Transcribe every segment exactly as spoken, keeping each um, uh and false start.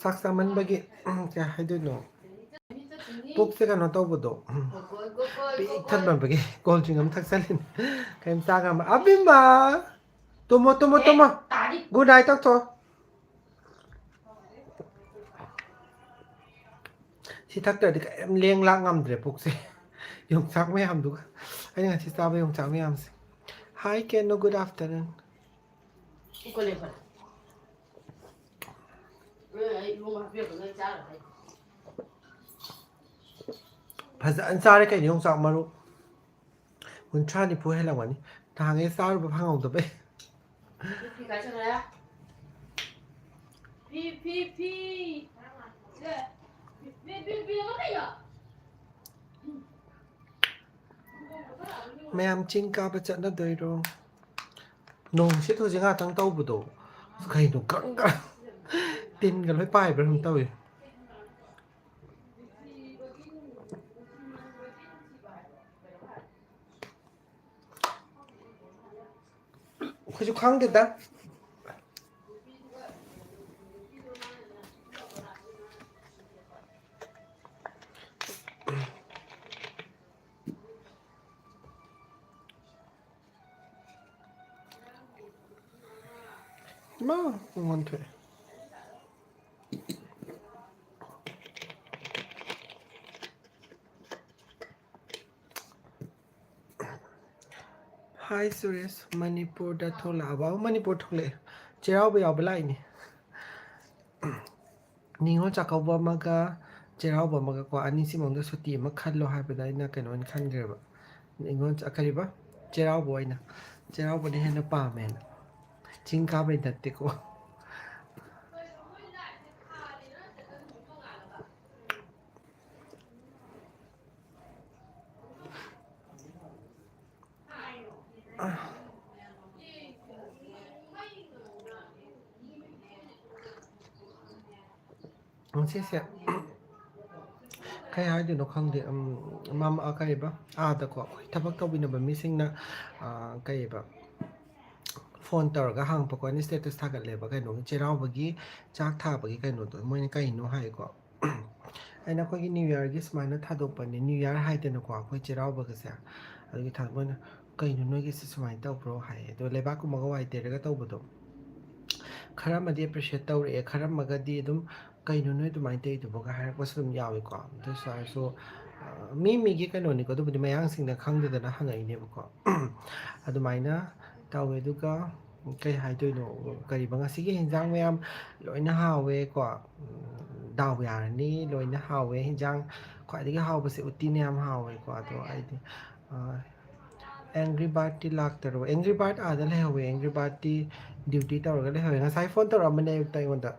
ꯆꯥꯛ ꯆꯥꯃꯟꯕꯒꯤ, ꯀꯩ ꯍꯥꯏꯗꯣꯏꯅꯣ, ꯄꯨꯛꯁꯦ ꯀꯩꯅꯣ ꯇꯧꯕꯗꯣ, ꯄꯤꯛ ꯊꯟꯕꯒꯤ ꯀꯣꯜ ꯗ꯭ꯔꯤꯡ ꯑꯃ ꯊꯛꯆꯜꯂꯤꯅꯦ꯫ ꯀꯩꯝ ꯆꯥ ꯉꯝꯃ-, ꯑꯕꯤꯃ! ꯇꯨꯝꯃꯣ, ꯇꯨꯝꯃꯣ, ꯇꯨꯝꯃꯣ꯫ ꯒꯨꯗ ꯅꯥꯏꯠ ꯇꯧꯊꯣꯛꯑꯣ꯫ ꯁꯤ ꯊꯛꯇ꯭ꯔꯗꯤ ꯀꯔꯤꯝ ꯂꯦꯡ ꯂꯥꯛ ꯉꯝꯗ꯭ꯔꯦ ꯄꯨꯛꯁꯦ꯫ ꯌꯣꯡꯆꯥꯛ ꯃꯌꯥꯝꯗꯨꯒ, ꯑꯩꯅ ꯉꯁꯤ ꯆꯥꯕ ꯌꯣꯡꯆꯥꯛ ꯃꯌꯥꯝꯁꯦ꯫ Hi ꯀꯦꯅꯨ, good afternoon꯫ ꯐꯖꯅ ꯆꯥꯔꯦ ꯀꯩꯅꯣ ꯌꯣꯡꯆꯥꯛ ꯃꯔꯨ꯫ ꯀꯨꯟꯊ꯭ꯔꯥ ꯅꯤꯐꯨ ꯍꯦꯜꯂꯝꯒꯅꯤ꯫ ꯅꯍꯥꯟꯉꯩ ꯆꯥꯔꯨꯕ ꯐꯪꯍꯧꯗꯕꯩ꯫ ꯐꯤ, ꯐꯤ, ꯐꯤ꯫ ꯐꯤ, ꯐꯤ, ꯐꯤ꯫ ꯃꯌꯥꯝ ꯆꯤꯡ ꯀꯥꯕ ꯆꯠꯅꯗꯣꯏꯔꯣ? ꯅꯣꯡꯁꯤꯠ ꯍꯧꯖꯤꯛ ꯉꯥꯛꯇꯪ ꯇꯧꯕꯗꯣ ꯀꯩꯅꯣ ꯒꯪ ꯒꯪ ꯇꯤꯟꯒ ꯂꯣꯏ ꯄꯥꯏꯕ꯭ꯔꯥ ꯀꯩꯅꯣꯝ ꯇꯧꯏ꯫ ꯑꯩꯈꯣꯏꯁꯨ ꯈꯪꯗꯦꯗ꯫ ꯏꯃꯥ, ꯄꯨꯡ ꯑꯣꯟꯊꯣꯛꯑꯦ꯫ ꯍꯥꯏ ꯁꯨꯔꯦꯁ, ꯃꯅꯤꯄꯨꯔꯗ ꯊꯣꯛꯂꯛꯑꯕ? ꯑꯣ, ꯃꯅꯤꯄꯨꯔ ꯊꯣꯛꯂꯛꯑꯦ꯫ ꯆꯩꯔꯥꯎꯕ ꯌꯥꯎꯕ ꯂꯥꯛꯏꯅꯦ꯫ ꯅꯤꯉꯣꯜ ꯆꯥꯛꯀꯧꯕ ꯑꯃꯒ ꯆꯩꯔꯥꯎꯕ ꯑꯃꯒꯀꯣ, ꯑꯅꯤꯁꯤ ꯃꯅꯨꯡꯗ ꯁꯨꯇꯤ ꯑꯃ ꯈꯜꯂꯣ ꯍꯥꯏꯕꯗ ꯑꯩꯅ ꯀꯩꯅꯣ ꯑꯣꯏꯅ ꯈꯟꯈ꯭ꯔꯦꯕ꯫ ꯅꯤꯉꯣꯜ ꯆꯥ-, ꯀꯔꯤꯕ? ꯆꯩꯔꯥꯎꯕ ꯑꯣꯏꯅ꯫ ꯆꯩꯔꯥꯎꯕꯅ ꯍꯦꯟꯅ ꯄꯥꯝꯃꯦꯅ꯫ ꯆꯤꯡ ꯀꯥꯕꯩ ꯅꯠꯇꯦꯀꯣ꯫ ꯁꯤꯁꯦ ꯀꯩ ꯍꯥꯏꯗꯣꯏꯅꯣ ꯈꯪꯗꯦ꯫ ꯎꯝ, ꯃꯃ-, ꯑ, ꯀꯩꯕ, ꯑꯥꯗꯀꯣ ꯑꯩꯈꯣꯏ ꯊꯕꯛ ꯇꯧꯕꯤꯅꯕ ꯃꯤꯁꯤꯡꯅ, ꯑ, ꯀꯩꯕ, ꯐꯣꯟ ꯇꯧꯔꯒ ꯍꯪꯉꯛꯄꯀꯣ, ꯑꯩꯅ ꯁ꯭ꯇꯦꯇꯁ ꯊꯥꯒꯠꯂꯦꯕ ꯀꯩꯅꯣꯒꯤ, ꯆꯩꯔꯥꯎꯕꯒꯤ ꯆꯥꯛ ꯊꯥꯕꯒꯤ ꯀꯩꯅꯣꯗꯣ, ꯃꯣꯏꯅ ꯀꯩꯅꯣ ꯍꯥꯏꯀꯣ꯫ ꯑꯩꯅ ꯑꯩꯈꯣꯏꯒꯤ ꯅ꯭ꯌꯨ ꯌꯔꯒꯤ ꯁꯨꯃꯥꯏꯅ ꯊꯥꯗꯣꯛꯄꯅꯦ, ꯅ꯭ꯌꯨ ꯌꯔ ꯍꯥꯏꯗꯅꯀꯣ ꯑꯩꯈꯣꯏ ꯆꯩꯔꯥꯎꯕꯒꯁꯦ꯫ ꯑꯗꯨꯒꯤ ꯊꯥ-, ꯃꯣꯏꯅ, "ꯀꯩꯅꯣ ꯅꯣꯏꯒꯤꯁꯦ ꯁꯨꯃꯥꯏꯅ ꯇꯧꯕ꯭ꯔꯣ?" ꯍꯥꯏꯌꯦ꯫ ꯑꯗꯣ ꯂꯩꯕꯥꯛꯀꯨꯝꯕꯒ ꯋꯥꯏ ꯇꯩꯔꯒ ꯇꯧꯕꯗꯣ, ꯈꯔ ꯑꯃꯗꯤ ꯑꯦꯄ꯭ꯔꯤꯁꯤꯌꯦꯠ ꯇꯧꯔꯛꯑꯦ, ꯈꯔ ꯑꯃꯒꯗꯤ ꯑꯗꯨꯝ, "ꯀꯩꯅꯣ ꯅꯣꯏ ꯑꯗꯨꯃꯥꯏꯅ ꯇꯧꯔꯤꯗꯨꯕꯣꯒ?" ꯍꯥꯏꯔꯛꯄꯁꯨ ꯑꯗꯨꯝ ꯌꯥꯎꯏꯀꯣ꯫ ꯑꯗꯨ ꯑꯣꯏꯔꯁꯨ, ꯑ, ꯃꯤ ꯃꯤꯒꯤ ꯀꯩꯅꯣꯅꯤꯀꯣ, ꯑꯗꯨꯕꯨꯗꯤ ꯃꯌꯥꯡꯁꯤꯡꯅ ꯈꯪꯗꯗꯅ ꯍꯪꯉꯛꯏꯅꯦꯕꯀꯣ꯫ ꯑꯗꯨꯃꯥꯏꯅ ꯇꯧꯋꯦ꯫ ꯑꯗꯨꯒ ꯀꯩ ꯍꯥꯏꯗꯣꯏꯅꯣ, ꯀꯔꯤꯕ, ꯉꯁꯤꯒꯤ ꯍꯤꯟꯖꯥꯡ ꯃꯌꯥꯝ ꯂꯣꯏꯅ ꯍꯥꯎꯋꯦꯀꯣ꯫ ꯎꯝ, ꯗꯥꯎ ꯌꯥꯔꯅꯤ, ꯂꯣꯏꯅ ꯍꯥꯎꯋꯦ꯫ ꯍꯤꯟꯖꯥꯡ ꯈ꯭ꯋꯥꯏꯗꯒꯤ ꯍꯥꯎꯕꯁꯦ ꯎꯇꯤꯅ ꯌꯥꯝ ꯍꯥꯎꯋꯦꯀꯣ꯫ ꯑꯗꯣ ꯑꯩꯗꯤ, ꯑ, ꯑꯦꯡꯒ꯭ꯔꯤ ꯕꯥꯔꯠꯇꯤ ꯂꯥꯛꯇꯔꯣ? ꯑꯦꯡꯒ꯭ꯔꯤ ꯕꯥꯔꯠ ꯑꯥꯗ ꯂꯩꯍꯧꯋꯦ꯫ ꯑꯦꯡꯒ꯭ꯔꯤ ꯕꯥꯔꯠꯇꯤ ꯗ꯭ꯌꯨꯇꯤ ꯇꯧꯔꯒ ꯂꯩꯍꯧꯋꯦ꯫ ꯉꯁꯥꯏ ꯐꯣꯟ ꯇꯧꯔꯛꯑꯝꯕꯅꯦ ꯑꯌꯨꯛꯇ ꯑꯩꯉꯣꯟꯗ꯫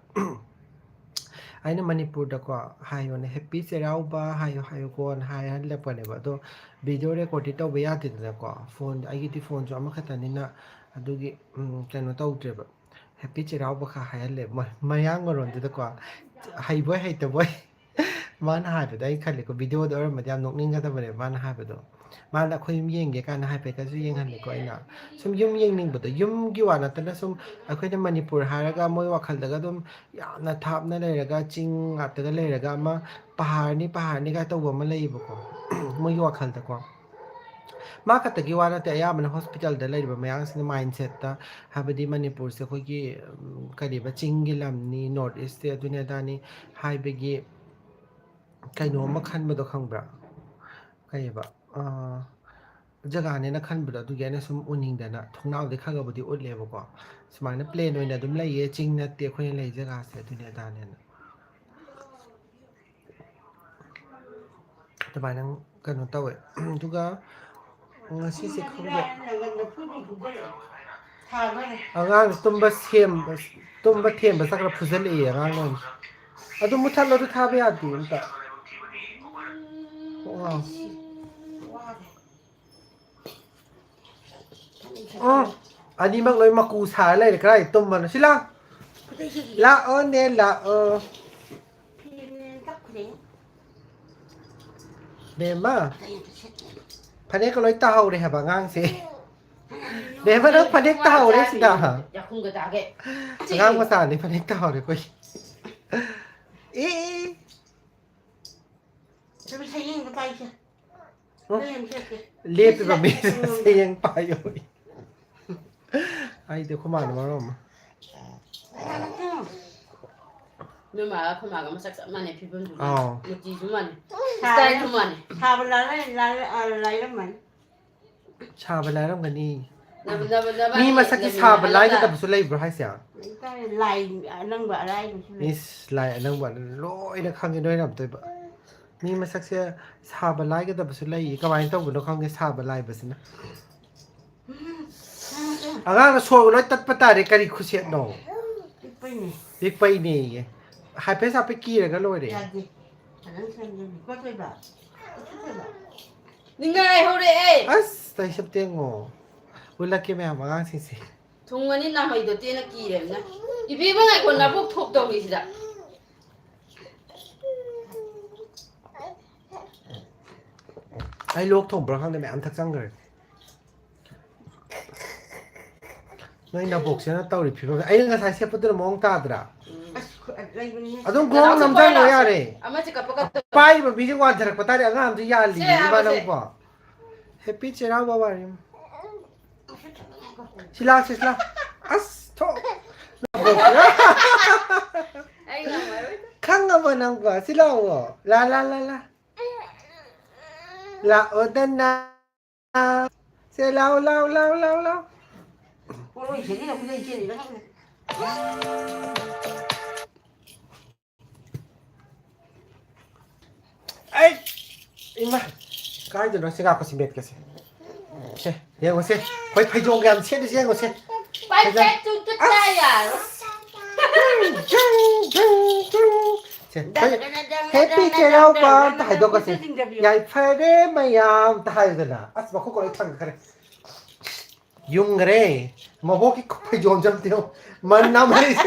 ꯑꯩꯅ ꯃꯅꯤꯄꯨꯔꯗꯀꯣ ꯍꯥꯏꯌꯣꯅꯦ, "ꯍꯦꯄꯤ ꯆꯩꯔꯥꯎꯕ" ꯍꯥꯏꯌꯣ, ꯍꯥꯏꯌꯣꯀꯣꯅ ꯍꯥꯏꯍꯜꯂꯛꯄꯅꯦꯕ꯫ ꯑꯗꯣ ꯚꯤꯗꯤꯑꯣ ꯔꯦꯀꯣꯔꯗꯇꯤ ꯇꯧꯕ ꯌꯥꯗꯦꯗꯅꯀꯣ, ꯐꯣꯟ, ꯑꯩꯒꯤꯗꯤ ꯐꯣꯟꯁꯨ ꯑꯃꯈꯛꯇꯅꯤꯅ꯫ ꯑꯗꯨꯒꯤ, ꯎꯝ, ꯀꯩꯅꯣ ꯇꯧꯗ꯭ꯔꯦꯕ, ꯍꯦꯄꯤ ꯆꯩꯔꯥꯎꯕ ꯈꯛ ꯍꯥꯏꯍꯜꯂꯦ ꯃ-, ꯃꯌꯥꯡ ꯃꯔꯣꯟꯗꯨꯗꯀꯣ꯫ ꯍꯩꯕꯣꯏ ꯍꯩꯇꯕꯣꯏ꯫ ꯃꯥꯅ ꯍꯥꯏꯕꯗꯣ ꯑꯩ ꯈꯜꯂꯦꯀꯣ, ꯚꯤꯗꯤꯑꯣꯗ ꯑꯣꯏꯔꯝꯃꯗꯤ ꯌꯥꯝ ꯅꯣꯛꯅꯤꯡꯒꯗꯕꯅꯦꯕ ꯃꯥꯅ ꯍꯥꯏꯕꯗꯣ꯫ ꯃꯥꯅ "ꯑꯩꯈꯣꯏ ꯌꯨꯝ ꯌꯦꯡꯒꯦ" ꯀꯥꯏꯅ ꯍꯥꯏꯐꯦꯠꯀꯁꯨ ꯌꯦꯡꯍꯜꯂꯦꯀꯣ ꯑꯩꯅ꯫ ꯁꯨꯝ ꯌꯨꯝ ꯌꯦꯡꯅꯤꯡꯕꯗꯣ, ꯌꯨꯝꯒꯤ ꯋꯥ ꯅꯠꯇꯅ ꯁꯨꯝ ꯑꯩꯈꯣꯏꯅ ꯃꯅꯤꯄꯨꯔ ꯍꯥꯏꯔꯒ ꯃꯣꯏ ꯋꯥꯈꯜꯗꯒ ꯑꯗꯨꯝ ꯌꯥꯝꯅ ꯊꯥꯞꯅ ꯂꯩꯔꯒ, ꯆꯤꯡ ꯉꯥꯛꯇꯒ ꯂꯩꯔꯒ ꯑꯃ ꯄꯍꯥꯔꯅꯤ, ꯄꯍꯥꯔꯅꯤ ꯀꯥꯏ ꯇꯧꯕ ꯑꯃ ꯂꯩꯌꯦꯕꯀꯣ, ꯃꯣꯏꯒꯤ ꯋꯥꯈꯜꯗꯀꯣ꯫ ꯃꯥ ꯈꯛꯇꯒꯤ ꯋꯥ ꯅꯠꯇꯦ, ꯑꯌꯥꯝꯕꯅ ꯍꯣꯁꯄꯤꯇꯥꯜꯗ ꯂꯩꯔꯤꯕ ꯃꯌꯥꯝꯁꯤꯡꯅ ꯃꯥꯏꯟꯁꯦꯠꯇ, ꯍꯥꯏꯕꯗꯤ ꯃꯅꯤꯄꯨꯔꯁꯦ ꯑꯩꯈꯣꯏꯒꯤ, ꯎꯝ, ꯀꯔꯤꯕ, ꯆꯤꯡꯒꯤ ꯂꯝꯅꯤ, ꯅꯣꯔꯠ ꯏꯁꯁꯦ ꯑꯗꯨꯅꯤ ꯑꯗꯥꯅꯤ ꯍꯥꯏꯕꯒꯤ ꯀꯩꯅꯣ ꯑꯃ ꯈꯟꯕꯗꯣ ꯈꯪꯕ꯭ꯔꯥ? ꯀꯩꯕ? ꯑꯥ, ꯖꯒꯥꯅꯦꯅ ꯈꯟꯕꯗꯣ, ꯑꯗꯨꯒꯤ ꯑꯩꯅ ꯁꯨꯝ ꯎꯅꯤꯡꯗꯅ ꯊꯣꯡꯅꯥꯎꯗꯤ ꯈꯔ ꯈꯔꯕꯨꯗꯤ ꯎꯠꯂꯦꯕꯀꯣ꯫ ꯁꯨꯃꯥꯏꯅ ꯄ꯭ꯂꯦꯟ ꯑꯣꯏꯅ ꯑꯗꯨꯝ ꯂꯩꯌꯦ, ꯆꯤꯡ ꯅꯠꯇꯦ ꯑꯩꯈꯣꯏꯅ ꯂꯩ ꯖꯒꯥꯁꯦ, ꯑꯗꯨꯅꯦ ꯑꯗꯥꯅꯦꯅ꯫ ꯑꯗꯨꯃꯥꯏꯅ ꯀꯩꯅꯣ ꯇꯧꯋꯦ꯫ ꯑꯗꯨꯒ ꯉꯁꯤꯁꯦ ꯈꯪꯗꯦ, ꯑꯉꯥꯡ ꯇꯨꯝꯕ ꯁꯦꯝꯕ, ꯇꯨꯝꯕ ꯊꯦꯝꯕ ꯆꯠꯈ꯭ꯔ ꯐꯨꯖꯜꯂꯛꯑꯦ ꯑꯉꯥꯡ ꯑꯣꯏꯅ꯫ ꯑꯗꯨ ꯃꯨꯊꯠꯂꯣ, ꯑꯗꯨ ꯊꯥꯕ ꯌꯥꯗꯦ ꯑꯝꯇ꯫ ꯑꯣ꯫ ꯎꯝ, ꯑꯅꯤꯃꯛ ꯂꯣꯏ ꯃꯀꯨ ꯁꯥꯔ ꯂꯩꯔꯦ꯫ ꯀꯗꯥꯏ ꯇꯨꯝꯕꯅꯣ? ꯁꯤ ꯂꯥꯎ꯫ ꯂꯥꯛꯑꯣꯅꯦ, ꯂꯥꯛꯑꯣ꯫ ꯕꯦꯝꯃ, ꯐꯅꯦꯛꯀ ꯂꯣꯏ ꯇꯥꯍꯧꯔꯦ ꯍꯥꯏꯕ ꯑꯉꯥꯡꯁꯦ꯫ ꯕꯦꯝꯃ, ꯅꯪ ꯐꯅꯦꯛ ꯇꯥꯍꯧꯔꯦ ꯁꯤꯗ꯫ ꯌꯥꯈꯨꯝꯒ ꯇꯥꯒꯦ꯫ ꯑꯉꯥꯡ ꯃꯆꯥꯅꯤ, ꯐꯅꯦꯛ ꯇꯥꯍꯧꯔꯦ ꯑꯩꯈꯣꯏ꯫ ꯑꯦ, ꯑꯦ꯫ ꯁꯨꯝ ꯁꯌꯦꯡꯗꯣ ꯄꯥꯏꯁꯦ꯫ ꯎꯝ꯫ ꯁꯌꯦꯡ ꯁꯦꯠꯀꯦ꯫ ꯂꯦꯞꯄꯤꯕ ꯁꯤꯗ ꯃꯤꯁꯦ ꯁꯌꯦꯡ ꯄꯥꯏꯌꯣ꯫ ꯑꯩꯗꯤ ꯑꯩꯈꯣꯏ ꯃꯥꯅ ꯃꯔꯣꯟ ꯑꯃ꯫ ꯅꯣꯏ ꯃꯥꯒ ꯑꯩꯈꯣꯏ ꯃꯥꯒ ꯃꯁꯛ ꯆꯞ ꯃꯥꯟꯅꯩ, ꯐꯤꯕꯝꯁꯨ ꯃꯥꯟꯅꯩ, ꯑꯥꯎ꯫ ꯃꯨꯔꯇꯤꯁꯨ ꯃꯥꯟꯅꯩ, ꯁꯥꯕ ꯏꯁꯇꯥꯏꯜꯁꯨ ꯃꯥꯟꯅꯩ꯫ ꯁꯥꯕ ꯂꯥꯏꯔ-, ꯂꯥꯏꯔ-, ꯑ, ꯂꯥꯏꯔꯝꯃꯅꯤ꯫ ꯁꯥꯕ ꯂꯥꯏꯔꯝꯒꯅꯤ꯫ ꯅꯕ-, ꯅꯕ-, ꯅꯕꯥꯅꯤ ꯃꯤ ꯃꯁꯛꯁꯦ ꯂꯩꯃꯤꯟꯅ ꯁꯥꯕ ꯍꯜꯂꯒ ꯂꯥꯏꯒꯗꯕꯁꯨ ꯂꯩꯕ꯭ꯔꯣ ꯍꯥꯏꯁꯦ? ꯂꯩꯇꯥꯔꯦ, ꯂꯥꯏ ꯑꯅꯪꯕ ꯑꯔꯥꯏꯕꯁꯨ ꯂꯩ꯫ ꯏꯁ, ꯂꯥꯏ ꯑꯅꯪꯕ ꯂꯣꯏꯅ ꯈꯪꯉꯦ ꯅꯣꯏꯅ ꯑꯝꯇꯣꯏꯕ꯫ ꯃꯤ ꯃꯁꯛꯁꯦ ꯁꯥꯕ ꯂꯥꯏꯒꯗꯕꯁꯨ ꯂꯩ꯫ ꯀꯃꯥꯏꯅ ꯇꯧꯕꯅꯣ ꯈꯪꯗꯦ ꯁꯥꯕ ꯂꯥꯏꯕꯁꯤꯅ꯫ ꯑꯉꯥꯡꯅ ꯁꯣꯔꯒ ꯂꯣꯏ ꯇꯠꯄ ꯇꯥꯔꯦ, ꯀꯔꯤ ꯈꯨꯠꯁꯦꯠꯅꯣ? ꯄꯤꯛꯄꯩꯅꯦ꯫ ꯄꯤꯛꯄꯩꯅꯦꯌꯦ꯫ ꯍꯥꯏꯐꯦꯠ ꯍꯥꯏꯐꯦꯠ ꯀꯤꯔꯒ ꯂꯣꯏꯔꯦ꯫ ꯌꯥꯗꯦ꯫ ꯑꯗꯨꯝ ꯁꯦꯝꯗꯣꯏꯅꯤ꯫ ꯀꯣꯠꯇꯣꯏꯕ? ꯀꯣꯠꯇꯣꯏꯕ? ꯅꯤꯡꯉꯥꯏ ꯍꯧꯔꯛꯑꯦ꯫ ꯑꯁ, ꯇꯩꯁꯞ ꯇꯦꯡꯉꯣ꯫ ꯎꯠꯂꯛꯀꯦ ꯃꯌꯥꯝ ꯑꯉꯥꯡꯁꯤꯡꯁꯦ꯫ ꯊꯨꯡꯉꯅꯤ ꯅꯥꯃꯩꯗꯣ ꯇꯦꯅ ꯀꯤꯔꯦꯝꯅ꯫ ꯏꯕꯦꯝꯃ ꯉꯥꯏꯈꯣ, ꯅꯕꯨꯛ ꯊꯣꯛ ꯇꯧꯔꯤꯁꯤꯗ꯫ ꯑꯩ ꯂꯣꯛ ꯊꯣꯡꯕ꯭ꯔꯥ ꯈꯪꯗꯦ, ꯃꯌꯥꯝ ꯊꯛꯆꯟꯈ꯭ꯔꯦ꯫ ꯅꯣꯏ ꯅꯕꯣꯛꯁꯤꯅ ꯇꯧꯔꯤ ꯐꯤꯕꯝꯁꯦ꯫ ꯑꯩꯅ ꯉꯁꯥꯏ ꯁꯦꯠꯄꯗꯨꯅ ꯃꯑꯣꯡ ꯇꯥꯗ꯭ꯔꯥ? ꯎꯝ꯫ ꯑꯁ, ꯈꯨ-, ꯂꯩꯕꯅꯤꯍꯦ꯫ ꯑꯗꯨꯝ ꯅꯅꯥꯎꯁꯦ ꯒ꯭ꯔꯣꯡ ꯅꯝꯖꯜꯂꯣ ꯄꯣꯔꯛꯑꯣ꯫ ꯌꯥꯔꯦ꯫ ꯑꯃꯁꯦ ꯀꯞꯄ ꯀꯞꯇ꯫ ꯄꯥꯏꯔꯤꯕ ꯃꯤꯁꯦ ꯋꯥꯟꯊꯔꯛꯄ ꯇꯥꯔꯦ, ꯑꯉꯥꯡ ꯑꯝꯇ ꯌꯥꯜꯂꯤ ꯁꯦ, ꯏꯃꯥ ꯍꯥꯏꯕꯁꯦ꯫ ꯅꯪꯕꯣ꯫ Happy ꯆꯩꯔꯥꯎꯕ ꯋꯥꯔꯤ꯫ ꯁꯤ ꯂꯥꯛꯁꯤ, ꯁꯤ ꯂꯥꯛ꯫ ꯑꯁ, ꯊꯣꯛ꯫ ꯑꯩ ꯉꯝꯃꯔꯣꯏꯗ꯫ ꯈꯪꯉꯕꯣ ꯅꯪꯕꯣ? ꯁꯤ ꯂꯥꯛꯑꯣ꯫ ꯂꯥ, ꯂꯥ, ꯂꯥ, ꯂꯥ꯫ ꯂꯥꯛꯑꯣꯗꯅ꯫ ꯁꯦ ꯂꯥꯛꯑꯣ, ꯂꯥꯛꯑꯣ, ꯂꯥꯛꯑꯣ, ꯂꯥꯛꯑꯣ, ꯂꯥꯛꯑꯣ꯫ ꯄꯣꯠꯂꯣꯏ ꯁꯦꯠꯅꯤꯡꯉꯛꯄꯗ ꯑꯩ ꯆꯦꯜꯂꯤꯔ ꯈꯪꯗꯦ꯫ ꯑꯩ, ꯏꯃꯥ, ꯀꯥꯏꯗꯅꯣ ꯁꯤ ꯉꯥꯛꯄꯁꯤ ꯃꯦꯠꯀꯁꯦ꯫ ꯁꯦ, ꯌꯦꯡꯉꯨꯁꯦ꯫ ꯑꯩꯈꯣꯏ ꯐꯩꯖꯣꯝꯒ ꯌꯥꯝ ꯁꯦꯠꯂꯤꯁꯦ ꯌꯦꯡꯉꯨꯁꯦ꯫ ꯄꯥꯏ, ꯐꯩꯖꯣꯝ꯫ ꯄꯥꯏ, ꯇꯨ, ꯇꯨ, ꯑꯁ! ꯇꯥ ꯌꯥꯔꯣꯏ꯫ ꯖꯨ, ꯖꯨ, ꯖꯨ꯫ ꯁꯦ, ꯗꯪ, ꯑꯩꯈꯣꯏ ꯗꯪ, ꯗꯪ, ꯍꯦꯄꯤ ꯗꯪ, ꯆꯩꯔꯥꯎꯕ ꯗꯪ, ꯑꯝꯇ ꯗꯪ, ꯍꯥꯏꯗꯣꯛꯀꯁꯦ꯫ ꯗꯪ, ꯗꯪ, ꯗꯪ꯫ ꯌꯥꯏꯐꯔꯦ ꯃꯌꯥꯝ ꯑꯝꯇ ꯍꯥꯏꯌꯨꯗꯅ꯫ ꯑꯁ, ꯃꯈꯨꯠꯀ ꯂꯣꯏ ꯊꯪꯈ꯭ꯔꯦ꯫ ꯌꯨꯡꯈ꯭ꯔꯦ꯫ ꯃꯕꯣꯛꯀꯤ ꯐꯩꯖꯣꯝꯁꯦ ꯑꯝꯇ ꯌꯦꯡꯉꯨ꯫ ꯃ-, ꯅꯥꯃꯩ-,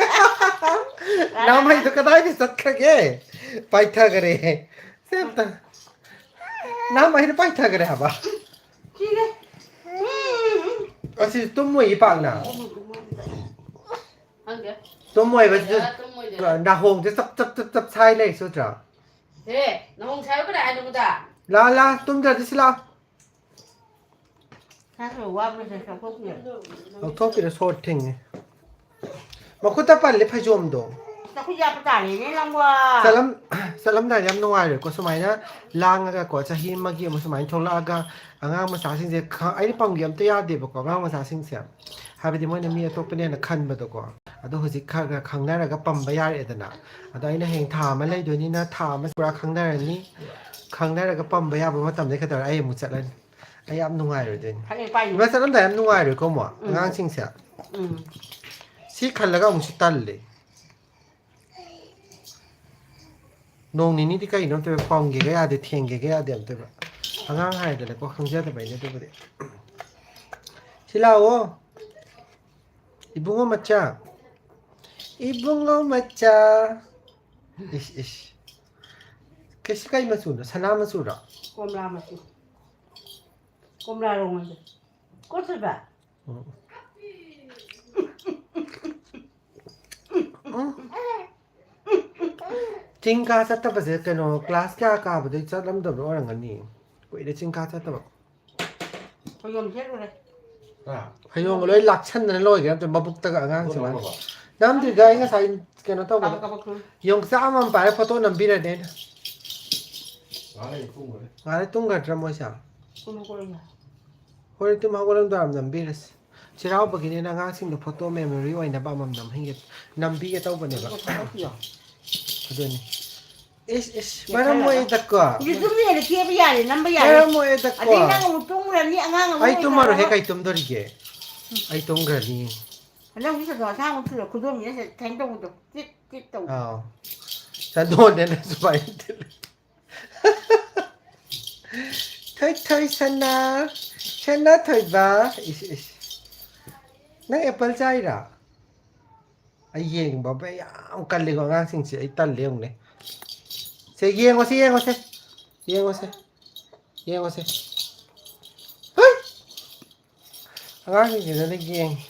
ꯅꯥꯃꯩꯗꯣ ꯀꯗꯥꯏꯗ ꯆꯠꯈ꯭ꯔꯒꯦ? ꯄꯥꯏꯊꯈ꯭ꯔꯦ꯫ ꯁꯦ ꯑꯝꯇ꯫ ꯅꯍꯥꯟ ꯑꯩꯅ ꯄꯥꯏꯊꯈ꯭ꯔꯦ ꯍꯥꯏꯕ꯫ ꯁꯤꯔꯦ꯫ ꯑꯁꯤ ꯇꯨꯝꯃꯣꯏꯌꯦ ꯄꯥꯛꯅ꯫ ꯈꯪꯗꯦ꯫ ꯇꯨꯝꯃꯣꯏꯕꯁꯤꯗ ꯌꯥ, ꯇꯨꯝꯃꯣꯏꯗ꯫ ꯅꯥꯍꯣꯡꯁꯦ ꯆꯞ ꯆꯞ ꯆꯞ ꯆꯞ ꯁꯥꯏ ꯂꯩ ꯁꯨꯠꯇ꯭ꯔꯥ? ꯍꯦ, ꯅꯍꯣꯡ ꯁꯥꯏꯕ ꯀꯅꯥ ꯍꯥꯏꯅꯣ ꯃꯗꯥ? ꯂꯥ ꯂꯥ ꯇꯨꯝꯗ꯭ꯔꯗꯤ ꯁꯤ ꯂꯥ꯫ ꯁꯥ ꯈꯔ ꯋꯥꯕ꯭ꯔꯥ ꯁꯦ, ꯆꯥꯎꯊꯣꯛꯄꯤꯔꯣ꯫ ꯂꯧꯊꯣꯛꯄꯤꯔꯣ ꯁꯣꯔ ꯊꯤꯡꯉꯦ꯫ ꯃꯈꯨꯠꯇ ꯄꯜꯂꯦ ꯐꯩꯖꯣꯝꯗꯣ꯫ ꯅꯈꯨꯠ ꯌꯥꯠꯄ ꯇꯥꯔꯦꯅꯦ ꯅꯪꯕꯣ꯫ ꯆꯠꯂꯝ ꯆꯠꯂꯝꯗꯥꯏꯗ ꯌꯥꯝ ꯅꯨꯡꯉꯥꯏꯔꯣꯏꯀꯣ ꯁꯨꯃꯥꯏꯅ ꯂꯥꯡꯉꯒꯀꯣ ꯆꯍꯤ ꯑꯃꯒꯤ ꯑꯃꯨꯛ ꯁꯨꯃꯥꯏꯅ ꯊꯣꯛꯂꯛꯑꯒ ꯑꯉꯥꯡ ꯃꯆꯥꯁꯤꯡꯁꯦ ꯈ- ꯑꯩꯅ ꯄꯝꯒꯦ ꯑꯝꯇ ꯌꯥꯗꯦꯕꯀꯣ ꯑꯉꯥꯡ ꯃꯆꯥꯁꯤꯡꯁꯦ꯫ ꯍꯥꯏꯕꯗꯤ ꯃꯣꯏꯅ ꯃꯤ ꯑꯇꯣꯞꯄꯅꯦꯅ ꯈꯟꯕꯗꯣꯀꯣ꯫ ꯑꯗꯣ ꯍꯧꯖꯤꯛ ꯈꯔ ꯈꯔ ꯈꯪꯅꯔꯒ ꯄꯝꯕ ꯌꯥꯔꯦꯗꯅ꯫ ꯑꯗꯣ ꯑꯩꯅ ꯍꯌꯦꯡ ꯊꯥ ꯑꯃ ꯂꯩꯗꯣꯏꯅꯤꯅ ꯊꯥ ꯑꯃ ꯄꯨꯔꯥ ꯈꯪꯅꯔꯅꯤ꯫ ꯈꯪꯅꯔꯒ ꯄꯝꯕ ꯌꯥꯕ ꯃꯇꯝꯗ ꯀꯩꯗꯧꯔꯦ ꯑꯩ ꯑꯃꯨꯛ ꯆꯠꯂꯅꯤ꯫ ꯑꯩ ꯌꯥꯝ ꯅꯨꯡꯉꯥꯏꯔꯣꯏꯗꯣꯏꯅꯤ꯫ ꯐꯅꯦꯛ ꯄꯥꯏꯅꯤ꯫ ꯏꯃꯥ ꯆꯠꯂꯝꯗꯥꯏ ꯌꯥꯝ ꯅꯨꯡꯉꯥꯏꯔꯣꯏꯀꯣ ꯑꯃꯨꯛ ꯎꯝ꯫ ꯑꯉꯥꯡꯁꯤꯡꯁꯦ꯫ ꯎꯝ꯫ ꯁꯤ ꯈꯜꯂꯒ ꯑꯃꯨꯛꯁꯨ ꯇꯜꯂꯦ꯫ ꯅꯣꯡ ꯅꯤꯅꯤꯗꯤ ꯀꯩꯅꯣ ꯑꯝꯇ ꯄꯝꯒꯦꯒ ꯌꯥꯗꯦ ꯊꯦꯡꯒꯦꯒ ꯌꯥꯗꯦ ꯑꯝꯇꯕ꯫ ꯑꯉꯥꯡ ꯍꯥꯏꯗꯅꯀꯣ ꯈꯪꯖꯗꯕꯩꯅꯦ ꯑꯗꯨꯕꯨꯗꯤ꯫ ꯁꯤ ꯂꯥꯛꯑꯣ꯫ ꯏꯕꯨꯡꯉꯣ ꯃꯆꯥ꯫ ꯏꯕꯨꯡꯉꯣ ꯃꯆꯥ꯫ ꯏꯁ ꯏꯁ꯫ ꯀꯩꯁꯤ ꯀꯩ ꯃꯆꯨꯅꯣ? ꯁꯅꯥ ꯃꯆꯨꯔꯣ? ꯀꯣꯝꯂꯥ ꯃꯆꯨ꯫ ꯀꯣꯝꯂꯥ ꯔꯣꯡ ꯃꯆꯨ꯫ ꯀꯣꯠꯊꯣꯏꯕ꯫ ꯎꯝ꯫ ꯎꯝ꯫ ꯆꯤꯡ ꯀꯥ ꯆꯠꯇꯕꯁꯦ ꯀꯩꯅꯣ ꯀ꯭ꯂꯥꯁ ꯀꯌꯥ ꯀꯥꯕꯗꯩ ꯆꯠꯂꯝꯗꯕ ꯑꯣꯏꯔꯝꯒꯅꯤ꯫ ꯀꯨꯏꯔꯦ ꯆꯤꯡ ꯀꯥ ꯆꯠꯇꯕ꯫ ꯐꯩꯖꯣꯝ ꯁꯦꯠꯂꯨꯔꯦ꯫ ꯐꯩꯖꯣꯝꯒ ꯂꯣꯏ ꯂꯥꯛꯁꯟꯗꯅ ꯂꯣꯏꯈ꯭ꯔꯦ ꯑꯝꯇ ꯃꯕꯨꯛꯇꯒ ꯑꯉꯥꯡꯁꯤꯡ꯫ ꯅꯝꯗ꯭ꯔꯤꯗ ꯑꯩ ꯉꯁꯥꯏ ꯀꯩꯅꯣ ꯇꯧꯕꯗ ꯀꯥꯕꯛ ꯀꯥꯕꯛ ꯁꯨꯝ꯫ ꯌꯣꯡꯆꯥꯛ ꯑꯃ ꯄꯥꯏꯔ ꯐꯣꯇꯣ ꯅꯝꯕꯤꯔꯗꯤ ꯑꯩꯅ꯫ ꯉꯥꯏꯍꯥꯛ ꯇꯨꯝꯒ꯭ꯔꯗ꯭ꯔꯥ ꯃꯣꯏꯁꯦ? ꯀꯨꯝꯃꯨ ꯀꯣꯏꯔꯨꯁꯦ꯫ ꯍꯣꯔꯦꯟ ꯇꯨꯝ ꯍꯧꯒꯠꯂꯝꯗꯥꯏ ꯅꯝꯕꯤꯔꯁꯤ꯫ ꯆꯩꯔꯥꯎꯕꯒꯤꯅꯤꯅ ꯑꯉꯥꯡꯁꯤꯡꯗꯣ ꯐꯣꯇꯣ ꯃꯦꯃꯣꯔꯤ ꯑꯣꯏꯅꯕ ꯑꯃꯃꯝ ꯅꯝꯍꯟꯒꯦ ꯅꯝꯕꯤꯒꯦ ꯇꯧꯕꯅꯦꯕ꯫ ꯑꯗꯨꯒ ꯐꯣꯇꯣ ꯄꯤꯌꯣ꯫ ꯑꯗꯨꯅꯤ꯫ ꯏꯁ ꯏꯁ ꯃꯔꯝ ꯃꯣꯛꯏꯗꯀꯣ꯫ ꯍꯧꯖꯤꯛ ꯑꯗꯨꯝ ꯍꯦꯟꯅ ꯀꯦꯕ ꯌꯥꯔꯦ ꯅꯝꯕ ꯌꯥꯔꯦ꯫ ꯃꯔꯝ ꯃꯣꯛꯏꯗꯀꯣ꯫ ꯑꯗꯩ ꯅꯪ ꯑꯃꯨꯛ ꯇꯨꯝꯈ꯭ꯔꯅꯤ ꯑꯉꯥꯡ ꯑꯃꯨꯛ ꯑꯩ ꯇꯨꯝꯃꯔꯣꯏꯍꯦ ꯑꯣꯏꯈ꯭ꯔꯅꯤ꯫ ꯀꯩ ꯇꯨꯝꯗꯣꯔꯤꯒꯦ꯫ ꯑꯩ ꯇꯨꯝꯈ꯭ꯔꯅꯤ꯫ ꯍꯟꯗꯛ ꯍꯧꯖꯤꯛ ꯆꯠꯊꯣꯛ ꯑꯁꯥꯡꯕ ꯐꯤꯔꯣ ꯈꯨꯗꯣꯝꯕꯤꯅ ꯁꯦ ꯊꯥꯏꯅ ꯇꯧꯕꯗꯣ ꯇꯤꯠ ꯇꯤꯠ ꯇꯧꯕꯗꯣ꯫ ꯑꯥꯎ꯫ ꯆꯟꯗꯣꯟꯅꯦꯅ ꯁꯨꯃꯥꯏꯅ ꯊꯤꯜꯂꯦ꯫ ꯊꯣꯏ ꯊꯣꯏ ꯁꯅꯥ꯫ ꯁꯅꯥ ꯊꯣꯏꯕ꯫ ꯏꯁ ꯏꯁ꯫ ꯅꯪ ꯑꯦꯄꯜ ꯆꯥꯏꯔꯥ? ꯑꯩ ꯌꯦꯡꯕ ꯌꯥꯝ ꯀꯜꯂꯤꯀꯣ ꯑꯉꯥꯡꯁꯤꯡꯁꯦ ꯑꯩ ꯇꯜꯂꯦ ꯌꯦꯡꯉꯨꯅꯦ꯫ ꯁꯦ ꯌꯦꯡꯉꯣꯁꯦ ꯌꯦꯡꯉꯣꯁꯦ꯫ ꯌꯦꯡꯉꯣꯁꯦ꯫ ꯌꯦꯡꯉꯣꯁꯦ꯫ ꯍꯩ! ꯑꯉꯥꯡꯁꯤꯡꯁꯤꯅꯗꯤ ꯌꯦꯡꯉꯤ꯫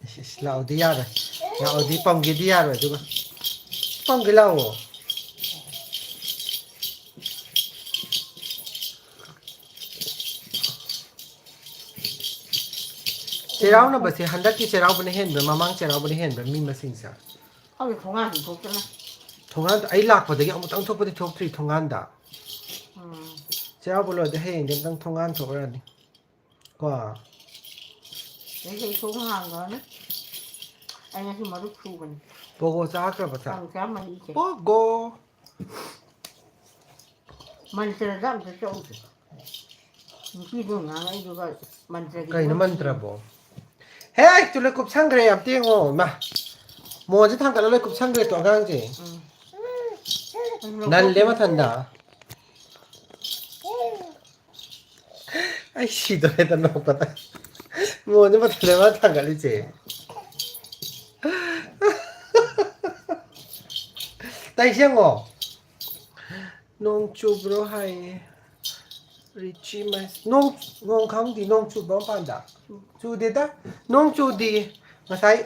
ꯏꯁ, ꯏꯁ, ꯂꯥꯛꯑꯣꯗꯤ ꯌꯥꯔꯣꯏ꯫ ꯂꯥꯛꯑꯣꯗꯤ ꯄꯝꯒꯦꯗꯤ ꯌꯥꯔꯣꯏ ꯑꯗꯨꯒ꯫ ꯄꯝꯒꯦ ꯂꯥꯛꯑꯣ꯫ ꯆꯩꯔꯥꯎꯅꯕꯁꯦ ꯍꯟꯗꯛꯀꯤ ꯆꯩꯔꯥꯎꯕꯅ ꯍꯦꯟꯕ꯭ꯔꯥ, ꯃꯃꯥꯡ ꯆꯩꯔꯥꯎꯕꯅ ꯍꯦꯟꯕ꯭ꯔꯥ ꯃꯤ ꯃꯁꯤꯡꯁꯦ? ꯈꯪꯗꯦ, ꯊꯣꯡꯒꯥꯟ ꯊꯣꯛꯇꯅ꯫ ꯊꯣꯡꯒꯥꯟꯗ ꯑꯩ ꯂꯥꯛꯄꯗꯒꯤ ꯑꯃꯨꯛꯇꯪ ꯊꯣꯛꯄꯗꯤ ꯊꯣꯛꯇ꯭ꯔꯤ ꯊꯣꯡꯒꯥꯟꯗ꯫ ꯎꯝ꯫ ꯆꯩꯔꯥꯎꯕ ꯂꯣꯏꯔꯗꯤ ꯍꯌꯦꯡꯗꯤ ꯑꯃꯨꯛꯇꯪ ꯊꯣꯡꯒꯥꯟ ꯊꯣꯛꯎꯔꯅꯤ꯫ ꯀꯣ? ꯑꯗꯩ ꯊꯣꯡ ꯍꯥꯡꯈ꯭ꯔꯅꯤ꯫ ꯑꯩ ꯉꯁꯤ ꯃꯔꯨꯞ ꯁꯨꯕꯅꯤ꯫ ꯄꯣꯒꯣ ꯆꯥꯈ꯭ꯔꯕ ꯆꯥꯛ? ꯇꯥꯡ ꯇꯔꯥꯃꯔꯤꯁꯦ꯫ ꯄꯣꯒꯣ! ꯃꯟꯇ꯭ꯔꯗ ꯑꯝꯇ ꯆꯠꯂꯨꯁꯦ꯫ ꯅꯨꯄꯤꯗꯣ ꯉꯥꯡꯉꯛꯏꯗꯨꯒ ꯃꯟꯇ꯭ꯔꯒꯤ ꯀꯩꯅꯣ ꯃꯟꯇ꯭ꯔꯕꯣ? ꯍꯦ, ꯇꯨ ꯂꯣꯏ ꯀꯨꯞꯁꯟꯈ꯭ꯔꯦ, ꯌꯥꯝ ꯇꯦꯡꯉꯣ, ꯏꯃꯥ꯫ ꯃꯣꯟꯁꯦ ꯊꯥꯡꯒꯠꯂ ꯂꯣꯏ ꯀꯨꯞꯁꯟꯈ꯭ꯔꯦ ꯇꯣ ꯑꯉꯥꯡꯁꯦ꯫ ꯎꯝ꯫ ꯅꯜꯂꯦ ꯃꯊꯟꯗ꯫ ꯑꯩ ꯁꯤꯗꯣꯔꯦꯗ ꯅꯣꯛꯄꯗ꯫ ꯃꯣꯟꯁꯦ ꯃꯊꯟꯇ ꯃꯥ ꯊꯥꯡꯒꯠꯂꯤꯁꯦ꯫ ꯇꯩꯁꯦ ꯌꯦꯡꯉꯣ꯫ ꯅꯣꯡ ꯆꯨꯕ꯭ꯔꯣ ꯍꯥꯏꯌꯦ꯫ ꯔꯤꯆꯤ ꯃꯥꯏ-, ꯅꯣꯡ, ꯅꯣꯡ ꯈꯪꯗꯦ, ꯅꯣꯡ ꯆꯨꯕ꯭ꯔꯣ ꯃꯄꯥꯟꯗ? ꯆꯨꯗꯦꯗ꯫ ꯅꯣꯡ ꯆꯨꯗꯤꯌꯦ꯫ ꯉꯁꯥꯏ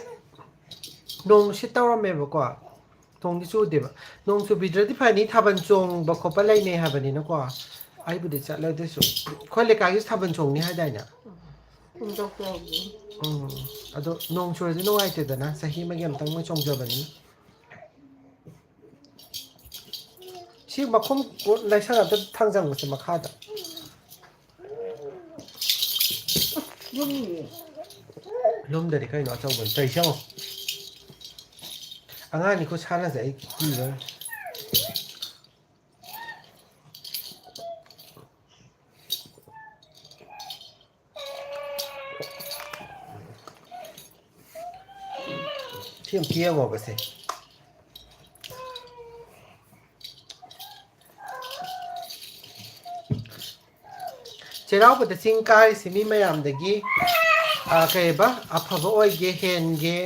ꯅꯣꯡ ꯅꯨꯡꯁꯤꯠ ꯇꯧꯔꯝꯃꯦꯕꯀꯣ꯫ ꯅꯣꯡꯗꯤ ꯆꯨꯗꯦꯕ꯫ ꯅꯣꯡ ꯆꯨꯕꯤꯗ꯭ꯔꯗꯤ ꯐꯅꯤ, ꯊꯥꯕꯜ ꯆꯣꯡꯕ ꯈꯣꯠꯄ ꯂꯩꯅꯩ ꯍꯥꯏꯕꯅꯤꯅꯀꯣ꯫ ꯑꯩꯕꯨꯗꯤ ꯆꯠꯂꯣꯏ ꯑꯗꯨꯁꯨ꯫ ꯑꯩꯈꯣꯏ ꯂꯩꯀꯥꯏꯒꯤꯁꯨ ꯊꯥꯕꯜ ꯆꯣꯡꯅꯤ ꯍꯥꯏꯗꯥꯏꯅꯦ? ꯎꯝ, ꯆꯣꯡ-, ꯆꯣꯡ-, ꯎꯝ꯫ ꯑꯗꯣ ꯅꯣꯡ ꯆꯨꯔꯗꯤ ꯅꯨꯡꯉꯥꯏꯇꯦꯗꯅ, ꯆꯍꯤ ꯑꯃꯒꯤ ꯑꯃꯨꯛꯇꯪ ꯃꯣꯏ ꯆꯣꯡꯖꯕꯅꯤꯅ꯫ ꯁꯤ ꯃꯈꯨꯝ ꯂꯩꯁꯜ ꯑꯝꯇ ꯊꯥꯡꯖꯟꯕꯁꯦ ꯃꯈꯥꯗ꯫ ꯂꯨꯝꯃꯤꯌꯦ꯫ ꯂꯨꯝꯗꯗꯤ ꯀꯩꯅꯣ ꯑꯆꯧꯕꯅꯤ꯫ ꯇꯧꯔꯤꯁꯦ ꯌꯦꯡꯉꯣ꯫ ꯑꯉꯥꯡꯅꯤ ꯈꯨꯠ ꯁꯥꯟꯅꯁꯦ ꯑꯩ ꯀꯤꯕ꯫ ꯁꯤ ꯑꯝꯇ ꯌꯦꯡꯉꯣꯕꯁꯦ꯫ ꯆꯩꯔꯥꯎꯕꯗ ꯆꯤꯡ ꯀꯥꯔꯤꯁꯤ ꯃꯤ ꯃꯌꯥꯝꯗꯒꯤ, ꯑ, ꯀꯩꯕ, ꯑꯐꯕ ꯑꯣꯏꯒꯦ, ꯍꯦꯟꯒꯦ,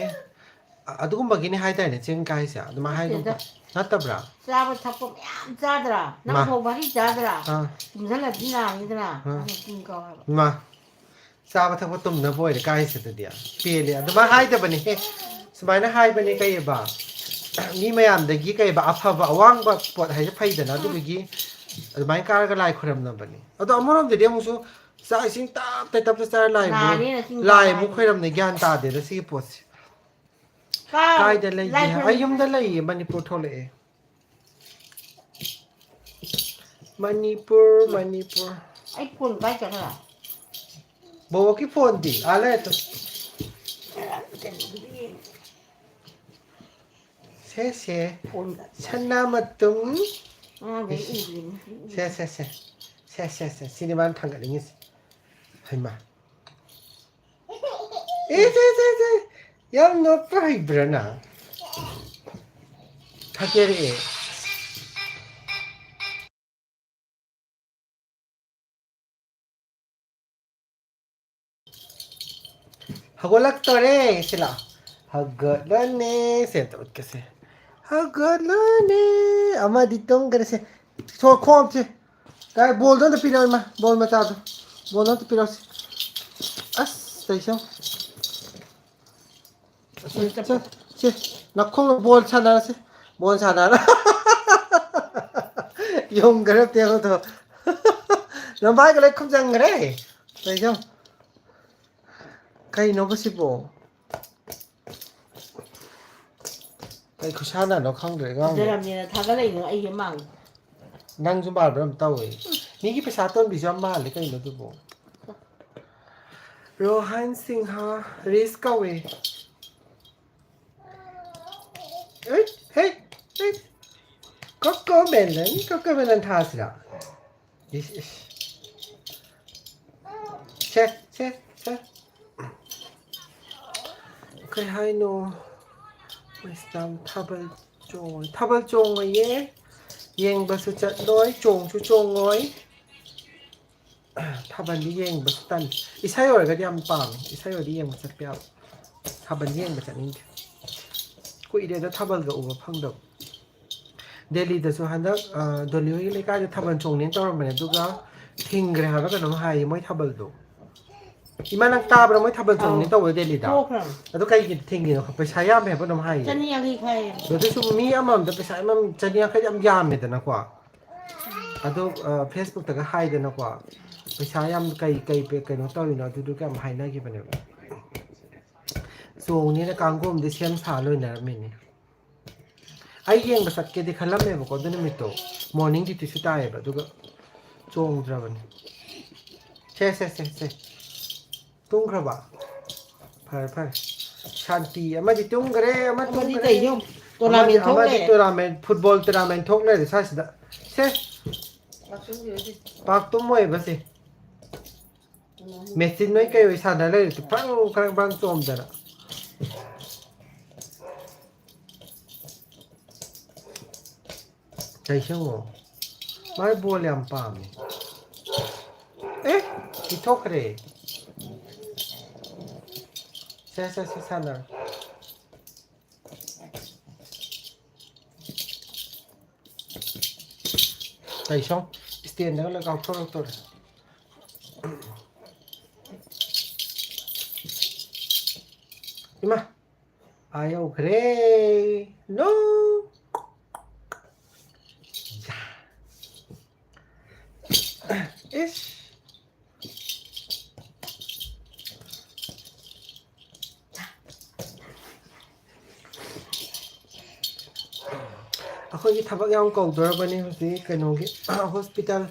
ꯑ-, ꯑꯗꯨꯒꯨꯝꯕꯒꯤꯅꯤ ꯍꯥꯏꯇꯥꯔꯦꯅꯦ, ꯆꯤꯡ ꯀꯥꯏꯁꯦ꯫ ꯑꯗꯨꯃꯥꯏꯅ ꯍꯥꯏꯒꯨꯝ ꯅꯠꯇꯦꯗ꯫ ꯇꯧ꯫ ꯅꯠꯇꯕ꯭ꯔꯥ? ꯆꯥꯕ ꯊꯛꯄ ꯃꯌꯥꯝ ꯆꯥꯗ꯭ꯔꯥ? ꯅꯪ ꯃꯥ꯫ ꯐꯥꯎ ꯚꯥꯔꯤ ꯆꯥꯗ꯭ꯔꯥ? ꯑꯥ꯫ ꯇꯨꯝꯁꯤꯜꯂꯗꯤ ꯅꯥꯅꯤꯗꯅ꯫ ꯑꯥ꯫ ꯑꯗꯨ ꯇꯨꯝ ꯀꯧ ꯍꯥꯏꯕ꯫ ꯏꯃꯥ, ꯆꯥꯕ ꯊꯛꯄ ꯇꯨꯝꯅꯕ ꯑꯣꯏꯔꯦ ꯀꯥꯏꯁꯤꯗꯗꯤ꯫ ꯄꯦꯜꯂꯦ꯫ ꯑꯗꯨꯃꯥꯏꯅ ꯍꯥꯏꯗꯕꯅꯦꯍꯦ꯫ ꯁꯨꯃꯥꯏꯅ ꯍꯥꯏꯕꯅꯦ ꯀꯩꯑꯕ? ꯃꯤ ꯃꯌꯥꯝꯗꯒꯤ ꯀꯩꯑꯕ? ꯑꯐꯕ ꯑꯋꯥꯡꯕ ꯄꯣꯠ ꯍꯥꯏꯁꯦ ꯐꯩꯗꯅ, ꯑꯗꯨꯗꯨꯒꯤ ꯑꯗꯨꯃꯥꯏꯅ ꯀꯥꯔꯒ ꯂꯥꯏ ꯈꯣꯏꯔꯝꯅꯕꯅꯦ꯫ ꯑꯗꯣ ꯑꯃꯔꯣꯝꯗꯗꯤ ꯑꯃꯨꯛꯁꯨ ꯆꯥꯛ ꯏꯁꯤꯡ ꯇꯞ ꯇꯞ ꯇꯞ ꯆꯥꯔ ꯂꯥꯏ ꯑꯃꯨꯛ, ꯅꯥꯅꯦꯅ ꯆꯤꯡ ꯂꯥꯏ ꯀꯥꯕ ꯑꯃꯨꯛ ꯍꯥꯏꯅꯤ꯫ ꯈꯣꯏꯔꯝꯅ ꯒ꯭ꯌꯥꯟ ꯇꯥꯗꯦꯗ ꯁꯤꯒꯤ ꯄꯣꯠꯁꯦ꯫ ꯀꯥ-, ꯀꯥꯏꯗ ꯂꯩꯒꯦ? ꯂꯥꯏ ꯑꯩ ꯈꯣꯏꯔꯝ-, ꯌꯨꯝꯗ ꯂꯩꯌꯦ, ꯃꯅꯤꯄꯨꯔ ꯊꯣꯛꯂꯛꯑꯦ꯫ ꯃꯅꯤꯄꯨꯔ, ꯃꯅꯤꯄꯨꯔ꯫ ꯑꯩ ꯐꯣꯟ ꯀꯥꯏ ꯆꯠꯈ꯭ꯔꯦ? ꯕꯣꯕꯣꯛꯀꯤ ꯐꯣꯟꯗꯤ? ꯑꯥ ꯂꯩꯔꯦ ꯇꯨ꯫ ꯁꯦ, ꯁꯦ꯫ ꯐꯣꯟꯗ꯫ ꯁꯅꯥ ꯃꯇꯨꯝ꯫ ꯑꯉꯥꯡꯈꯩ ꯏꯁ꯫ ꯎꯗ꯭ꯔꯤꯅꯦ꯫ ꯁꯦ, ꯁꯦ, ꯁꯦ꯫ ꯁꯦ, ꯁꯦ, ꯁꯦ꯫ ꯁꯤꯅꯤ ꯃꯥꯅ ꯊꯥꯡꯒꯠꯅꯤꯡꯉꯤꯁꯦ꯫ ꯍꯩꯃꯥ꯫ ꯑꯦ, ꯁꯦ, ꯁꯦ, ꯁꯦ꯫ ꯌꯥꯝ ꯅꯣꯛꯄ ꯍꯩꯕ꯭ꯔꯥ ꯅꯪ? ꯊꯛꯀꯦꯔꯛꯑꯦ꯫ ꯍꯧꯒꯠꯂꯛꯇꯣꯔꯦ꯫ ꯁꯤ ꯂꯥꯛꯑꯣ꯫ ꯍꯧꯒꯠꯂꯅꯦ꯫ ꯁꯦ ꯑꯝꯇ ꯎꯠꯀꯦꯁꯦ꯫ ꯍꯧꯒꯠꯂꯅꯦ꯫ ꯑꯃꯗꯤ ꯇꯨꯝꯈ꯭ꯔꯦꯁꯦ꯫ ꯁꯣ ꯈꯣꯡꯁꯦ꯫ ꯀꯥꯏ ꯕꯣꯜꯗꯣ ꯑꯝꯇ ꯄꯤꯔꯛꯑꯣ ꯏꯃꯥ꯫ ꯕꯣꯜ ꯃꯆꯥꯗꯣ꯫ ꯕꯣꯜꯗꯣ ꯑꯝꯇ ꯄꯤꯔꯛꯑꯣꯁꯦ꯫ ꯑꯁ, ꯇꯧꯏꯁꯦ ꯌꯦꯡꯉꯣ꯫ ꯁꯦ, ꯁꯦ, ꯁꯦ, ꯅꯈꯣꯡ ꯕꯣꯜ ꯁꯥꯟꯅꯔꯁꯦ꯫ ꯕꯣꯜ ꯁꯥꯟꯅꯔ-, ꯌꯨꯝ ꯈꯔ ꯇꯦꯛꯄꯗꯣ꯫ ꯅꯃꯥꯏꯒ ꯂꯣꯏ ꯈꯨꯝꯖꯟꯈ꯭ꯔꯦ꯫ ꯀꯩꯅꯣ? ꯀꯩꯅꯣꯕ ꯁꯤꯕꯣ? ꯀꯩ ꯈꯨꯁꯥꯟꯅꯅꯣ ꯈꯪꯗ꯭ꯔꯦ ꯑꯉꯥꯡꯗꯣ꯫ ꯐꯖꯔꯝꯅꯦꯅ ꯊꯥꯒꯠꯂꯛꯏꯅꯣ ꯑꯩꯁꯦ ꯃꯥꯡ-꯫ ꯅꯪꯁꯨ ꯃꯥꯟꯕ꯭ꯔꯥ ꯑꯃ ꯇꯧꯋꯦ꯫ ꯃꯤꯒꯤ ꯄꯩꯁꯥ ꯇꯣꯟꯕꯤꯁꯨ ꯌꯥꯝ ꯃꯥꯜꯂꯦ ꯀꯩꯅꯣ ꯑꯗꯨꯕꯨ꯫ ꯔꯣꯍꯟ ꯁꯤꯡꯍ ꯔꯤꯁ ꯀꯧꯋꯦ꯫ ꯑꯩ, ꯍꯦ, ꯍꯦ꯫ ꯀꯣꯀꯣ ꯃꯦꯂꯟ, ꯀꯣꯀꯣ ꯃꯦꯂꯟ ꯊꯥꯁꯤꯔꯥ? ꯏꯁ, ꯏꯁ꯫ ꯁꯦ, ꯁꯦ, ꯁꯦ꯫ ꯀꯩ ꯍꯥꯏꯅꯣ? ꯃꯩꯁꯅꯥꯝ ꯊꯥꯕꯜ ꯆꯣꯡꯉꯣꯏ꯫ ꯊꯥꯕꯜ ꯆꯣꯡꯉꯣꯏꯌꯦ꯫ ꯌꯦꯡꯕꯁꯨ ꯆꯠꯂꯣꯏ, ꯆꯣꯡꯁꯨ ꯆꯣꯡꯉꯣꯏ꯫ ꯊꯥꯕꯜꯗꯤ ꯌꯦꯡꯕꯁꯨ ꯇꯜꯂꯤ꯫ ꯏꯁꯩ ꯑꯣꯏꯔꯒꯗꯤ ꯌꯥꯝ ꯄꯥꯝꯃꯦ꯫ ꯏꯁꯩ ꯑꯣꯏꯔꯗꯤ ꯌꯦꯡꯕ ꯆꯠꯄ ꯌꯥꯕ꯫ ꯊꯥꯕꯜꯗꯤ ꯌꯦꯡꯕ ꯆꯠꯅꯤꯡꯗꯦ꯫ ꯀꯨꯏꯔꯦꯗ ꯊꯥꯕꯜꯒ ꯎꯕ ꯐꯪꯗꯕ꯫ ꯗꯦꯜꯂꯤꯗꯁꯨ ꯍꯟꯗꯛ, ꯑ, ꯗꯣꯂꯤ ꯍꯣꯏꯒꯤ ꯂꯩꯀꯥꯏꯗ ꯊꯥꯕꯜ ꯆꯣꯡꯅꯦꯅ ꯇꯧꯔꯝꯕꯅꯦ, ꯑꯗꯨꯒ ꯊꯤꯡꯈ꯭ꯔꯦ ꯍꯥꯏꯕ ꯀꯩꯅꯣꯝ ꯍꯥꯏꯌꯦ ꯃꯣꯏ ꯊꯥꯕꯜꯗꯣ꯫ ꯏꯃꯥ, ꯅꯪ ꯇꯥꯕ꯭ꯔꯥ? ꯃꯣꯏ ꯊꯥꯕꯜ ꯆꯣꯡꯅꯤ ꯑꯧ꯫ ꯇꯧꯕꯗꯣ ꯗꯦꯜꯂꯤꯗ꯫ ꯇꯣꯛꯈ꯭ꯔꯕꯅꯤ꯫ ꯑꯗꯨ ꯀꯩꯒꯤ ꯊꯤꯡꯉꯤꯅꯣ? ꯄꯩꯁꯥ ꯌꯥꯝꯃꯦ ꯍꯥꯏꯕ ꯀꯩꯅꯣꯝ ꯍꯥꯏꯌꯦ꯫ ꯆꯅꯤ ꯌꯥꯡꯈꯩ ꯈꯥꯏꯌꯦ꯫ ꯑꯗꯨꯁꯨ ꯃꯤ ꯑꯃꯃꯝꯗ ꯄꯩꯁꯥ ꯑꯃꯃꯝ ꯆꯅꯤ ꯌꯥꯡꯈꯩꯗꯤ ꯌꯥꯝ ꯌꯥꯝꯃꯦꯗꯅꯀꯣ꯫ ꯑꯗꯣ, ꯑ, ꯐꯦꯁꯕꯨꯛꯇꯒ ꯍꯥꯏꯗꯅꯀꯣ, ꯄꯩꯁꯥ ꯌꯥꯝ ꯀꯩ, ꯀꯩ, ꯀꯩꯅꯣ ꯇꯧꯔꯤꯅꯣ ꯑꯗꯨꯗꯨꯒ ꯌꯥꯝ ꯍꯥꯏꯅꯈꯤꯕꯅꯦꯕ꯫ ꯆꯣꯡꯅꯤꯅ ꯀꯥꯡꯒꯣꯝꯗꯤ ꯁꯦꯝ ꯁꯥ ꯂꯣꯏꯅꯔꯝꯃꯤꯅꯦ꯫ ꯑꯩ ꯌꯦꯡꯕ ꯆꯠꯀꯦꯗꯤ ꯈꯜꯂꯝꯃꯦꯕꯀꯣ ꯑꯗꯨ ꯅꯨꯃꯤꯠꯇꯣ꯫ ꯃꯣꯔꯅꯤꯡ ꯗ꯭ꯌꯨꯇꯤꯁꯨ ꯇꯥꯏꯌꯦꯕ, ꯑꯗꯨꯒ ꯆꯣꯡꯗ꯭ꯔꯕꯅꯤ꯫ ꯁꯦ, ꯁꯦ, ꯁꯦ, ꯁꯦ꯫ ꯇꯨꯝꯈ꯭ꯔꯕ? ꯐꯔꯦ, ꯐꯔꯦ꯫ ꯁꯥꯟꯇꯤ꯫ ꯑꯃꯗꯤ ꯇꯨꯝꯈ꯭ꯔꯦ, ꯑꯃ ꯑꯃꯗꯤ ꯇꯨꯝꯈ꯭ꯔꯦ꯫ ꯀꯩꯅꯣ? ꯑꯃꯗꯤ, ꯇꯣꯔꯅꯥꯃꯦꯟ ꯊꯣꯛ ꯑꯃꯗꯤ ꯂꯩꯔꯦ꯫ ꯇꯣꯔꯅꯥꯃꯦꯟ, ꯐꯨꯠꯕꯣꯜ ꯇꯣꯔꯅꯥꯃꯦꯟ ꯊꯣꯛ ꯂꯩꯔꯦ ꯁ꯭ꯋꯥꯏꯁꯤꯗ꯫ ꯁꯦ꯫ ꯄꯥꯛ ꯇꯨꯝꯃꯣꯏꯕ ꯁꯦ꯫ ꯃꯦꯆꯤꯟ ꯅꯣꯏ ꯀꯩ ꯑꯣꯏ ꯁꯥꯟꯅ ꯂꯩꯔꯦ꯫ ꯐ꯭ꯔꯪ, ꯐ꯭ꯔꯪ, ꯐ꯭ꯔꯪ ꯆꯣꯡꯗꯅ꯫ ꯀꯩꯁꯨ ꯃꯥꯏ ꯕꯣꯜ ꯌꯥꯝ ꯄꯥꯝꯃꯦ꯫ ꯑꯦ, ꯄꯤꯊꯣꯛꯈ꯭ꯔꯦ꯫ ꯁꯦ, ꯁꯦ, ꯁꯦ, ꯁꯥꯟꯅꯔꯣ꯫ ꯀꯩꯁꯨ ꯏꯁꯇꯦꯟꯗꯒ ꯂꯣꯏ ꯀꯥꯎꯊꯣꯔꯛꯇꯣꯔꯦ꯫ ꯏꯃꯥ, ꯑꯥ ꯌꯧꯈ꯭ꯔꯦ꯫ ꯅꯣ꯫ ꯌꯥ꯫ ꯏꯁ꯫ ꯑꯩꯈꯣꯏꯒꯤ ꯊꯕꯛ ꯌꯥꯝ ꯀꯧꯗꯣꯔꯕꯅꯤ ꯍꯧꯖꯤꯛ ꯀꯩꯅꯣꯒꯤ ꯍꯣꯁꯄꯤꯇꯥꯜ,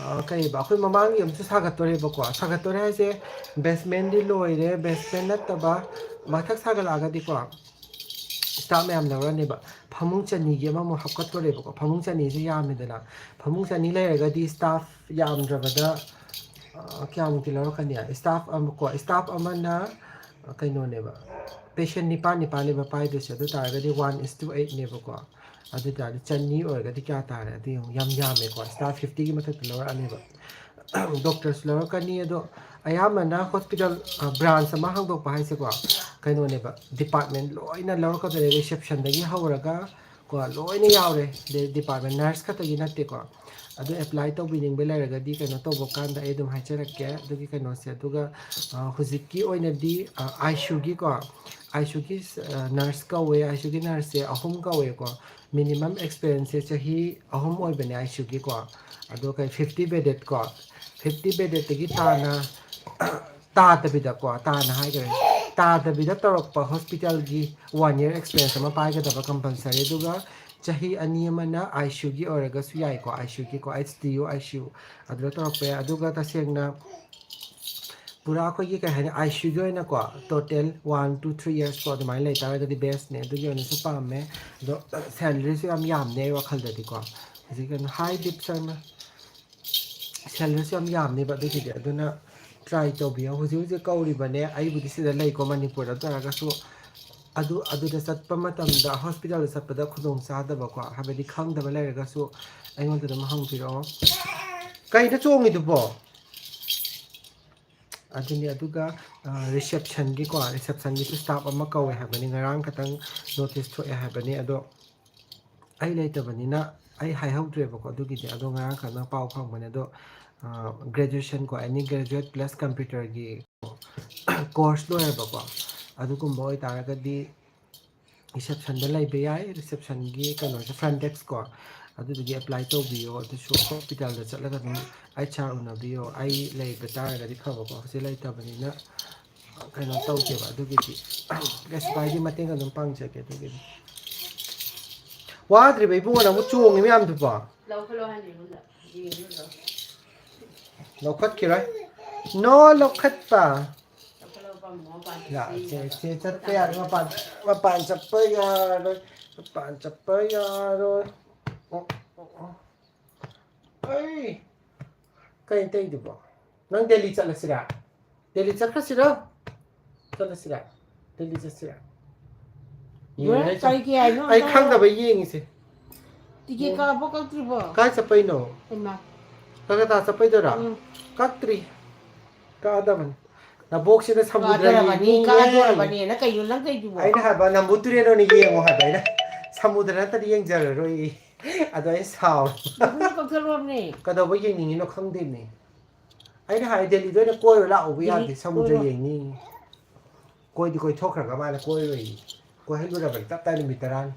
ꯑ, ꯀꯩꯕ, ꯑꯩꯈꯣꯏ ꯃꯃꯥꯡꯒꯤ ꯑꯃꯁꯨ ꯁꯥꯒꯠꯇꯣꯔꯦꯕꯀꯣ꯫ ꯁꯥꯒꯠꯇꯣꯔꯦ ꯍꯥꯏꯁꯦ, ꯕꯦꯁꯃꯦꯟꯗꯤ ꯂꯣꯏꯔꯦ꯫ ꯕꯦꯁꯃꯦꯟ ꯅꯠꯇꯕ ꯃꯊꯛ ꯁꯥꯒꯠꯂꯛꯑꯒꯗꯤꯀꯣ, ꯁ꯭ꯇꯥꯐ ꯃꯌꯥꯝ ꯂꯧꯔꯅꯦꯕ꯫ ꯐꯃꯨꯡ ꯆꯅꯤꯒꯤ ꯑꯃꯃꯨꯛ ꯍꯥꯞꯀꯠꯇꯣꯔꯦꯕꯀꯣ꯫ ꯐꯃꯨꯡ ꯆꯅꯤꯁꯦ ꯌꯥꯝꯃꯦꯗꯅ꯫ ꯐꯃꯨꯡ ꯆꯅꯤ ꯂꯩꯔꯒꯗꯤ ꯁ꯭ꯇꯥꯐ ꯌꯥꯝꯗ꯭ꯔꯕꯗ, ꯑ, ꯀꯌꯥꯃꯨꯛꯇꯤ ꯂꯧꯔꯛꯀꯅꯤ? ꯁ꯭ꯇꯥꯐ ꯑꯃ ꯀꯣ, ꯁ꯭ꯇꯥꯐ ꯑꯃꯅ, ꯑ, ꯀꯩꯅꯣꯅꯦꯕ, ꯄꯦꯁꯦꯟ ꯅꯤꯄꯥꯟ ꯅꯤꯄꯥꯟꯅꯦꯕ ꯄꯥꯏꯗꯣꯏꯁꯦ꯫ ꯑꯗꯨ ꯇꯥꯔꯒꯗꯤ one is to eight ꯅꯦꯕꯀꯣ꯫ ꯑꯗꯨ ꯇꯥꯔꯗꯤ ꯆꯅꯤ ꯑꯣꯏꯔꯒꯗꯤ ꯀꯌꯥ ꯇꯥꯔꯦ? ꯑꯗꯨ ꯌꯦꯡꯉꯨ, ꯌꯥꯝ ꯌꯥꯝꯃꯦꯀꯣ꯫ ꯁ꯭ꯇꯥꯐ fifty ꯒꯤ ꯃꯊꯛꯇ ꯂꯧꯔꯛꯑꯅꯦꯕ꯫ ꯗꯣꯛꯇꯔꯁꯨ ꯂꯧꯔꯛꯀꯅꯤ꯫ ꯑꯗꯣ ꯑꯌꯥꯝꯕꯅ ꯍꯣꯁꯄꯤꯇꯥꯜ, ꯑ, ꯕ꯭ꯔꯥꯟꯁ ꯑꯃ ꯍꯥꯡꯗꯣꯛꯄ ꯍꯥꯏꯁꯦꯀꯣ, ꯀꯩꯅꯣꯅꯦꯕ, ꯗꯤꯄꯥꯔꯠꯃꯦꯟ ꯂꯣꯏꯅ ꯂꯧꯔꯛꯀꯗꯣꯏꯅꯦ, ꯔꯤꯁꯦꯞꯁꯟꯗꯒꯤ ꯍꯧꯔꯒ ꯀꯣ, ꯂꯣꯏꯅ ꯌꯥꯎꯔꯦ꯫ ꯗꯤꯄꯥꯔꯠꯃꯦꯟ ꯅꯔꯁ ꯈꯛꯇꯒꯤ ꯅꯠꯇꯦꯀꯣ꯫ ꯑꯗꯨ ꯑꯦꯄ꯭ꯂꯥꯏ ꯇꯧꯕꯤꯅꯤꯡꯕ ꯂꯩꯔꯒꯗꯤ ꯀꯩꯅꯣ ꯇꯧꯕ ꯀꯥꯟꯗ ꯑꯩ ꯑꯗꯨꯝ ꯍꯥꯏꯖꯔꯛꯀꯦ ꯑꯗꯨꯒꯤ ꯀꯩꯅꯣꯁꯦ꯫ ꯑꯗꯨꯒ ꯍꯧꯖꯤꯛꯀꯤ ꯑꯣꯏꯅꯗꯤ ꯑꯥꯏꯁꯨꯒꯤꯀꯣ, ꯑꯥꯏꯁꯨꯒꯤ ꯅꯔꯁ ꯀꯧꯋꯦ꯫ ꯑꯥꯏꯁꯨꯒꯤ ꯅꯔꯁꯁꯦ ꯑꯍꯨꯝ ꯀꯧꯋꯦꯀꯣ꯫ ꯃꯤꯅꯤꯃꯝ ꯑꯦꯛꯁꯄꯤꯔꯤꯌꯦꯟꯁꯁꯦ ꯆꯍꯤ ꯑꯍꯨꯝ ꯑꯣꯏꯕꯅꯦ ꯑꯥꯏꯁꯨꯒꯤꯀꯣ꯫ ꯑꯗꯣ ꯀꯩ ꯐꯤꯐꯇꯤ ꯕꯦꯗꯦꯠꯀꯣ, ꯐꯤꯐꯇꯤ ꯕꯦꯗꯦꯠꯇꯒꯤ ꯇꯥꯅ ꯇꯥꯗꯕꯤꯗꯀꯣ, ꯇꯥꯅ ꯍꯥꯏꯈ꯭ꯔꯦ, ꯇꯥꯗꯕꯤꯗ ꯇꯧꯔꯛꯄ ꯍꯣꯁꯄꯤꯇꯥꯜꯒꯤ ꯋꯥꯟ ꯌꯔ ꯑꯦꯛꯁꯄꯤꯔꯤꯌꯦꯟꯁ ꯑꯃ ꯄꯥꯏꯒꯗꯕ ꯀꯝꯄꯜꯁꯔꯤ꯫ ꯑꯗꯨꯒ ꯆꯍꯤ ꯑꯅꯤ ꯑꯃꯅ ꯑꯥꯏ ꯁꯤ ꯌꯨꯒꯤ ꯑꯣꯏꯔꯒꯁꯨ ꯌꯥꯏꯀꯣ, I C ꯌꯨꯒꯤꯀꯣ, H D U I C U ꯑꯗꯨꯗ ꯇꯧꯔꯛꯄ ꯌꯥꯏ꯫ ꯑꯗꯨꯒ ꯇꯁꯦꯡꯅ ꯄꯨꯔꯥ ꯑꯩꯈꯣꯏꯒꯤ ꯀꯩ ꯍꯥꯏꯅꯤ, ꯑꯥꯏ ꯁꯤ ꯌꯨꯒꯤ ꯑꯣꯏꯅꯀꯣ ꯇꯣꯇꯦꯜ ꯋꯥꯟ ꯇꯨ ꯊ꯭ꯔꯤ ꯌꯔꯁꯀꯣ ꯑꯗꯨꯃꯥꯏꯅ ꯂꯩꯇꯥꯔꯒꯗꯤ ꯕꯦꯁꯅꯦ꯫ ꯑꯗꯨꯒꯤ ꯑꯣꯏꯅꯁꯨ ꯄꯥꯝꯃꯦ꯫ ꯑꯗꯣ ꯁꯦꯂꯔꯤꯁꯨ ꯌꯥꯝ ꯌꯥꯝꯅꯦ ꯑꯩ ꯋꯥꯈꯜꯗꯗꯤꯀꯣ꯫ ꯍꯧꯖꯤꯛ ꯀꯩꯅꯣ, ꯍꯥꯏ ꯗꯤꯞ ꯁꯔꯃ꯫ ꯁꯦꯂꯔꯤꯁꯨ ꯌꯥꯝ ꯌꯥꯝꯅꯦꯕ ꯑꯗꯨꯒꯤꯗꯤ꯫ ꯑꯗꯨꯅ ꯇ꯭ꯔꯥꯏ ꯇꯧꯕꯤꯌꯣ꯫ ꯍꯧꯖꯤꯛ ꯍꯧꯖꯤꯛ ꯀꯧꯔꯤꯕꯅꯦ, ꯑꯩꯕꯨꯗꯤ ꯁꯤꯗ ꯂꯩꯀꯣ ꯃꯅꯤꯄꯨꯔꯗ, ꯑꯗꯨ ꯑꯣꯏꯔꯒꯁꯨ ꯑꯗꯨ, ꯑꯗꯨꯗ ꯆꯠꯄ ꯃꯇꯝꯗ, ꯍꯣꯁꯄꯤꯇꯥꯜꯗ ꯆꯠꯄꯗ ꯈꯨꯗꯣꯡ ꯆꯥꯗꯕꯀꯣ, ꯍꯥꯏꯕꯗꯤ ꯈꯪꯗꯕ ꯂꯩꯔꯒꯁꯨ ꯑꯩꯉꯣꯟꯗ ꯑꯗꯨꯝ ꯍꯪꯕꯤꯔꯛꯑꯣ꯫ ꯀꯩꯅꯣ ꯆꯣꯡꯉꯤꯗꯨꯕꯣ? ꯑꯗꯨꯅꯤ꯫ ꯑꯗꯨꯒ ꯔꯤꯁꯦꯞꯁꯟꯒꯤꯀꯣ, ꯔꯤꯁꯦꯞꯁꯟꯒꯤꯁꯨ ꯁ꯭ꯇꯥꯐ ꯑꯃ ꯀꯧꯋꯦ ꯍꯥꯏꯕꯅꯤ, ꯉꯔꯥꯡ ꯈꯛꯇꯪ ꯅꯣꯇꯤꯁ ꯊꯣꯛꯑꯦ ꯍꯥꯏꯕꯅꯤ꯫ ꯑꯗꯣ ꯑꯩ ꯂꯩꯇꯕꯅꯤꯅ ꯑꯩ ꯍꯥꯏꯍꯧꯗ꯭ꯔꯦꯕꯀꯣ ꯑꯗꯨꯒꯤꯗꯤ꯫ ꯑꯗꯣ ꯉꯔꯥꯡ ꯈꯛꯇꯪ ꯄꯥꯎ ꯐꯪꯕꯅꯦ꯫ ꯑꯗꯣ ꯒ꯭ꯔꯦꯖꯨꯑꯦꯁꯟꯀꯣ, ꯑꯦꯅꯤ ꯒ꯭ꯔꯦꯖꯨꯑꯦꯠ ꯄ꯭ꯂꯁ ꯀꯝꯄ꯭ꯌꯨꯇꯔꯒꯤ ꯀꯣꯔꯁ ꯂꯣꯏꯔꯕꯀꯣ, ꯑꯗꯨꯒꯨꯝꯕ ꯑꯣꯏꯇꯥꯔꯒꯗꯤ ꯔꯤꯁꯦꯞꯁꯟꯗ ꯂꯩꯕ ꯌꯥꯏ꯫ ꯔꯤꯁꯦꯞꯁꯟꯒꯤ ꯀꯩꯅꯣꯁꯦ, ꯐ꯭ꯔꯟ ꯗꯦꯛꯁꯀꯣ, ꯑꯗꯨꯗꯨꯒꯤ ꯑꯦꯄ꯭ꯂꯥꯏ ꯇꯧꯕꯤꯌꯣ꯫ ꯑꯗꯨꯁꯨ ꯍꯣꯁꯄꯤꯇꯥꯜꯗ ꯆꯠꯂꯒ ꯑꯗꯨꯝ ꯑꯩꯆ ꯑꯥꯔ ꯎꯅꯕꯤꯌꯣ꯫ ꯑꯩ ꯂꯩꯕ ꯇꯥꯔꯒꯗꯤ ꯐꯕꯀꯣ, ꯍꯧꯖꯤꯛ ꯂꯩꯇꯕꯅꯤꯅ ꯀꯩꯅꯣ ꯇꯧꯗꯦꯕ꯫ ꯑꯗꯨꯒꯤꯗꯤ ꯀꯩꯁꯨ ꯀꯥꯏꯗꯦ, ꯃꯇꯦꯡ ꯑꯗꯨꯝ ꯄꯥꯡꯖꯒꯦ꯫ ꯑꯗꯨꯒꯤꯗꯤ ꯋꯥꯗ꯭ꯔꯤꯕ ꯏꯕꯨꯡꯉꯣ, ꯅꯪꯕꯨ ꯆꯣꯡꯉꯤ ꯃꯌꯥꯝꯗꯨꯕꯣ? ꯂꯧꯈꯠꯂꯣ ꯍꯥꯏꯅꯤ ꯏꯕꯨꯡꯗ꯫ ꯌꯦꯡꯉꯨ ꯂꯧ꯫ ꯂꯧꯈꯠꯈꯤꯔꯣꯏ꯫ ꯅꯣ ꯂꯧꯈꯠꯄ꯫ ꯂꯧꯈꯠꯂꯣ, ꯄꯥꯝꯃꯣ, ꯃꯄꯥꯟ ꯌꯥ, ꯆꯠꯁꯤ꯫ ꯆꯦ, ꯆꯦ ꯆꯠꯄ ꯌꯥꯔꯣꯏ, ꯃꯄꯥꯟ, ꯃꯄꯥꯟ ꯆꯠꯄ ꯌꯥꯔꯣꯏ, ꯃꯄꯥꯟ ꯆꯠꯄ ꯌꯥꯔꯣꯏ꯫ ꯑꯣ, ꯑꯣ, ꯑꯣ꯫ ꯑꯩ, ꯀꯩ ꯇꯩꯗꯨꯕꯣ? ꯅꯪ ꯗꯦꯜꯂꯤ ꯆꯠꯂꯁꯤꯔꯥ? ꯗꯦꯜꯂꯤ ꯆꯠꯈ꯭ꯔꯁꯤꯔꯣ? ꯆꯠꯂꯁꯤꯔꯥ? ꯗꯦꯜꯂꯤ ꯆꯠꯁꯤꯔꯥ? ꯌꯦꯡꯉꯦ ꯑꯩ꯫ ꯀꯔꯤꯒꯤ ꯍꯥꯏꯅꯣ? ꯑꯩ ꯑꯝꯇ ꯈꯪꯗꯕ ꯌꯦꯡꯉꯤꯁꯦ꯫ ꯇꯤꯀꯦꯠ ꯀꯛꯑꯕꯣ ꯀꯛꯇ꯭ꯔꯤꯕꯣ? ꯀꯥꯏ ꯆꯠꯄꯩꯅꯣ? ꯍꯩꯃꯥ꯫ ꯀꯜꯀꯇꯥ ꯆꯠꯄꯩꯗꯨꯔꯣ? ꯎꯝ꯫ ꯀꯛꯇ꯭ꯔꯤ꯫ ꯀꯛꯑꯗꯕꯅꯤ꯫ ꯅꯕꯣꯛꯁꯤꯅ ꯁꯃꯨꯗ꯭ꯔ ꯀꯛꯑꯗꯣꯔꯕꯅꯤ, ꯌꯦꯡꯅꯤꯡꯉꯦ꯫ ꯀꯛꯑꯗꯣꯔꯕꯅꯤꯅ ꯀꯩꯅꯣ ꯅꯪ ꯇꯧꯔꯤꯗꯨꯕꯣ? ꯑꯩꯅ ꯍꯥꯏꯕ ꯅꯝꯕꯨ ꯇꯨꯔꯦꯜ ꯑꯣꯏꯅ ꯌꯦꯡꯉꯣ ꯍꯥꯏꯕ ꯑꯩꯅ꯫ ꯁꯃꯨꯗ꯭ꯔ ꯅꯠꯇꯗꯤ ꯌꯦꯡꯖꯔꯔꯣꯏ꯫ ꯑꯗꯣ ꯑꯩ ꯁꯥꯎꯔꯦ꯫ ꯃꯈꯨꯝꯗꯣ ꯀꯛꯊꯠꯂꯣꯃꯦ꯫ ꯀꯩꯗꯧꯕ ꯌꯦꯡꯅꯤꯡꯉꯤꯅꯣ ꯈꯪꯗꯦꯅꯦ꯫ ꯑꯩꯅ ꯍꯥꯏ, ꯗꯦꯜꯂꯤꯗ ꯑꯣꯏꯅ ꯀꯣꯏꯔꯨ ꯂꯥꯛꯎꯕ ꯌꯥꯗꯦ, ꯗꯦꯜꯂꯤ ꯁꯃꯨꯗ꯭ꯔ ꯀꯣꯏꯔꯣ꯫ ꯌꯦꯡꯅꯤꯡꯉꯤ꯫ ꯀꯣꯏꯗꯤ ꯀꯣꯏꯊꯣꯛꯈ꯭ꯔꯒ ꯃꯥꯅ ꯀꯣꯏꯔꯣꯏꯌꯦ꯫ ꯀꯣꯏꯍꯜꯂꯨꯔꯕꯅꯤ ꯇꯞ ꯇꯥꯏ ꯅꯨꯃꯤꯠ ꯇꯔꯥꯅꯤ꯫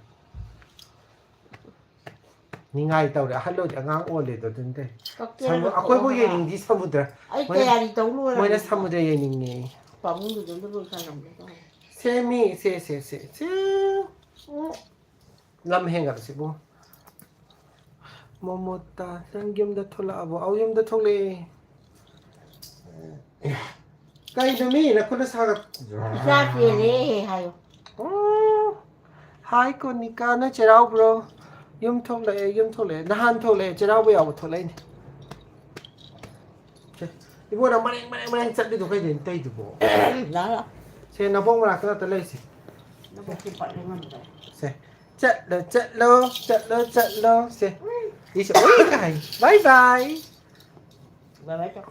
ꯅꯤꯡꯉꯥꯏ ꯇꯧꯔꯦ, ꯑꯍꯜ ꯑꯣꯏꯗꯤ ꯑꯉꯥꯡ ꯑꯣꯜꯂꯦꯗꯣ ꯑꯗꯨꯅ ꯇꯧ꯫ ꯀꯛꯀꯦ ꯁꯃꯨ-, ꯍꯥꯏꯕ ꯑꯩꯈꯣꯏꯕꯨ ꯇꯣꯛꯑꯣ ꯍꯥꯏꯕ꯫ ꯌꯦꯡꯅꯤꯡꯗꯤ ꯁꯃꯨꯗ꯭ꯔ꯫ ꯑꯩ ꯃꯣꯏꯅ, ꯇꯌꯥꯔꯤ ꯇꯧ ꯂꯣꯏꯔꯕꯅꯤ꯫ ꯃꯣꯏꯅ ꯁꯃꯨꯗ꯭ꯔ ꯌꯦꯡꯅꯤꯡꯉꯦ꯫ ꯄꯥꯕꯨꯡꯗꯨꯗ ꯂꯣꯏ ꯁꯥꯟꯅꯕꯅꯦ ꯇꯧꯔꯦ꯫ ꯁꯦ ꯃꯤ, ꯁꯦ, ꯁꯦ, ꯁꯦ, ꯁꯦ꯫ ꯎꯝ꯫ ꯂꯝ ꯍꯦꯟꯒꯠꯂꯁꯤꯕꯨ꯫ ꯃꯣꯃꯣꯇꯥ, ꯅꯪ ꯌꯨꯝꯗ ꯊꯣꯛꯂꯛꯑꯕꯣ? ꯑꯧ, ꯌꯨꯝꯗ ꯊꯣꯛꯂꯛꯑꯦ꯫ ꯀꯩꯅꯣ ꯃꯤ ꯅꯈꯨꯠꯅ ꯁꯥꯒꯠ-, ꯏꯆꯥ ꯆꯦꯜꯂꯦ ꯍꯥꯏꯌꯣ꯫ ꯑꯣ꯫ ꯍꯥꯏ ꯀꯣꯅꯤꯀꯥ, ꯅꯣꯏ ꯆꯩꯔꯥꯎꯕ꯭ꯔꯣ? ꯌꯨꯝ ꯊꯣꯛꯂꯛꯑꯦ, ꯌꯨꯝ ꯊꯣꯛꯂꯛꯑꯦ꯫ ꯅꯍꯥꯟ ꯊꯣꯛꯂꯛꯑꯦ, ꯆꯩꯔꯥꯎꯕ ꯌꯥꯎꯕ ꯊꯣꯛꯂꯛꯏꯅꯦ꯫ ꯁꯦ, ꯏꯕꯣ, ꯅꯪ ꯃꯔꯦꯡ ꯃꯔꯦꯡ ꯃꯔꯦꯡ ꯆꯠꯂꯤꯗꯣ ꯀꯩꯗꯩꯅꯣ ꯇꯧꯏꯗꯨꯕꯣ? ꯂꯥꯛꯑꯣ꯫ ꯁꯦ, ꯅꯕꯣꯛ ꯃꯅꯥꯛꯇ ꯅꯠꯇ ꯂꯩꯁꯦ꯫ ꯅꯕꯣꯛꯁꯦ ꯄꯠꯂꯦ ꯉꯝꯗ꯭ꯔꯦ꯫ ꯁꯦ, ꯆꯠꯂꯣ, ꯆꯠꯂꯣ, ꯆꯠꯂꯣ, ꯆꯠꯂꯣ꯫ ꯁꯦ, ꯏꯁ, ꯎꯏ ꯀꯥꯏ꯫ ꯕꯥꯏ ꯕꯥꯏ꯫ ꯕꯥꯏ ꯕꯥꯏ ꯇꯧ꯫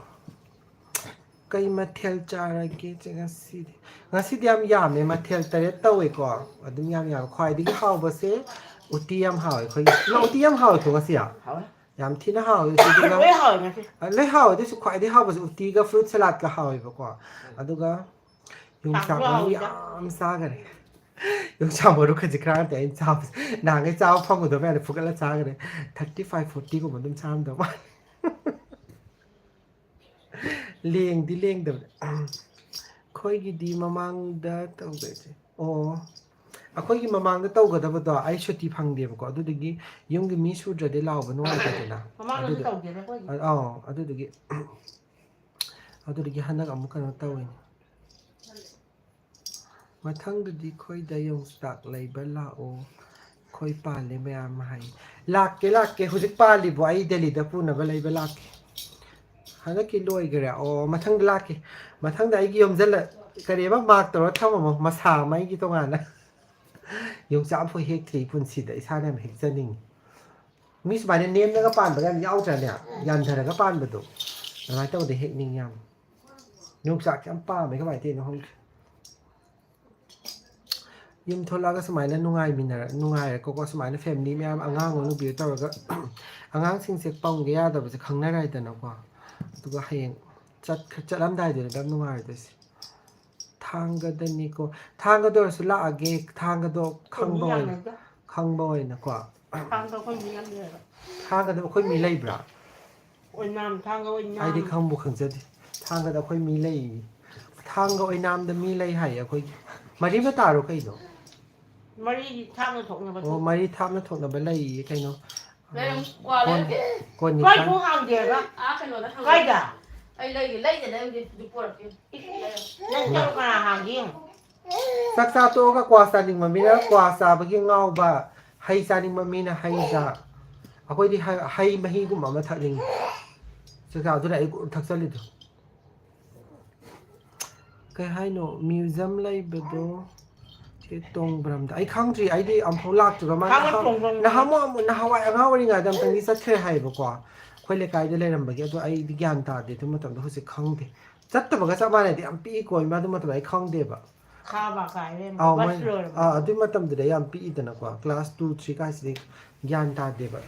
ꯀꯩ ꯃꯊꯦꯜ ꯆꯥꯔꯒꯦ ꯆꯦ ꯉꯁꯤꯗꯤ? ꯉꯁꯤꯗꯤ ꯌꯥꯝ ꯌꯥꯝꯃꯦ, ꯃꯊꯦꯜ ꯇꯔꯦꯠ ꯇꯧꯋꯦꯀꯣ꯫ ꯑꯗꯨꯝ ꯌꯥꯝ ꯌꯥꯝꯃꯦ꯫ ꯈ꯭ꯋꯥꯏꯗꯒꯤ ꯍꯥꯎꯕꯁꯦ ꯎꯇꯤ ꯌꯥꯝ ꯍꯥꯎꯋꯦ ꯑꯩꯈꯣꯏꯒꯤ꯫ ꯏꯃꯥ, ꯎꯇꯤ ꯌꯥꯝ ꯍꯥꯎꯋꯦꯀꯣ ꯉꯁꯤ? ꯍꯥꯎꯋꯦ꯫ ꯌꯥꯝ ꯊꯤꯅ ꯍꯥꯎꯋꯦ ꯎꯇꯤꯗꯨꯒ꯫ ꯂꯣꯏ ꯍꯥꯎꯋꯦ ꯉꯁꯤ꯫ ꯑ, ꯂꯣꯏ ꯍꯥꯎꯋꯦ, ꯑꯗꯨꯏꯁꯨ ꯈ꯭ꯋꯥꯏꯗꯒꯤ ꯍꯥꯎꯕꯁꯦ ꯎꯇꯤꯒ ꯐ꯭ꯔꯨꯠ ꯁꯂꯥꯗꯀ ꯍꯥꯎꯋꯦꯕꯀꯣ꯫ ꯑꯗꯨꯒ ꯌꯣꯡꯆꯥꯛ ꯆꯥꯛꯁꯨ ꯃꯔꯨ ꯍꯥꯎꯋꯤꯗ꯫ ꯌꯥꯝ ꯆꯥꯈꯔꯦ꯫ ꯌꯣꯡꯆꯥꯛ ꯃꯔꯨ ꯈꯖꯤꯛ ꯈꯔ ꯅꯠꯇꯦ ꯑꯩꯅ ꯆꯥꯕꯁꯦ꯫ ꯅꯍꯥꯟꯈꯩ ꯆꯥꯕ ꯐꯪꯉꯨꯗꯕ ꯃꯌꯥꯝꯗꯣ ꯐꯨꯒꯠꯂ ꯆꯥꯈ꯭ꯔꯦ꯫ ꯊꯥꯔꯇꯤ ꯐꯥꯏꯚ, ꯐꯣꯔꯇꯤꯒꯨꯝꯕ ꯑꯗꯨꯝ ꯆꯥꯔꯝꯗꯧ ꯃꯥꯜꯂꯦ꯫ ꯂꯦꯡꯗꯤ ꯂꯦꯡꯗꯕꯅꯦ꯫ ꯑꯩꯈꯣꯏꯒꯤꯗꯤ ꯃꯃꯥꯡꯗ ꯇꯧꯗꯣꯏꯁꯦ꯫ ꯑꯣ꯫ ꯑꯩꯈꯣꯏꯒꯤ ꯃꯃꯥꯡꯗ ꯇꯧꯒꯗꯕꯗꯣ ꯑꯩ ꯁꯨꯇꯤ ꯐꯪꯗꯦꯕꯀꯣ꯫ ꯑꯗꯨꯗꯨꯒꯤ ꯌꯨꯝꯒꯤ ꯃꯤ ꯁꯨꯗ꯭ꯔꯗꯤ ꯂꯥꯎꯕ ꯅꯨꯡꯉꯥꯏꯇꯦꯗꯅ꯫ ꯃꯃꯥꯡꯗꯁꯨ ꯑꯗꯨꯗ-, ꯇꯧꯗꯦꯗ ꯑꯩꯈꯣꯏꯗꯤ꯫ ꯑ-, ꯑꯧ, ꯑꯗꯨꯗꯨꯒꯤ, ꯑꯗꯨꯗꯨꯒꯤ ꯍꯟꯗꯛ ꯑꯃꯨꯛ ꯀꯩꯅꯣ ꯇꯧꯋꯤꯅꯦ꯫ ꯃꯊꯪꯗꯗꯤ ꯑꯩꯈꯣꯏꯗ ꯌꯣꯡꯆꯥꯛ ꯂꯩꯕ ꯂꯥꯛꯑꯣ꯫ ꯑꯩꯈꯣꯏ ꯄꯥꯜꯂꯦ ꯃꯌꯥꯝ ꯍꯥꯏ꯫ ꯂꯥꯛꯀꯦ, ꯂꯥꯛꯀꯦ꯫ ꯍꯧꯖꯤꯛ ꯄꯥꯜꯂꯤꯕꯣ? ꯑꯩ ꯗꯦꯜꯂꯤꯗ ꯄꯨꯅꯕ ꯂꯩꯕ ꯂꯥꯛꯀꯦ꯫ ꯍꯟꯗꯛꯀꯤ ꯂꯣꯏꯈꯔꯦ꯫ ꯑꯣ, ꯃꯊꯪꯗ ꯂꯥꯛꯀꯦ꯫ ꯃꯊꯪꯗ ꯑꯩꯒꯤ ꯌꯣꯝꯖꯜꯂ-, ꯀꯔꯤꯕ, ꯃꯥꯔꯛ ꯇꯧꯔ ꯊꯝꯃꯝꯃꯣ, ꯃꯁꯥ ꯑꯃ ꯑꯩꯒꯤ ꯇꯣꯉꯥꯟꯅ꯫ ꯌꯣꯡꯆꯥꯛ ꯑꯃꯐꯥꯎ ꯍꯦꯛꯇ꯭ꯔꯤ ꯄꯨꯟꯁꯤꯗ, ꯏꯁꯥꯅ ꯌꯥꯝ ꯍꯦꯛꯆꯅꯤꯡꯉꯤ꯫ ꯃꯤ ꯁꯨꯃꯥꯏꯅ ꯅꯦꯝꯅꯒ ꯄꯥꯟꯕꯒ ꯌꯥꯝ ꯌꯥꯎꯗ꯭ꯔꯅꯦ? ꯌꯥꯟꯊꯔꯒ ꯄꯥꯟꯕꯗꯣ꯫ ꯑꯗꯨꯃꯥꯏꯅ ꯇꯧꯕꯗ ꯍꯦꯛꯅꯤꯡꯉꯤ ꯌꯥꯝ꯫ ꯌꯣꯡꯆꯥꯛꯁꯦ ꯌꯥꯝ ꯄꯥꯝꯃꯦ, ꯀꯃꯥꯏꯅ ꯇꯧꯔꯤꯅꯣ ꯈꯪꯗꯦ꯫ ꯌꯨꯝ ꯊꯣꯛꯂꯛꯑꯒ ꯁꯨꯃꯥꯏꯅ ꯅꯨꯡꯉꯥꯏꯃꯤꯟꯅꯔ ꯅꯨꯡꯉꯥꯏꯔꯦꯀꯣꯀꯣ, ꯁꯨꯃꯥꯏꯅ ꯐꯦꯃꯤꯂꯤ ꯃꯌꯥꯝ, ꯑꯉꯥꯡ ꯑꯣ ꯅꯨꯄꯤ ꯇꯧꯔꯒ ꯑꯉꯥꯡꯁꯤꯡꯁꯦ ꯄꯝꯒꯦ ꯌꯥꯗꯕꯁꯦ ꯈꯪꯅꯔꯦꯗꯅꯀꯣ꯫ ꯑꯗꯨꯒ ꯍꯌꯦꯡ ꯆꯠꯈ꯭ꯔ- ꯆꯠꯂꯝꯗꯥꯏꯗꯨꯅꯦ ꯌꯥꯝ ꯅꯨꯡꯉꯥꯏꯔꯣꯏꯗꯣꯏꯁꯦ꯫ ꯊꯥꯡꯒꯗꯅꯤꯀꯣ꯫ ꯊꯥꯡꯒꯗ ꯑꯣꯏꯔꯁꯨ ꯂꯥꯛꯑꯒꯦ꯫ ꯊꯥꯡꯒꯗꯣ ꯈꯪꯕ ꯑꯣꯏꯅ ꯈꯪꯕ ꯑꯣꯏꯅꯀꯣ꯫ ꯊꯥꯡꯒ ꯑꯩꯈꯣꯏ ꯃꯤ ꯌꯥꯝ ꯂꯩꯌꯦꯕ꯫ ꯊꯥꯡꯒꯗ ꯑꯩꯈꯣꯏ ꯃꯤ ꯂꯩꯕ꯭ꯔꯥ? ꯑꯣꯏꯅꯥꯝ, ꯊꯥꯡꯒ ꯑꯣꯏꯅꯥꯝ꯫ ꯑꯩꯗꯤ ꯈꯪꯕꯨ ꯈꯪꯖꯗꯦ꯫ ꯊꯥꯡꯒꯗ ꯑꯩꯈꯣꯏ ꯃꯤ ꯂꯩ꯫ ꯊꯥꯡꯒ ꯑꯣꯏꯅꯥꯝꯗ ꯃꯤ ꯂꯩ ꯍꯥꯏꯌꯦ ꯑꯩꯈꯣꯏꯒꯤ꯫ ꯃꯔꯤ ꯃꯇꯥꯔꯣ ꯀꯩꯅꯣ? ꯃꯔꯤ ꯊꯥꯞꯅ ꯊꯣꯛꯅꯕ ꯑꯣ, ꯊꯣꯛ- ꯃꯔꯤ ꯊꯥꯞꯅ ꯊꯣꯛꯅꯕ ꯂꯩꯌꯦ ꯀꯩꯅꯣ? ꯂꯩꯔꯝ-, ꯀ꯭ꯋꯥ ꯀꯣꯟ-, ꯂꯩꯔꯝꯗꯦ꯫ ꯀꯣꯟꯅꯤ ꯀꯥꯏ ꯀꯥꯏ-, ꯊꯣꯡ ꯍꯥꯡꯗꯦ ꯍꯥꯏꯕ? ꯑꯥ, ꯀꯩꯅꯣꯗ ꯍꯥꯡꯉꯦ꯫ ꯀꯥꯏꯗ? ꯑꯩ ꯂꯩꯒꯦ, ꯂꯩꯒꯦ, ꯂꯩꯔꯝꯗꯦ꯫ ꯑꯗꯨ ꯄꯣꯔꯛꯀꯦ꯫ ꯅꯪ ꯆꯠꯂꯣ, ꯀꯅꯥ ꯍꯥꯡꯒꯦ ꯌꯦꯡꯉꯣ꯫ ꯆꯥꯛ ꯆꯥ ꯇꯣꯛꯑꯒ ꯀ꯭ꯋꯥ ꯆꯥꯅꯤꯡꯕ ꯃꯤꯅ ꯀ꯭ꯋꯥ ꯆꯥꯕꯒꯤ ꯉꯥꯎꯕ, ꯍꯩ ꯆꯥꯅꯤꯡꯕ ꯃꯤꯅ ꯍꯩ ꯆꯥ꯫ ꯑꯩꯈꯣꯏꯗꯤ ꯍ-, ꯍꯩ ꯃꯍꯤꯒꯨꯝꯕ ꯑꯃ ꯊꯛꯅꯤꯡꯉꯤ꯫ ꯆꯥꯛ ꯆꯥ-, ꯑꯗꯨꯅ ꯑꯩ ꯊꯛꯆꯜꯂꯤꯗꯣ꯫ ꯀꯩ ꯍꯥꯏꯅꯣ? ꯃ꯭ꯌꯨꯖꯝ ꯂꯩꯕꯗꯣ ꯁꯤ ꯇꯣꯡꯕ꯭ꯔꯝꯗ꯫ ꯑꯩ ꯈꯪꯗ꯭ꯔꯤ, ꯑꯩꯗꯤ ꯑꯃꯨꯛꯐꯥꯎ ꯂꯥꯛꯇ꯭ꯔꯤꯕ꯫ ꯃꯥ ꯊꯥꯡꯒ ꯅꯍꯥꯟ-, ꯇꯣꯡꯕ꯭ꯔꯝꯗ꯫ ꯅꯍꯥꯟꯃꯨꯛ ꯑꯃꯨꯛ ꯅꯍꯥꯟꯋꯥꯏ ꯑꯉꯥꯡ ꯑꯣꯏꯔꯤꯉꯩꯗ ꯑꯃꯨꯛꯇꯪꯗꯤ ꯆꯠꯈ꯭ꯔꯦ ꯍꯥꯏꯌꯦꯕꯀꯣ꯫ ꯑꯩꯈꯣꯏ ꯂꯩꯀꯥꯏꯗ ꯂꯩꯔꯝꯕꯒꯤ, ꯑꯗꯣ ꯑꯩꯗꯤ ꯒ꯭ꯌꯥꯟ ꯇꯥꯗꯦ ꯑꯗꯨ ꯃꯇꯝꯗꯣ, ꯍꯧꯖꯤꯛ ꯈꯪꯗꯦ꯫ ꯆꯠꯇꯕꯒ ꯆꯞ ꯃꯥꯟꯅꯩꯗꯤ, ꯌꯥꯝ ꯄꯤꯛꯏꯀꯣ ꯏꯃꯥ, ꯑꯗꯨ ꯃꯇꯝꯗ ꯑꯩ ꯈꯪꯗꯦꯕ꯫ ꯈꯥꯕ ꯀꯥꯏꯔꯦ, ꯑꯥꯎ, bus ꯃꯣꯏ-, ꯂꯣꯏꯔꯕ꯫ ꯑꯥ, ꯑꯗꯨꯏ ꯃꯇꯝꯗꯨꯗ ꯌꯥꯝ ꯄꯤꯛꯏꯗꯅꯀꯣ, class two, three ꯀꯥꯏꯁꯤꯗꯤ ꯒ꯭ꯌꯥꯟ ꯇꯥꯗꯦꯕ꯫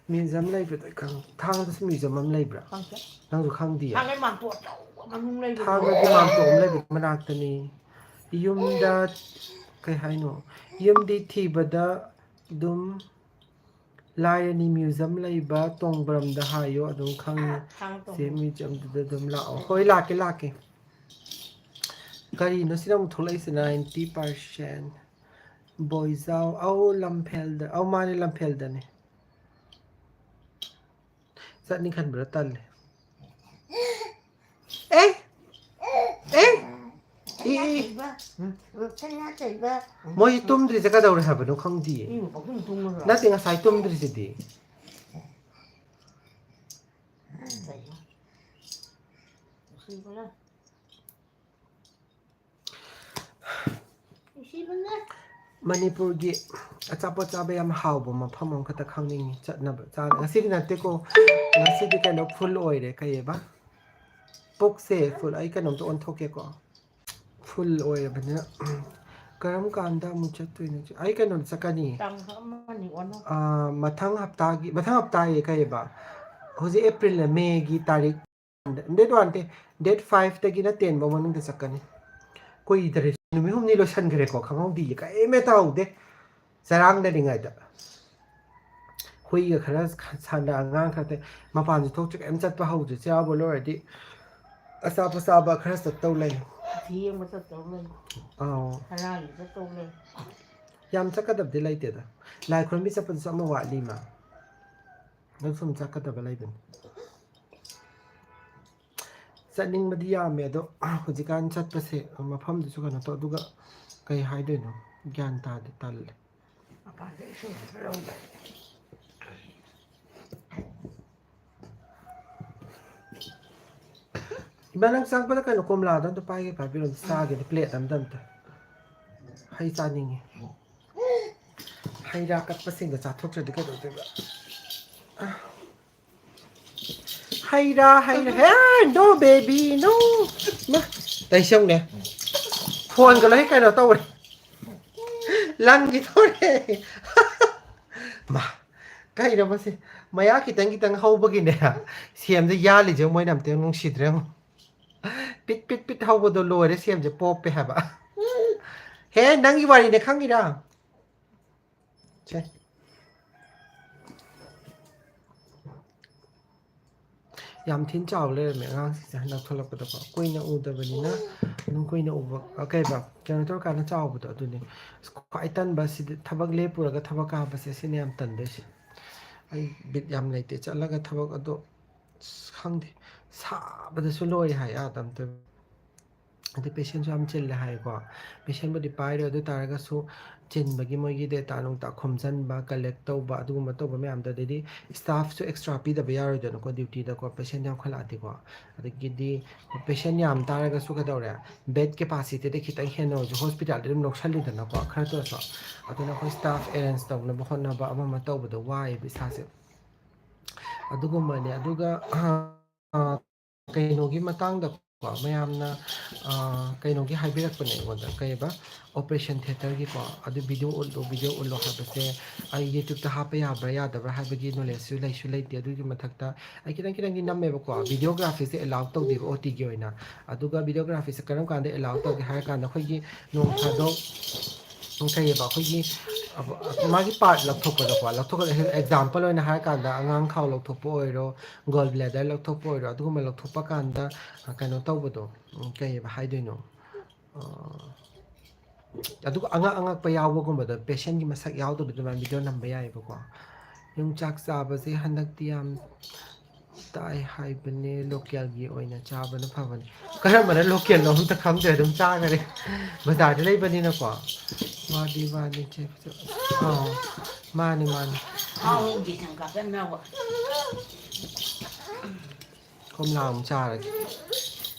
ꯃ꯭ꯌꯨꯖꯝ ꯂꯩꯕꯗꯣ ꯑꯩ ꯈꯪ-, ꯊꯥꯡꯒꯗꯁꯨ ꯃ꯭ꯌꯨꯖꯝ ꯑꯃ ꯂꯩꯕ꯭ꯔꯥ? ꯈꯪꯗꯦ꯫ ꯅꯪꯁꯨ ꯈꯪꯗꯤꯌꯦ? ꯊꯥꯡꯒꯩ ꯃꯥꯟꯇꯣ ꯑꯆꯧꯕ ꯃꯅꯨꯡ ꯂꯩꯕꯗꯣ꯫ ꯊꯥꯡꯒꯒꯤ ꯃꯥꯟꯇꯣ ꯑꯃ ꯂꯩꯕꯗꯣ ꯃꯅꯥꯛꯇꯅꯤ꯫ ꯌꯨꯝꯗ ꯀꯩ ꯍꯥꯏꯅꯣ? ꯌꯨꯝꯗꯤ ꯊꯤꯕꯗ ꯑꯗꯨꯝ ꯂꯥꯏꯔꯅꯤ, ꯃ꯭ꯌꯨꯖꯝ ꯂꯩꯕ ꯇꯣꯡꯕ꯭ꯔꯝꯗ ꯍꯥꯏꯌꯣ, ꯑꯗꯨꯝ ꯈꯪꯉꯤ꯫ ꯊꯥꯡꯒ ꯆꯦ ꯇꯣꯡꯕ꯭ꯔꯝ꯫ ꯃ꯭ꯌꯨꯖꯝꯗꯨꯗ ꯑꯗꯨꯝ ꯂꯥꯛꯑꯣ꯫ ꯍꯣꯏ, ꯂꯥꯛꯀꯦ, ꯂꯥꯛꯀꯦ꯫ ꯀꯔꯤꯅꯣ ꯁꯤꯗ ꯑꯃꯨꯛ ꯊꯣꯛꯂꯛꯏꯁꯤꯅ? Ninety percent꯫ ꯕꯣꯏꯖꯥꯎ꯫ ꯑꯧ, ꯂꯝꯐꯦꯜꯗ꯫ ꯑꯧ, ꯃꯥꯅꯦ, ꯂꯝꯐꯦꯜꯗꯅꯦ꯫ ꯆꯠꯅꯤ ꯈꯟꯕꯗ ꯇꯜꯂꯦ꯫ ꯑꯦ! ꯑꯦ! E, E, E. ꯃꯣꯏ ꯇꯨꯝꯗ꯭ꯔꯤꯁꯦ ꯀꯩꯗꯧꯔꯦ ꯍꯥꯏꯕꯅꯣ ꯈꯪꯗꯤꯌꯦ꯫ ꯅꯠꯇꯦ, ꯉꯁꯥꯏ ꯇꯨꯝꯗ꯭ꯔꯤꯁꯤꯗꯤ꯫ ꯃꯅꯤꯄꯨꯔꯒꯤ ꯑꯆꯥꯄꯣꯠ ꯆꯥꯕ ꯌꯥꯝ ꯍꯥꯎꯕ ꯃꯐꯝ ꯑꯃꯈꯛꯇ ꯈꯪꯅꯤꯡꯉꯤ ꯆꯠꯅꯕ꯫ ꯆꯥ-, ꯉꯁꯤꯗꯤ ꯅꯠꯇꯦꯀꯣ, ꯉꯁꯤꯗꯤ ꯀꯩꯅꯣ full ꯑꯣꯏꯔꯦ, ꯀꯩꯑꯕ? ꯄꯨꯛꯁꯦ full, ꯑꯩ ꯀꯩꯅꯣꯝꯇ ꯑꯣꯟꯊꯣꯛꯀꯦꯀꯣ꯫ Full ꯑꯣꯏꯔꯕꯅꯤꯅ꯫ ꯀꯔꯝ ꯀꯥꯟꯗ ꯑꯃꯨꯛ ꯆꯠꯇꯣꯏꯅꯣ? ꯑꯩ ꯀꯩꯅꯣꯗ ꯆꯠꯀꯅꯤ꯫ ꯇꯥꯡ ꯑꯃꯅꯤ ꯑꯣꯟꯅ ꯑꯥ, ꯃꯊꯪ ꯍꯞꯇꯥꯒꯤ, ꯃꯊꯪ ꯍꯞꯇꯥ ꯍꯥꯏꯌꯦ, ꯀꯩꯕ? ꯍꯧꯖꯤꯛ ꯑꯦꯄ꯭ꯔꯤꯜꯅ, ꯃꯦꯒꯤ ꯇꯥꯔꯤꯛ, date one ꯗꯦ, date five ꯇꯒꯤꯅ ten ꯐꯥꯎ ꯃꯅꯨꯡꯗ ꯆꯠꯀꯅꯤ꯫ ꯀꯨꯏꯗ꯭ꯔꯦ, ꯅꯨꯃꯤꯠ ꯍꯨꯝꯅꯤ ꯂꯣꯏꯁꯟꯈ꯭ꯔꯦꯀꯣ, ꯈꯪꯍꯧꯗꯦ, ꯀꯔꯤꯝ ꯍꯦꯛꯇ ꯍꯧꯗꯦ꯫ ꯆꯔꯥꯡꯅꯔꯤꯉꯩꯗ ꯍꯨꯏꯒ ꯈꯔ ꯁꯥꯟꯅ, ꯑꯉꯥꯡ ꯈꯔ ꯇ-, ꯃꯄꯥꯟꯁꯨ ꯊꯣꯛꯇ꯭ꯔꯤ, ꯀꯔꯤꯝ ꯆꯠꯄ ꯍꯧꯗ꯭ꯔꯤ꯫ ꯆꯩꯔꯥꯎꯕ ꯂꯣꯏꯔꯗꯤ ꯑꯆꯥꯄꯣꯠ ꯆꯥꯕ ꯈꯔ ꯆꯠꯇꯧ ꯂꯩ꯫ ꯌꯦꯡꯕ ꯆꯠꯇꯧ ꯂꯩ꯫ ꯑꯥꯎ, ꯍꯔꯥꯡꯒꯤ ꯆꯠꯇꯧ ꯂꯩ꯫ ꯌꯥꯝ ꯆꯠꯀꯗꯕꯗꯤ ꯂꯩꯇꯦꯗ꯫ ꯂꯥꯏ ꯈꯨꯔꯨꯝꯕꯤ ꯆꯠꯄꯗꯨꯁꯨ ꯑꯃ ꯋꯥꯠꯂꯤ ꯃꯥ꯫ ꯅꯪ ꯁꯨꯝ ꯆꯠꯀꯗꯕ ꯂꯩꯕꯅꯤ꯫ ꯆꯠꯅꯤꯡꯕꯗꯤ ꯌꯥꯝꯃꯦ, ꯑꯗꯣ ꯍꯧꯖꯤꯛꯀꯥꯟ ꯆꯠꯄꯁꯦ ꯃꯐꯝꯗꯨꯁꯨ ꯀꯩꯅꯣ ꯇꯧ, ꯑꯗꯨꯒ ꯀꯩ ꯍꯥꯏꯗꯣꯏꯅꯣ ꯒ꯭ꯌꯥꯟ ꯇꯥꯗꯦ, ꯇꯜꯂꯦ꯫ ꯃꯄꯥꯟꯗ ꯏꯁꯤꯡ ꯈꯔ ꯂꯧꯒꯦ꯫ ꯏꯃꯥ, ꯅꯪ ꯆꯪꯉꯛꯄꯗ ꯀꯩꯅꯣ, ꯀꯣꯝꯂꯥꯗꯣ ꯑꯝꯇ ꯄꯥꯏꯒꯦ, ꯄꯥꯏꯕꯤꯔꯣ, ꯑꯝꯇ ꯆꯥꯒꯦꯅꯦ, plate ꯑꯝꯗ ꯑꯝꯇ꯫ ꯍꯩ ꯆꯥꯅꯤꯡꯉꯤ꯫ ꯍꯩ ꯔꯥ ꯀꯠꯄꯁꯤꯡꯗꯣ ꯆꯥꯊꯣꯛꯇ꯭ꯔꯗꯤ ꯀꯩꯗꯧꯗꯣꯏꯕ? ꯍꯩ ꯔꯥ, ꯍꯩ ꯔꯥ, ꯍꯦ, no baby, no. ꯃꯥ, ꯇꯩꯁꯧꯅꯦ꯫ ꯐꯣꯟꯒ ꯂꯣꯏ ꯀꯩꯅꯣ ꯇꯧꯔꯦ꯫ ꯂꯪꯒꯤ ꯇꯧꯔꯦ꯫ ꯃꯥ, ꯀꯩꯅꯣ ꯃꯁꯤ? ꯃꯌꯥ ꯈꯤꯇꯪ ꯈꯤꯇꯪ ꯍꯧꯕꯒꯤꯅꯦ, ꯁꯦꯝꯁꯦ ꯌꯥꯜꯂꯤꯁꯦ ꯃꯣꯏꯅ ꯑꯝꯇ ꯅꯨꯡꯁꯤꯗ꯭ꯔꯦ ꯌꯦꯡꯉꯣ꯫ ꯄꯤꯠ ꯄꯤꯠ ꯄꯤꯠ ꯍꯧꯕꯗꯣ ꯂꯣꯏꯔꯦ, ꯁꯦꯝꯁꯦ ꯄꯣꯞꯄꯦ ꯍꯥꯏꯕ꯫ ꯍꯦ, ꯅꯪꯒꯤ ꯋꯥꯔꯤꯅꯦ, ꯈꯪꯉꯤꯔꯥ? ꯁꯦ꯫ ꯌꯥꯝ ꯊꯤꯅ ꯆꯥꯎ ꯂꯩꯔꯝꯃꯦ ꯑꯉꯥꯡꯁꯤꯡꯁꯦ ꯍꯟꯗꯛ ꯊꯣꯛꯂꯛꯄꯗꯀꯣ꯫ ꯀꯨꯏꯅ ꯎꯗꯕꯅꯤꯅ ꯑꯗꯨꯝ ꯀꯨꯏꯅ ꯎꯕ, ꯑ, ꯀꯩꯕ, ꯀꯩꯅꯣ ꯇꯧꯔꯀꯥꯟꯗ ꯆꯥꯎꯕꯗꯣ ꯑꯗꯨꯅꯤ꯫ ꯑꯁ, ꯈ꯭ꯋꯥꯏ ꯇꯟꯕ ꯁꯤꯗꯤ, ꯊꯕꯛ ꯂꯦꯞꯄꯨꯔꯒ ꯊꯕꯛ ꯀꯥꯕꯁꯦ, ꯁꯤꯅ ꯌꯥꯝ ꯇꯟꯗꯣꯏꯁꯦ꯫ ꯑꯩ ꯕꯤꯠ ꯌꯥꯝ ꯂꯩꯇꯦ ꯆꯠꯂꯒ ꯊꯕꯛ ꯑꯗꯣ, ꯑꯁ, ꯈꯪꯗꯦ, ꯁꯥꯕꯗꯁꯨ ꯂꯣꯏꯔꯦ ꯍꯥꯏ ꯑꯥꯗ ꯑꯝꯇ꯫ ꯑꯗꯩ patientꯁꯨ ꯌꯥꯝ ꯆꯤꯜꯂꯦ ꯍꯥꯏꯀꯣ꯫ Patientꯕꯨꯗꯤ ꯄꯥꯏꯔꯣꯏ, ꯑꯗꯨ ꯇꯥꯔꯒꯁꯨ ꯆꯤꯟꯕꯒꯤ ꯃꯣꯏꯒꯤ data ꯅꯨꯡꯇ ꯈꯣꯝꯖꯤꯟꯕ, collect ꯇꯧꯕ, ꯑꯗꯨꯒꯨꯝꯕ ꯇꯧꯕ ꯃꯌꯥꯝꯗꯣ, ꯑꯗꯩꯗꯤ staffꯁꯨ extra ꯄꯤꯗꯕ ꯌꯥꯔꯣꯏꯗꯅꯀꯣ dutyꯗꯀꯣ, patient ꯌꯥꯝꯈꯠꯂꯛꯑꯗꯤꯀꯣ꯫ ꯑꯗꯒꯤꯗꯤ patient ꯌꯥꯝ ꯇꯥꯔꯒꯁꯨ ꯀꯩꯗꯧꯔꯦ, bed capacityꯗ ꯈꯤꯇꯪ ꯍꯦꯟꯅ ꯑꯣꯏꯔꯁꯨ hospitalꯗꯤ ꯑꯗꯨꯝ ꯂꯧꯁꯜꯂꯤꯗꯅꯀꯣ, ꯈꯔꯇ ꯑꯣꯏꯔꯁꯨ꯫ ꯑꯗꯨꯅ ꯑꯩꯈꯣꯏ staff arrange ꯇꯧꯅꯕ ꯍꯣꯠꯅꯕ, ꯑꯃ ꯑꯃ ꯇꯧꯕꯗ ꯋꯥꯏꯌꯦꯕ ꯏꯁꯥꯁꯦ꯫ ꯑꯗꯨꯒꯨꯝꯕꯅꯦ꯫ ꯑꯗꯨꯒ, ꯑ, ꯑ, ꯀꯩꯅꯣꯒꯤ ꯃꯇꯥꯡꯗ ꯀꯣ, ꯃꯌꯥꯝꯅ, ꯑ, ꯀꯩꯅꯣꯒꯤ ꯍꯥꯏꯕꯤꯔꯛꯄꯅꯦ ꯑꯩꯉꯣꯟꯗ, ꯀꯩꯕ, operation theatreꯒꯤꯀꯣ, ꯑꯗꯨ video ꯎꯠꯂꯨ, video ꯎꯠꯂꯨ ꯍꯥꯏꯕꯁꯦ ꯑꯩ YouTubeꯇ ꯍꯥꯞꯄ ꯌꯥꯕ꯭ꯔꯥ ꯌꯥꯗꯕ꯭ꯔꯥ ꯍꯥꯏꯕꯒꯤ knowledgeꯁꯨ ꯂꯩꯁꯨ ꯂꯩꯇꯦ꯫ ꯑꯗꯨꯒꯤ ꯃꯊꯛꯇ ꯑꯩ ꯈꯤꯇꯪ ꯈꯤꯇꯪꯗꯤ ꯅꯝꯃꯦꯕꯀꯣ, videographyꯁꯦ allow ꯇꯧꯗꯦꯕ OTꯒꯤ ꯑꯣꯏꯅ꯫ ꯑꯗꯨꯒ videographyꯁꯦ ꯀꯔꯝ ꯀꯥꯟꯗ allow ꯇꯧꯒꯦ ꯍꯥꯏꯔ ꯀꯥꯟꯗ, ꯑꯩꯈꯣꯏꯒꯤ ꯅꯣꯡ ꯐꯥꯗꯣꯛ ꯀꯩꯑꯕ, ꯑꯩꯈꯣꯏꯒꯤ, ꯑ, ꯃꯥꯒꯤ part ꯂꯧꯊꯣꯛꯄꯗꯀꯣ, ꯂꯧꯊꯣꯛꯄꯗ example ꯑꯣꯏꯅ ꯍꯥꯏꯔ ꯀꯥꯟꯗ ꯑꯉꯥꯡ ꯈꯥꯎ ꯂꯧꯊꯣꯛꯄ ꯑꯣꯏꯔꯣ, gall bladder ꯂꯧꯊꯣꯛꯄ ꯑꯣꯏꯔꯣ, ꯑꯗꯨꯒꯨꯝꯕ ꯂꯧꯊꯣꯛꯄ ꯀꯥꯟꯗ, ꯑ, ꯀꯩꯅꯣ ꯇꯧꯕꯗꯣ, ꯎꯝ, ꯀꯩꯑꯕ ꯍꯥꯏꯗꯣꯏꯅꯣ? ꯑ, ꯑꯗꯨꯒ ꯑꯉꯛ ꯑꯉꯛꯄ ꯌꯥꯎꯕꯒꯨꯝꯕꯗꯣ, patientꯀꯤ ꯃꯁꯛ ꯌꯥꯎꯗꯕꯗꯣ, ꯑꯗꯨꯃꯥꯏꯅ video ꯅꯝꯕ ꯌꯥꯏꯑꯕꯀꯣ꯫ ꯌꯣꯡꯆꯥꯛ ꯆꯥꯕꯁꯦ ꯍꯟꯗꯛꯇꯤ ꯌꯥꯝ ꯇꯥꯏ ꯍꯥꯏꯕꯅꯦ, localꯒꯤ ꯑꯣꯏꯅ ꯆꯥꯕꯅ ꯐꯕꯅꯦ꯫ ꯀꯔꯝꯕꯅ localꯅꯣ ꯑꯝꯇ ꯈꯪꯗ꯭ꯔꯦ, ꯑꯗꯨꯝ ꯆꯥꯈꯔꯦ꯫ ꯕꯖꯥꯔꯗ ꯂꯩꯕꯅꯤꯅꯀꯣ꯫ ꯃꯥꯗꯤ ꯃꯥꯅꯤ ꯆꯦ꯫ ꯑꯥ, ꯃꯥꯅꯤ, ꯃꯥꯅꯤ꯫ ꯀꯣꯝꯂꯥ ꯑꯃꯨꯛ ꯆꯥꯔꯒꯦ꯫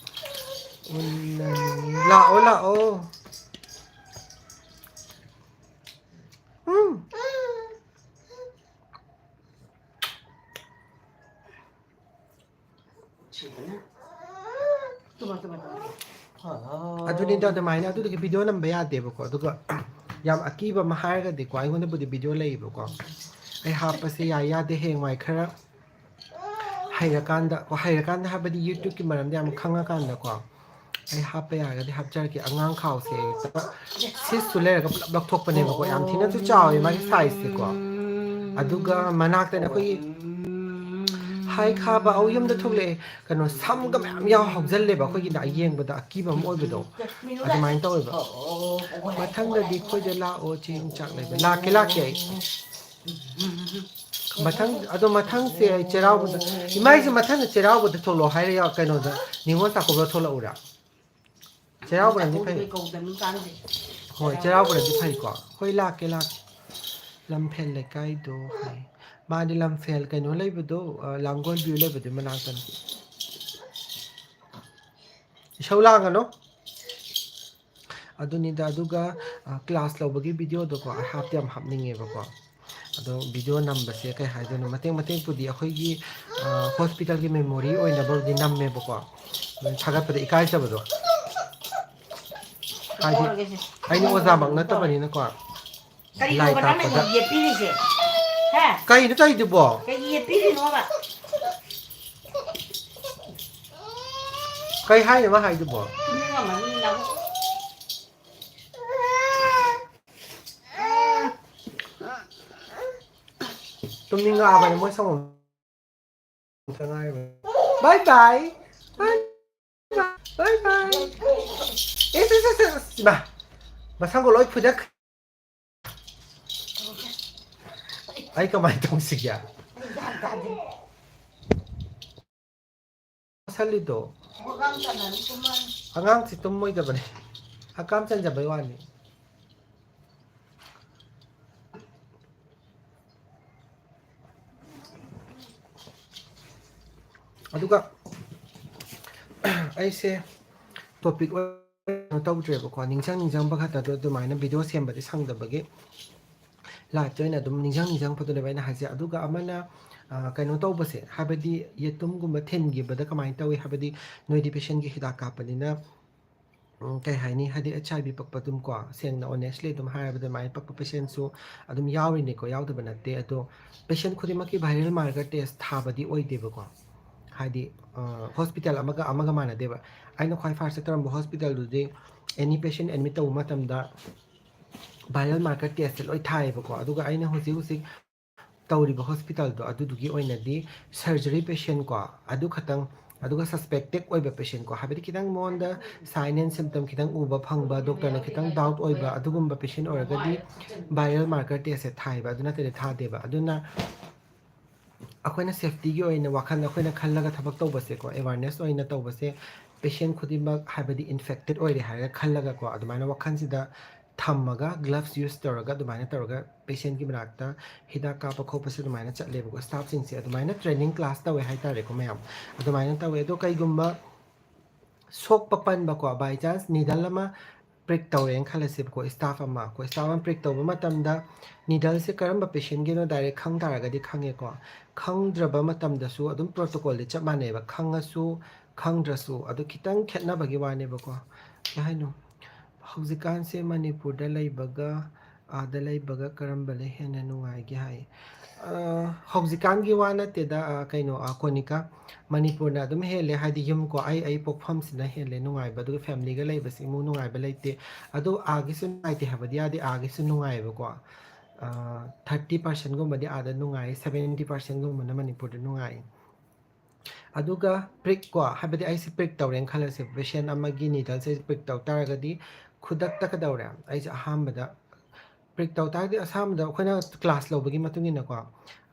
ꯎꯟꯅꯅꯤ꯫ ꯂꯥꯛꯑꯣ, ꯂꯥꯛꯑꯣ꯫ ꯎꯝ꯫ ꯑꯗꯨꯅꯤꯗ, ꯑꯗꯨꯃꯥꯏꯅ ꯑꯗꯨꯗꯒꯤ video ꯅꯝꯕ ꯌꯥꯗꯦꯕꯀꯣ꯫ ꯑꯗꯨꯒ ꯌꯥꯝ ꯑꯀꯤꯕ ꯑꯃ ꯍꯥꯏꯔꯒꯗꯤꯀꯣ, ꯑꯩꯉꯣꯟꯗꯕꯨꯗꯤ video ꯂꯩꯌꯦꯕꯀꯣ, ꯑꯩ ꯍꯥꯞꯄꯁꯦ ꯌꯥꯏ ꯌꯥꯗꯦ ꯍꯌꯦꯡꯋꯥꯏ ꯈꯔ ꯍꯩꯔꯀꯥꯟꯗ ꯀꯣ, ꯍꯩꯔꯀꯥꯟꯗ ꯍꯥꯏꯕꯗꯤ YouTubeꯀꯤ ꯃꯔꯝꯗ ꯌꯥꯝ ꯈꯪꯉꯀꯥꯟꯗꯀꯣ, ꯑꯩ ꯍꯥꯞꯄ ꯌꯥꯔꯒꯗꯤ ꯍꯥꯞꯆꯔꯛꯀꯦ꯫ ꯑꯉꯥꯡ ꯈꯥꯎꯁꯦ ꯁꯤꯁꯁꯨ ꯂꯩꯔꯒ ꯄꯨꯂꯞ ꯂꯧꯊꯣꯛꯄꯅꯦꯕꯀꯣ꯫ ꯌꯥꯝ ꯊꯤꯅꯁꯨ ꯆꯥꯎꯋꯤ ꯃꯥꯒꯤ sizeꯁꯦꯀꯣ꯫ ꯑꯗꯨꯒ ꯃꯅꯥꯛꯇꯅ ꯑꯩꯈꯣꯏꯒꯤ ꯍꯥꯏ ꯈꯥꯕ ꯑꯧ ꯌꯨꯝꯗ ꯊꯣꯛꯂꯛꯑꯦ꯫ ꯀꯩꯅꯣ, ꯁꯝꯒ ꯃꯌꯥꯝ ꯌꯥꯎ ꯍꯧꯖꯜꯂꯦꯕ ꯑꯩꯈꯣꯏꯒꯤꯅ, ꯑꯌꯦꯡꯕꯗ ꯑꯀꯤꯕ ꯑꯃ ꯑꯣꯏꯕꯗꯣ ꯑꯗꯨꯃꯥꯏꯅ ꯇꯧꯋꯦꯕ꯫ ꯃꯊꯪꯗꯗꯤ ꯑꯩꯈꯣꯏꯗ ꯂꯥꯛꯑꯣ, ꯆꯦ ꯌꯣꯡꯆꯥꯛ ꯂꯩꯕ꯫ ꯂꯥꯛꯀꯦ, ꯂꯥꯛꯀꯦ ꯑꯩ꯫ ꯃꯊꯪ, ꯑꯗꯣ ꯃꯊꯪꯁꯦ ꯑꯩ ꯆꯩꯔꯥꯎꯕꯗ, ꯏꯃꯥ ꯑꯩꯁꯦ ꯃꯊꯪꯗ ꯆꯩꯔꯥꯎꯕꯗ ꯊꯣꯛꯂꯛꯑꯣ ꯍꯥꯏꯔ ꯌꯥꯎ-, ꯀꯩꯅꯣꯗ, ꯅꯤꯉꯣꯜ ꯆꯥꯛꯀꯧꯕꯗ ꯊꯣꯛꯂꯛꯎꯔꯥ? ꯆꯩꯔꯥꯎꯕꯅꯗꯤ ꯐꯩ꯫ ꯆꯥꯛꯀꯧꯕꯗ ꯀꯧꯗꯕꯅꯤ ꯀꯥꯟꯗꯦ꯫ ꯍꯣꯏ, ꯆꯩꯔꯥꯎꯕꯅꯗꯤ ꯐꯩꯀꯣ꯫ ꯍꯣꯏ, ꯂꯥꯛꯀꯦ, ꯂꯥꯛꯀꯦ꯫ ꯂꯝꯐꯦꯜ ꯂꯩꯀꯥꯏꯗꯣ ꯍꯥꯏ꯫ ꯃꯥꯗꯤ ꯂꯝꯐꯦꯜ ꯀꯩꯅꯣ ꯂꯩꯕꯗꯣ, ꯑ, ꯂꯥꯡꯒꯣꯜ view ꯂꯩꯕꯗꯨꯒꯤ ꯃꯅꯥꯛꯇꯅꯤ꯫ ꯏꯁꯧ ꯂꯥꯡꯒꯅꯣ꯫ ꯑꯗꯨꯅꯤꯗ, ꯑꯗꯨꯒ, ꯑ, class ꯂꯧꯕꯒꯤ videoꯗꯣꯀꯣ, ꯑꯩ ꯍꯥꯞꯇꯤ ꯌꯥꯝ ꯍꯥꯞꯅꯤꯡꯉꯦꯕꯀꯣ꯫ ꯑꯗꯣ video ꯅꯝꯕꯁꯦ ꯀꯩ ꯍꯥꯏꯗꯣꯏꯅꯣ, ꯃꯇꯦꯛ ꯃꯇꯦꯛꯄꯨꯗꯤ ꯑꯩꯈꯣꯏꯒꯤ, ꯑ, hospitalꯒꯤ memory ꯑꯣꯏꯅꯕꯕꯨꯗꯤ ꯅꯝꯃꯦꯕꯀꯣ꯫ ꯊꯥꯒꯠꯄꯗ ꯏꯀꯥꯏꯖꯕꯗꯣ꯫ ꯍꯥꯏꯗꯤ ꯇꯧꯔꯒꯦꯁꯦ꯫ ꯑꯩꯅ ꯑꯣꯖꯥꯃꯛ ꯅꯠꯇꯕꯅꯤꯅꯀꯣ꯫ ꯂꯥꯏ ꯀꯔꯤꯅꯣꯕ ꯅꯪꯅ ꯇꯥꯛꯄꯗ꯫ ꯌꯦꯠꯄꯤꯔꯤꯁꯦ? ꯍꯥ? ꯀꯩꯅꯣ ꯇꯧꯔꯤꯗꯨꯕꯣ? ꯀꯩꯒꯤ ꯌꯦꯠꯄꯤꯔꯤꯅꯣꯕ? ꯀꯩ ꯍꯥꯏꯅꯣ ꯃꯥ ꯍꯥꯏꯗꯨꯕꯣ? ꯇꯨꯝꯅꯤꯡꯉꯝꯃꯅꯤ ꯅꯪ꯫ ꯇꯨꯝꯅꯤꯡꯉꯛꯑꯕꯅꯤ ꯃꯣꯏ ꯁꯪꯒꯣꯝ ꯊꯛꯇ ꯉꯥꯏꯔꯤꯕꯅꯤ꯫ Bye bye. Bye bye. Bye bye. ꯑꯦꯁ, ꯑꯦꯁ, ꯑꯦꯁ, ꯑꯦꯁ. ꯏꯃꯥ, ꯃꯁꯪꯒꯣ ꯂꯣꯏ ꯐꯨꯗꯠꯈ꯭ꯔꯦ꯫ ꯑꯩ ꯀꯃꯥꯏꯅ ꯇꯧꯁꯤꯒꯦ? ꯑꯩ ꯒ꯭ꯌꯥꯟ ꯇꯥꯗꯦ꯫ ꯃꯁꯜꯂꯤꯗꯣ꯫ ꯍꯛꯀꯥꯝ ꯆꯟꯅꯅꯤ ꯇꯨꯝꯃꯅꯤ꯫ ꯑꯉꯥꯡꯁꯤ ꯇꯨꯝꯃꯣꯏꯗꯕꯅꯤ꯫ ꯍꯛꯀꯥꯝ ꯆꯟꯖꯕꯩ ꯋꯥꯅꯤ꯫ ꯑꯗꯨꯒ ꯑꯩꯁꯦ topic ꯑꯣꯏꯅ ꯀꯩꯅꯣ ꯇꯧꯗ꯭ꯔꯦꯕꯀꯣ, ꯅꯤꯡꯁꯤꯡ ꯅꯤꯡꯁꯤꯡꯕ ꯈꯛꯇꯗꯣ ꯑꯗꯨꯃꯥꯏꯅ video ꯁꯦꯝꯕꯗꯤ ꯁꯪꯗꯕꯒꯤ liveꯇ ꯑꯣꯏꯅ ꯑꯗꯨꯝ ꯅꯤꯡꯁꯤꯡ ꯅꯤꯡꯁꯤꯡꯕꯗꯨꯅꯦꯕ ꯑꯩꯅ ꯍꯥꯏꯁꯦ꯫ ꯑꯗꯨꯒ ꯑꯃꯅ, ꯑ, ꯀꯩꯅꯣ ꯇꯧꯕꯁꯦ, ꯍꯥꯏꯕꯗꯤ ꯌꯦꯇꯨꯝꯒꯨꯝꯕ ꯊꯤꯟꯈꯤꯕꯗ ꯀꯃꯥꯏꯅ ꯇꯧꯏ? ꯍꯥꯏꯕꯗꯤ ꯅꯣꯏꯗꯤ patientꯀꯤ ꯍꯤꯗꯥꯛ ꯀꯥꯞꯄꯅꯤꯅ, ꯎꯝ, ꯀꯩ ꯍꯥꯏꯅꯤ, ꯍꯥꯏꯗꯤ HIV ꯄꯛꯄ ꯑꯗꯨꯝ ꯀꯣ, ꯁꯦꯡꯅ honestly ꯑꯗꯨꯝ ꯍꯥꯏꯔꯕꯗ ꯑꯗꯨꯃꯥꯏꯅ ꯄꯛꯄ patientꯁꯨ ꯑꯗꯨꯝ ꯌꯥꯎꯔꯤꯅꯤꯀꯣ, ꯌꯥꯎꯗꯕ ꯅꯠꯇꯦ꯫ ꯑꯗꯣ patient ꯈꯨꯗꯤꯡꯃꯛꯀꯤ viral marker test ꯊꯥꯕꯗꯤ ꯑꯣꯏꯗꯦꯕꯀꯣ꯫ ꯍꯥꯏꯗꯤ, ꯑ, hospital ꯑꯃꯒ ꯑꯃꯒ ꯃꯥꯟꯅꯗꯦꯕ꯫ ꯑꯩꯅ ꯈ꯭ꯋꯥꯏ firstꯇ ꯇꯧꯔꯝꯕ hospitalꯗꯨꯗꯤ any patient admit ꯇꯧꯕ ꯃꯇꯝꯗ viral marker testꯁꯦ ꯂꯣꯏ ꯊꯥꯏꯌꯦꯕꯀꯣ꯫ ꯑꯗꯨꯒ ꯑꯩꯅ ꯍꯧꯖꯤꯛ ꯍꯧꯖꯤꯛ ꯇꯧꯔꯤꯕ hospitalꯗꯣ ꯑꯗꯨꯗꯨꯒꯤ ꯑꯣꯏꯅꯗꯤ surgery patient ꯀꯣ, ꯑꯗꯨ ꯈꯛꯇꯪ, ꯑꯗꯨꯒ suspected ꯑꯣꯏꯕ patient ꯀꯣ, ꯍꯥꯏꯕꯗꯤ ꯈꯤꯇꯪ ꯃꯉꯣꯟꯗ sign and symptom ꯈꯤꯇꯪ ꯎꯕ ꯐꯪꯕ, doctorꯅ ꯈꯤꯇꯪ doubt ꯑꯣꯏꯕ ꯑꯗꯨꯒꯨꯝꯕ patient ꯑꯣꯏꯔꯒꯗꯤ viral marker testꯁꯦ ꯊꯥꯏꯕ, ꯑꯗꯨ ꯅꯠꯇ꯭ꯔꯗꯤ ꯊꯥꯗꯦꯕ꯫ ꯑꯗꯨꯅ ꯑꯩꯈꯣꯏꯅ safetyꯒꯤ ꯑꯣꯏꯅ ꯋꯥꯈꯜ ꯑꯩꯈꯣꯏꯅ ꯈꯜꯂꯒ ꯊꯕꯛ ꯇꯧꯕꯁꯦꯀꯣ, awareness ꯑꯣꯏꯅ ꯇꯧꯕꯁꯦ, patient ꯈꯨꯗꯤꯡꯃꯛ ꯍꯥꯏꯕꯗꯤ infected ꯑꯣꯏꯔꯦ ꯍꯥꯏꯔꯒ ꯈꯜꯂꯒꯀꯣ, ꯑꯗꯨꯃꯥꯏꯅ ꯋꯥꯈꯜꯁꯤꯗ ꯊꯝꯃꯒ gloves use ꯇꯧꯔꯒ ꯑꯗꯨꯃꯥꯏꯅ ꯇꯧꯔꯒ patientꯀꯤ ꯃꯅꯥꯛꯇ ꯍꯤꯗꯥꯛ ꯀꯥꯞꯄ ꯈꯣꯠꯄꯁꯦ ꯑꯗꯨꯃꯥꯏꯅ ꯆꯠꯂꯦꯕꯀꯣ꯫ Staffꯁꯤꯡꯁꯦ ꯑꯗꯨꯃꯥꯏꯅ training class ꯇꯧꯋꯦ ꯍꯥꯏꯇꯥꯔꯦꯀꯣ ꯃꯌꯥꯝ, ꯑꯗꯨꯃꯥꯏꯅ ꯇꯧꯋꯦ꯫ ꯑꯗꯣ ꯀꯩꯒꯨꯝꯕ ꯁꯣꯛꯄ ꯄꯟꯕꯀꯣ, by chance needle ꯑꯃ ꯄ꯭ꯔꯤꯛ ꯇꯧꯔꯦꯅ ꯈꯜꯂꯁꯦꯕꯀꯣ, ꯁ꯭ꯇꯥꯐ ꯑꯃ ꯀꯣ, ꯁ꯭ꯇꯥꯐ ꯑꯃ ꯄ꯭ꯔꯤꯛ ꯇꯧꯕ ꯃꯇꯝꯗ ꯅꯤꯗꯜꯁꯦ ꯀꯔꯝꯕ ꯄꯦꯁꯦꯟꯒꯤꯅꯣ ꯗꯥꯏꯔꯦꯛ ꯈꯪ ꯇꯥꯔꯒꯗꯤ ꯈꯪꯉꯦꯀꯣ꯫ ꯈꯪꯗ꯭ꯔꯕ ꯃꯇꯝꯗꯁꯨ ꯑꯗꯨꯝ ꯄ꯭ꯔꯣꯇꯣꯀꯣꯜꯗꯤ ꯆꯞ ꯃꯥꯟꯅꯩꯕ, ꯈꯪꯉꯁꯨ ꯈꯪꯗ꯭ꯔꯁꯨ꯫ ꯑꯗꯨ ꯈꯤꯇꯪ ꯈꯦꯠꯅꯕꯒꯤ ꯋꯥꯅꯦꯕꯀꯣ꯫ ꯀꯩ ꯍꯥꯏꯅꯣ? ꯍꯧꯖꯤꯛꯀꯥꯟꯁꯦ ꯃꯅꯤꯄꯨꯔꯗ ꯂꯩꯕꯒ ꯑꯥꯗ ꯂꯩꯕꯒ ꯀꯔꯝꯕꯅ ꯍꯦꯟꯅ ꯅꯨꯡꯉꯥꯏꯒꯦ ꯍꯥꯏ꯫ ꯑ, ꯍꯧꯖꯤꯛꯀꯥꯟꯒꯤ ꯋꯥ ꯅꯠꯇꯦꯗ, ꯑ, ꯀꯩꯅꯣ, ꯑ, ꯀꯣꯅꯤꯀꯥ, ꯃꯅꯤꯄꯨꯔꯅ ꯑꯗꯨꯝ ꯍꯦꯜꯂꯦ, ꯍꯥꯏꯗꯤ ꯌꯨꯝ ꯀꯣ, ꯑꯩ, ꯑꯩ ꯄꯣꯛꯐꯝꯁꯤꯅ ꯍꯦꯜꯂꯦ ꯅꯨꯡꯉꯥꯏꯕ, ꯑꯗꯨꯒ ꯐꯦꯃꯤꯂꯤꯒ ꯂꯩꯕꯁꯤ ꯏꯃꯨꯡ ꯅꯨꯡꯉꯥꯏꯕ ꯂꯩꯇꯦ꯫ ꯑꯗꯣ ꯑꯥꯒꯤꯁꯨ ꯅꯨꯡꯉꯥꯏꯇꯦ ꯍꯥꯏꯕꯗꯤ ꯌꯥꯗꯦ, ꯑꯥꯒꯤꯁꯨ ꯅꯨꯡꯉꯥꯏꯌꯦꯕꯀꯣ꯫ ꯑ, ꯊꯥꯔꯇꯤ ꯄꯥꯔꯁꯦꯟꯒꯨꯝꯕꯗꯤ ꯑꯥꯗ ꯅꯨꯡꯉꯥꯏ, ꯁꯕꯦꯟꯇꯤ ꯄꯥꯔꯁꯦꯟꯒꯨꯝꯕꯅ ꯃꯅꯤꯄꯨꯔꯗ ꯅꯨꯡꯉꯥꯏ꯫ ꯑꯗꯨꯒ ꯄ꯭ꯔꯤꯛ ꯀꯣ, ꯍꯥꯏꯕꯗꯤ ꯑꯩꯁꯦ ꯄ꯭ꯔꯤꯛ ꯇꯧꯔꯦꯅ ꯈꯜꯂꯁꯦ, ꯄꯦꯁꯦꯟ ꯑꯃꯒꯤ ꯅꯤꯗꯜꯁꯦ ꯄ꯭ꯔꯤꯛ ꯇꯧ ꯇꯥꯔꯒꯗꯤ ꯈꯨꯗꯛꯇ ꯀꯩꯗꯧꯔꯦ? ꯑꯩꯁꯦ ꯑꯍꯥꯟꯕꯗ ꯄ꯭ꯔꯤꯛ ꯇꯧ ꯇꯥꯔꯒꯗꯤ ꯑꯁꯥꯝꯕꯗ ꯑꯩꯈꯣꯏꯅ ꯀ꯭ꯂꯥꯁ ꯂꯧꯕꯒꯤ ꯃꯇꯨꯡ ꯏꯟꯅꯀꯣ,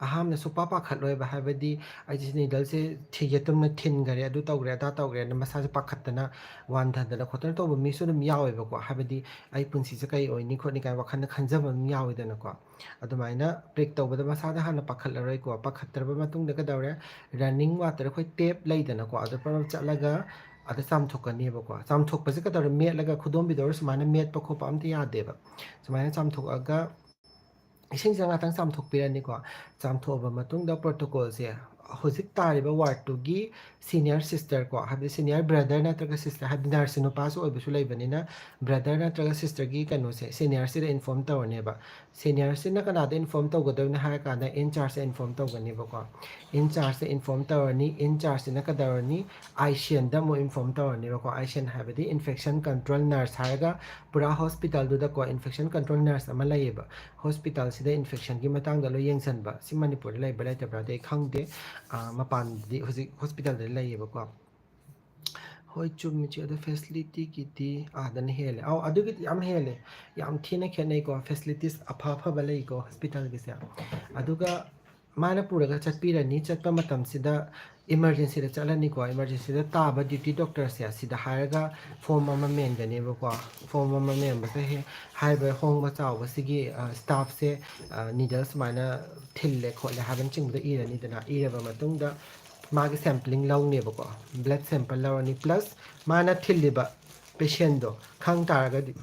ꯑꯍꯥꯟꯕꯗ ꯁꯨꯡꯄꯥ ꯄꯥꯈꯠꯂꯣꯏꯕ, ꯍꯥꯏꯕꯗꯤ ꯑꯩꯁꯦ ꯅꯤꯗꯜꯁꯦ ꯊꯤ ꯌꯦꯇꯨꯝꯅ ꯊꯤꯟꯈꯔꯦ, ꯑꯗꯨ ꯇꯧꯈ꯭ꯔꯦ, ꯑꯗꯥ ꯇꯧꯈ꯭ꯔꯦꯅ ꯃꯁꯥꯁꯦ ꯄꯥꯈꯠꯇꯅ ꯋꯥꯟꯊꯗꯅ ꯈꯣꯠꯇꯅ ꯇꯧꯕ ꯃꯤꯁꯨ ꯑꯗꯨꯝ ꯌꯥꯎꯋꯦꯕꯀꯣ, ꯍꯥꯏꯕꯗꯤ ꯑꯩ ꯄꯨꯟꯁꯤꯁꯦ ꯀꯩ ꯑꯣꯏꯅꯤ ꯈꯣꯠꯅꯤ ꯀꯥꯏꯅ ꯋꯥꯈꯜꯗ ꯈꯟꯖꯕ ꯑꯗꯨꯝ ꯌꯥꯎꯋꯤꯗꯅꯀꯣ꯫ ꯑꯗꯨꯃꯥꯏꯅ ꯄ꯭ꯔꯤꯛ ꯇꯧꯕꯗ ꯃꯁꯥꯗ ꯍꯥꯟꯅ ꯄꯥꯈꯠꯂꯔꯣꯏꯀꯣ꯫ ꯄꯥꯈꯠꯇ꯭ꯔꯕ ꯃꯇꯨꯡꯗ ꯀꯩꯗꯧꯔꯦ? ꯔꯟꯅꯤꯡ ꯋꯥꯇꯔ, ꯑꯩꯈꯣꯏ ꯇꯦꯞ ꯂꯩꯗꯅꯀꯣ, ꯑꯗꯨ ꯄꯔꯞ ꯆꯠꯂꯒ ꯑꯗ ꯆꯥꯝꯊꯣꯛꯀꯅꯦꯕꯀꯣ꯫ ꯆꯥꯝꯊꯣꯛꯄꯁꯦ ꯀꯩꯗꯧꯔꯦ? ꯃꯦꯠꯂꯒ ꯈꯨꯗꯣꯝꯕꯤꯗ ꯑꯣꯏꯔꯁꯨ ꯁꯨꯃꯥꯏꯅ ꯃꯦꯠꯄ ꯈꯣꯠꯄ ꯑꯝꯇ ꯌꯥꯗꯦꯕ꯫ ꯁꯨꯃꯥꯏꯅ ꯆꯥꯝꯊꯣꯛꯑꯒ ꯏꯁꯤꯡꯁꯦ ꯉꯥꯛꯇꯪ ꯆꯥꯝꯊꯣꯛꯄꯤꯔꯅꯤꯀꯣ꯫ ꯆꯥꯝꯊꯣꯛꯑꯕ ꯃꯇꯨꯡꯗ ꯄ꯭ꯔꯣꯇꯣꯀꯣꯜꯁꯦ ꯍꯧꯖꯤꯛ ꯇꯥꯔꯤꯕ ꯋꯥꯔꯗꯇꯨꯒꯤ ꯁꯤꯅꯤꯌꯔ ꯁꯤꯁꯇꯔ ꯀꯣ, ꯍꯥꯏꯕꯗꯤ ꯁꯤꯅꯤꯌꯔ ꯕ꯭ꯔꯗꯔ ꯅꯠꯇ꯭ꯔꯒ ꯁꯤꯁꯇꯔ, ꯍꯥꯏꯕꯗꯤ ꯅꯔꯁꯁꯦ ꯅꯨꯄꯥꯁꯨ ꯑꯣꯏꯕꯁꯨ ꯂꯩꯕꯅꯤꯅ, ꯕ꯭ꯔꯗꯔ ꯅꯠꯇ꯭ꯔꯒ ꯁꯤꯁꯇꯔꯒꯤ ꯀꯩꯅꯣꯁꯦ, ꯁꯤꯅꯤꯌꯔꯁꯤꯗ ꯏꯟꯐꯣꯔꯝ ꯇꯧꯔꯅꯦꯕ꯫ ꯁꯤꯅꯤꯌꯔꯁꯤꯅ ꯀꯅꯥꯗ ꯏꯟꯐꯣꯔꯝ ꯇꯧꯒꯗꯕꯅꯤ ꯍꯥꯏꯔ ꯀꯥꯟꯗ, ꯏꯟ ꯆꯥꯔꯖꯇ ꯏꯟꯐꯣꯔꯝ ꯇꯧꯒꯅꯦꯕꯀꯣ꯫ ꯏꯟ ꯆꯥꯔꯖꯇ ꯏꯟꯐꯣꯔꯝ ꯇꯧꯔꯅꯤ꯫ ꯏꯟ ꯆꯥꯔꯖꯁꯤꯅ ꯀꯩꯗꯧꯔꯅꯤ? ꯑꯥꯏ ꯁꯤ ꯑꯦꯟꯗ ꯑꯃꯨꯛ ꯏꯟꯐꯣꯔꯝ ꯇꯧꯔꯅꯦꯕꯀꯣ꯫ ꯑꯥꯏ ꯁꯤ ꯑꯦꯟ ꯍꯥꯏꯕꯗꯤ ꯏꯟꯐꯦꯛꯁꯟ ꯀꯟꯇ꯭ꯔꯣꯜ ꯅꯔꯁ ꯍꯥꯏꯔꯒ, ꯄꯨꯔꯥ ꯍꯣꯁꯄꯤꯇꯥꯜꯗꯨꯗꯀꯣ ꯏꯟꯐꯦꯛꯁꯟ ꯀꯟꯇ꯭ꯔꯣꯜ ꯅꯔꯁ ꯑꯃ ꯂꯩꯌꯦꯕ꯫ ꯍꯣꯁꯄꯤꯇꯥꯜꯁꯤꯗ ꯏꯟꯐꯦꯛꯁꯟꯒꯤ ꯃꯇꯥꯡꯗ ꯂꯣꯏ ꯌꯦꯡꯁꯤꯟꯕ꯫ ꯁꯤ ꯃꯅꯤꯄꯨꯔꯗ ꯂꯩꯕ꯭ꯔꯥ ꯂꯩꯇꯕ꯭ꯔꯥꯗꯤ ꯑꯩ ꯈꯪꯗꯦ꯫ ꯑꯥ, ꯃꯄꯥꯟꯗꯗꯤ ꯍꯧꯖꯤꯛ ꯍꯣꯁꯄꯤꯇꯥꯜꯗ ꯂꯩꯌꯦꯕꯀꯣ꯫ ꯍꯣꯏ, ꯆꯨꯝꯃꯤ ꯆꯦ, ꯑꯗꯣ ꯐꯦꯁꯤꯂꯤꯇꯤꯒꯤꯗꯤ ꯑꯥꯗꯅ ꯍꯦꯜꯂꯦ꯫ ꯑꯧ, ꯑꯗꯨꯒꯤꯗꯤ ꯌꯥꯝ ꯍꯦꯜꯂꯦ꯫ ꯌꯥꯝ ꯊꯤꯅ ꯈꯦꯠꯅꯩꯀꯣ꯫ ꯐꯦꯁꯤꯂꯤꯇꯤꯁ ꯑꯐ ꯑꯐꯕ ꯂꯩꯀꯣ ꯍꯣꯁꯄꯤꯇꯥꯜꯒꯤꯁꯦ꯫ ꯑꯗꯨꯒ ꯃꯥꯅ ꯄꯨꯔꯒ ꯆꯠꯄꯤꯔꯅꯤ꯫ ꯆꯠꯄ ꯃꯇꯝꯁꯤꯗ ꯏꯃꯔꯖꯦꯟꯁꯤꯗ ꯆꯠꯂꯅꯤꯀꯣ꯫ ꯏꯃꯔꯖꯦꯟꯁꯤꯗ ꯇꯥꯕ ꯗ꯭ꯌꯨꯇꯤ ꯗꯣꯛꯇꯔꯁꯦ ꯑꯁꯤꯗ ꯍꯥꯏꯔꯒ ꯐꯣꯝ ꯑꯃ ꯃꯦꯟꯒꯅꯦꯕꯀꯣ꯫ ꯐꯣꯝ ꯑꯃ ꯃꯦꯟꯕꯁꯦ ꯍꯦ-, ꯍꯥꯏꯔꯤꯕ ꯍꯣꯡꯕ ꯆꯥꯎꯕꯁꯤꯒꯤ, ꯑ, ꯁ꯭ꯇꯥꯐꯁꯦ, ꯑ, ꯅꯤꯗꯜ ꯁꯨꯃꯥꯏꯅ ꯊꯤꯜꯂꯦ ꯈꯣꯠꯂꯦ ꯍꯥꯏꯕꯅꯆꯤꯡꯕꯗꯣ ꯏꯔꯅꯤꯗꯅ꯫ ꯏꯔꯕ ꯃꯇꯨꯡꯗ ꯃꯥꯒꯤ ꯁꯦꯝꯄ꯭ꯂꯤꯡ ꯂꯧꯅꯦꯕꯀꯣ꯫ ꯕ꯭ꯂꯗ ꯁꯦꯝꯄꯜ ꯂꯧꯔꯅꯤ, ꯄ꯭ꯂꯁ ꯃꯥꯅ ꯊꯤꯜꯂꯤꯕ ꯄꯦꯁꯦꯟꯗꯣ ꯈꯪ ꯇꯥꯔꯒꯗꯤ,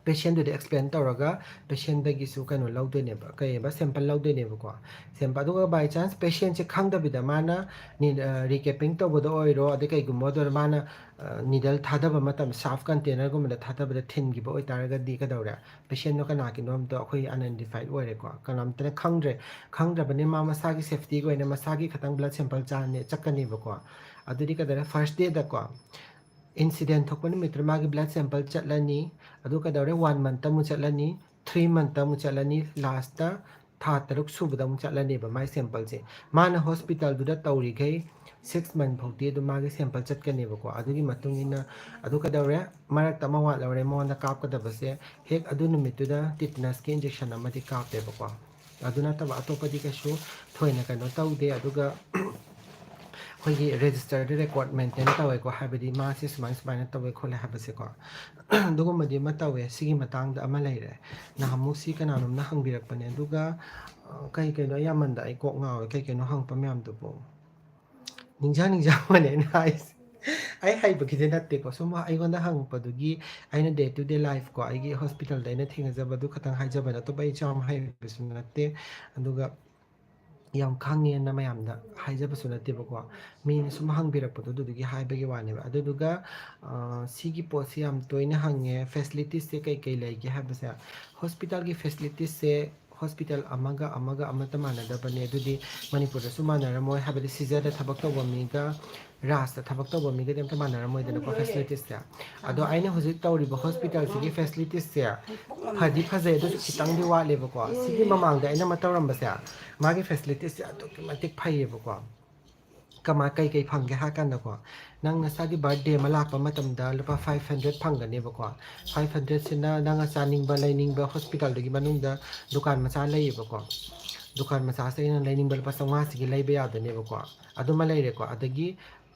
ꯄꯦꯁꯦꯟꯗꯨꯗ ꯑꯦꯛꯁꯄ꯭ꯂꯦꯟ ꯇꯧꯔꯒ ꯄꯦꯁꯦꯟꯗꯒꯤꯁꯨ ꯀꯩꯅꯣ ꯂꯧꯗꯣꯏꯅꯦꯕ, ꯀꯩꯕ, ꯁꯦꯝꯄꯜ ꯂꯧꯗꯣꯏꯅꯦꯕꯀꯣ꯫ ꯁꯦꯝꯄꯜ, ꯑꯗꯨꯒ ꯕꯥꯏ ꯆꯥꯟꯁ ꯄꯦꯁꯦꯟꯁꯦ ꯈꯪꯗꯕꯤꯗ ꯃꯥꯅ ꯔꯤꯀꯦꯄꯤꯡ ꯇꯧꯕꯗ ꯑꯣꯏꯔꯣ, ꯑꯗꯩ ꯀꯩꯒꯨꯝꯕ ꯑꯣꯏꯗꯣꯏꯔꯣ, ꯃꯥꯅ ꯅꯤꯗꯜ ꯊꯥꯗꯕ ꯃꯇꯝ, ꯁꯥꯐ ꯀꯟꯇꯦꯅꯔꯒꯨꯝꯕꯗ ꯊꯥꯗꯕꯗ ꯊꯤꯟꯈꯤꯕ ꯑꯣꯏꯇꯥꯔꯒꯗꯤ ꯀꯩꯗꯧꯔꯦ? ꯄꯦꯁꯦꯟꯗꯣ ꯀꯅꯥꯒꯤꯅꯣ ꯑꯝꯇ ꯑꯩꯈꯣꯏ ꯑꯟꯑꯥꯏꯗꯦꯟꯇꯤꯐꯥꯏꯠ ꯑꯣꯏꯔꯦꯀꯣ, ꯀꯅꯥꯝꯇꯅ ꯈꯪꯗ꯭ꯔꯦ꯫ ꯈꯪꯗ꯭ꯔꯕꯅꯤ, ꯃꯥ ꯃꯁꯥꯒꯤ ꯁꯦꯐꯇꯤꯒꯤ ꯑꯣꯏꯅ ꯃꯁꯥꯒꯤ ꯈꯇꯪ ꯕ꯭ꯂꯗ ꯁꯦꯝꯄꯜ ꯆꯥꯅꯤ, ꯆꯠꯀꯅꯦꯕꯀꯣ꯫ ꯑꯗꯨꯗꯤ ꯀꯩꯗꯧꯔꯦ? ꯐꯥꯔꯁ ꯗꯦꯗꯀꯣ ꯏꯟꯁꯤꯗꯦꯟ ꯊꯣꯛꯄ ꯅꯨꯃꯤꯠꯇꯨꯗ ꯃꯥꯒꯤ ꯕ꯭ꯂꯗ ꯁꯦꯝꯄꯜ ꯆꯠꯂꯅꯤ꯫ ꯑꯗꯨ ꯀꯩꯗꯧꯔꯦ? ꯋꯥꯟ ꯃꯟꯇ ꯑꯃꯨꯛ ꯆꯠꯂꯅꯤ, ꯊ꯭ꯔꯤ ꯃꯟꯇ ꯑꯃꯨꯛ ꯆꯠꯂꯅꯤ, ꯂꯥꯁꯇ ꯊꯥ ꯇꯔꯨꯛ ꯁꯨꯕꯗ ꯑꯃꯨꯛ ꯆꯠꯂꯅꯦꯕ ꯃꯥꯏ ꯁꯦꯝꯄꯜꯁꯦ꯫ ꯃꯥꯅ ꯍꯣꯁꯄꯤꯇꯥꯜꯗꯨꯗ ꯇꯧꯔꯤꯈꯩ ꯁꯤꯛꯁ ꯃꯟ ꯐꯥꯎꯗꯤ ꯑꯗꯨꯝ ꯃꯥꯒꯤ ꯁꯦꯝꯄꯜ ꯆꯠꯀꯅꯦꯕꯀꯣ꯫ ꯑꯗꯨꯒꯤ ꯃꯇꯨꯡ ꯏꯟꯅ ꯑꯗꯨ ꯀꯩꯗꯧꯔꯦ? ꯃꯔꯛꯇ ꯑꯃ ꯋꯥꯠꯍꯧꯔꯦ ꯃꯉꯣꯟꯗ ꯀꯥꯞꯀꯗꯕꯁꯦ꯫ ꯍꯦꯛ ꯑꯗꯨ ꯅꯨꯃꯤꯠꯇꯨꯗ ꯇꯤꯇꯅꯁꯀꯤ ꯏꯟꯖꯦꯛꯁꯟ ꯑꯃꯗꯤ ꯀꯥꯞꯄꯦꯕꯀꯣ꯫ ꯑꯗꯨ ꯅꯠꯇꯕ ꯑꯇꯣꯞꯄꯗꯤ ꯀꯩꯁꯨ ꯊꯣꯏꯅ ꯀꯩꯅꯣ ꯇꯧꯗꯦ꯫ ꯑꯗꯨꯒ ꯑꯩꯈꯣꯏꯒꯤ ꯔꯦꯖꯤꯁꯇꯔꯗ ꯔꯦꯀꯣꯔꯠ ꯃꯦꯟꯇꯦꯟ ꯇꯧꯋꯦꯀꯣ, ꯍꯥꯏꯕꯗꯤ ꯃꯥꯁꯦ ꯁꯨꯃꯥꯏ ꯁꯨꯃꯥꯏꯅ ꯇꯧꯋꯦ ꯈꯣꯠꯂꯦ ꯍꯥꯏꯕꯁꯦꯀꯣ꯫ ꯑꯗꯨꯒꯨꯝꯕꯗꯤ ꯑꯃ ꯇꯧꯋꯦ꯫ ꯁꯤꯒꯤ ꯃꯇꯥꯡꯗ ꯑꯃ ꯂꯩꯔꯦ꯫ ꯅꯍꯥꯟꯃꯨꯛ ꯁꯤ ꯀꯅꯥꯅꯣꯝꯅ ꯍꯪꯕꯤꯔꯛꯄꯅꯦ, ꯑꯗꯨꯒ, ꯑ, ꯀꯩ ꯀꯩꯅꯣ, ꯑꯩ ꯌꯥꯝꯃꯟꯗ ꯑꯩ ꯀꯣꯛ ꯉꯥꯎꯔꯦ꯫ ꯀꯩ ꯀꯩꯅꯣ ꯍꯪꯉꯛꯄ ꯃꯌꯥꯝꯗꯨꯕꯨ? ꯅꯤꯡꯖꯥꯡ ꯅꯤꯡꯖꯥꯡꯕꯅꯦ ꯑꯩꯅ ꯍꯥꯏꯁꯦ꯫ ꯑꯩ ꯍꯩꯕꯒꯤꯗꯤ ꯅꯠꯇꯦꯀꯣ, ꯁꯨꯝ ꯑꯩꯉꯣꯟꯗ ꯍꯪꯉꯛꯄꯗꯨꯒꯤ ꯑꯩꯅ ꯗꯦ ꯇꯨ ꯗꯦ ꯂꯥꯏꯐꯀꯣ, ꯑꯩꯒꯤ ꯍꯣꯁꯄꯤꯇꯥꯜꯗ ꯑꯩꯅ ꯊꯦꯡꯅꯖꯕꯗꯨ ꯈꯇꯪ ꯍꯥꯏꯖꯕꯅꯦ꯫ ꯑꯇꯣꯞꯄ ꯑꯩꯁꯨ ꯌꯥꯝ ꯍꯩꯕꯁꯨ ꯅꯠꯇꯦ, ꯑꯗꯨꯒ ꯌꯥꯝ ꯈꯪꯉꯦꯅ ꯃꯌꯥꯝꯗ ꯍꯥꯏꯖꯕꯁꯨ ꯅꯠꯇꯦꯕꯀꯣ꯫ ꯃꯤꯅ ꯁꯨꯝ ꯍꯪꯕꯤꯔꯛꯄꯗꯣ ꯑꯗꯨꯗꯨꯒꯤ ꯍꯥꯏꯕꯒꯤ ꯋꯥꯅꯦꯕ꯫ ꯑꯗꯨꯗꯨꯒ, ꯑ, ꯁꯤꯒꯤ ꯄꯣꯠꯁꯤ ꯌꯥꯝ ꯇꯣꯏꯅ ꯍꯪꯉꯦ, ꯐꯦꯁꯤꯂꯤꯇꯤꯁꯁꯦ ꯀꯩ ꯀꯩ ꯂꯩꯒꯦ ꯍꯥꯏꯕꯁꯦ꯫ ꯍꯣꯁꯄꯤꯇꯥꯜꯒꯤ ꯐꯦꯁꯤꯂꯤꯇꯤꯁꯁꯦ ꯍꯣꯁꯄꯤꯇꯥꯜ ꯑꯃꯒ ꯑꯃꯒ ꯑꯃꯠꯇ ꯃꯥꯟꯅꯗꯕꯅꯦ꯫ ꯑꯗꯨꯗꯤ ꯃꯅꯤꯄꯨꯔꯗꯁꯨ ꯃꯥꯟꯅꯔꯝꯃꯣꯏ, ꯍꯥꯏꯕꯗꯤ ꯁꯤꯖꯔꯗ ꯊꯕꯛ ꯇꯧꯕ ꯃꯤꯒ ꯔꯥꯖꯇ ꯊꯕꯛ ꯇꯧꯕ ꯃꯤꯒꯗꯤ ꯑꯝꯇ ꯃꯥꯟꯅꯔꯝꯃꯣꯏꯗꯅꯀꯣ ꯐꯦꯁꯤꯂꯤꯇꯤꯁꯁꯦ꯫ ꯑꯗꯣ ꯑꯩꯅ ꯍꯧꯖꯤꯛ ꯇꯧꯔꯤꯕ ꯍꯣꯁꯄꯤꯇꯥꯜꯁꯤꯒꯤ ꯐꯦꯁꯤꯂꯤꯇꯤꯁꯁꯦ ꯐꯗꯤ ꯐꯖꯩ, ꯑꯗꯨꯁꯨ ꯈꯤꯇꯪꯗꯤ ꯋꯥꯠꯂꯦꯕꯀꯣ꯫ ꯁꯤꯒꯤ ꯃꯃꯥꯡꯗ ꯑꯩꯅ ꯑꯃ ꯇꯧꯔꯝꯕꯁꯦ, ꯃꯥꯒꯤ ꯐꯦꯁꯤꯂꯤꯇꯤꯁꯁꯦ ꯑꯗꯨꯛꯀꯤ ꯃꯇꯤꯛ ꯐꯩꯌꯦꯕꯀꯣ꯫ ꯀꯃꯥꯏ, ꯀꯩ ꯀꯩ ꯐꯪꯒꯦ ꯍꯥꯏ ꯀꯥꯟꯗꯀꯣ, ꯅꯪ ꯅꯁꯥꯒꯤ ꯕꯥꯔꯠꯗꯦ ꯑꯃ ꯂꯥꯛꯄ ꯃꯇꯝꯗ ꯂꯨꯄꯥ ꯐꯥꯏꯚ ꯍꯟꯗ꯭ꯔꯦꯗ ꯐꯪꯒꯅꯦꯕꯀꯣ꯫ ꯐꯥꯏꯚ ꯍꯟꯗ꯭ꯔꯦꯗꯁꯤꯅ ꯅꯪꯅ ꯆꯥꯅꯤꯡꯕ ꯂꯩꯅꯤꯡꯕ, ꯍꯣꯁꯄꯤꯇꯥꯜꯗꯨꯒꯤ ꯃꯅꯨꯡꯗ ꯗꯨꯀꯥꯟ ꯃꯆꯥ ꯂꯩꯌꯦꯕꯀꯣ꯫ ꯗꯨꯀꯥꯟ ꯃꯆꯥꯁꯤꯗꯒꯤ ꯅꯪ ꯂꯩꯅꯤꯡꯕ ꯂꯨꯄꯥ ꯆꯥꯝꯃꯉꯥꯁꯤꯒꯤ ꯂꯩꯕ ꯌꯥꯗꯣꯏꯅꯦꯕꯀꯣ꯫ ꯑꯗꯨꯃ ꯂꯩꯔꯦꯀꯣ꯫ ꯑꯗꯒꯤ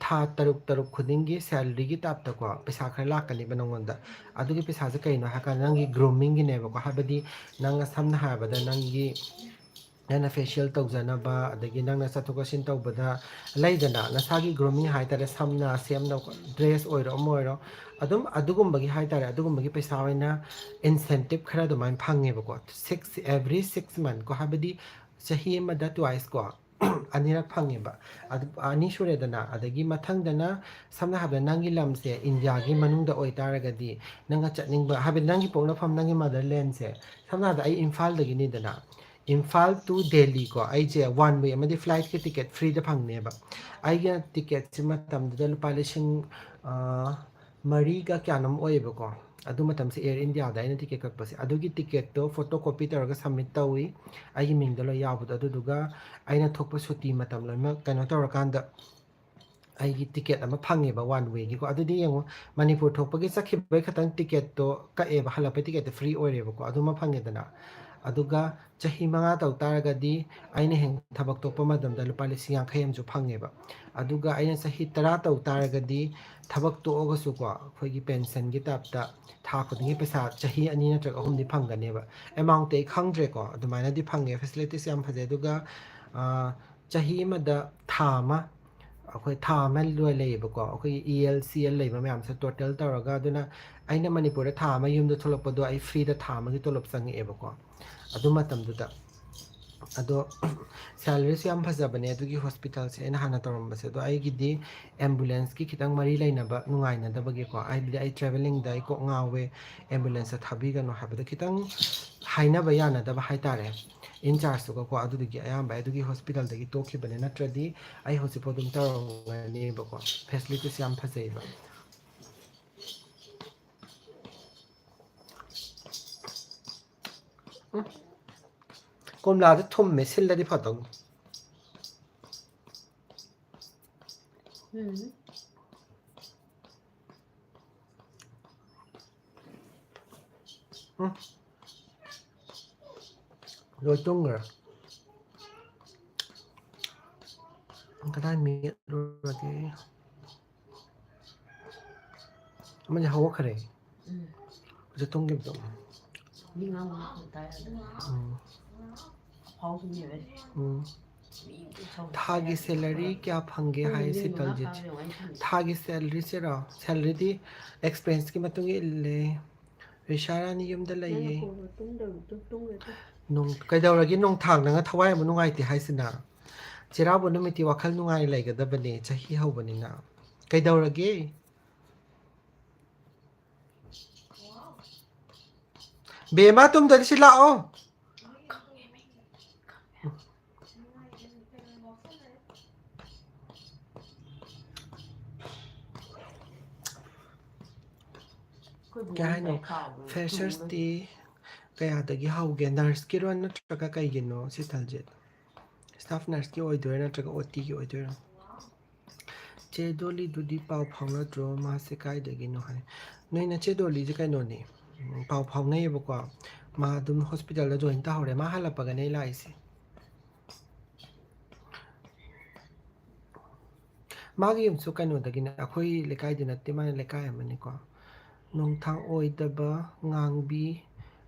ꯊꯥ ꯇꯔꯨꯛ ꯇꯔꯨꯛ ꯈꯨꯗꯤꯡꯒꯤ ꯁꯦꯂꯔꯤꯒꯤ ꯇꯥꯏꯞꯇꯀꯣ ꯄꯩꯁꯥ ꯈꯔ ꯂꯥꯛꯀꯅꯦꯕ ꯅꯪꯉꯣꯟꯗ꯫ ꯑꯗꯨꯒꯤ ꯄꯩꯁꯥꯁꯦ ꯀꯩꯅꯣ ꯍꯥꯏ ꯀꯥꯟꯗ ꯅꯪꯒꯤ ꯒ꯭ꯔꯨꯃꯤꯡꯒꯤꯅꯦꯕꯀꯣ꯫ ꯍꯥꯏꯕꯗꯤ ꯅꯪ ꯁꯝꯅ ꯍꯥꯏꯔꯕꯗ ꯅꯪꯒꯤ ꯅꯪꯅ facial ꯇꯧꯖꯅꯕ, ꯑꯗꯒꯤ ꯅꯪꯅ ꯆꯠꯊꯣꯛ ꯆꯠꯁꯤꯟ ꯇꯧꯕꯗ ꯂꯩꯗꯅ, ꯅꯁꯥꯒꯤ grooming ꯍꯥꯏꯇꯥꯔꯦ, ꯁꯝꯅ ꯁꯦꯝꯅ, dress ꯑꯣꯏꯔꯣ ꯑꯃ ꯑꯣꯏꯔꯣ, ꯑꯗꯨꯝ ꯑꯗꯨꯒꯨꯝꯕꯒꯤ ꯍꯥꯏꯇꯥꯔꯦ, ꯑꯗꯨꯒꯨꯝꯕꯒꯤ ꯄꯩꯁꯥ ꯑꯣꯏꯅ incentive ꯈꯔ ꯑꯗꯨꯃꯥꯏꯅ ꯐꯪꯉꯦꯕꯀꯣ, six, every six month ꯀꯣ, ꯍꯥꯏꯕꯗꯤ ꯆꯍꯤ ꯑꯃꯗ twice ꯀꯣ, ꯑꯅꯤꯔꯛ ꯐꯪꯉꯦꯕ꯫ ꯑꯗꯨ ꯑꯅꯤ ꯁꯨꯔꯦꯗꯅ, ꯑꯗꯒꯤ ꯃꯊꯪꯗꯅ ꯁꯝꯅ ꯍꯥꯏꯔꯕꯗ ꯅꯪꯒꯤ ꯂꯝꯁꯦ ꯏꯟꯗꯤꯌꯥꯒꯤ ꯃꯅꯨꯡꯗ ꯑꯣꯏꯇꯥꯔꯒꯗꯤ, ꯅꯪꯅ ꯆꯠꯅꯤꯡꯕ, ꯍꯥꯏꯕꯗꯤ ꯅꯪꯒꯤ ꯄꯣꯛꯅꯐꯝ, ꯅꯪꯒꯤ motherland ꯁꯦ, ꯁꯝꯅ ꯍꯥꯏꯔꯕꯗ ꯑꯩ ꯏꯝꯐꯥꯜꯗꯒꯤꯅꯤꯗꯅ, ꯏꯝꯐꯥꯜ to ꯗꯦꯜꯂꯤ ꯀꯣ, ꯑꯩꯁꯦ one way ꯑꯃꯗꯤ flight ꯀꯤ ticket free ꯗ ꯐꯪꯅꯦꯕ꯫ ꯑꯩꯒꯤ ticket ꯁꯤ ꯃꯇꯝꯗꯨꯗ ꯂꯨꯄꯥ ꯂꯤꯁꯤꯡ, ꯑ, ꯃꯔꯤꯒ ꯀꯌꯥꯅꯣꯝ ꯑꯣꯏꯌꯦꯕꯀꯣ꯫ ꯑꯗꯨ ꯃꯇꯝꯁꯦ Air India ꯗ ꯑꯩꯅ ticket ꯀꯛꯄꯁꯦ꯫ ꯑꯗꯨꯒꯤ ticket ꯇꯣ photocopy ꯇꯧꯔꯒ submit ꯇꯧꯏ, ꯑꯩꯒꯤ ꯃꯤꯡꯗ ꯂꯣꯏ ꯌꯥꯎꯕꯗꯣ꯫ ꯑꯗꯨꯗꯨꯒ ꯑꯩꯅ ꯊꯣꯛꯄ ꯁꯨꯇꯤ ꯃꯇꯝ ꯂꯣꯏꯅꯃꯛ ꯀꯩꯅꯣ ꯇꯧꯔꯀꯥꯟꯗ, ꯑꯩꯒꯤ ticket ꯑꯃ ꯐꯪꯉꯦꯕ one way ꯒꯤꯀꯣ꯫ ꯑꯗꯨꯗꯤ ꯌꯦꯡꯉꯣ, ꯃꯅꯤꯄꯨꯔ ꯊꯣꯛꯄꯒꯤ ꯆꯠꯈꯤꯕꯒꯤ ꯈꯛꯇꯪ ticket ꯇꯣ ꯀꯛꯑꯦꯕ, ꯍꯜꯂꯛꯄꯩ ticket ꯇꯣ free ꯑꯣꯏꯔꯦꯕꯀꯣ, ꯑꯗꯨꯃ ꯐꯪꯉꯦꯗꯅ꯫ ꯑꯗꯨꯒ ꯆꯍꯤ ꯃꯉꯥ ꯇꯧ ꯇꯥꯔꯒꯗꯤ, ꯑꯩꯅ ꯍꯦꯛ ꯊꯕꯛ ꯇꯣꯛꯄ ꯃꯇꯝꯗ ꯂꯨꯄꯥ ꯂꯤꯁꯤꯡ ꯌꯥꯡꯈꯩ ꯑꯃꯁꯨ ꯐꯪꯉꯦꯕ꯫ ꯑꯗꯨꯒ ꯑꯩꯅ ꯆꯍꯤ ꯇꯔꯥ ꯇꯧ ꯇꯥꯔꯒꯗꯤ, ꯊꯕꯛ ꯇꯣꯛꯑꯒꯁꯨꯀꯣ, ꯑꯩꯈꯣꯏꯒꯤ pension ꯒꯤ type ꯇ ꯊꯥ ꯈꯨꯗꯤꯡꯒꯤ ꯄꯩꯁꯥ ꯆꯍꯤ ꯑꯅꯤ ꯅꯠꯇ꯭ꯔꯒ ꯑꯍꯨꯝꯗꯤ ꯐꯪꯒꯅꯦꯕ꯫ Amount ꯇꯤ ꯑꯩ ꯈꯪꯗ꯭ꯔꯦꯀꯣ, ꯑꯗꯨꯃꯥꯏꯅꯗꯤ ꯐꯪꯉꯦ, facilities ꯌꯥꯝ ꯐꯖꯩ꯫ ꯑꯗꯨꯒ, ꯑ, ꯆꯍꯤ ꯑꯃꯗ ꯊꯥ ꯑꯃ, ꯑꯩꯈꯣꯏ ꯊꯥ ꯑꯃ ꯂꯣꯏ ꯂꯩꯌꯦꯕꯀꯣ, ꯑꯩꯈꯣꯏꯒꯤ E L, C L ꯂꯩꯕ ꯃꯌꯥꯝꯁꯦ total ꯇꯧꯔꯒ꯫ ꯑꯗꯨꯅ ꯑꯩꯅ ꯃꯅꯤꯄꯨꯔꯗ ꯊꯥ ꯑꯃ ꯌꯨꯝꯗ ꯊꯣꯛꯂꯛꯄꯗꯣ, ꯑꯩ free ꯗ ꯊꯥ ꯑꯃꯒꯤ ꯇꯣꯂꯣꯞ ꯆꯪꯉꯛꯑꯦꯕꯀꯣ, ꯑꯗꯨ ꯃꯇꯝꯗꯨꯗ꯫ ꯑꯗꯣ salary ꯁꯨ ꯌꯥꯝ ꯐꯖꯕꯅꯦ ꯑꯗꯨꯒꯤ hospital ꯁꯦ, ꯑꯩꯅ ꯍꯥꯟꯅ ꯇꯧꯔꯝꯕꯁꯦ꯫ ꯑꯗꯣ ꯑꯩꯒꯤꯗꯤ ambulance ꯀꯤ ꯈꯤꯇꯪ ꯃꯔꯤ ꯂꯩꯅꯕ ꯅꯨꯡꯉꯥꯏꯅꯗꯕꯒꯤꯀꯣ, ꯍꯥꯏꯕꯗꯤ ꯑꯩ travelling ꯗ ꯑꯩ ꯀꯣꯛ ꯉꯥꯎꯋꯦ, ambulance ꯇ ꯊꯥꯕꯤꯒꯅꯨ ꯍꯥꯏꯕꯗ ꯈꯤꯇꯪ ꯍꯥꯏꯅꯕ ꯌꯥꯅꯗꯕ ꯍꯥꯏꯇꯥꯔꯦ, in charge ꯇꯨꯒꯀꯣ꯫ ꯑꯗꯨꯗꯨꯒꯤ ꯑꯌꯥꯝꯕ ꯑꯩ ꯑꯗꯨꯒꯤ hospital ꯗꯒꯤ ꯇꯣꯛꯈꯤꯕꯅꯦ, ꯅꯠꯇ꯭ꯔꯗꯤ ꯑꯩ ꯍꯧꯖꯤꯛꯐꯥꯎ ꯑꯗꯨꯝ ꯇꯧꯔꯝꯒꯅꯦꯕꯀꯣ꯫ Facilities ꯌꯥꯝ ꯐꯖꯩꯕ꯫ ꯎꯝ꯫ ꯀꯣꯝꯂꯥꯗꯣ ꯊꯨꯝꯃꯦ, ꯁꯤꯜꯂꯗꯤ ꯐꯗꯧꯅꯤ꯫ ꯎꯝ꯫ ꯎꯝ꯫ ꯂꯣꯏ ꯇꯨꯝꯈ꯭ꯔꯦ꯫ ꯀꯗꯥꯏ ꯃꯦꯠꯂꯨꯔꯒꯦ? ꯑꯃꯗꯤ ꯍꯧꯒꯠꯈ꯭ꯔꯦ꯫ ꯎꯝ꯫ ꯍꯧꯖꯤꯛ ꯇꯨꯝꯈꯤꯕꯗꯣ꯫ ꯃꯤ ꯉꯥꯡꯕ ꯃꯈꯣꯟ ꯇꯥꯏ ꯑꯗꯨ꯫ ꯎꯝ꯫ ꯎꯝ꯫ ꯊꯥꯒꯤ salary ꯀꯌꯥ ꯐꯪꯒꯦ ꯍꯥꯏ ꯁꯤꯇꯜꯖꯤꯠꯁꯦ? ꯊꯥꯒꯤ salaryꯁꯤꯔꯣ? Salaryꯗꯤ experienceꯀꯤ ꯃꯇꯨꯡ ꯏꯜꯂꯦ꯫ ꯔꯤꯁꯥ ꯔꯥꯅꯤ ꯌꯨꯝꯗ ꯂꯩꯌꯦ꯫ ꯅꯣꯡ-, ꯀꯩꯗꯧꯔꯒꯦ ꯅꯣꯡꯊꯥꯡ, ꯅꯪꯅ ꯊꯋꯥꯏ ꯑꯃ ꯅꯨꯡꯉꯥꯏꯇꯦ ꯍꯥꯏꯁꯤꯅ? ꯆꯩꯔꯥꯎꯕ ꯅꯨꯃꯤꯠꯇꯤ ꯋꯥꯈꯜ ꯅꯨꯡꯉꯥꯏꯅ ꯂꯩꯒꯗꯕꯅꯦ, ꯆꯍꯤ ꯍꯧꯕꯅꯤꯅ꯫ ꯀꯩꯗꯧꯔꯒꯦ? ꯕꯦꯝꯃ, ꯇꯨꯝꯗꯗꯤ ꯁꯤ ꯂꯥꯛꯑꯣ꯫ ꯀꯩ ꯍꯥꯏꯅꯣ? Freshers day ꯀꯌꯥꯗꯒꯤ ꯍꯧꯒꯦ? Nurseꯀꯤꯔꯣ ꯅꯠꯇ꯭ꯔꯒ ꯀꯩꯒꯤꯅꯣ ꯁꯤꯇꯜꯖꯤꯠ? Staff nurseꯀꯤ ꯑꯣꯏꯗꯣꯏꯔꯥ ꯅꯠꯇ꯭ꯔꯒ OTꯒꯤ ꯑꯣꯏꯗꯣꯏꯔꯥ? ꯆꯦ ꯗꯣꯂꯤꯗꯨꯗꯤ ꯄꯥꯎ ꯐꯥꯎꯅꯗ꯭ꯔꯣ? ꯃꯥꯁꯦ ꯀꯥꯏꯗꯒꯤꯅꯣ ꯍꯥꯏ꯫ ꯅꯣꯏ ꯅꯆꯦ ꯗꯣꯂꯤꯁꯦ ꯀꯩꯅꯣꯅꯦ, ꯎꯝ, ꯄꯥꯎ ꯐꯥꯎꯅꯩꯌꯦꯕꯀꯣ꯫ ꯃꯥ ꯑꯗꯨꯝ hospitalꯗ join ꯇꯧꯍꯧꯔꯦ꯫ ꯃꯥ ꯍꯜꯂꯛꯄꯒꯅꯦ ꯑꯩ ꯂꯥꯛꯏꯁꯦ꯫ ꯃꯥꯒꯤ ꯌꯨꯝꯁꯨ ꯀꯩꯅꯣꯗꯒꯤꯅꯦ, ꯑꯩꯈꯣꯏ ꯂꯩꯀꯥꯏꯗꯤ ꯅꯠꯇꯦ, ꯃꯥꯅ ꯂꯩꯀꯥꯏ ꯑꯃꯅꯤꯀꯣ꯫ ꯅꯣꯡꯊꯥꯡ ꯑꯣꯏꯗꯕ ꯉꯥꯡꯕꯤ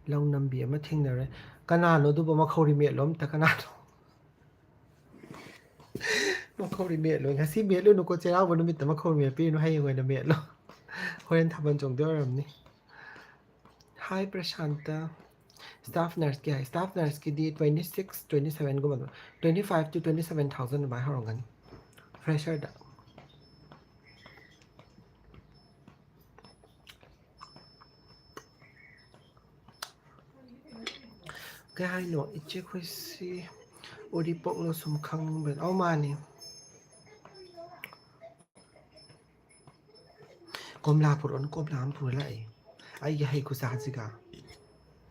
ꯂꯧ ꯅꯝꯕꯤ ꯑꯃ ꯊꯦꯡꯅꯔꯦ꯫ ꯀꯅꯥꯅꯣ ꯑꯗꯨꯕꯨ? ꯃꯈꯧꯔꯤ ꯃꯦꯠꯂꯣ ꯑꯝꯇ, ꯀꯅꯥꯅꯣ? ꯃꯈꯧꯔꯤ ꯃꯦꯠꯂꯣ꯫ ꯉꯁꯤ ꯃꯦꯠꯂꯨꯅꯨꯀꯣ, ꯆꯩꯔꯥꯎꯕ ꯅꯨꯃꯤꯠꯇ ꯃꯈꯧꯔꯤ ꯃꯦꯠꯄꯤꯔꯨꯅꯨ, ꯍꯌꯦꯡ ꯑꯣꯏꯅ ꯃꯦꯠꯂꯣ꯫ ꯍꯣꯔꯦꯟ ꯊꯥꯕꯜ ꯆꯣꯡꯗꯣꯏ ꯑꯣꯏꯔꯝꯅꯤ꯫ Hi ꯄ꯭ꯔꯁꯥꯟꯇ꯫ Staff nurseꯀꯤ ꯍꯥꯏ, staff nurseꯀꯤꯗꯤ twenty six, twenty sevenꯒꯨꯝꯕ ꯑꯗꯨꯝ, twenty five to twenty seven thousand ꯑꯗꯨꯃꯥꯏꯅ ꯍꯧꯔꯝꯒꯅꯤ fresherꯗ꯫ ꯀꯩ ꯍꯥꯏꯅꯣ? ꯏꯆꯦ ꯑꯩꯈꯣꯏꯁꯤ ꯎꯔꯤꯄꯣꯛꯂꯣ ꯁꯨꯝ ꯈꯪꯅꯤꯡꯕ꯫ ꯑꯧ, ꯃꯥꯅꯤ꯫ ꯀꯣꯝꯂꯥ ꯄꯨꯔꯛꯑꯣꯅ ꯀꯣꯝꯂꯥ ꯑꯃ ꯄꯨꯔ ꯂꯥꯛꯑꯦ꯫ ꯑꯩꯒꯤ ꯍꯩ ꯈꯨꯆꯥꯁꯤꯒ꯫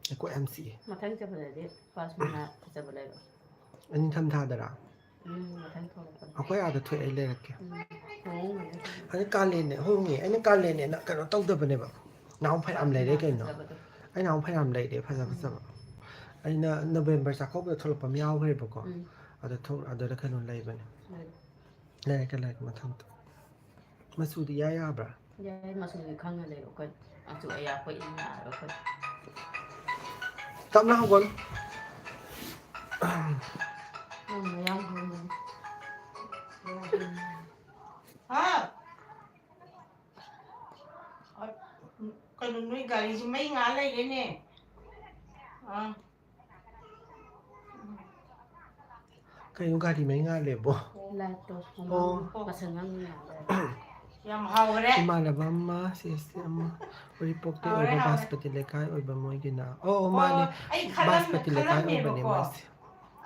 ꯑꯩ ꯀꯣꯛ ꯌꯥꯝ ꯆꯤꯛꯑꯦ꯫ ꯃꯊꯪ ꯆꯠꯄꯗꯗꯤ ꯄꯥꯁꯃꯤꯅꯥ ꯐꯖꯕ ꯂꯩꯔꯛꯑꯣ꯫ ꯑꯩ ꯅꯤꯡꯊꯝ ꯊꯥꯗꯔꯥ? ꯎꯝ, ꯃꯊꯪ ꯊꯣꯛꯂꯛꯄꯗ꯫ ꯑꯩꯈꯣꯏ ꯑꯥꯗ ꯊꯣꯛꯑꯦ ꯂꯩꯔꯛꯀꯦ꯫ ꯎꯝ, ꯍꯣꯡꯉꯝꯒꯅꯤ꯫ ꯑꯗꯩ ꯀꯥꯂꯦꯟꯅꯦ, ꯍꯣꯡꯉꯦ꯫ ꯑꯩꯅ ꯀꯥꯂꯦꯟꯅꯦꯅ ꯀꯩꯅꯣ ꯇꯧꯗꯕꯅꯦꯕ꯫ ꯅꯍꯥꯟ ꯐꯅꯌꯥꯝ ꯂꯩꯔꯦ ꯀꯩꯅꯣ꯫ ꯐꯖꯕꯗꯣ꯫ ꯑꯩ ꯅꯍꯥꯟ ꯐꯅꯌꯥꯝ ꯂꯩꯔꯦ ꯐꯖ ꯐꯖꯕ꯫ ꯎꯝ꯫ ꯑꯩꯅ November ꯆꯥꯛꯀꯧꯕꯗ ꯊꯣꯛꯂꯛꯄ ꯑꯃ ꯌꯥꯎꯈ꯭ꯔꯦꯕꯀꯣ꯫ ꯎꯝ꯫ ꯑꯗ ꯊꯣꯛ-, ꯑꯗꯨꯗ ꯀꯩꯅꯣ ꯂꯩꯕꯅꯦ꯫ ꯎꯝ꯫ ꯂꯩꯔꯛꯀꯦ, ꯂꯩꯔꯛꯀꯦ ꯃꯊꯪꯗ꯫ ꯃꯆꯨꯗꯤ ꯏꯌꯥ ꯌꯥꯕ꯭ꯔꯥ? ꯌꯥꯏ, ꯃꯆꯨꯗꯤ ꯈꯪꯉ ꯂꯩꯔꯣ ꯀꯩꯅꯣ꯫ ꯃꯆꯨ ꯑꯌꯥꯛꯄ ꯏꯟ ꯌꯥꯔꯣꯏ ꯑꯩꯈꯣꯏ꯫ ꯇꯞꯅ ꯍꯧꯒꯠꯂꯨ꯫ ꯅꯪꯅ ꯌꯥꯝ ꯍꯪꯉꯦ꯫ ꯍꯥ? ꯀꯩꯅꯣ, ꯅꯣꯏ ꯒꯥꯔꯤꯁꯤ ꯃꯩ ꯉꯥꯜ ꯂꯩꯔꯦꯅꯦ꯫ ꯑꯥ꯫ ꯀꯩꯅꯣ, ꯒꯥꯔꯤ ꯃꯩ ꯉꯥꯜꯂꯦꯕꯣ? ꯂꯥꯏꯠꯇꯣ꯫ ꯑꯣ꯫ ꯄꯁꯪ ꯑꯃ ꯉꯥꯜꯂꯦ꯫ ꯌꯥꯝ ꯍꯥꯎꯈ꯭ꯔꯦ꯫ ꯏꯃꯥꯟꯅꯕ ꯑꯃ, ꯁꯤ ꯑꯦꯁ ꯇꯤ ꯑꯃ, ꯎꯔꯤꯄꯣꯛꯇ ꯍꯥꯎꯔꯦ, ꯑꯣꯏꯕ ꯍꯥꯎꯔꯦ꯫ ꯕꯥꯁꯄꯇꯤ ꯂꯩꯀꯥꯏ ꯑꯣꯏꯕ ꯃꯣꯏꯒꯤꯅ꯫ ꯑꯣ, ꯑꯣ, ꯑꯣ, ꯃꯥꯅꯦ꯫ ꯑꯩ ꯈꯜꯂꯝ-, ꯕꯥꯁꯄꯇꯤ ꯂꯩꯀꯥꯏ ꯑꯣꯏꯕꯅꯦ ꯈꯜꯂꯝꯃꯦꯕꯀꯣ꯫ ꯃꯣꯏꯁꯦ꯫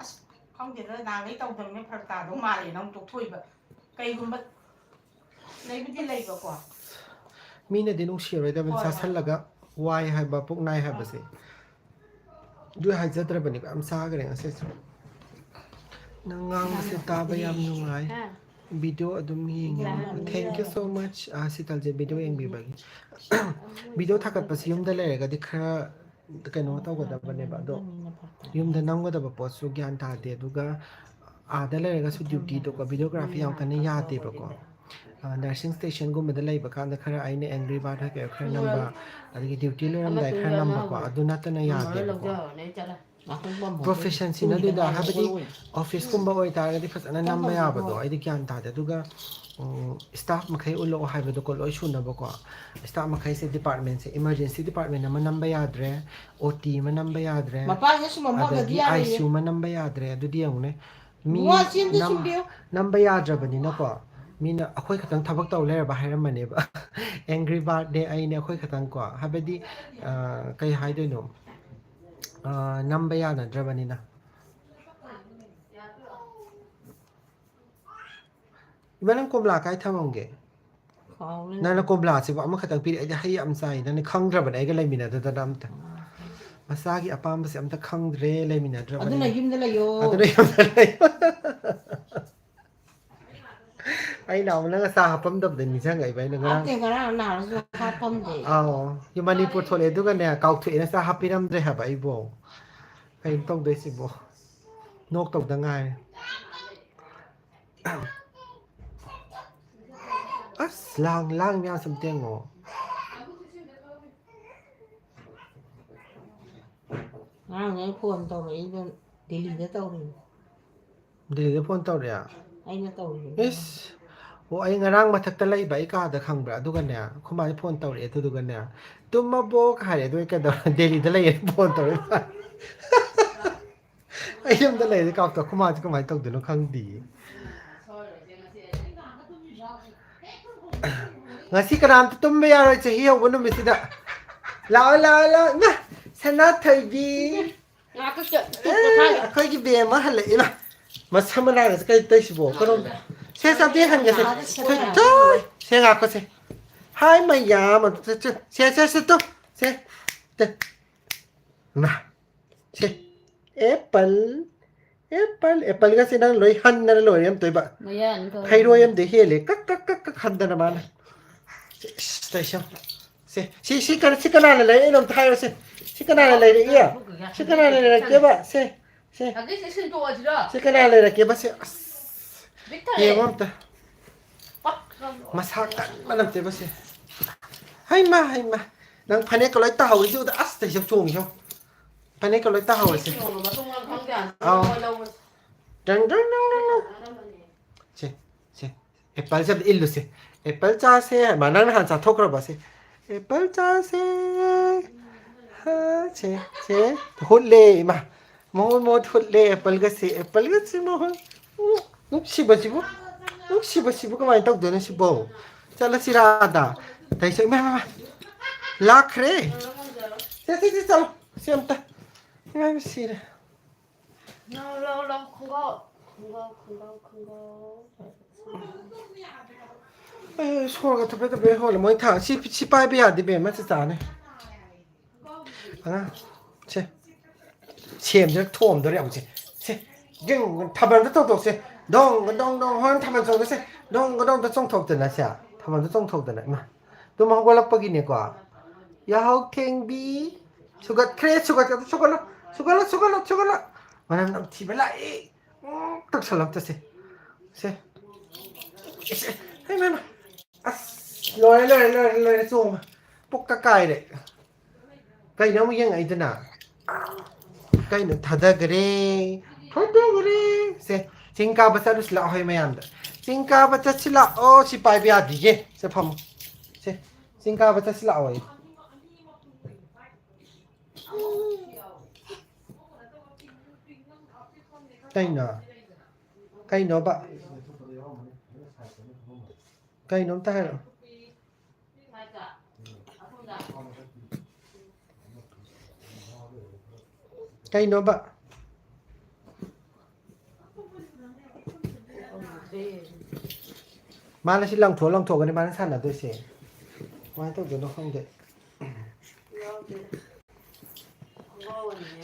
ꯑꯁ, ꯈꯪꯗꯦꯗ, ꯅꯍꯥꯟꯈꯩ ꯇꯧꯗꯕꯅꯤꯅ ꯐꯔꯛ ꯇꯥꯗꯧ ꯃꯥꯜꯂꯦꯅ ꯑꯃꯨꯛ ꯇꯣꯛꯊꯣꯛꯏꯕ꯫ ꯀꯩꯒꯨꯝꯕ ꯂꯩꯕꯨꯗꯤ ꯂꯩꯕꯀꯣ꯫ ꯃꯤꯅꯗꯤ ꯅꯨꯡꯁꯤꯔꯣꯏꯗꯕꯅꯤ, ꯍꯣꯏ, ꯍꯣꯏ꯫ ꯆꯥꯁꯜꯂꯒ ꯋꯥꯏ ꯍꯥꯏꯕ, ꯄꯨꯛ ꯅꯥꯏ ꯍꯥꯏꯕꯁꯦ꯫ ꯑꯗꯨ ꯍꯥꯏꯖꯗ꯭ꯔꯕꯅꯦꯕ, ꯌꯥꯝ ꯆꯥꯈ꯭ꯔꯦ ꯉꯁꯤꯁꯨ꯫ ꯅꯪ ꯉꯥꯡꯕꯁꯦ ꯇꯥꯕ ꯌꯥꯝ ꯅꯨꯡꯉꯥꯏ꯫ ꯍꯥ? ꯚꯤꯗꯤꯑꯣ ꯑꯗꯨꯝ ꯌꯦꯡꯉꯦ꯫ ꯌꯥꯔꯅꯤ꯫ Thank you so much, ꯑ, ꯁꯤꯇꯜꯁꯦ, ꯚꯤꯗꯤꯑꯣ ꯌꯦꯡꯕꯤꯕꯒꯤ꯫ ꯚꯤꯗꯤꯑꯣ ꯊꯥꯒꯠꯄꯁꯤ ꯌꯨꯝꯗ ꯂꯩꯔꯒꯗꯤ ꯈꯔ ꯀꯩꯅꯣ ꯇꯧꯒꯗꯕꯅꯦꯕ, ꯑꯗꯣ ꯌꯨꯝꯗ ꯅꯝꯒꯗꯕ ꯄꯣꯠꯁꯨ ꯒ꯭ꯌꯥꯟ ꯇꯥꯗꯦ, ꯑꯗꯨꯒ ꯑꯥꯗ ꯂꯩꯔꯒꯁꯨ ꯗ꯭ꯌꯨꯇꯤꯗꯣꯀꯣ, ꯚꯤꯗꯤꯑꯣꯒ꯭ꯔꯥꯐꯤ ꯌꯥꯝ ꯀꯟꯅ ꯌꯥꯗꯦꯕꯀꯣ꯫ ꯑ, ꯅꯔꯁꯤꯡ ꯁ꯭ꯇꯦꯁꯟꯒꯨꯝꯕꯗ ꯂꯩꯕ ꯀꯥꯟꯗ ꯈꯔ ꯑꯩꯅ ꯑꯦꯡꯒ꯭ꯔꯤ ꯕꯥꯔꯗ ꯀꯩꯀꯩ ꯈꯔ ꯅꯝꯕ, ꯑꯗꯒꯤ ꯗ꯭ꯌꯨꯇꯤ ꯂꯣꯏꯔꯝꯗꯥꯏ ꯈꯔ ꯅꯝꯕꯀꯣ, ꯑꯗꯨ ꯅꯠꯇꯅ ꯌꯥꯗꯦꯕꯀꯣ꯫ ꯄ꯭ꯔꯣꯐꯦꯁꯟꯁꯤꯅ ꯑꯗꯨꯗ, ꯍꯥꯏꯕꯗꯤ, ꯑꯣꯐꯤꯁꯀꯨꯝꯕ ꯑꯣꯏꯇꯥꯔꯒꯗꯤ ꯐꯖꯅ ꯅꯝꯕ ꯌꯥꯕꯗꯣ ꯑꯩꯗꯤ ꯒ꯭ꯌꯥꯟ ꯇꯥꯗꯦ꯫ ꯑꯗꯨꯒ, ꯎꯝ, ꯁ꯭ꯇꯥꯐ ꯃꯈꯩ ꯎꯠꯂꯛꯑꯣ ꯍꯥꯏꯕꯗꯣꯀꯣ, ꯂꯣꯏ ꯁꯨꯅꯕꯀꯣ꯫ ꯁ꯭ꯇꯥꯐ ꯃꯈꯩꯁꯦ, ꯗꯤꯄꯥꯔꯠꯃꯦꯟꯁꯦ, ꯏꯃꯔꯖꯦꯟꯁꯤ ꯗꯤꯄꯥꯔꯠꯃꯦꯟ ꯑꯃ ꯅꯝꯕ ꯌꯥꯗ꯭ꯔꯦ, ꯑꯣ ꯇꯤ ꯑꯃ ꯅꯝꯕ ꯌꯥꯗ꯭ꯔꯦ, ꯃꯄꯥꯟꯁꯦ ꯁꯨꯝ ꯃꯝꯃꯒꯗꯤ ꯑꯗꯒꯤ ꯌꯥꯔꯣꯏꯌꯦ꯫ ꯑꯥꯏ ꯁꯤ ꯌꯨ ꯑꯃ ꯅꯝꯕ ꯌꯥꯗ꯭ꯔꯦ꯫ ꯑꯗꯨꯗꯤ ꯌꯦꯡꯉꯨꯅꯦ, ꯃꯤ ꯏꯕꯨꯡꯉꯣ, ꯑꯁꯤ ꯑꯝꯇ ꯅꯝ-, ꯁꯨꯝꯕꯤꯌꯨ꯫ ꯅꯝꯕ ꯌꯥꯗ꯭ꯔꯕꯅꯤꯅꯀꯣ, ꯃꯤꯅ ꯑꯩꯈꯣꯏ ꯈꯛꯇꯪ ꯊꯕꯛ ꯇꯧ ꯂꯩꯔꯕ ꯍꯥꯏꯔꯝꯃꯅꯦꯕ꯫ ꯑꯦꯡꯒ꯭ꯔꯤ ꯕꯥꯔꯗꯅꯦ ꯑꯩꯅꯦ ꯑꯩꯈꯣꯏ ꯈꯛꯇꯪ ꯀꯣ, ꯍꯥꯏꯕꯗꯤ, ꯑ, ꯀꯩ ꯍꯥꯏꯗꯣꯏꯅꯣ? ꯑ, ꯅꯝꯕ ꯌꯥꯅꯗ꯭ꯔꯕꯅꯤꯅ꯫ ꯏꯃꯥ, ꯅꯪ ꯀꯣꯝꯂꯥ ꯀꯥꯏ ꯊꯝꯃꯝꯒꯦ? ꯀꯥꯎꯔꯦ꯫ ꯅꯪꯅ ꯀꯣꯝꯂꯥꯁꯤꯕꯨ ꯑꯃꯈꯛꯇꯪ ꯄꯤꯔꯛꯑꯦ, ꯑꯩꯗꯤ ꯍꯩ ꯌꯥꯝ ꯆꯥꯏ꯫ ꯅꯪꯅ ꯈꯪꯗ꯭ꯔꯕꯅꯦ ꯑꯩꯒ ꯂꯩꯃꯤꯟꯅꯗꯗꯅ ꯑꯝꯇ꯫ ꯃꯆꯥꯒꯤ ꯑꯄꯥꯝꯕꯁꯦ ꯑꯝꯇ ꯈꯪꯗ꯭ꯔꯦ, ꯂꯩꯃꯤꯟꯅꯗ꯭ꯔꯕꯅꯤꯅ꯫ ꯑꯗꯨꯅ ꯌꯨꯝꯗ ꯂꯩꯌꯣ꯫ ꯑꯗꯨꯅ ꯌꯨꯝꯗ ꯂꯩꯌꯣ꯫ ꯑꯩꯅ ꯑꯃꯨꯛ ꯅꯪꯅ ꯆꯥ ꯍꯥꯞꯄꯝꯗꯕꯗ ꯅꯤꯡꯁꯤꯡꯉꯛꯏꯕ ꯑꯩꯅ ꯉꯔꯥꯡ꯫ ꯍꯥꯞꯇꯦ, ꯉꯔꯥꯡ ꯅꯍꯥꯟꯁꯨ ꯍꯥꯞꯄꯝꯗꯦ꯫ ꯑꯥꯎ, ꯌꯨꯝ ꯃꯅꯤꯄꯨꯔ ꯊꯣꯛꯂꯛꯑꯦ ꯑꯗꯨꯒꯅꯦ ꯀꯥꯎꯊꯣꯛꯑꯦꯅ ꯆꯥ ꯍꯥꯞꯄꯤꯔꯝꯗ꯭ꯔꯦ ꯍꯥꯏꯕ ꯑꯩꯕꯣ꯫ ꯀꯩꯅꯣ ꯇꯧꯗꯣꯏꯁꯤꯕꯣ? ꯅꯣꯛ ꯇꯧꯗ ꯉꯥꯏꯔꯦ꯫ ꯑꯁ, ꯂꯥꯡ-, ꯂꯥꯡ ꯃꯌꯥꯝꯁꯦ ꯑꯝꯇ ꯌꯦꯡꯉꯣ꯫ ꯉꯔꯥꯡ ꯑꯩ ꯐꯣꯟ ꯇꯧꯔꯛꯏꯗꯣ ꯗꯦꯜꯂꯤꯗ ꯇꯧꯔꯤꯅꯦ꯫ ꯗꯦꯜꯂꯤꯗ ꯐꯣꯟ ꯇꯧꯔꯛꯑꯦ? ꯑꯩꯅ ꯇꯧꯔꯤꯅꯦ꯫ ꯏꯁ꯫ ꯑꯣ, ꯑꯩ ꯉꯔꯥꯡ ꯃꯊꯛꯇ ꯂꯩꯕ ꯑꯩ ꯀꯥꯗ, ꯈꯪꯕ꯭ꯔꯥ? ꯑꯗꯨꯒꯅꯦ, ꯑꯩꯈꯣꯏ ꯃꯥꯁꯦ ꯐꯣꯟ ꯇꯧꯔꯛꯑꯦ, ꯑꯗꯨꯗꯨꯒꯅꯦ, "ꯇꯨꯝꯃꯕꯣ?" ꯀ ꯍꯥꯏꯔꯦ꯫ ꯑꯗꯨ ꯑꯩ ꯀꯩꯗꯧꯔꯦ? "ꯗꯦꯜꯂꯤꯗ ꯂꯩꯌꯦ", ꯐꯣꯟ ꯇꯧꯔꯛꯑꯦ꯫ ꯑꯩ ꯌꯨꯝꯗ ꯂꯩꯔꯗꯤ ꯀꯥꯎꯊꯣꯛ-, ꯑꯩꯈꯣꯏ ꯃꯥꯁꯦ ꯀꯃꯥꯏꯅ ꯇꯧꯗꯣꯏꯅꯣ ꯈꯪꯗꯤꯌꯦ꯫ ꯉꯁꯤ ꯀꯅꯥꯝꯇ ꯇꯨꯝꯕ ꯌꯥꯔꯣꯏ, ꯆꯍꯤ ꯍꯧꯕ ꯅꯨꯃꯤꯠꯁꯤꯗ꯫ ꯂꯥꯛꯑꯣ, ꯂꯥꯛꯑꯣ, ꯂꯥꯛꯑꯣ꯫ ꯏꯃꯥ, ꯁꯅꯥꯊꯣꯏꯕꯤ꯫ ꯉꯥꯏꯍꯥꯛꯇ ꯆꯠ-, ꯇꯨꯝ ꯄꯣꯊꯥꯒꯦ꯫ ꯑꯩꯈꯣꯏꯒꯤ ꯕꯦꯝ ꯑꯃ ꯍꯜꯂꯛꯑꯦ꯫ ꯏꯃꯥ, ꯃꯁꯝ ꯃꯅꯥꯒꯁꯦ ꯀꯩ ꯇꯧꯏꯁꯤꯕꯣ? ꯀꯔꯣꯝ-, ꯁꯦ, ꯆꯥꯕꯤ ꯍꯟꯒꯁꯦ꯫ ꯊꯣꯏ-, ꯊꯣꯏ꯫ ꯁꯦ, ꯉꯥꯛꯀꯣꯁꯦ꯫ ꯍꯥꯏ, ꯃꯌꯥꯝ ꯑꯗꯨ ꯆꯠ-, ꯆꯠ-, ꯁꯦ, ꯁꯦ, ꯁꯦ, ꯇꯨ꯫ ꯁꯦ꯫ ꯇ-, ꯏꯃꯥ꯫ ꯁꯦ꯫ ꯑꯦꯄꯜ꯫ ꯑꯦꯄꯜ꯫ ꯑꯦꯄꯜꯒꯁꯦ ꯅꯪ ꯂꯣꯏ ꯍꯟꯗꯅ ꯂꯣꯏꯔꯦ ꯑꯝꯇꯣꯏꯕ꯫ ꯃꯌꯥ ꯑꯅꯤ ꯇꯧꯔꯦ꯫ ꯐꯩꯔꯣꯏ ꯑꯝꯗ ꯍꯦꯜꯂꯦ꯫ ꯀꯛ, ꯀꯛ, ꯀꯛ, ꯀꯛ ꯍꯟꯗꯅ ꯃꯥꯅ꯫ ꯁꯦ, ꯏꯁ, ꯇꯩꯁꯝ꯫ ꯁꯦ, ꯁꯤ, ꯁꯤ ꯀꯅꯥ-, ꯁꯤ ꯀꯅꯥꯅ ꯂꯩꯔꯛꯏꯅꯣ ꯑꯝꯇ ꯍꯥꯏꯔꯣꯁꯦ꯫ ꯁꯤ ꯀꯅꯥꯅ ꯂꯩꯔꯛꯏ? ꯁꯤ ꯀꯅꯥꯅ ꯂꯩꯔꯛꯀꯦꯕ? ꯁꯦ, ꯁꯦ꯫ ꯍꯧꯖꯤꯛꯁꯦ ꯁꯤꯟꯇꯣꯛꯑꯁꯤꯔꯣ? ꯁꯤ ꯀꯅꯥ ꯂꯩꯔꯛꯀꯦꯕ? ꯁꯦ, ꯑꯁ꯫ ꯄꯤꯛ ꯊꯜꯂꯦ꯫ ꯌꯦꯡꯉꯣ ꯑꯝꯇ꯫ ꯄꯛ꯫ ꯃꯁꯥ ꯀꯟꯕ ꯅꯠꯇꯦꯕ ꯁꯦ꯫ ꯍꯩꯃꯥ, ꯍꯩꯃꯥ꯫ ꯅꯪ ꯐꯅꯦꯛꯀ ꯂꯣꯏ ꯇꯥꯍꯧꯔꯤꯁꯤ ꯎꯗ꯫ ꯑꯁ, ꯇꯩꯁꯝ ꯆꯣꯡꯉꯤꯁꯣ꯫ ꯐꯅꯦꯛꯀ ꯂꯣꯏ ꯇꯥꯍꯧꯔꯁꯦ꯫ ꯁꯤ ꯌꯦꯡꯉꯣ, ꯃꯇꯨꯡ ꯃꯔꯥꯡ ꯈꯪꯗꯦ ꯍꯥꯏꯅ ꯑꯥꯎ꯫ ꯃꯣꯏ ꯂꯧꯕꯁꯦ꯫ ꯗꯪ, ꯗꯪ, ꯗꯪ, ꯗꯪ, ꯗꯪ꯫ ꯀꯥꯟꯅꯕꯅꯦ꯫ ꯁꯦ, ꯁꯦ꯫ ꯑꯦꯄꯜꯁꯦ ꯑꯝꯇ ꯏꯜꯂꯨꯁꯦ꯫ ꯑꯦꯄꯜ ꯆꯥꯁꯦ ꯍꯥꯏꯕ꯫ ꯅꯪ ꯅꯍꯥꯟ ꯆꯥꯊꯣꯛꯈ꯭ꯔꯕ ꯁꯦ? ꯑꯦꯄꯜ ꯆꯥꯁꯦ꯫ ꯍꯥ, ꯁꯦ, ꯁꯦ꯫ ꯍꯨꯠꯂꯦ, ꯏꯃꯥ꯫ ꯃꯍꯨꯠ, ꯃꯍꯨꯠ ꯍꯨꯠꯂꯦ ꯑꯦꯄꯜꯒꯁꯦ꯫ ꯑꯦꯄꯜꯒꯁꯦ ꯃꯍꯨꯠ꯫ ꯎ, ꯅꯨꯡꯁꯤꯕꯁꯤꯕꯨ꯫ ꯅꯨꯡꯁꯤꯕꯁꯤꯕꯨ ꯀꯃꯥꯏꯅ ꯇꯧꯗꯣꯏꯅꯣ ꯁꯤꯕꯣ? ꯆꯠꯂꯁꯤꯔꯥ ꯑꯥꯗ? ꯇꯩꯁꯦ, ꯏꯃꯥ, ꯏꯃꯥ, ꯏꯃꯥ꯫ ꯂꯥꯛꯈ꯭ꯔꯦ꯫ ꯁꯦ, ꯁꯦ, ꯁꯦ, ꯆꯠꯂꯣ꯫ ꯁꯤ ꯑꯝꯇ꯫ ꯏꯃꯥ, ꯏꯃꯥ, ꯁꯤꯔꯦ꯫ ꯂꯧ, ꯂꯧ, ꯂꯧ, ꯈꯣꯡꯒ꯭ꯔꯥꯎ꯫ ꯈꯣꯡꯒ꯭ꯔꯥꯎ, ꯈꯣꯡꯒ꯭ꯔꯥꯎ, ꯈꯣꯡꯒ꯭ꯔꯥꯎ꯫ ꯑꯦ, ꯁꯣꯔꯒ ꯊꯕꯦ ꯊꯕꯦ ꯍꯣꯜꯂꯦ꯫ ꯃꯣꯏ ꯊꯥ-, ꯁꯤ, ꯁꯤ ꯄꯥꯏꯕ ꯌꯥꯗꯦ, ꯕꯦꯝꯃ, ꯆꯤꯆꯥꯅꯦ꯫ ꯑꯉꯥꯡ, ꯁꯦ꯫ ꯁꯦꯝꯁꯤꯔ ꯊꯣꯝꯗꯣꯔꯦ ꯑꯃꯨꯛꯁꯦ꯫ ꯁꯦ, ꯌꯦꯡ, ꯊꯥꯕꯜꯗ ꯇꯧꯊꯣꯛꯁꯦ꯫ ꯗꯣꯡꯒ ꯗꯣꯡ ꯗꯣꯡ ꯍꯣꯔꯦꯟ ꯊꯥꯕꯜ ꯆꯣꯡꯗꯣꯏꯁꯦ꯫ ꯗꯣꯡꯒ ꯗꯣꯡꯗ ꯆꯣꯡꯊꯣꯛꯇꯅ ꯁꯦ꯫ ꯊꯥꯕꯜꯗ ꯆꯣꯡꯊꯣꯛꯇꯅ꯫ ꯏꯃꯥ, ꯇꯨꯝ ꯍꯧꯒꯠꯂꯛꯄꯒꯤꯅꯦꯀꯣ꯫ ꯌꯥꯍꯧ ꯊꯦꯡꯕꯤ꯫ ꯁꯨꯒꯠꯈ꯭ꯔꯦ, ꯁꯨꯒꯠ-, ꯁꯨꯒꯠꯂꯣ, ꯁꯨꯒꯠꯂꯣ, ꯁꯨꯒꯠꯂꯣ, ꯁꯨꯒꯠꯂꯣ꯫ ꯃꯅꯝ ꯅꯝꯊꯤꯕ ꯂꯥꯛꯑꯦ꯫ ꯎꯝ, ꯇꯛꯁꯜꯂꯛꯇꯁꯦ꯫ ꯁꯦ꯫ ꯁꯦ꯫ ꯍꯩ, ꯃꯩ, ꯃꯩ꯫ ꯑꯁ, ꯂꯣꯏꯔꯦ, ꯂꯣꯏꯔꯦ, ꯂꯣꯏꯔꯦ, ꯂꯣꯏꯔꯦ, ꯆꯣꯡꯕ꯫ ꯄꯨꯛꯀ ꯀꯥꯏꯔꯦ꯫ ꯀꯩꯅꯣ ꯑꯃꯨꯛ ꯌꯦꯡꯉꯛꯏꯗꯨꯅ? ꯀꯩꯅꯣ ꯊꯥꯗꯈ꯭ꯔꯦ? ꯊꯥꯗꯈ꯭ꯔꯦ꯫ ꯁꯦ, ꯆꯤꯡ ꯀꯥꯕ ꯆꯠꯂꯨꯁꯤ ꯂꯥꯛꯑꯣ ꯍꯣꯏ ꯃꯌꯥꯝꯗ꯫ ꯆꯤꯡ ꯀꯥꯕ ꯆꯠꯁꯤ ꯂꯥꯛꯑꯣ꯫ ꯁꯤ ꯄꯥꯏꯕ ꯌꯥꯗꯤꯌꯦ꯫ ꯁꯦ ꯐꯝꯃꯣ꯫ ꯁꯦ, ꯆꯤꯡ ꯀꯥꯕ ꯆꯠꯁꯤ ꯂꯥꯛꯑꯣ꯫ ꯀꯩꯅꯣ? ꯀꯩꯅꯣꯕ? ꯀꯩꯅꯣꯝꯇ ꯍꯥꯏꯔꯛꯑꯣ꯫ ꯀꯩꯅꯣꯕ? ꯃꯥꯅ ꯁꯤ ꯂꯪꯊꯣꯛ ꯂꯪꯊꯣꯛꯑꯒꯅꯤ ꯃꯥꯅ ꯁꯥꯟꯅꯗꯣꯏꯁꯦ꯫ ꯀꯃꯥꯏꯅ ꯇꯧꯗꯣꯏꯅꯣ ꯈꯪꯗꯦ꯫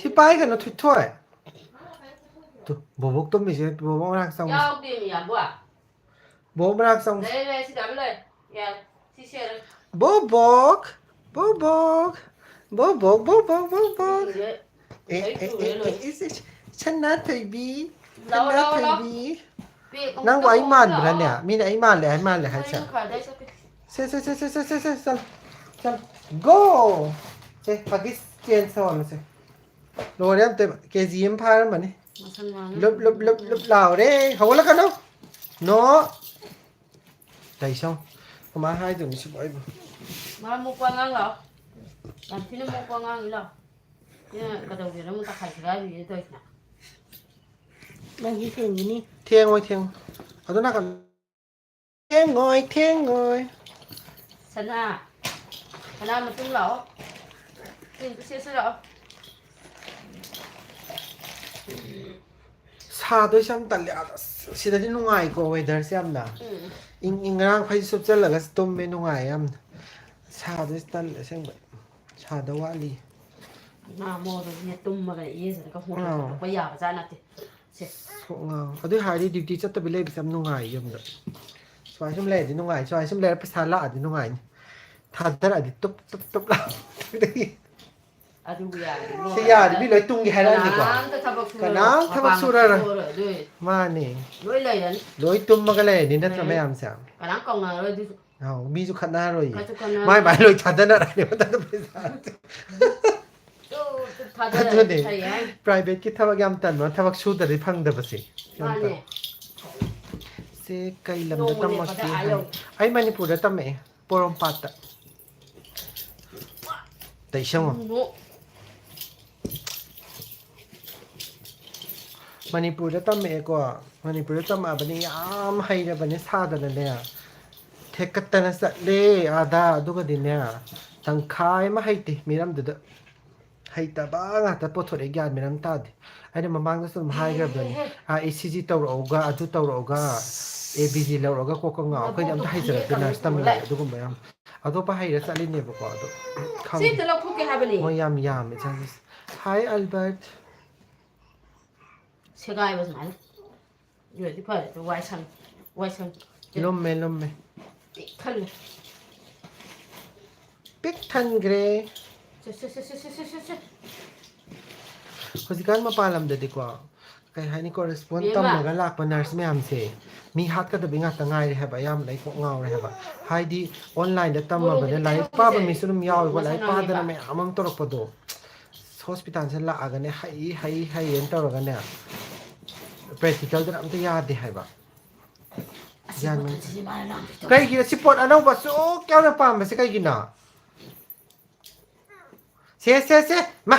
ꯁꯤ ꯄꯥꯏꯒꯅꯨ ꯊꯣꯏꯊꯣꯏ꯫ ꯇꯨ, ꯕꯣꯕꯣꯛ ꯇꯨꯝꯃꯤꯁꯦ, ꯕꯣꯕꯣꯛ ꯃꯅꯥꯛ ꯆꯪꯉꯨ꯫ ꯌꯥꯎꯗꯦꯃꯤ, ꯌꯥꯝꯕꯨ꯫ ꯕꯣꯕꯣꯛ ꯃꯅꯥꯛ ꯆꯪꯉꯨ꯫ ꯂꯩ, ꯂꯩ, ꯁꯤꯗ ꯑꯃ ꯂꯩ꯫ ꯌꯥꯔꯦ, ꯁꯤ ꯁꯦꯠꯂꯣ꯫ ꯕꯣꯕꯣꯛ, ꯕꯣꯕꯣꯛ, ꯕꯣꯕꯣꯛ, ꯕꯣꯕꯣꯛ, ꯕꯣꯕꯣꯛ꯫ ꯁꯤꯁꯦ ꯑꯦ, ꯂꯣꯏ ꯑꯦ, ꯆꯨꯔꯦ, ꯑꯦ, ꯂꯣꯏ꯫ ꯑꯦ, ꯏꯁ, ꯏꯁ, ꯁꯅꯥꯊꯣꯏꯕꯤ, ꯂꯥꯛꯑꯣ, ꯂꯥꯛꯑꯣ, ꯂꯥꯛꯑꯣ꯫ ꯁꯅꯥꯊꯣꯏꯕꯤ꯫ ꯄꯦꯛ ꯑꯃꯨꯛ ꯅꯪꯕꯨ ꯑꯩ ꯇꯧꯔꯣ, ꯃꯥꯟꯕ꯭ꯔꯥꯅꯦ? ꯂꯥꯛꯑꯣ꯫ ꯃꯤꯅ ꯑꯩ ꯃꯥꯜꯂꯦ ꯍꯥꯏ ꯃꯥꯜꯂꯦ ꯃꯔꯤ ꯍꯥꯏꯁꯦ꯫ ꯃꯈꯥꯏ ꯑꯗꯥꯏ ꯆꯠꯀꯦ꯫ ꯁꯦ, ꯁꯦ, ꯁꯦ, ꯆꯠꯂꯣ, ꯆꯠꯂꯣ꯫ Go! ꯁꯦ, ꯍꯒꯤꯁ change ꯇꯧꯍꯜꯂꯁꯦ꯫ ꯂꯣꯏꯔꯦ ꯑꯝꯇ, ꯀꯦ ꯖꯤ ꯑꯃ ꯐꯥꯔꯝꯃꯅꯤ꯫ ꯃꯁꯝ ꯃꯥꯡꯉꯦ꯫ ꯂꯨꯞ, ꯂꯨꯞ, ꯂꯨꯞ, ꯂꯨꯞ ꯂꯥꯎꯔꯦ꯫ ꯍꯧꯒꯠꯂꯛꯀꯅꯨ꯫ No꯫ ꯂꯩꯁꯧ꯫ ꯀꯃꯥꯏ ꯍꯥꯏꯗꯣꯏꯅꯣ ꯁꯤꯕꯨ ꯑꯩꯕꯨ? ꯃꯥ ꯃꯣꯛꯄ ꯑꯉꯥꯡ ꯂꯥꯛꯑꯣ꯫ ꯌꯥꯝ ꯊꯤꯅ ꯃꯣꯛꯄ ꯑꯉꯥꯡꯅꯤ ꯂꯥꯛꯑꯣ꯫ ꯁꯤꯅ ꯀꯩꯗꯧꯒꯦꯅ ꯑꯃꯨꯛ ꯇꯛꯈꯥꯏ ꯁꯦꯒꯥꯏꯕꯤꯅꯦ ꯇꯧꯔꯤꯁꯤꯅ꯫ ꯅꯪꯗꯤ ꯊꯦꯡꯒꯤꯅꯤ꯫ ꯊꯦꯡꯉꯣꯏ, ꯊꯦꯡꯉꯣꯏ꯫ ꯑꯗꯨ ꯅꯥꯀꯟ ꯊꯦꯡꯉꯣꯏ, ꯊꯦꯡꯉꯣꯏ꯫ ꯁꯅꯥ, ꯁꯅꯥ ꯃꯇꯨꯝ ꯂꯥꯛꯑꯣ꯫ ꯁꯤ ꯑꯝꯇ ꯁꯦꯠꯁꯤ ꯂꯥꯛꯑꯣ꯫ ꯁꯥꯗꯣꯏꯁꯦ ꯌꯥꯝ ꯇꯜꯂꯦ꯫ ꯑꯁ, ꯁꯤꯗꯗꯤ ꯅꯨꯡꯉꯥꯏꯀꯣ weatherꯁꯦ ꯌꯥꯝꯅ꯫ ꯎꯝ꯫ ꯏꯪ ꯏꯪ, ꯉꯔꯥꯡ ꯐꯩꯖꯨꯞ ꯁꯨꯞꯆꯜꯂꯒ ꯇꯨꯝꯃꯦ, ꯅꯨꯡꯉꯥꯏꯌꯦ ꯌꯥꯝꯅ꯫ ꯁꯥꯗꯣꯏꯁꯦ ꯇꯜꯂꯦ ꯑꯁꯦꯡꯕ꯫ ꯁꯥꯗꯧ ꯋꯥꯠꯂꯤ꯫ ꯅꯥꯃꯣꯗꯨꯗꯤ ꯇꯨꯝꯃꯒ ꯏꯌꯦꯁꯤꯅ ꯀ ꯑꯥ꯫ ꯍꯣꯡꯗꯣꯛꯄ ꯌꯥꯕ ꯖꯥꯠ ꯅꯠꯇꯦ꯫ ꯁꯦ꯫ ꯀꯣꯛ ꯉꯥꯎ꯫ ꯑꯗꯨꯏ ꯍꯥꯏꯔꯗꯤ duty ꯆꯠꯇꯕꯤ ꯂꯩꯕꯁꯦ ꯌꯥꯝ ꯅꯨꯡꯉꯥꯏ ꯌꯨꯝꯗ꯫ ꯁꯨꯃꯥꯏ ꯁꯨꯝ ꯂꯩꯔꯗꯤ ꯅꯨꯡꯉꯥꯏ꯫ ꯁꯨꯃꯥꯏ ꯁꯨꯝ ꯂꯩꯔ ꯄꯩꯁꯥ ꯂꯥꯛꯑꯗꯤ ꯅꯨꯡꯉꯥꯏꯅꯤ꯫ ꯊꯥꯗꯔꯛꯑꯗꯤ ꯇꯨꯞ, ꯇꯨꯞ, ꯇꯨꯞ ꯂꯥꯎ꯫ ꯑꯗꯨꯕꯨ ꯌꯥꯔꯗꯤ ꯁꯤ ꯌꯥꯔꯗꯤ ꯃꯤ ꯂꯣꯏ ꯇꯨꯝꯒꯦ ꯍꯥꯏꯔꯛꯑꯅꯤꯀꯣ꯫ ꯀꯅꯥꯝꯇ ꯊꯕꯛ ꯁꯨꯔꯔꯣꯏ꯫ ꯀꯅꯥꯝ ꯊꯕꯛ ꯃꯄꯥꯟ ꯁꯨꯔꯔꯣꯏ꯫ ꯊꯣꯛꯑꯔꯣꯏ ꯑꯗꯨꯏ꯫ ꯃꯥꯅꯦ꯫ ꯂꯣꯏ ꯂꯩꯔꯅꯤ꯫ ꯂꯣꯏ ꯇꯨꯝꯃꯒ ꯂꯩꯔꯅꯤ ꯅꯠꯇ꯭ꯔ ꯂꯩꯔꯅꯤ꯫ ꯃꯌꯥꯝꯁꯦ? ꯀꯅꯥꯝ ꯀꯧꯅꯔꯔꯣꯏ ꯑꯗꯨꯁꯨ꯫ ꯑꯧ, ꯃꯤꯁꯨ ꯈꯠꯅꯔꯣꯏꯌꯦ꯫ ꯀꯩꯁꯨ ꯈꯠꯅꯔꯣꯏ꯫ ꯃꯥꯏ ꯃꯥꯏ ꯂꯣꯏ ꯊꯥꯗꯅꯔꯛꯑꯅꯤ ꯃꯊꯟꯇ ꯄꯩꯁꯥ꯫ ꯇꯨ, ꯇꯨ, ꯊꯥꯗꯔꯗꯤ ꯑꯗꯨꯅꯦ꯫ ꯐꯩ ꯍꯥꯏ꯫ Private ꯀꯤ ꯊꯕꯛ ꯌꯥꯝ ꯇꯟꯕ, ꯊꯕꯛ ꯁꯨꯗ꯭ꯔꯗꯤ ꯐꯪꯗꯕꯁꯦ꯫ ꯌꯥꯝ ꯃꯥꯅꯦ꯫ ꯇꯟ-, ꯁꯦ ꯀꯩ ꯂꯝꯗ ꯅꯣꯡꯃ ꯇꯝꯃꯛꯀꯦ ꯂꯦꯞꯄꯗ ꯑꯥ ꯍꯥꯏ? ꯌꯧ꯫ ꯑꯩ ꯃꯅꯤꯄꯨꯔꯗ ꯇꯝꯃꯛꯑꯦ, ꯄꯣꯔꯣꯝꯄꯥꯠꯇ꯫ ꯇꯩꯁꯪꯉꯣ꯫ ꯅꯣ-, ꯃꯅꯤꯄꯨꯔꯗ ꯇꯝꯃꯛꯑꯦꯀꯣ꯫ ꯃꯅꯤꯄꯨꯔꯗ ꯇꯝꯃꯛꯑꯕꯅꯤ, ꯌꯥꯝ ꯍꯩꯔꯕꯅꯦ ꯁꯥꯗꯅꯅꯦ꯫ ꯊꯦꯛꯀꯠꯇꯅ ꯆꯠꯂꯦ ꯑꯥꯗ꯫ ꯑꯗꯨꯒꯗꯤꯅꯦ, ꯇꯪꯈꯥꯏ ꯑꯃ ꯍꯩꯇꯦ ꯃꯤꯔꯝꯗꯨꯗ꯫ ꯍꯩꯇꯕ ꯉꯥꯛꯇ ꯄꯣꯠꯊꯣꯔꯛꯑꯦ, ꯒ꯭ꯌꯥꯟ ꯃꯦꯟ ꯑꯃ ꯇꯥꯗꯦ꯫ ꯑꯩꯅ ꯃꯃꯥꯡꯗꯁꯨ ꯑꯗꯨꯝ ꯍꯥꯏꯈ꯭ꯔꯕꯅꯤ, "ꯑꯥ, E C G ꯇꯧꯔꯛꯎꯒ, ꯑꯗꯨ ꯇꯧꯔꯛꯎꯒ, A B G ꯂꯧꯔꯛꯑꯒ ꯀꯣꯛꯀ ꯉꯥꯎ-, ꯑꯩꯈꯣꯏꯗꯤ ꯑꯝꯇ ꯍꯩꯖꯔꯛꯇꯦ ꯅꯔꯁ ꯇꯝꯃꯤꯉꯩꯗ ꯑꯗꯨꯒꯨꯝꯕ ꯌꯥꯝ꯫ ꯑꯇꯣꯞꯄ ꯍꯩꯔ ꯆꯠꯂꯤꯅꯦꯕꯀꯣ, ꯑꯗꯣ ꯁꯤ ꯈꯪꯗꯦ꯫ ꯑꯝꯇ ꯂꯧꯊꯣꯛꯀꯦ ꯍꯥꯏꯕꯅꯤ꯫ ꯃꯣꯏ ꯌꯥꯝ ꯌꯥꯝꯃꯦ ꯆꯪꯉꯤꯁꯦ꯫ Hi, Albert꯫ ꯁꯦꯒꯥꯏꯕ ꯁꯨꯃꯥꯏꯅ꯫ ꯑꯗꯨ ꯑꯣꯏꯔꯗꯤ ꯐꯔꯦ, ꯑꯗꯨ ꯋꯥꯏ ꯁꯪ-, ꯋꯥꯏ ꯁꯪ-꯫ ꯂꯨꯝꯃꯦ, ꯂꯨꯝꯃꯦ꯫ ꯄꯤꯛ ꯊꯜꯂꯦ꯫ ꯄꯤꯛ ꯊꯟꯈ꯭ꯔꯦ꯫ ꯁꯦ, ꯁꯦ, ꯁꯦ꯫ ꯍꯧꯖꯤꯛꯀꯥꯟ ꯃꯄꯥꯟ ꯂꯝꯗꯗꯤꯀꯣ, ꯀꯩ ꯍꯥꯏꯅꯤ, correspond ꯕꯦꯝꯃ꯫ ꯇꯝꯃꯒ ꯂꯥꯛꯄ ꯅꯔꯁ ꯃꯌꯥꯝꯁꯦ ꯃꯤ ꯍꯥꯠꯀꯗꯕꯤ ꯉꯥꯛꯇ ꯉꯥꯏꯔꯦ ꯍꯥꯏꯕ, ꯑꯌꯥꯝꯕꯅ ꯑꯩ ꯀꯣꯛ ꯉꯥꯎꯔꯦ ꯍꯥꯏꯕ꯫ ꯍꯥꯏꯗꯤ, online ꯗ ꯃꯣꯔꯣꯛ ꯇꯝꯃꯕꯅꯦ, ꯈꯤꯇꯪ ꯂꯥꯏꯔꯤꯛ ꯄꯥꯕ ꯍꯥꯞꯄꯁꯦ꯫ ꯃꯤꯁꯨ ꯑꯗꯨꯝ ꯌꯥꯎꯋꯦꯀꯣ, ꯃꯁꯥ ꯂꯥꯏꯔꯤꯛ ꯅꯥꯜꯂꯦꯕ꯫ ꯄꯥꯗꯅ ꯃꯌꯥꯝ ꯑꯃ ꯇꯧꯔꯛꯄꯗꯣ꯫ Hospital ꯁꯦ ꯂꯥꯛꯑꯒꯅꯦ, ꯍꯩ, ꯍꯩ, ꯍꯩꯌꯦꯅ ꯇꯧꯔꯒꯅꯦ, practical ꯗꯅ ꯑꯝꯇ ꯌꯥꯗꯦ ꯍꯥꯏꯕ꯫ ꯑꯁꯤ ꯒ꯭ꯌꯥꯟ ꯃꯦꯟ ꯄꯣꯠꯁꯤ ꯃꯥꯅ ꯂꯥꯡꯗꯣꯏ ꯇꯧꯕ꯫ ꯀꯩꯒꯤꯅꯣ ꯁꯤ ꯄꯣꯠ ꯑꯅꯧꯕ ꯑꯁꯨꯛ ꯌꯥꯝꯅ ꯄꯥꯝꯕꯁꯦ ꯀꯩꯒꯤꯅꯣ? ꯁꯦ, ꯁꯦ, ꯁꯦ, ꯃꯥ,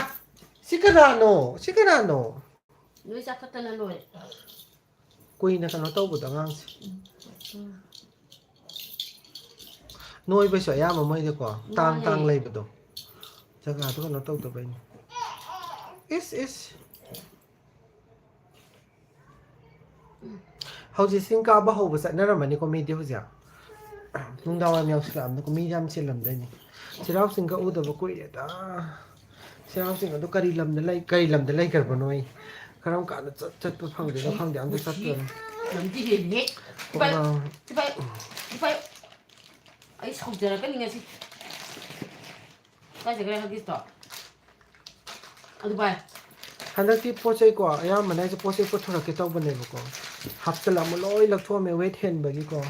ꯁꯤ ꯀꯅꯥꯅꯣ? ꯁꯤ ꯀꯅꯥꯅꯣ? ꯂꯣꯏ ꯆꯥꯊꯠꯇꯅ ꯂꯣꯏꯔꯦ꯫ ꯀꯨꯏꯅ ꯀꯩꯅꯣ ꯇꯧꯕꯗꯣ ꯑꯉꯥꯡꯁꯦ꯫ ꯎꯝ꯫ ꯅꯣꯏꯕꯁꯨ ꯑꯌꯥꯝꯕ ꯃꯣꯏꯗꯀꯣ, ꯇꯥꯡ ꯃꯥꯅꯦ꯫ ꯇꯥꯡ ꯂꯩꯕꯗꯣ꯫ ꯖꯒꯥꯗꯣ ꯀꯩꯅꯣ ꯇꯧꯗꯕꯩꯅꯦ꯫ ꯏꯁ, ꯏꯁ꯫ ꯍꯧꯖꯤꯛ ꯆꯤꯡ ꯀꯥꯕ ꯍꯧꯕ ꯆꯠꯅꯔꯝꯃꯅꯤꯀꯣ ꯃꯤꯗꯤ ꯍꯧꯖꯤꯛ꯫ ꯅꯨꯡꯗꯥꯡ ꯋꯥꯏꯔꯝ ꯌꯧꯁꯤꯜꯂꯛꯑꯕꯅꯤꯀꯣ, ꯃꯤ ꯌꯥꯝ ꯆꯤꯜꯂꯝꯗꯣꯏꯅꯤ꯫ ꯆꯩꯔꯥꯎ ꯆꯤꯡꯒ ꯎꯗꯕ ꯀꯨꯏꯔꯦꯗ꯫ ꯆꯩꯔꯥꯎ ꯆꯤꯡ ꯑꯗꯨ ꯀꯔꯤ ꯂꯝꯗ ꯂꯩ, ꯀꯔꯤ ꯂꯝꯗ ꯂꯩꯈ꯭ꯔꯕꯅꯣ ꯑꯩ? ꯀꯔꯝ ꯀꯥꯟꯗ ꯆꯠ-, ꯆꯠꯄ ꯐꯪꯗꯣꯏꯅꯣ ꯈꯪꯗꯦ, ꯑꯝꯇ ꯆꯠꯇꯣꯏꯅꯤ꯫ ꯂꯝꯗꯤ ꯍꯦꯜꯂꯤꯍꯦ꯫ ꯀꯣꯛ ꯄꯥꯏꯌꯨ, ꯉꯥꯎꯔꯦ꯫ ꯁꯤ ꯄꯥꯏꯌꯨ, ꯁꯤ ꯄꯥꯏꯌꯨ꯫ ꯑꯩ ꯁꯥꯎꯖꯔꯛꯀꯅꯤ ꯉꯁꯤ꯫ ꯀꯥꯏ ꯆꯠꯈ꯭ꯔꯦ ꯍꯒꯤꯁꯇꯣ? ꯑꯗꯨ ꯄꯥꯏ꯫ ꯍꯟꯗꯛꯇꯤ ꯄꯣꯠ ꯆꯩꯀꯣ, ꯑꯌꯥꯝꯕꯅ ꯑꯩꯁꯦ ꯄꯣꯠ ꯆꯩ ꯄꯨꯊꯣꯔꯛꯀꯦ ꯇꯧꯕꯅꯦꯕꯀꯣ꯫ ꯍꯥꯞꯆꯤꯜꯂꯝꯃ ꯂꯣꯏ ꯂꯧꯊꯣꯛꯑꯝꯃꯦ, weight ꯍꯦꯟꯕꯒꯤꯀꯣ꯫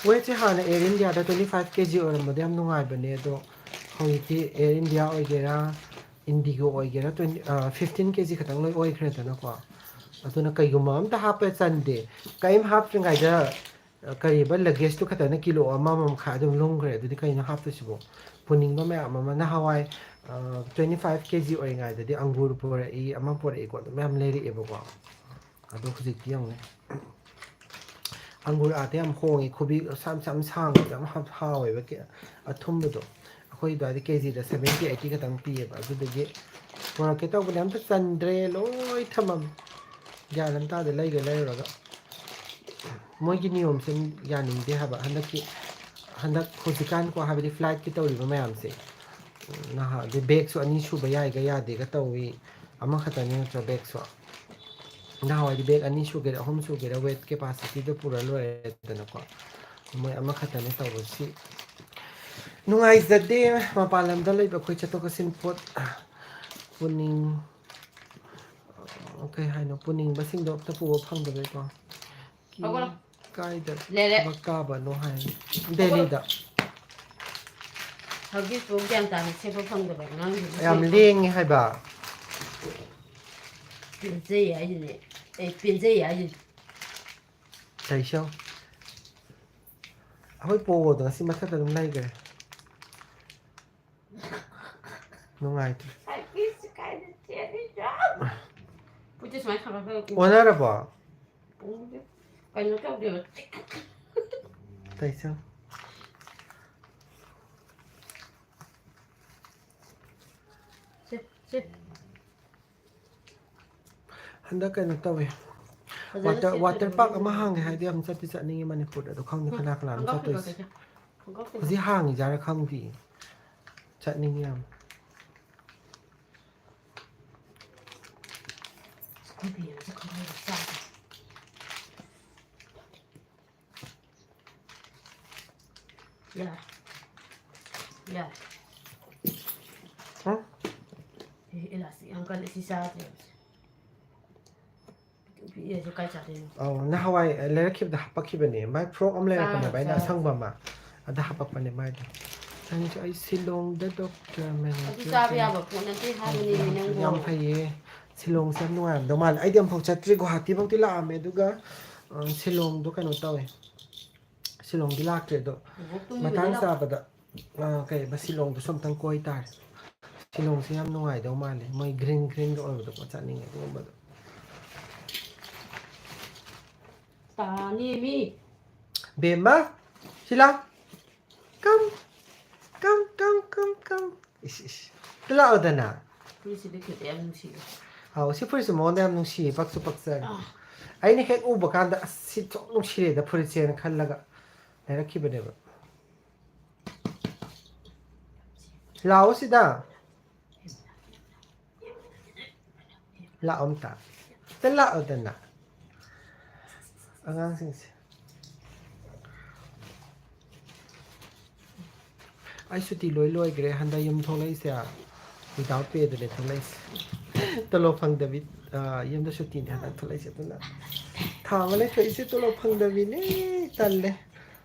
Weight ꯁꯦ ꯍꯥꯟꯅ Air India ꯗ twenty five K G ꯑꯣꯏꯔꯝꯕꯗꯤ ꯌꯥꯝ ꯅꯨꯡꯉꯥꯏꯕꯅꯦ, ꯑꯗꯣ ꯍꯧꯖꯤꯛꯇꯤ Air India ꯑꯣꯏꯒꯦꯔꯥ, ꯏꯟꯗꯤꯒꯣ ꯑꯣꯏꯒꯦꯔꯥ ꯇ꯭ꯋꯦꯟꯇꯤ ꯐꯤꯐꯇꯤꯟ ꯀꯦ ꯖꯤ ꯈꯛꯇꯪ ꯂꯣꯏ ꯑꯣꯏꯈ꯭ꯔꯦꯗꯅꯀꯣ꯫ ꯑꯗꯨꯅ ꯀꯩꯒꯨꯝꯕ ꯑꯝꯇ ꯍꯥꯞꯄ ꯆꯟꯗꯦ, ꯀꯔꯤꯝ ꯍꯥꯞꯇ꯭ꯔꯤꯉꯩꯗ ꯀꯔꯤꯕ ꯂꯒꯦꯖꯇꯨ ꯈꯛꯇꯅ ꯀꯤꯂꯣ ꯑꯃ, ꯑꯃ ꯃꯈꯥꯏ ꯑꯗꯨꯝ ꯂꯨꯝꯈ꯭ꯔꯦ꯫ ꯑꯗꯨꯗꯤ ꯀꯩꯅꯣ ꯍꯥꯞꯇꯣꯏꯁꯤꯕꯣ? ꯄꯨꯅꯤꯡꯕ ꯃꯌꯥꯝ ꯑꯃ꯫ ꯅꯍꯥꯟꯋꯥꯏ ꯇ꯭ꯋꯦꯟꯇꯤ ꯐꯥꯏꯚ ꯀꯦ ꯖꯤ ꯑꯣꯏꯔꯤꯉꯩꯗꯗꯤ ꯑꯪꯒꯨꯔ ꯄꯨꯔꯛꯏ, ꯑꯃ ꯄꯨꯔꯛꯏꯀꯣ, ꯑꯗꯨꯝ ꯃꯌꯥꯝ ꯂꯩꯔꯛꯑꯦꯕꯀꯣ꯫ ꯑꯗꯣ ꯍꯧꯖꯤꯛꯇꯤ ꯌꯦꯡꯉꯨꯅꯦ, ꯑꯪꯒꯨꯔ ꯑꯥꯗ ꯌꯥꯝ ꯍꯣꯡꯉꯤ, ꯈꯨꯕꯤ ꯁꯥꯝ ꯁꯥꯝ ꯁꯥꯡꯕꯗꯣ ꯌꯥꯝ ꯍꯥꯎ-, ꯍꯥꯎꯋꯦꯕ꯫ ꯀꯦ-, ꯑꯊꯨꯝꯕꯗꯣ ꯑꯩꯈꯣꯏ ꯑꯗꯨꯋꯥꯏꯗ ꯀꯦ ꯖꯤꯗ ꯁꯚꯦꯟꯇꯤ ꯑꯩꯠꯇꯤ ꯈꯛꯇꯪ ꯄꯤꯌꯦꯕ꯫ ꯑꯗꯨꯗꯒꯤ ꯄꯨꯔꯛꯀꯦ ꯇꯧꯕꯅꯦ, ꯑꯝꯇ ꯆꯟꯗ꯭ꯔꯦ, ꯂꯣꯏ ꯊꯝꯃꯝꯃꯦ꯫ ꯒ꯭ꯌꯥꯟ ꯑꯃ ꯇꯥꯗꯦ, ꯂꯩꯒ ꯂꯩꯔꯨꯔꯒ꯫ ꯃꯣꯏꯒꯤ ꯅꯤꯌꯣꯝꯁꯦ ꯌꯥꯅꯤꯡꯗꯦ ꯍꯥꯏꯕ꯫ ꯍꯟꯗꯛꯀꯤ, ꯍꯟꯗꯛ ꯍꯧꯖꯤꯛꯀꯥꯟꯀꯣ, ꯍꯥꯏꯕꯗꯤ ꯐ꯭ꯂꯥꯏꯠꯀꯤ ꯇꯧꯔꯤꯕ ꯃꯌꯥꯝꯁꯦ, ꯅꯍꯥꯟꯗꯤ ꯕꯦꯒꯁꯨ ꯑꯅꯤ ꯁꯨꯕ ꯌꯥꯏꯒ ꯌꯥꯗꯦꯒ ꯇꯧꯏ, ꯑꯃꯈꯛꯇꯅꯤ ꯅꯠꯇ꯭ꯔ ꯕꯦꯒꯁꯨ? ꯅꯍꯥꯟꯋꯥꯏꯗꯤ ꯕꯦꯒ ꯑꯅꯤ ꯁꯨꯒꯦꯔꯥ ꯑꯍꯨꯝ ꯁꯨꯒꯦꯔꯥ ꯋꯦꯠ ꯀꯦꯄꯥꯁꯤꯇꯤꯗꯣ ꯄꯨꯔ ꯂꯣꯏꯔꯦꯗꯅꯀꯣ꯫ ꯃꯣꯏ ꯑꯃꯈꯛꯇꯅꯦ ꯇꯧꯕꯁꯤ꯫ ꯅꯨꯡꯉꯥꯏꯖꯗꯦ ꯃꯄꯥꯟ ꯂꯝꯗ ꯂꯩꯕ ꯑꯩꯈꯣꯏ ꯆꯠꯊꯣꯛ ꯆꯠꯁꯤꯟ ꯄꯣꯠ ꯄꯨꯅꯤꯡ-, ꯀꯩ ꯍꯥꯏꯅꯣ, ꯄꯨꯅꯤꯡꯕꯁꯤꯡꯗꯣ ꯑꯝꯇ ꯄꯨꯕ ꯐꯪꯗꯕꯩꯀꯣ꯫ ꯀꯤ-, ꯍꯧꯒꯠꯂꯣ꯫ ꯀꯥꯏꯗ ꯂꯩꯔꯦ꯫ ꯊꯕꯛ ꯀꯥꯕꯅꯣ ꯍꯥꯏ꯫ ꯍꯧꯒꯠꯂꯣ꯫ ꯗꯦꯜꯂꯤꯗ꯫ ꯍꯧꯖꯤꯛꯄꯨ ꯒ꯭ꯌꯥꯟ ꯇꯥꯅ ꯁꯦꯠꯄ ꯐꯪꯗꯕ ꯑꯉꯥꯡꯁꯤꯡꯕꯨ ꯌꯥꯝ ꯁꯦꯠꯄ ꯂꯦꯡꯉꯦ ꯍꯥꯏꯕ꯫ ꯄꯦꯟꯖꯩ ꯍꯥꯏꯁꯤꯅꯦ꯫ ꯑꯩ ꯄꯦꯟꯖꯩ ꯍꯥꯏꯁꯤꯅꯦ꯫ ꯂꯩꯁꯧ꯫ ꯑꯩꯈꯣꯏ ꯄꯣꯗꯣ ꯉꯁꯤ ꯃꯊꯛꯇ ꯑꯗꯨꯝ ꯂꯩꯈ꯭ꯔꯦ꯫ ꯅꯨꯡꯉꯥꯏꯇ꯭ꯔꯦ꯫ ꯄꯨꯠꯇꯤ ꯁꯨꯃꯥꯏꯅ ꯊꯝꯃꯒ ꯑꯣꯟꯅꯔꯕꯣ? ꯀꯩꯅꯣ ꯇꯧꯗꯦꯕ꯫ ꯇꯩꯁꯪ꯫ ꯁꯦ, ꯁꯦ꯫ ꯍꯟꯗꯛ ꯀꯩꯅꯣ ꯇꯧꯋꯦ꯫ ꯐꯖꯅ ꯋꯥꯇꯔ, ꯁꯦꯠꯇꯣꯏꯅꯦ ꯋꯥꯇꯔ ꯄꯥꯔꯛ ꯑꯃ ꯃꯅꯨꯡꯗ꯫ ꯍꯥꯡꯉꯦ ꯍꯥꯏꯗꯤ ꯌꯥꯝ ꯆꯠꯇꯤ ꯆꯠꯅꯤꯡꯉꯦ ꯃꯅꯤꯄꯨꯔꯗ, ꯑꯗꯣ ꯈꯪꯗꯦ ꯀꯅꯥ ꯀꯅꯥꯅꯣ ꯈꯣꯡꯒ꯭ꯔꯥꯎ ꯆꯠꯇꯣꯏꯁꯦ꯫ ꯐꯤꯗꯛꯁꯦ꯫ ꯈꯣꯡꯒ꯭ꯔꯥꯎ ꯐꯤꯗꯛ꯫ ꯍꯧꯖꯤꯛ ꯍꯥꯡꯉꯤꯖꯥꯠꯔꯥ ꯈꯪꯗꯦ꯫ ꯆꯠꯅꯤꯡꯉꯦ ꯌꯥꯝ꯫ ꯈꯣꯏ ꯕꯦꯝꯃꯁꯦ ꯈꯪꯍꯧꯗ ꯆꯥꯗꯦ꯫ ꯌꯥꯔꯦ꯫ ꯌꯥꯔꯦ꯫ ꯍꯥ? ꯑꯦ, elastic ꯌꯥꯝ ꯀꯜꯂꯦ, ꯁꯤ ꯆꯥꯗ꯭ꯔꯦ꯫ ꯄꯤꯛꯇ꯭ꯔꯨ ꯄꯤꯛꯑꯦ, ꯁꯤ ꯀꯥꯏ ꯆꯥꯗꯣꯏꯅꯣ? ꯑꯧ, ꯅꯍꯥꯟꯋꯥꯏ ꯂꯩꯔꯛꯈꯤꯕꯗ ꯍꯥꯄꯛꯈꯤꯕꯅꯦ꯫ ꯃꯥꯏ frock ꯑꯃ ꯂꯩꯔꯛꯄꯅꯦꯕ, ꯆꯥꯔꯣ, ꯑꯩꯅ ꯆꯥꯔꯣ꯫ ꯑꯁꯪꯕ ꯑꯃ꯫ ꯑꯗ ꯍꯥꯄꯛꯄꯅꯦ ꯃꯥꯏꯗꯣ꯫ ꯅꯪꯁꯨ ꯑꯩ ꯁꯤꯂꯣꯡꯗ ꯗꯣꯛꯇꯔ ꯑꯗꯨ ꯃꯦꯅꯦꯖꯔ ꯆꯥꯕ ꯌꯥꯕ ꯄꯣꯠ ꯅꯠꯇꯦ ꯍꯥꯏꯕꯅꯤꯅꯦ ꯅꯪꯕꯨ꯫ ꯌꯥꯝ ꯐꯩꯌꯦ꯫ ꯁꯤꯂꯣꯡꯁꯦ ꯌꯥꯝ ꯅꯨꯡꯉꯥꯏꯔꯝꯗꯧ ꯃꯥꯜꯂꯦ꯫ ꯑꯩꯗꯤ ꯑꯃꯨꯛꯐꯥꯎ ꯆꯠꯇ꯭ꯔꯤꯀꯣ꯫ ꯒꯨꯋꯥꯍꯥꯇꯤꯐꯥꯎꯗꯤ ꯂꯥꯛꯑꯝꯃꯦ, ꯑꯗꯨꯒ ꯑ, ꯁꯤꯂꯣꯡꯗꯣ ꯀꯩꯅꯣ ꯇꯧꯋꯦ꯫ ꯁꯤꯂꯣꯡꯗꯤ ꯂꯥꯛꯇ꯭ꯔꯦ ꯑꯗꯣ꯫ ꯃꯇꯥꯡ ꯆꯥꯕꯗ ꯑ, ꯀꯩꯕ, ꯁꯤꯂꯣꯡꯗꯁꯨ ꯑꯝꯇꯪ ꯀꯣꯏ ꯇꯥꯔꯦ꯫ ꯁꯤꯂꯣꯡꯁꯦ ꯌꯥꯝ ꯅꯨꯡꯉꯥꯏꯗꯧ ꯃꯥꯜꯂꯦ, ꯃꯣꯏ ꯒ꯭ꯔꯤꯟ ꯒ꯭ꯔꯤꯟꯒ ꯑꯣꯏꯕꯗꯣꯀꯣ, ꯆꯠꯅꯤꯡꯉꯦ ꯑꯗꯨꯒꯨꯝꯕꯗꯣ꯫ ꯇꯥꯅꯦꯃꯤ꯫ ꯕꯦꯝꯃ, ꯁꯤꯂꯥ꯫ ꯀꯝ ꯀꯝ ꯀꯝ ꯀꯝ ꯀꯝ ꯏꯁ, ꯏꯁ꯫ ꯇ ꯂꯥꯛꯑꯣꯗꯅ꯫ ꯐꯨꯔꯤꯠꯁꯤ ꯂꯤꯠꯈꯤꯕꯗ ꯌꯥꯝ ꯅꯨꯡꯁꯤꯌꯦ꯫ ꯑꯥꯎ, ꯁꯤ ꯐꯨꯔꯤꯠꯁꯦ ꯃꯉꯣꯟꯗ ꯌꯥꯝ ꯅꯨꯡꯁꯤꯌꯦ, ꯄꯛꯁꯨ ꯄꯛꯆꯔꯦ꯫ ꯑꯩꯅ ꯍꯦꯛ ꯎꯕ ꯀꯥꯟꯗ, "ꯑꯁ, ꯁꯤ ꯊꯣꯛ ꯅꯨꯡꯁꯤꯔꯦꯗ ꯐꯨꯔꯤꯠꯁꯦꯅ" ꯈꯜꯂꯒ ꯂꯩꯔꯛꯈꯤꯕꯅꯦꯕ꯫ ꯂꯥꯛꯑꯣ ꯁꯤꯗ꯫ ꯂꯥꯛꯑꯣ ꯑꯝꯇ꯫ ꯑꯝꯇ ꯂꯥꯛꯑꯣꯗꯅ꯫ ꯑꯉꯥꯡꯁꯤꯡꯁꯦ꯫ ꯑꯩ ꯁꯨꯇꯤ ꯂꯣꯏ ꯂꯣꯏꯈ꯭ꯔꯦ꯫ ꯍꯟꯗꯛ ꯌꯨꯝ ꯊꯣꯛꯂꯛꯏꯁꯦ without pay ꯗꯅꯦ ꯊꯣꯛꯂꯛꯏꯁꯦ꯫ ꯇꯣꯂꯣꯞ ꯐꯪꯗꯕꯤ, ꯑ, ꯌꯨꯝꯗ ꯁꯨꯇꯤꯅꯦ ꯍꯟꯗꯛ ꯊꯣꯛꯂꯛꯏꯁꯦ꯫ ꯑꯗꯨꯅ ꯊꯥ ꯑꯃ ꯂꯩꯊꯣꯛꯏꯁꯦ ꯇꯣꯂꯣꯞ ꯐꯪꯗꯕꯤꯅꯦ꯫ ꯇꯜꯂꯦ꯫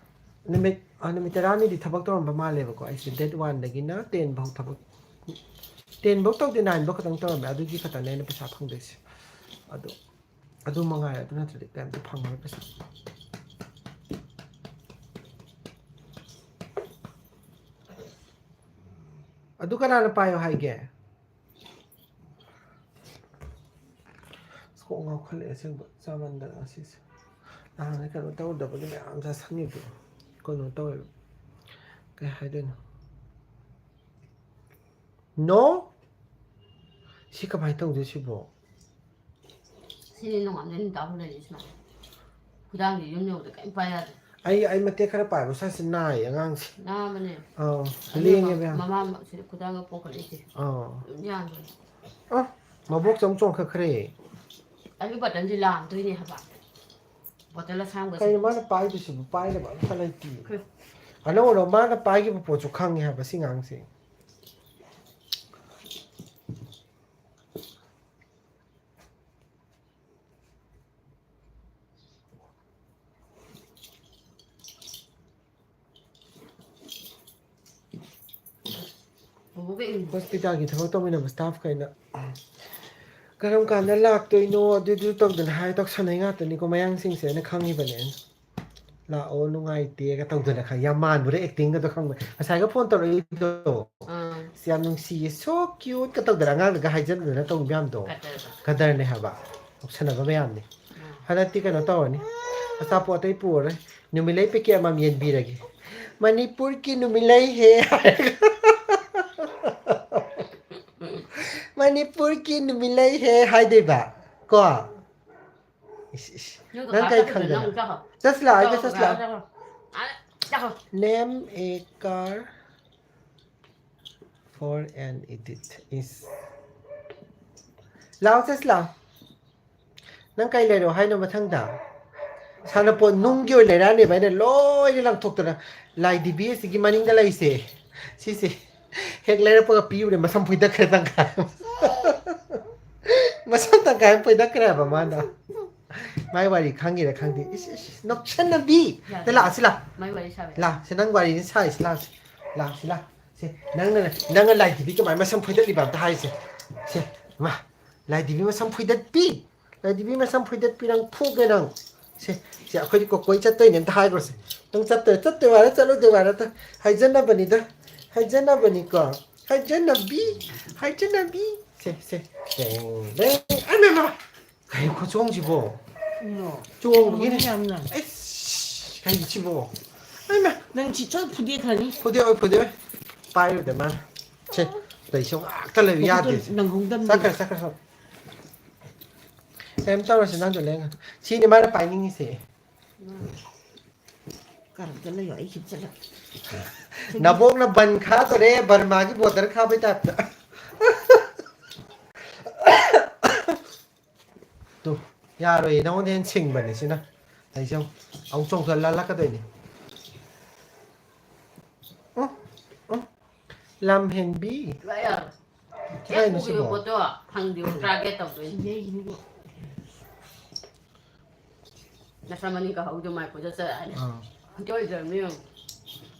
ꯅꯨꯃꯤꯠ, ꯑ, ꯅꯨꯃꯤꯠ ꯇꯔꯥꯅꯤꯗꯤ ꯊꯕꯛ ꯇꯧꯔꯝꯕ ꯃꯥꯜꯂꯦꯕꯀꯣ꯫ ꯑꯩꯁꯦ date one ꯗꯒꯤꯅ ten ꯐꯥꯎ ꯊꯕꯛ, ten ꯐꯥꯎ ꯇꯧꯗꯦ, nine ꯐꯥꯎ ꯈꯛꯇꯪ ꯇꯧꯔꯝꯃꯦ꯫ ꯑꯗꯨꯒꯤ ꯈꯛꯇꯅꯦ ꯑꯩꯅ ꯄꯩꯁꯥ ꯐꯪꯗꯣꯏꯁꯦ꯫ ꯑꯗꯣ ꯑꯗꯨ ꯃꯉꯥꯏꯔꯦ, ꯑꯗꯨ ꯅꯠꯇ꯭ꯔꯗꯤ ꯀꯩꯝꯇ ꯐꯪꯉꯔꯣꯏ ꯄꯩꯁꯥ꯫ ꯑꯗꯨ ꯀꯅꯥꯅ ꯄꯥꯏꯌꯣ ꯍꯥꯏꯒꯦ? ꯑꯁ, ꯀꯣꯛ ꯉꯥꯎꯈꯠꯂꯛꯑꯦ ꯑꯁꯦꯡꯕ, ꯆꯥꯃꯟꯗꯅ ꯉꯁꯤꯁꯦ꯫ ꯅꯍꯥꯟꯒꯩ ꯀꯩꯅꯣ ꯇꯧꯗꯕꯒꯤ ꯃꯌꯥꯝ ꯆꯥꯁꯟꯈꯤꯕꯗꯣ ꯀꯩꯅꯣ ꯇꯧꯋꯦꯕ꯫ ꯀꯩ ꯍꯥꯏꯗꯣꯏꯅꯣ? No? ꯁꯤ ꯀꯃꯥꯏꯅ ꯇꯧꯗꯣꯏ ꯁꯤꯕꯣ? ꯁꯤꯅꯤ ꯅꯣꯡꯉꯥꯟꯕꯗꯩ ꯅꯨꯃꯤꯠ ꯇꯥꯐꯥꯎ ꯂꯩꯔꯤꯁꯦ ꯁꯨꯃꯥꯏꯅ꯫ ꯈꯨꯗꯥꯡꯁꯦ ꯌꯨꯝ ꯌꯧꯕꯗ ꯀꯔꯤꯝ ꯄꯥꯏ ꯌꯥꯗ꯭ꯔꯦ꯫ ꯑꯩ, ꯑꯩ ꯃꯇꯦꯛ ꯈꯔ ꯄꯥꯏꯕ ꯁ꯭ꯋꯥꯏꯁꯤ ꯅꯥꯏꯌꯦ ꯑꯉꯥꯡꯁꯦ꯫ ꯅꯥꯕꯅꯦ꯫ ꯑꯧ, ꯑꯗꯨꯒ ꯂꯦꯡꯉꯦꯕ ꯌꯥꯝ꯫ ꯃꯃꯥ ꯁꯤꯗ ꯈꯨꯗꯥꯡꯒ ꯄꯣꯝꯈꯠꯂꯛꯏꯁꯦ꯫ ꯑꯧ꯫ ꯑꯗꯨꯝ ꯌꯥꯗ꯭ꯔꯦ꯫ ꯑ, ꯃꯕꯣꯛꯁꯦ ꯑꯃꯨꯛ ꯆꯣꯡꯈꯠꯈ꯭ꯔꯦ꯫ ꯑꯗꯨ ꯕꯇꯟꯁꯦ ꯂꯥꯝꯗꯣꯏꯅꯦ ꯍꯥꯏꯕ꯫ ꯕꯣꯇꯜ ꯑꯁꯥꯡꯕꯁꯦ꯫ ꯀꯩꯅꯣ ꯃꯥꯅ ꯄꯥꯏꯗꯣꯏꯁꯤꯕꯨ? ꯄꯥꯏꯅꯕ ꯑꯝꯇ ꯂꯩꯇꯦ꯫ ꯍꯝ꯫ ꯑꯅꯧ ꯑꯅꯧ ꯃꯥꯅ ꯄꯥꯏꯈꯤꯕ ꯄꯣꯠꯁꯨ ꯈꯪꯉꯦ ꯍꯥꯏꯕ ꯁꯤ ꯑꯉꯥꯡꯁꯦ꯫ ꯍꯣꯁꯄꯤꯇꯥꯜꯒꯤ ꯊꯕꯛ ꯇꯧꯃꯤꯟꯅꯕ ꯁ꯭ꯇꯥꯐꯈꯩꯅ ꯀꯔꯝ ꯀꯥꯟꯗ ꯂꯥꯛꯇꯣꯏꯅꯣ ꯑꯗꯨꯗꯨ ꯇꯧꯗꯅ ꯍꯥꯏ ꯇꯧꯁꯟꯅꯩ ꯉꯥꯛꯇꯅꯤꯀꯣ ꯃꯌꯥꯡꯁꯤꯡꯁꯦ, ꯑꯩꯅ ꯈꯪꯉꯤꯕꯅꯦ ꯑꯩꯅ꯫ "ꯂꯥꯛꯑꯣ, ꯅꯨꯡꯉꯥꯏꯇꯦꯒ" ꯇꯧꯗꯅ ꯈꯪ-, ꯌꯥꯝ ꯃꯥꯟꯕꯗꯣ, ꯑꯦꯛꯇꯤꯡꯒꯗꯣ ꯈꯪꯕ꯭ꯔꯥ? ꯉꯁꯥꯏꯒ ꯐꯣꯟ ꯇꯧꯔꯛꯏꯗꯣ, ꯑꯥ. "ꯁꯤ ꯌꯥꯝ ꯅꯨꯡꯁꯤꯌꯦ, so cute" ꯀ ꯇꯧꯗꯅ ꯑꯉꯥꯡꯗꯒ ꯍꯥꯏꯖꯟꯗꯅ ꯇꯧꯕ ꯃꯌꯥꯝꯗꯣ꯫ ꯀꯗꯔꯗꯣ꯫ ꯀꯗꯔꯅꯦ ꯍꯥꯏꯕ, ꯇꯧꯁꯟꯅꯕ ꯃꯌꯥꯝꯅꯤ꯫ ꯎꯝ꯫ ꯍꯟꯗꯛꯇꯤ ꯀꯩꯅꯣ ꯇꯧꯔꯅꯤ, ꯑꯆꯥꯄꯣꯠ ꯑꯇꯩ ꯄꯨꯔꯔꯣꯏ, ꯅꯨꯃꯤꯠꯂꯩ ꯄꯦꯀꯦꯠ ꯑꯃꯃꯝ ꯌꯦꯟꯕꯤꯔꯒꯦ꯫ "ꯃꯅꯤꯄꯨꯔꯒꯤ ꯅꯨꯃꯤꯠꯂꯩ ꯍꯦ" ꯍꯥꯏꯔꯒ꯫ "ꯃꯅꯤꯄꯨꯔꯒꯤ ꯅꯨꯃꯤꯠꯂꯩ ꯍꯦ" ꯍꯥꯏꯗꯣꯏꯕ ꯀꯣ꯫ ꯏꯁ, ꯏꯁ꯫ ꯅꯪ ꯀꯩ ꯈꯪꯗꯅ? ꯆꯠꯁꯤ ꯂꯥꯛꯑꯣ, ꯑꯩꯒ ꯆꯠꯁꯤ ꯂꯥꯛꯑꯣ꯫ Name a car for an edit is. ꯂꯥꯛꯑꯣ, ꯆꯠꯁꯤ ꯂꯥꯛꯑꯣ꯫ ꯅꯪ ꯀꯩ ꯂꯩꯔꯛꯑꯣ ꯍꯥꯏꯅꯣ ꯃꯊꯪꯗ? ꯁꯥꯟꯅꯄꯣꯠ ꯅꯨꯡꯒꯤ ꯑꯣꯏꯅ ꯂꯩꯔꯛꯑꯅꯦꯕ ꯑꯩꯅ ꯂꯣꯏꯅ ꯂꯪꯊꯣꯛꯇꯅ꯫ ꯂꯥꯏ ꯗꯤꯕꯤ ꯑꯁꯤꯒꯤ ꯃꯅꯤꯡꯗ ꯂꯩꯁꯦ, ꯁꯤꯁꯦ ꯍꯦꯛ ꯂꯩꯔꯛꯄꯒ ꯄꯤꯔꯨꯔꯦ, ꯃꯁꯝ ꯐꯣꯏꯗꯠꯈ꯭ꯔꯦ ꯇꯪꯈꯥꯏ ꯑꯃ꯫ ꯃꯁꯝ ꯇꯪꯈꯥꯏ ꯑꯃ ꯐꯣꯏꯗꯠꯈ꯭ꯔꯦ ꯍꯥꯏꯕ ꯃꯥꯅ꯫ ꯃꯥꯏ ꯋꯥꯔꯤ ꯈꯪꯉꯤꯔ ꯈꯪꯗꯦ꯫ ꯏꯁ, ꯏꯁ, ꯏꯁ, ꯅꯣꯛꯁꯟꯅꯕꯤ! ꯌꯥꯔꯦ꯫ ꯂꯥꯛꯑꯣ, ꯁꯤ ꯂꯥꯛꯑꯣ꯫ ꯃꯥꯏ ꯋꯥꯔꯤ ꯁꯥꯕ ꯌꯥꯔꯦ꯫ ꯂꯥꯛꯑꯣ, ꯁꯤ ꯅꯪ ꯋꯥꯔꯤꯅꯤ ꯁꯥꯔꯤꯁꯤ, ꯂꯥꯛꯑꯣ, ꯁꯤ, ꯂꯥꯛꯑꯣ, ꯁꯤ, ꯂꯥꯛꯑꯣ꯫ ꯁꯤ, ꯅꯪꯅ, ꯅꯪꯅ ꯂꯥꯏ ꯗꯤꯕꯤ ꯀꯃꯥꯏꯅ ꯃꯁꯝ ꯐꯣꯏꯗꯠꯂꯤꯕ ꯑꯝꯇ ꯍꯥꯏꯁꯦ꯫ ꯁꯦ, ꯃꯥ, ꯂꯥꯏ ꯗꯤꯕꯤ ꯃꯁꯝ ꯐꯣꯏꯗꯠꯄꯤ! ꯂꯥꯏ ꯗꯤꯕꯤ ꯃꯁꯝ ꯐꯣꯏꯗꯠꯄꯤ, ꯅꯪ ꯐꯨꯒꯦ ꯅꯪ꯫ ꯁꯦ, ꯁꯦ, ꯑꯩꯈꯣꯏꯗꯤ ꯀꯣꯀꯣꯏ ꯆꯠꯇꯣꯏꯅꯦ, ꯑꯝꯇ ꯍꯥꯏꯈ꯭ꯔꯣꯁꯦ꯫ ꯅꯪ ꯆꯠꯇꯣꯏ, ꯆꯠꯇꯣꯏ ꯋꯥꯔ, ꯆꯠꯂꯣꯏꯗꯣꯏ ꯋꯥꯔ, ꯑꯝꯇ ꯍꯥꯏꯖꯟꯅꯕꯅꯤꯗ, ꯍꯥꯏꯖꯟꯅꯕꯅꯤꯀꯣ, ꯍꯥꯏꯖꯟꯅꯕꯤ, ꯍꯥꯏꯖꯟꯅꯕꯤ꯫ ꯁꯦ, ꯁꯦ, ꯇꯦꯡ, ꯇꯦꯡ, ꯑꯩ ꯃꯦꯝꯃ! ꯀꯩ ꯈꯨꯆꯣꯡꯁꯤꯕꯣ? ꯀꯩꯅꯣ? ꯆꯣꯡꯕꯒꯤꯅꯦ꯫ ꯌꯥꯝꯅ꯫ ꯑꯩꯁ, ꯀꯩꯅꯣ ꯁꯤꯕꯣ? ꯑꯩꯃ! ꯅꯪ ꯁꯤ ꯆꯣ ꯐꯨꯗꯦꯛꯈ꯭ꯔꯅꯤ꯫ ꯐꯨꯗꯦꯛꯑꯣꯏ, ꯐꯨꯗꯦꯛꯑꯣꯏ꯫ ꯄꯥꯏꯔꯨꯗ ꯃꯥꯅ꯫ ꯁꯦ, ꯂꯩꯁꯧ ꯉꯥꯛꯇ ꯂꯩꯕ ꯃꯈꯨꯠꯇꯣ ꯌꯥꯗꯦ꯫ ꯅꯪꯍꯧꯗꯕꯅꯤ꯫ ꯆꯠꯈ꯭ꯔꯦ, ꯆꯠꯈ꯭ꯔꯦ, ꯆꯠꯈ꯭ꯔꯦ꯫ ꯀꯩꯝ ꯇꯧꯔꯁꯦ, ꯅꯪꯗꯣ ꯂꯦꯡꯉ-, ꯁꯤꯅꯦ ꯃꯥꯅ ꯄꯥꯏꯅꯤꯡꯉꯤꯁꯦ꯫ ꯀꯔꯝꯇ ꯂꯩꯌꯣ, ꯑꯩ ꯁꯤꯗ ꯆꯠꯂꯒꯦ꯫ ꯅꯕꯣꯛꯅ ꯕꯟ ꯈꯥꯗꯣꯔꯦ, ꯕꯔꯃꯥꯒꯤ ꯕꯣꯔꯗꯔ ꯈꯥꯕꯩ ꯇꯥꯏꯞꯇ꯫ ꯇꯨ, ꯌꯥꯔꯣꯏꯌꯦ, ꯅꯉꯣꯟꯗ ꯍꯦꯟꯅ ꯁꯤꯡꯕꯅꯦ ꯁꯤꯅ꯫ ꯑꯩꯁꯦ ꯑꯃꯨꯛ, ꯑꯃꯨꯛ ꯆꯣꯡꯊ ꯂꯥꯜꯂꯛꯀꯗꯣꯏꯅꯦ꯫ ꯎꯝ, ꯎꯝ꯫ ꯂꯝ ꯍꯦꯟꯕꯤ꯫ ꯂꯥꯛꯑꯦ꯫ ꯀꯩꯅꯣ ꯍꯦꯛ ꯁꯤꯕꯣ? ꯎꯈꯤꯕ ꯄꯣꯠꯇꯣ ꯐꯪꯗꯦꯕ, ꯇꯥꯔꯒꯦꯠ ꯇꯧꯗꯣꯏꯅꯤ꯫ ꯅꯁꯥ ꯃꯅꯤꯡ ꯀꯥꯍꯧꯗꯦ, ꯃꯥꯏ ꯀꯣꯏꯆꯠ ꯆꯠꯂꯛꯑꯅꯤ꯫ ꯑꯥ꯫ ꯑꯝꯇ ꯑꯣꯏꯖꯔꯝꯅꯤ ꯌꯦꯡꯉꯨ꯫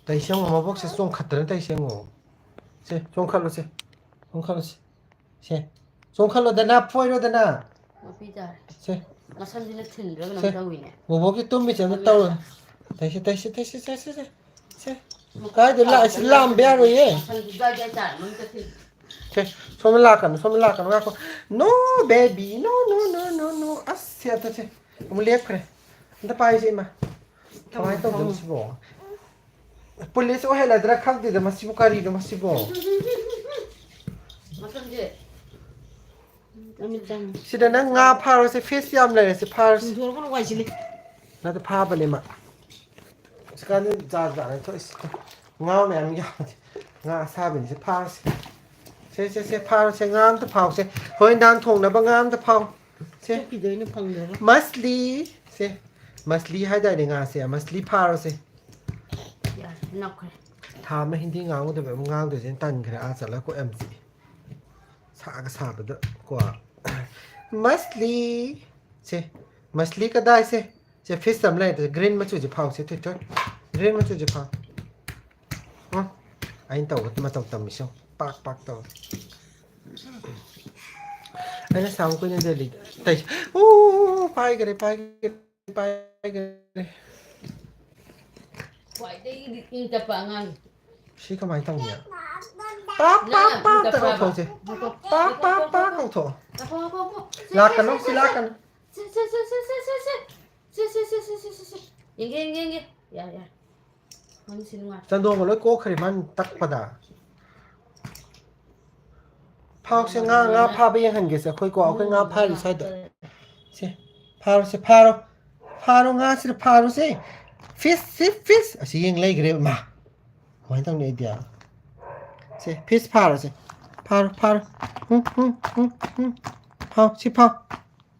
ꯇꯩꯁꯦ ꯌꯦꯡꯉꯣ, ꯃꯕꯣꯛꯁꯦ ꯆꯣꯡꯈꯠꯇꯅ ꯇꯩꯁꯦ ꯌꯦꯡꯉꯣ꯫ ꯁꯦ, ꯆꯣꯡꯈꯠꯂꯨꯁꯦ꯫ ꯆꯣꯡꯈꯠꯂꯨꯁꯦ꯫ ꯁꯦ, ꯆꯣꯡꯈꯠꯂꯣꯗꯅ, ꯐꯣꯏꯔꯣꯗꯅ꯫ ꯃꯄꯤ ꯇꯥꯔꯦ꯫ ꯁꯦ꯫ ꯃꯁꯝꯁꯤꯅ ꯊꯤꯟꯕ꯭ꯔꯥ ꯀꯩꯅꯣꯝ ꯁꯦ꯫ ꯇꯧꯋꯤꯅꯦ꯫ ꯕꯣꯕꯣꯛꯀꯤ ꯇꯨꯝꯃꯤꯁꯦ ꯑꯝꯇ ꯇꯧꯔꯣ꯫ ꯇꯩꯁꯦ, ꯇꯩꯁꯦ, ꯇꯩꯁꯦ, ꯇꯩꯁꯦ, ꯁꯦ꯫ ꯁꯦ꯫ ꯀꯥꯏꯗ ꯂꯥꯛ-, ꯁꯤ ꯂꯥꯝꯕ ꯌꯥꯔꯣꯏꯌꯦ꯫ ꯃꯁꯝꯁꯤ ꯁ꯭ꯋꯥꯏ ꯁ꯭ꯋꯥꯏ ꯇꯥꯔꯦ, ꯃꯅꯨꯡ ꯆꯠꯈꯤꯅꯤ꯫ ꯁꯦ, ꯁꯣꯝꯗ ꯂꯥꯛꯀꯅꯨ, ꯁꯣꯝꯗ ꯂꯥꯛꯀꯅꯨ, ꯉꯥꯏꯈꯣ꯫ No, baby, no, no, no, no, no. ꯑꯁ, ꯁꯦ, ꯑꯝꯇ ꯁꯦ꯫ ꯑꯃꯨꯛ ꯂꯦꯞꯈ꯭ꯔꯦ꯫ ꯑꯝꯇ ꯄꯥꯏꯁꯦ, ꯏꯃꯥ꯫ ꯀꯃꯥꯏꯅ ꯇꯧꯗꯣꯏꯅꯣ ꯁꯤꯕꯣ? ꯄꯨꯂꯤꯁ ꯑꯣꯏꯍꯜꯂꯗ꯭ꯔꯥ ꯈꯪꯗꯦꯗ ꯃꯁꯤꯕꯨ, ꯀꯔꯤꯅꯣ ꯃꯁꯤꯕꯣ? ꯃꯁꯝꯁꯦ꯫ ꯃꯃꯤꯠ ꯆꯪꯉꯦ꯫ ꯁꯤꯗ ꯅꯪ ꯉꯥ ꯐꯥꯔꯣꯁꯦ, fish ꯌꯥꯝ ꯂꯩꯔꯦ, ꯁꯤ ꯐꯥꯔꯣꯁꯦ꯫ ꯆꯤꯡꯊꯣꯛꯈ꯭ꯔꯣ, ꯋꯥꯏ ꯁꯤꯠꯂꯤ꯫ ꯅꯠꯇꯦ, ꯐꯥꯕꯅꯦ ꯃꯥ꯫ ꯍꯧꯖꯤꯛꯀꯥꯟꯗꯤ ꯖꯥꯠ ꯖꯥꯠꯅꯦ ꯊꯣꯛꯏꯁꯦ꯫ ꯉꯥ ꯃꯌꯥꯝ ꯌꯥꯎꯔꯦ꯫ ꯉꯥ ꯑꯁꯥꯕꯅꯤꯁꯦ, ꯐꯥꯔꯣꯁꯦ꯫ ꯁꯦ, ꯁꯦ, ꯁꯦ, ꯐꯥꯔꯣꯁꯦ, ꯉꯥ ꯑꯝꯇ ꯐꯥꯎꯁꯦ꯫ ꯍꯣꯔꯦꯟ ꯅꯨꯡꯗꯥꯡ ꯊꯣꯡꯅꯕ ꯉꯥ ꯑꯝꯇ ꯐꯥꯎ꯫ ꯁꯦ꯫ ꯆꯨꯞꯈꯤꯗꯣꯏꯅꯦ ꯐꯪꯗ꯭ꯔꯒ꯫ ꯃꯁꯂꯤ꯫ ꯁꯦ꯫ ꯃꯁꯂꯤ ꯍꯥꯏꯗꯥꯏꯅꯦ ꯉꯥꯁꯦ? ꯃꯁꯂꯤ ꯐꯥꯔꯣꯁꯦ꯫ ꯌꯥꯔꯦ, ꯅꯞꯈ꯭ꯔꯦ꯫ ꯊꯥ ꯑꯃ ꯍꯤꯟꯗꯤ ꯉꯥꯡꯉꯨꯗꯕ ꯑꯃꯨꯛ ꯉꯥꯡꯗꯣꯏꯁꯦ ꯇꯟꯈ꯭ꯔꯦ, ꯑꯥ ꯆꯠꯂꯒ ꯀꯣꯛ ꯌꯥꯝ ꯆꯤꯛꯏ꯫ ꯁꯥꯒ ꯁꯥꯕꯗ ꯀꯣ꯫ ꯃꯁꯂꯤ꯫ ꯁꯦ꯫ ꯃꯁꯂꯤ ꯀꯗꯥꯏꯁꯦ? ꯁꯦ, fish ꯑꯃ ꯂꯩꯔꯦ꯫ Green ꯃꯆꯨꯁꯦ ꯐꯥꯎꯁꯦ, ꯊꯣꯏ ꯊꯣꯏ꯫ Green ꯃꯆꯨꯁꯦ ꯐꯥꯎ꯫ ꯎꯝ꯫ ꯑꯩꯅ ꯇꯧꯕ ꯃꯇꯧ ꯇꯝꯃꯤꯁꯦ ꯌꯦꯡꯉꯨ꯫ ꯄꯥꯛ ꯄꯥꯛ ꯇꯧꯔꯦ꯫ ꯑꯩꯅ ꯁꯥꯡ ꯀꯨꯏꯅ ꯗꯦꯜꯂꯤꯗ ꯇꯩ-, ꯑꯣ, ꯄꯥꯏꯈꯔꯦ, ꯄꯥꯏꯈꯔꯦ, ꯄꯥꯏꯈꯔꯦ꯫ ꯈ꯭ꯋꯥꯏꯗꯒꯤ ꯏꯪ ꯇꯞꯄ ꯑꯉꯥꯡ꯫ ꯁꯤ ꯀꯃꯥꯏꯅ ꯇꯧꯅꯤ? ꯄꯥꯛ, ꯄꯥꯛ, ꯅꯪ ꯌꯥꯝ ꯄꯥꯛ ꯏꯪ ꯇꯞꯄ꯭ꯔꯕ? ꯇꯧꯊꯣꯛꯁꯦ꯫ ꯉꯥꯏꯈꯣ, ꯄꯥꯛ, ꯉꯥꯏꯈꯣ, ꯄꯥꯛ, ꯉꯥꯏꯈꯣ, ꯄꯥꯛ ꯉꯥꯏꯈꯣ꯫ ꯇꯧꯊꯣꯛꯑꯣ꯫ ꯉꯥꯏꯈꯣ, ꯉꯥꯏꯈꯣ, ꯉꯥꯏꯈꯣ꯫ ꯁꯦ, ꯂꯥꯛꯀꯅꯨ, ꯁꯦ, ꯁꯤ ꯁꯦ, ꯂꯥꯛꯀꯅꯨ꯫ ꯁꯦ, ꯁꯦ, ꯁꯦ꯫ ꯁꯦ, ꯁꯦ, ꯁꯦ, ꯁꯦ, ꯁꯦ, ꯁꯦ꯫ ꯌꯦꯡꯒꯦ, ꯌꯦꯡꯒꯦ, ꯌꯦꯡꯒꯦ꯫ ꯌꯥꯔꯦ, ꯌꯥꯔꯦ꯫ ꯃꯃꯤꯠꯁꯤ ꯅꯨꯡꯉꯥꯏ꯫ ꯆꯟꯗꯣꯟꯒ ꯂꯣꯏ ꯀꯣꯛꯈ꯭ꯔꯦ ꯃꯥꯅ ꯇꯛꯄꯗ꯫ ꯐꯥꯎꯁꯦ, ꯉꯥ, ꯉꯥ ꯐꯥꯕ ꯌꯦꯡꯍꯟꯒꯦꯁꯦ ꯑꯩꯈꯣꯏꯀꯣ꯫ ꯑꯩꯈꯣꯏ ꯉꯥ ꯐꯥꯔꯤ ꯁ꯭ꯋꯥꯏꯗ꯫ ꯁꯦ, ꯐꯥꯔꯣꯁꯦ, ꯐꯥꯔꯣ꯫ ꯐꯥꯔꯣ, ꯉꯥꯁꯤꯗ ꯐꯥꯔꯣꯁꯦ꯫ Fish, fish, fish꯫ ꯑꯁꯤ ꯌꯦꯡ ꯂꯩꯈ꯭ꯔꯦ ꯃꯥ꯫ ꯀꯃꯥꯏꯅ ꯇꯧꯅꯤ ꯑꯩꯗꯤ? ꯁꯦ, fish ꯐꯥꯔꯣꯁꯦ꯫ ꯐꯥꯔꯣ, ꯐꯥꯔꯣ꯫ ꯎꯝ, ꯎꯝ, ꯎꯝ, ꯎꯝ꯫ ꯐꯥꯎ, ꯁꯤ ꯐꯥꯎ꯫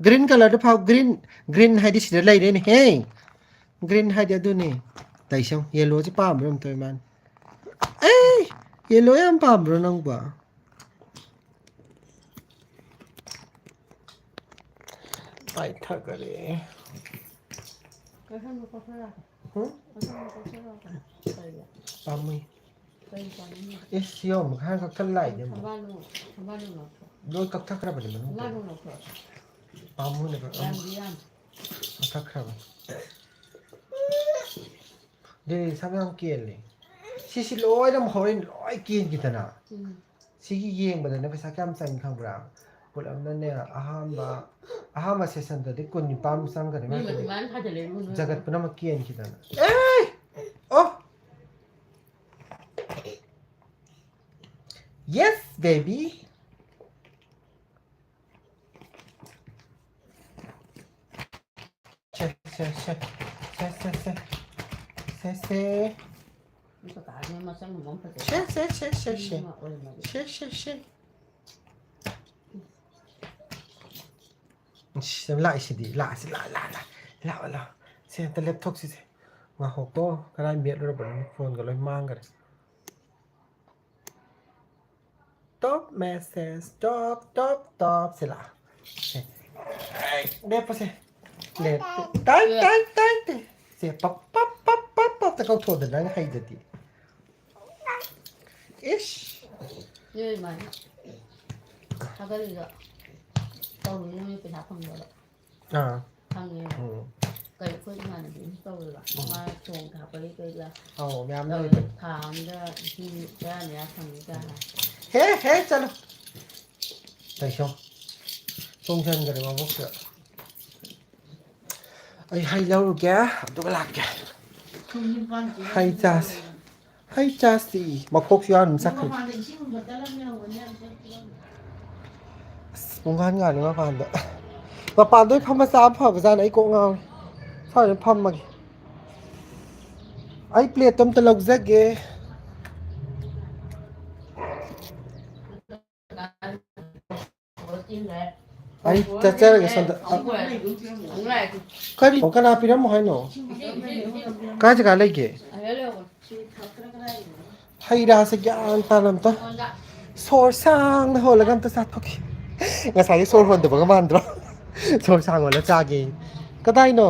Green colourꯗ ꯐꯥꯎ, green, green ꯍꯥꯏꯗꯤ ꯁꯤꯗ ꯂꯩꯔꯦꯅꯦꯍꯦ꯫ Green ꯍꯥꯏꯗꯤ ꯑꯗꯨꯅꯦ꯫ ꯇꯩꯁꯪ, yellowꯁꯦ ꯄꯥꯝꯕ꯭ꯔꯥ ꯑꯝꯇ ꯏꯃꯥꯅ? ꯑꯦ! Yellow ꯌꯥꯝ ꯄꯥꯝꯕ꯭ꯔꯣ ꯅꯪꯕꯣ? ꯄꯥꯏꯊꯈꯔꯦ꯫ ꯀꯩꯁꯥꯝꯗ ꯀꯣꯠꯊꯔꯛꯑꯒꯦ꯫ ꯍꯨꯝ? ꯀꯩꯁꯥꯝꯗ ꯀꯣꯠꯊꯔꯛꯑꯒꯦ꯫ ꯀꯩꯒꯤ? ꯄꯥꯝꯃꯨꯏ꯫ ꯀꯔꯤ ꯆꯥꯅꯤꯡꯉꯤ? ꯏꯁ, ꯁꯤ ꯌꯦꯡꯉꯨ, ꯈꯔ ꯀꯛꯊꯠ ꯂꯥꯛꯏꯅꯦ ꯑꯃꯨꯛ꯫ ꯊꯝꯕꯥꯜꯂꯨ, ꯊꯝꯕꯥꯜꯂꯨ ꯂꯧꯊꯣꯛ꯫ ꯂꯣꯏ ꯀꯛꯊꯠꯈ꯭ꯔꯕꯅꯦ ꯃꯅꯨꯡꯗ꯫ ꯊꯝꯕꯥꯜꯂꯨ ꯂꯧꯊꯣꯛ꯫ ꯄꯥꯝꯃꯨꯅꯦꯕ꯫ ꯌꯥꯝꯗꯤ ꯌꯥꯝ꯫ ꯀꯛꯊꯠꯈ꯭ꯔꯕꯅꯦ꯫ ꯑꯗꯨꯗꯤ ꯁꯝ ꯌꯥꯝ ꯀꯦꯜꯂꯦ꯫ ꯁꯤꯁꯤ ꯂꯣꯏꯅ ꯍꯣꯔꯦꯟ ꯂꯣꯏ ꯀꯦꯟꯈꯤꯗꯅ꯫ ꯎꯝ꯫ ꯁꯤꯒꯤ ꯌꯦꯡꯕꯗꯅꯦ ꯄꯩꯁꯥ ꯀꯌꯥꯝ ꯆꯪꯉꯤ ꯈꯪꯕ꯭ꯔꯥ? ꯄꯨꯂꯞꯅꯅꯦ, ꯑꯍꯥꯟꯕ, ꯑꯍꯥꯟꯕ sessionꯗꯗꯤ ꯀꯨꯟ ꯅꯤꯄꯥꯟ ꯆꯪꯒꯅꯤ꯫ ꯃꯤ ꯃꯥꯏ ꯃꯗꯨꯃꯥꯏꯅ ꯊꯥꯖꯤꯜꯂꯛꯏ ꯏꯕꯨꯡꯉꯣ꯫ ꯖꯒꯠ ꯄꯨꯝꯅꯃꯛ ꯀꯦꯟꯈꯤꯗꯅ꯫ ꯑꯦ! ꯑꯣ! Yes, baby. ꯁꯦ, ꯁꯦ, ꯁꯦ꯫ ꯁꯦ, ꯁꯦ, ꯁꯦ꯫ ꯁꯦ, ꯁꯦ, ꯁꯦ, ꯁꯦ꯫ ꯁꯦ, ꯁꯦ, ꯁꯦ꯫ ꯏꯁ, ꯂꯥꯛꯏꯁꯤꯗꯤ꯫ ꯂꯥꯛꯑꯁꯤ, ꯂꯥꯛ, ꯂꯥꯛ, ꯂꯥꯛ꯫ ꯂꯥꯛꯑꯣ, ꯂꯥꯛꯑꯣ꯫ ꯁꯦ, ꯑꯝꯇ ꯂꯦꯞꯊꯣꯛꯁꯤꯁꯦ꯫ ꯉꯥꯏꯈꯣꯀꯣ꯫ ꯀꯗꯥꯏ ꯃꯦꯠꯂꯨꯔꯕꯅꯣ? ꯐꯣꯟꯒ ꯂꯣꯏ ꯃꯥꯡꯈ꯭ꯔꯦ꯫ Top message, top, top, top. ꯁꯤ ꯂꯥꯛꯑꯣ꯫ ꯁꯦ꯫ ꯑꯩ, ꯂꯦꯞꯄꯁꯦ꯫ ꯂꯦꯞ-, ꯇꯥꯏ, ꯇꯥꯏ, ꯇꯥꯏ, ꯇꯥꯏ꯫ ꯁꯦ, ꯄꯞ, ꯄꯞ, ꯄꯞ, ꯄꯞ, ꯄꯞꯇ ꯀꯧꯊꯣꯛꯑꯣꯗ ꯅꯪ ꯍꯩꯗꯗꯤ꯫ ꯏꯁ꯫ ꯅꯣꯏ ꯑꯗꯨꯃꯥꯏꯅ ꯊꯥꯒꯠꯂꯤꯗꯣ ꯇꯧꯔꯨꯅꯨ, ꯅꯣꯏ ꯄꯩꯁꯥ ꯐꯪꯗꯕ꯫ ꯑꯥ꯫ ꯈꯪꯉꯦꯕ꯫ ꯎꯝ꯫ ꯀꯩ, ꯑꯩꯈꯣꯏ ꯏꯃꯥꯟꯅꯕꯤ ꯑꯃꯁꯨ ꯇꯧꯋꯦꯕ꯫ ꯎꯝ꯫ ꯃꯥ ꯊꯣꯡ ꯊꯥꯛꯄꯒꯤ ꯀꯩꯒ ꯑꯧ, ꯃꯌꯥꯝ ꯇꯧꯋꯦ꯫ ꯂꯩꯕꯅꯦ꯫ ꯊꯥ ꯑꯝꯗ ꯂꯤꯁꯤꯡ ꯇꯔꯥ ꯃꯌꯥ ꯐꯪꯅꯤ ꯀꯥꯏ ꯍꯥꯏ꯫ ꯍꯦ, ꯍꯦ, ꯆꯠꯂꯣ꯫ ꯇꯩꯁꯣ꯫ ꯆꯣꯡꯁꯟꯈ꯭ꯔꯦ ꯃꯕꯣꯛꯁꯤꯗ꯫ ꯑꯩ ꯍꯩ ꯂꯧꯔꯨꯒꯦ, ꯑꯗꯨꯒ ꯂꯥꯛꯀꯦ꯫ ꯍꯩ ꯆꯥꯁꯤ꯫ ꯍꯩ ꯆꯥꯁꯤ꯫ ꯃꯈꯣꯛꯁꯨ ꯌꯥꯎꯅ ꯑꯗꯨꯝ ꯆꯠꯈ꯭ꯔꯦ꯫ ꯑꯁ, ꯄꯨꯡꯍꯥꯟ ꯉꯥꯜꯂꯦ ꯃꯄꯥꯟꯗ꯫ ꯃꯄꯥꯟꯗ ꯑꯣꯏ ꯐꯝꯃ ꯆꯥꯕ ꯐꯕꯖꯥꯠꯅꯦ, ꯑꯩ ꯀꯣꯛ ꯉꯥꯎꯔꯦ꯫ ꯁ꯭ꯋꯥꯏꯗ ꯐꯝꯃꯒꯦ꯫ ꯑꯩ plateꯇꯣ ꯑꯝꯇ ꯂꯧꯖꯒꯦ꯫ ꯑꯩ ꯆꯠꯆꯔꯒꯦ ꯁꯣꯝꯗ꯫ ꯀꯔꯤ? ꯀꯅꯥ ꯄꯤꯔꯝꯃꯣ ꯍꯥꯏꯅꯣ? ꯀꯥꯏ ꯖꯒꯥ ꯂꯩꯒꯦ? ꯍꯩ ꯔꯥꯁꯦ ꯒ꯭ꯌꯥꯟ ꯇꯥꯅ ꯑꯝꯇ ꯁꯣꯔ ꯁꯥꯡꯅ ꯍꯣꯜꯂꯒ ꯑꯝꯇ ꯆꯥꯊꯣꯛꯈꯤ꯫ ꯉꯁꯥꯏꯒꯤ ꯁꯣꯔ ꯍꯣꯟꯗꯕꯒ ꯃꯥꯟꯗ꯭ꯔꯣ? ꯁꯣꯔ ꯁꯥꯡ ꯍꯣꯜꯂ ꯆꯥꯒꯦ꯫ ꯀꯗꯥꯏꯅꯣ?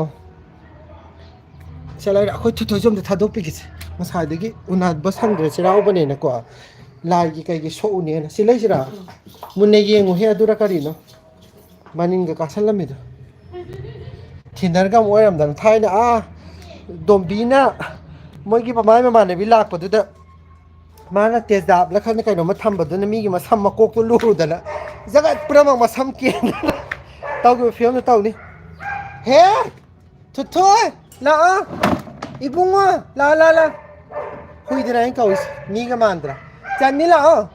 ꯆꯠꯂꯔꯦ, ꯑꯩꯈꯣꯏ ꯊꯣꯏꯊꯣꯏꯁꯨ ꯑꯝꯇ ꯊꯥꯗꯣꯛꯄꯤꯒꯦꯁꯦ꯫ ꯉꯁꯥꯏꯗꯒꯤ ꯎꯅꯕ ꯁꯪꯗ꯭ꯔꯦ, ꯆꯩꯔꯥꯎꯕꯅꯦꯅꯀꯣ, ꯂꯥꯏꯒꯤ ꯀꯩꯒꯤ ꯁꯣꯛꯎꯅꯦꯅ꯫ ꯁꯤ ꯂꯩꯁꯤꯔꯥ? ꯃꯨꯟꯅ ꯌꯦꯡꯉꯨꯍꯦ, ꯑꯗꯨꯔ ꯀꯔꯤꯅꯣ? ꯃꯅꯤꯡꯒ ꯀꯥꯁꯜꯂꯝꯃꯤꯗꯣ꯫ ꯊꯤꯅꯔꯒ ꯑꯃꯨꯛ ꯑꯣꯏꯔꯝꯗꯅ, ꯊꯥꯏꯅ ꯑꯥ ꯗꯣꯝꯕꯤꯅ ꯃꯣꯏꯒꯤ ꯃꯃꯥꯏ ꯃꯃꯥꯟꯅꯕꯤ ꯂꯥꯛꯄꯗꯨꯗ, ꯃꯥꯅ ꯇꯦꯖꯥꯕꯂ ꯈꯪꯗꯦ ꯀꯩꯅꯣꯝꯃ ꯊꯝꯕꯗꯨꯅ ꯃꯤꯒꯤ ꯃꯁꯝ ꯃꯀꯣꯛꯇꯣ ꯂꯨꯔꯨꯗꯅ, ꯖꯒꯠ ꯄꯨꯝꯅꯃꯛ ꯃꯁꯝ ꯀꯦꯟꯗꯅ ꯇꯧꯈꯤꯕ ꯐꯤꯕꯝꯗꯣ ꯇꯧꯅꯤ꯫ ꯍꯦ! ꯊꯣꯏꯊꯣꯏ! ꯂꯥꯛꯑꯣ! ꯏꯕꯨꯡꯉꯣ! ꯂꯥꯛꯑꯣ, ꯂꯥꯛꯑꯣ, ꯂꯥꯛꯑꯣ! ꯍꯨꯏꯗꯅ ꯑꯩꯅ ꯀꯧꯔꯤꯁꯦ, ꯃꯤꯒ ꯃꯥꯟꯗ꯭ꯔꯥ? ꯆꯟꯅꯤ ꯂꯥꯛꯑꯣ!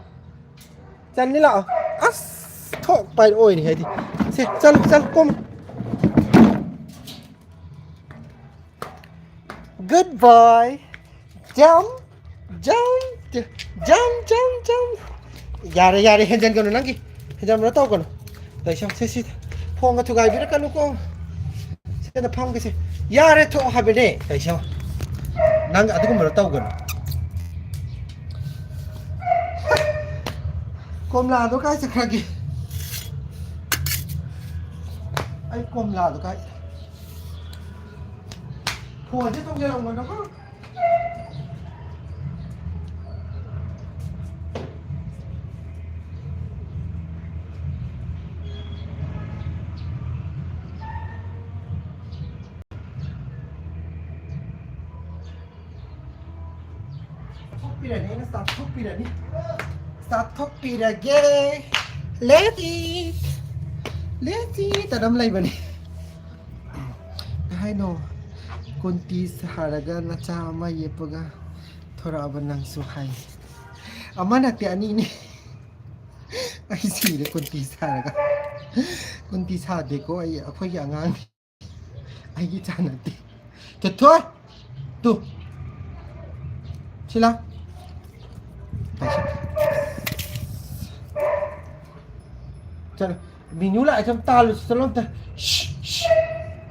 ꯆꯟꯅꯤ ꯂꯥꯛꯑꯣ! ꯑꯁ! ꯊꯣꯛ ꯄꯥꯏꯔ ꯑꯣꯏꯔꯦ ꯍꯥꯏꯗꯤ꯫ ꯁꯦ, ꯆꯠꯂꯨ, ꯆꯠꯂꯨ, ꯀꯣꯝꯃꯨ꯫ Good boy. Jump, jump, jump, jump, jump. ꯌꯥꯔꯦ, ꯌꯥꯔꯦ, ꯍꯦꯟꯖꯟꯒꯅꯨ ꯅꯪꯒꯤ꯫ ꯍꯦꯟꯖꯟꯕ ꯇꯧꯒꯅꯨ꯫ ꯇꯩꯁꯝ, ꯁꯦ, ꯁꯤꯗ꯫ ꯐꯣꯟꯒ ꯊꯨꯒꯥꯏꯕꯤꯔꯛꯀꯅꯨꯀꯣ꯫ ꯁꯤꯗ ꯐꯝꯒꯦꯁꯦ꯫ ꯌꯥꯔꯦ, ꯊꯣꯛꯑꯣ ꯍꯥꯏꯕꯅꯦ꯫ ꯇꯩꯁꯝ꯫ ꯅꯪ ꯑꯗꯨꯒꯨꯝꯕꯗꯣ ꯇꯧꯒꯅꯨ꯫ ꯀꯣꯝꯂꯥꯗꯣ ꯀꯥꯏ ꯆꯠꯈ꯭ꯔꯒꯦ? ꯑꯩ ꯀꯣꯝꯂꯥꯗꯣ ꯀꯥꯏ? ꯐꯣꯟꯁꯦ ꯇꯣꯡꯖꯔꯝꯒꯅꯨꯀꯣ꯫ ꯆꯥꯊꯣꯛꯄꯤꯔꯅꯤ, ꯑꯩꯅ ꯆꯥꯊꯣꯛꯄꯤꯔꯅꯤ꯫ ꯆꯥꯊꯣꯛꯄꯤꯔꯒꯦ꯫ Let it, let it ꯑꯅ ꯑꯃ ꯂꯩꯕꯅꯤ꯫ ꯀꯩ ꯍꯥꯏꯅꯣ? ꯀꯨꯟꯇꯤ ꯁꯥꯔꯒ ꯅꯆꯥ ꯑꯃ ꯌꯦꯞꯄꯒ ꯊꯣꯔꯛꯑꯕ ꯅꯪꯁꯨ ꯍꯥꯏ꯫ ꯑꯃ ꯅꯠꯇꯦ, ꯑꯅꯤꯅꯤ꯫ ꯑꯩ ꯁꯤꯔꯦ ꯀꯨꯟꯇꯤ ꯁꯥꯔꯒ꯫ ꯀꯨꯟꯇꯤ ꯁꯥꯗꯦꯀꯣ ꯑꯩ, ꯑꯩꯈꯣꯏꯒꯤ ꯑꯉꯥꯡꯅꯤ꯫ ꯑꯩꯒꯤ ꯏꯆꯥ ꯅꯠꯇꯦ꯫ ꯊꯣꯏꯊꯣꯏ! ꯇꯨ꯫ ꯁꯤ ꯂꯥꯎ꯫ ꯆꯠꯂꯣ꯫ ꯃꯤꯅꯨ ꯂꯥꯛꯑꯦ, ꯆꯠꯂꯣ, ꯇꯥꯜꯂꯨꯁꯤ, ꯆꯠꯂꯣ ꯑꯝꯇ꯫ ꯁꯤ, ꯁꯤ꯫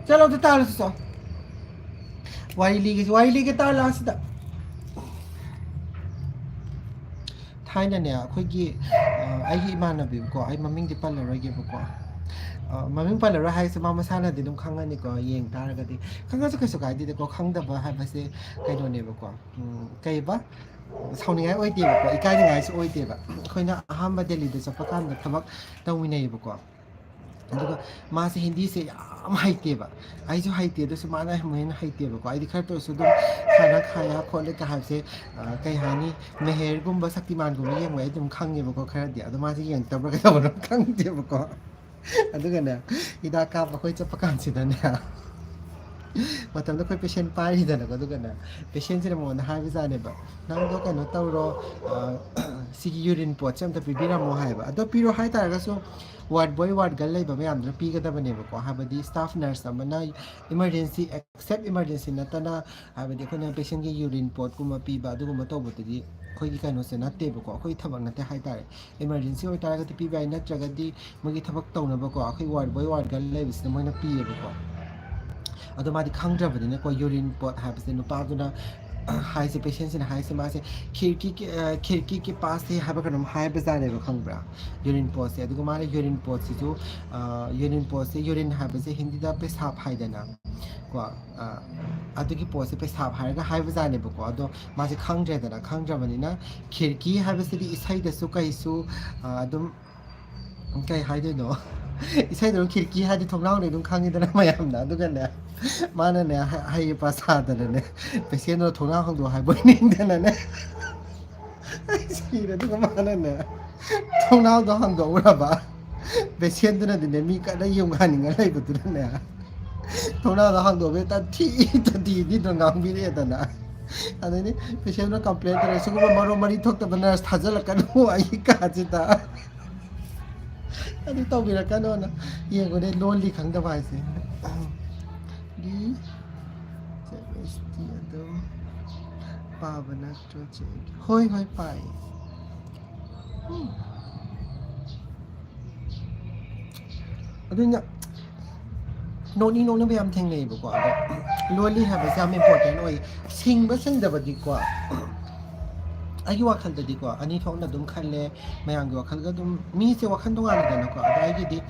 ꯆꯠꯂꯣ ꯑꯝꯇ ꯇꯥꯜꯂꯨꯁꯤ, ꯆꯠꯂꯣ꯫ ꯋꯥꯔꯤ ꯂꯤꯒꯦꯁꯦ, ꯋꯥꯔꯤ ꯂꯤꯒꯦ, ꯇꯥꯎ ꯂꯥꯎ ꯁꯤꯗ꯫ ꯊꯥꯏꯅꯅꯦ, ꯑꯩꯈꯣꯏꯒꯤ, ꯑ, ꯑꯩꯒꯤ ꯏꯃꯥꯟꯅꯕꯤꯀꯣ, ꯑꯩ ꯃꯃꯤꯡꯗꯤ ꯄꯜꯂꯔꯣꯏꯒꯦꯕꯀꯣ꯫ ꯃꯃꯤꯡ ꯄꯜꯂꯔꯣꯏ ꯍꯥꯏꯔꯁꯨ ꯃꯥ ꯃꯁꯥꯅꯗꯤ ꯑꯗꯨꯝ ꯈꯪꯉꯅꯤꯀꯣ, ꯌꯦꯡ ꯇꯥꯔꯒꯗꯤ꯫ ꯈꯪꯉꯁꯨ ꯀꯩꯁꯨ ꯀꯥꯏꯗꯦꯗꯀꯣ, ꯈꯪꯗꯕ ꯍꯥꯏꯕꯁꯦ ꯀꯩꯅꯣꯅꯦꯕꯀꯣ, ꯎꯝ, ꯀꯩꯕ, ꯁꯥꯎꯅꯤꯡꯉꯥꯏ ꯑꯣꯏꯗꯦꯕꯀꯣ, ꯏꯀꯥꯏꯅꯤꯡꯉꯥꯏꯁꯨ ꯑꯣꯏꯗꯦꯕ꯫ ꯑꯩꯈꯣꯏꯅ ꯑꯍꯥꯟꯕ ꯗꯦꯜꯂꯤꯗ ꯆꯠꯄ ꯀꯥꯟꯗ ꯊꯕꯛ ꯇꯧꯃꯤꯟꯅꯩꯌꯦꯕꯀꯣ, ꯑꯗꯨꯒ ꯃꯥꯁꯦ ꯍꯤꯟꯗꯤꯁꯦ ꯌꯥꯝ ꯍꯩꯇꯦꯕ꯫ ꯑꯩꯁꯨ ꯍꯩꯇꯦ, ꯑꯗꯨꯁꯨ ꯃꯥꯅ ꯑꯃꯨꯛ ꯍꯦꯟꯅ ꯍꯩꯇꯦꯕꯀꯣ꯫ ꯑꯩꯗꯤ ꯈꯔꯇ ꯑꯣꯏꯔꯁꯨ ꯑꯗꯨꯝ ꯈꯥꯅꯥ ꯈꯥꯌꯥ ꯈꯣꯠꯂꯦ ꯀ ꯍꯥꯏꯕꯁꯦ, ꯑ, ꯀꯩ ꯍꯥꯏꯅꯤ, ꯃꯦꯍꯦꯔꯒꯨꯝꯕ ꯁꯛꯇꯤꯃꯥꯟꯒꯨꯝꯕ ꯌꯦꯡꯕ ꯑꯩ ꯑꯗꯨꯝ ꯈꯪꯉꯦꯕꯀꯣ ꯈꯔꯗꯤ꯫ ꯑꯗꯣ ꯃꯥꯁꯦ ꯌꯦꯡꯉꯛꯇꯕ꯭ꯔꯥ ꯀꯩꯗꯧꯕꯅꯣ ꯈꯪꯗꯦꯕꯀꯣ꯫ ꯑꯗꯨꯒꯅꯦ, ꯍꯤꯗꯥꯛ ꯀꯥꯞꯄ ꯑꯩꯈꯣꯏ ꯆꯠꯄ ꯀꯥꯟꯁꯤꯗꯅꯦ, ꯃꯇꯝꯗ ꯑꯩꯈꯣꯏ ꯄꯦꯁꯦꯟ ꯄꯥꯏꯔꯤꯗꯅꯀꯣ, ꯑꯗꯨꯒꯅꯦ, ꯄꯦꯁꯦꯟꯁꯤꯅ ꯃꯉꯣꯟꯗ ꯍꯥꯏꯕꯖꯥꯠꯅꯦꯕ, "ꯅꯪꯗꯣ ꯀꯩꯅꯣ ꯇꯧꯔꯣ, ꯑ, ꯁꯤꯒꯤ ꯌꯨꯔꯤꯟ ꯄꯣꯠꯁꯦ ꯑꯝꯇ ꯄꯤꯕꯤꯔꯝꯃꯣ" ꯍꯥꯏꯌꯦꯕ꯫ ꯑꯗꯣ ꯄꯤꯔꯣ ꯍꯥꯏꯇꯥꯔꯒꯁꯨ ꯋꯥꯔꯗ ꯕꯣꯏ, ꯋꯥꯔꯗ ꯒꯔꯜ ꯂꯩꯕ ꯃꯌꯥꯝꯗꯨꯅ ꯄꯤꯒꯗꯕꯅꯦꯕꯀꯣ꯫ ꯍꯥꯏꯕꯗꯤ ꯁ꯭ꯇꯥꯐ ꯅꯔꯁ ꯑꯃꯅ ꯏꯃꯔꯖꯦꯟꯁꯤ, ꯑꯦꯛꯁꯦꯞ ꯏꯃꯔꯖꯦꯟꯁꯤ ꯅꯠꯇꯅ, ꯍꯥꯏꯕꯗꯤ ꯑꯩꯈꯣꯏꯅ ꯄꯦꯁꯦꯟꯒꯤ ꯌꯨꯔꯤꯟ ꯄꯣꯠꯀꯨꯝꯕ ꯄꯤꯕ ꯑꯗꯨꯒꯨꯝꯕ ꯇꯧꯕꯗꯨꯗꯤ ꯑꯩꯈꯣꯏꯒꯤ ꯀꯩꯅꯣꯁꯦ ꯅꯠꯇꯦꯕꯀꯣ, ꯑꯩꯈꯣꯏꯒꯤ ꯊꯕꯛ ꯅꯠꯇꯦ ꯍꯥꯏꯇꯥꯔꯦ꯫ ꯏꯃꯔꯖꯦꯟꯁꯤ ꯑꯣꯏꯇꯥꯔꯒꯗꯤ ꯄꯤꯕ ꯌꯥꯏ, ꯅꯠꯇ꯭ꯔꯒꯗꯤ ꯃꯣꯏꯒꯤ ꯊꯕꯛ ꯇꯧꯅꯕꯀꯣ, ꯑꯩꯈꯣꯏ ꯋꯥꯔꯗ ꯕꯣꯏ, ꯋꯥꯔꯗ ꯒꯔꯜ ꯂꯩꯕꯁꯤꯅ ꯃꯣꯏꯅ ꯄꯤꯌꯦꯕꯀꯣ꯫ ꯑꯗꯣ ꯃꯥꯗꯤ ꯈꯪꯗ꯭ꯔꯕꯅꯤꯅꯀꯣ, ꯌꯨꯔꯤꯟ ꯄꯣꯠ ꯍꯥꯏꯕꯁꯦ ꯅꯨꯄꯥꯗꯨꯅ ꯍꯥꯏꯁꯦ, ꯄꯦꯁꯦꯟꯁꯤꯅ ꯍꯥꯏꯁꯦ, ꯃꯥꯁꯦ "ꯈꯤꯔꯀꯤ ꯀꯤ, ꯑ, ꯈꯤꯔꯀꯤ ꯀꯤ ꯄꯥꯁ ꯁꯦ" ꯍꯥꯏꯕ ꯀꯩꯅꯣꯝ ꯍꯥꯏꯕꯖꯥꯠꯅꯦꯕ, ꯈꯪꯕ꯭ꯔꯥ? ꯌꯨꯔꯤꯟ ꯄꯣꯠꯁꯦ꯫ ꯑꯗꯨꯒ ꯃꯥꯅ ꯌꯨꯔꯤꯟ ꯄꯣꯠꯁꯤꯁꯨ, ꯑ, ꯌꯨꯔꯤꯟ ꯄꯣꯠꯁꯦ, ꯌꯨꯔꯤꯟ ꯍꯥꯏꯕꯁꯦ ꯍꯤꯟꯗꯤꯗ ꯄꯦꯁꯥꯞ ꯍꯥꯏꯗꯅ ꯀꯣ, ꯑ, ꯑꯗꯨꯒꯤ ꯄꯣꯠꯁꯦ ꯄꯦꯁꯥꯞ ꯍꯥꯏꯔꯒ ꯍꯥꯏꯕꯖꯥꯠꯅꯦꯕꯀꯣ꯫ ꯑꯗꯣ ꯃꯥꯁꯦ ꯈꯪꯗ꯭ꯔꯦꯗꯅ, ꯈꯪꯗ꯭ꯔꯕꯅꯤꯅ ꯈꯤꯔꯀꯤ ꯍꯥꯏꯕꯁꯤꯗꯤ ꯏꯁꯩꯗꯁꯨ ꯀꯩꯁꯨ, ꯑ, ꯑꯗꯨꯝ, ꯀꯩ ꯍꯥꯏꯗꯣꯏꯅꯣ? ꯏꯁꯩꯗꯣ ꯈꯤꯔꯀꯤ ꯍꯥꯏꯗꯤ ꯊꯣꯡꯅꯥꯎꯅꯤ ꯑꯗꯨꯝ ꯈꯪꯉꯤꯗꯅ ꯃꯌꯥꯝꯅ꯫ ꯑꯗꯨꯒꯅꯦ, ꯃꯥꯅꯅꯦ, ꯍ-, ꯍꯩ ꯄꯥ ꯁꯥꯗꯅꯅꯦ, ꯄꯦꯁꯦꯟꯗꯣ ꯊꯣꯡꯅꯥꯎ ꯍꯥꯡꯗꯣꯛꯑꯣ ꯍꯥꯏꯕ ꯑꯣꯏꯅꯤꯡꯗꯅꯅꯦ꯫ ꯑꯩ ꯁꯤꯔꯦ꯫ ꯑꯗꯨꯒ ꯃꯥꯅꯅꯦ, ꯊꯣꯡꯅꯥꯎꯗꯣ ꯍꯥꯡꯗꯣꯛꯎꯔꯕ, ꯄꯦꯁꯦꯟꯗꯨꯅꯗꯤꯅꯦ, ꯃꯤ ꯀꯟꯅ ꯌꯨꯡꯍꯟꯅꯤꯡꯉ ꯂꯩꯕꯗꯨꯅꯅꯦ, ꯊꯣꯡꯅꯥꯎꯗꯣ ꯍꯥꯡꯗꯣꯛꯑꯒ ꯇꯊꯤ ꯇꯊꯤ ꯊꯤꯗꯣ ꯉꯥꯡꯕꯤꯔꯛꯑꯦꯗꯅ꯫ ꯑꯗꯩꯗꯤ ꯄꯦꯁꯦꯟꯗꯨꯅ ꯀꯝꯄ꯭ꯂꯦꯟ ꯇꯧꯔꯦ, "ꯁꯤꯒꯨꯝꯕ ꯃꯔꯣꯟ ꯃꯔꯤ ꯊꯣꯛꯇꯕ ꯅꯔꯁ ꯊꯥꯖꯤꯜꯂꯛꯀꯅꯨ ꯑꯩ ꯀꯥꯁꯤꯗ꯫ ꯑꯗꯨ ꯇꯧꯕꯤꯔꯛꯀꯅꯣꯅ꯫ ꯌꯦꯡꯉꯨꯅꯦ, ꯂꯣꯜꯂꯤ ꯈꯪꯗꯕ ꯍꯥꯏꯁꯦ"꯫ ꯒꯤ ꯆꯦꯛ ꯂꯤꯁꯇꯤ ꯑꯗꯨꯝ ꯄꯥꯕ ꯅꯠꯇ꯭ꯔꯣ, ꯆꯦ? ꯍꯣꯏ, ꯍꯣꯏ, ꯄꯥꯏ꯫ ꯎꯝ꯫ ꯑꯗꯨꯅ ꯅꯣꯛꯅꯤꯡ ꯅꯣꯛꯅꯤꯡꯕ ꯌꯥꯝ ꯊꯦꯡꯅꯩꯌꯦꯕꯀꯣ꯫ ꯑꯗꯣ ꯂꯣꯜꯂꯤ ꯍꯥꯏꯕꯁꯦ ꯌꯥꯝ ꯏꯝꯄꯣꯔꯇꯦꯟ ꯑꯣꯏ꯫ ꯁꯤꯡꯕ ꯁꯤꯡꯗꯕꯗꯤꯀꯣ, ꯑꯩꯒꯤ ꯋꯥꯈꯜꯗꯗꯤꯀꯣ, ꯑꯅꯤ ꯊꯣꯛꯅ ꯑꯗꯨꯝ ꯈꯜꯂꯦ꯫ ꯃꯌꯥꯝꯒꯤ ꯋꯥꯈꯜꯒ ꯑꯗꯨꯝ, ꯃꯤꯁꯦ ꯋꯥꯈꯜ ꯇꯣꯉꯥꯜꯂꯤꯗꯅꯀꯣ꯫ ꯑꯗꯣ ꯑꯩꯒꯤꯗꯤ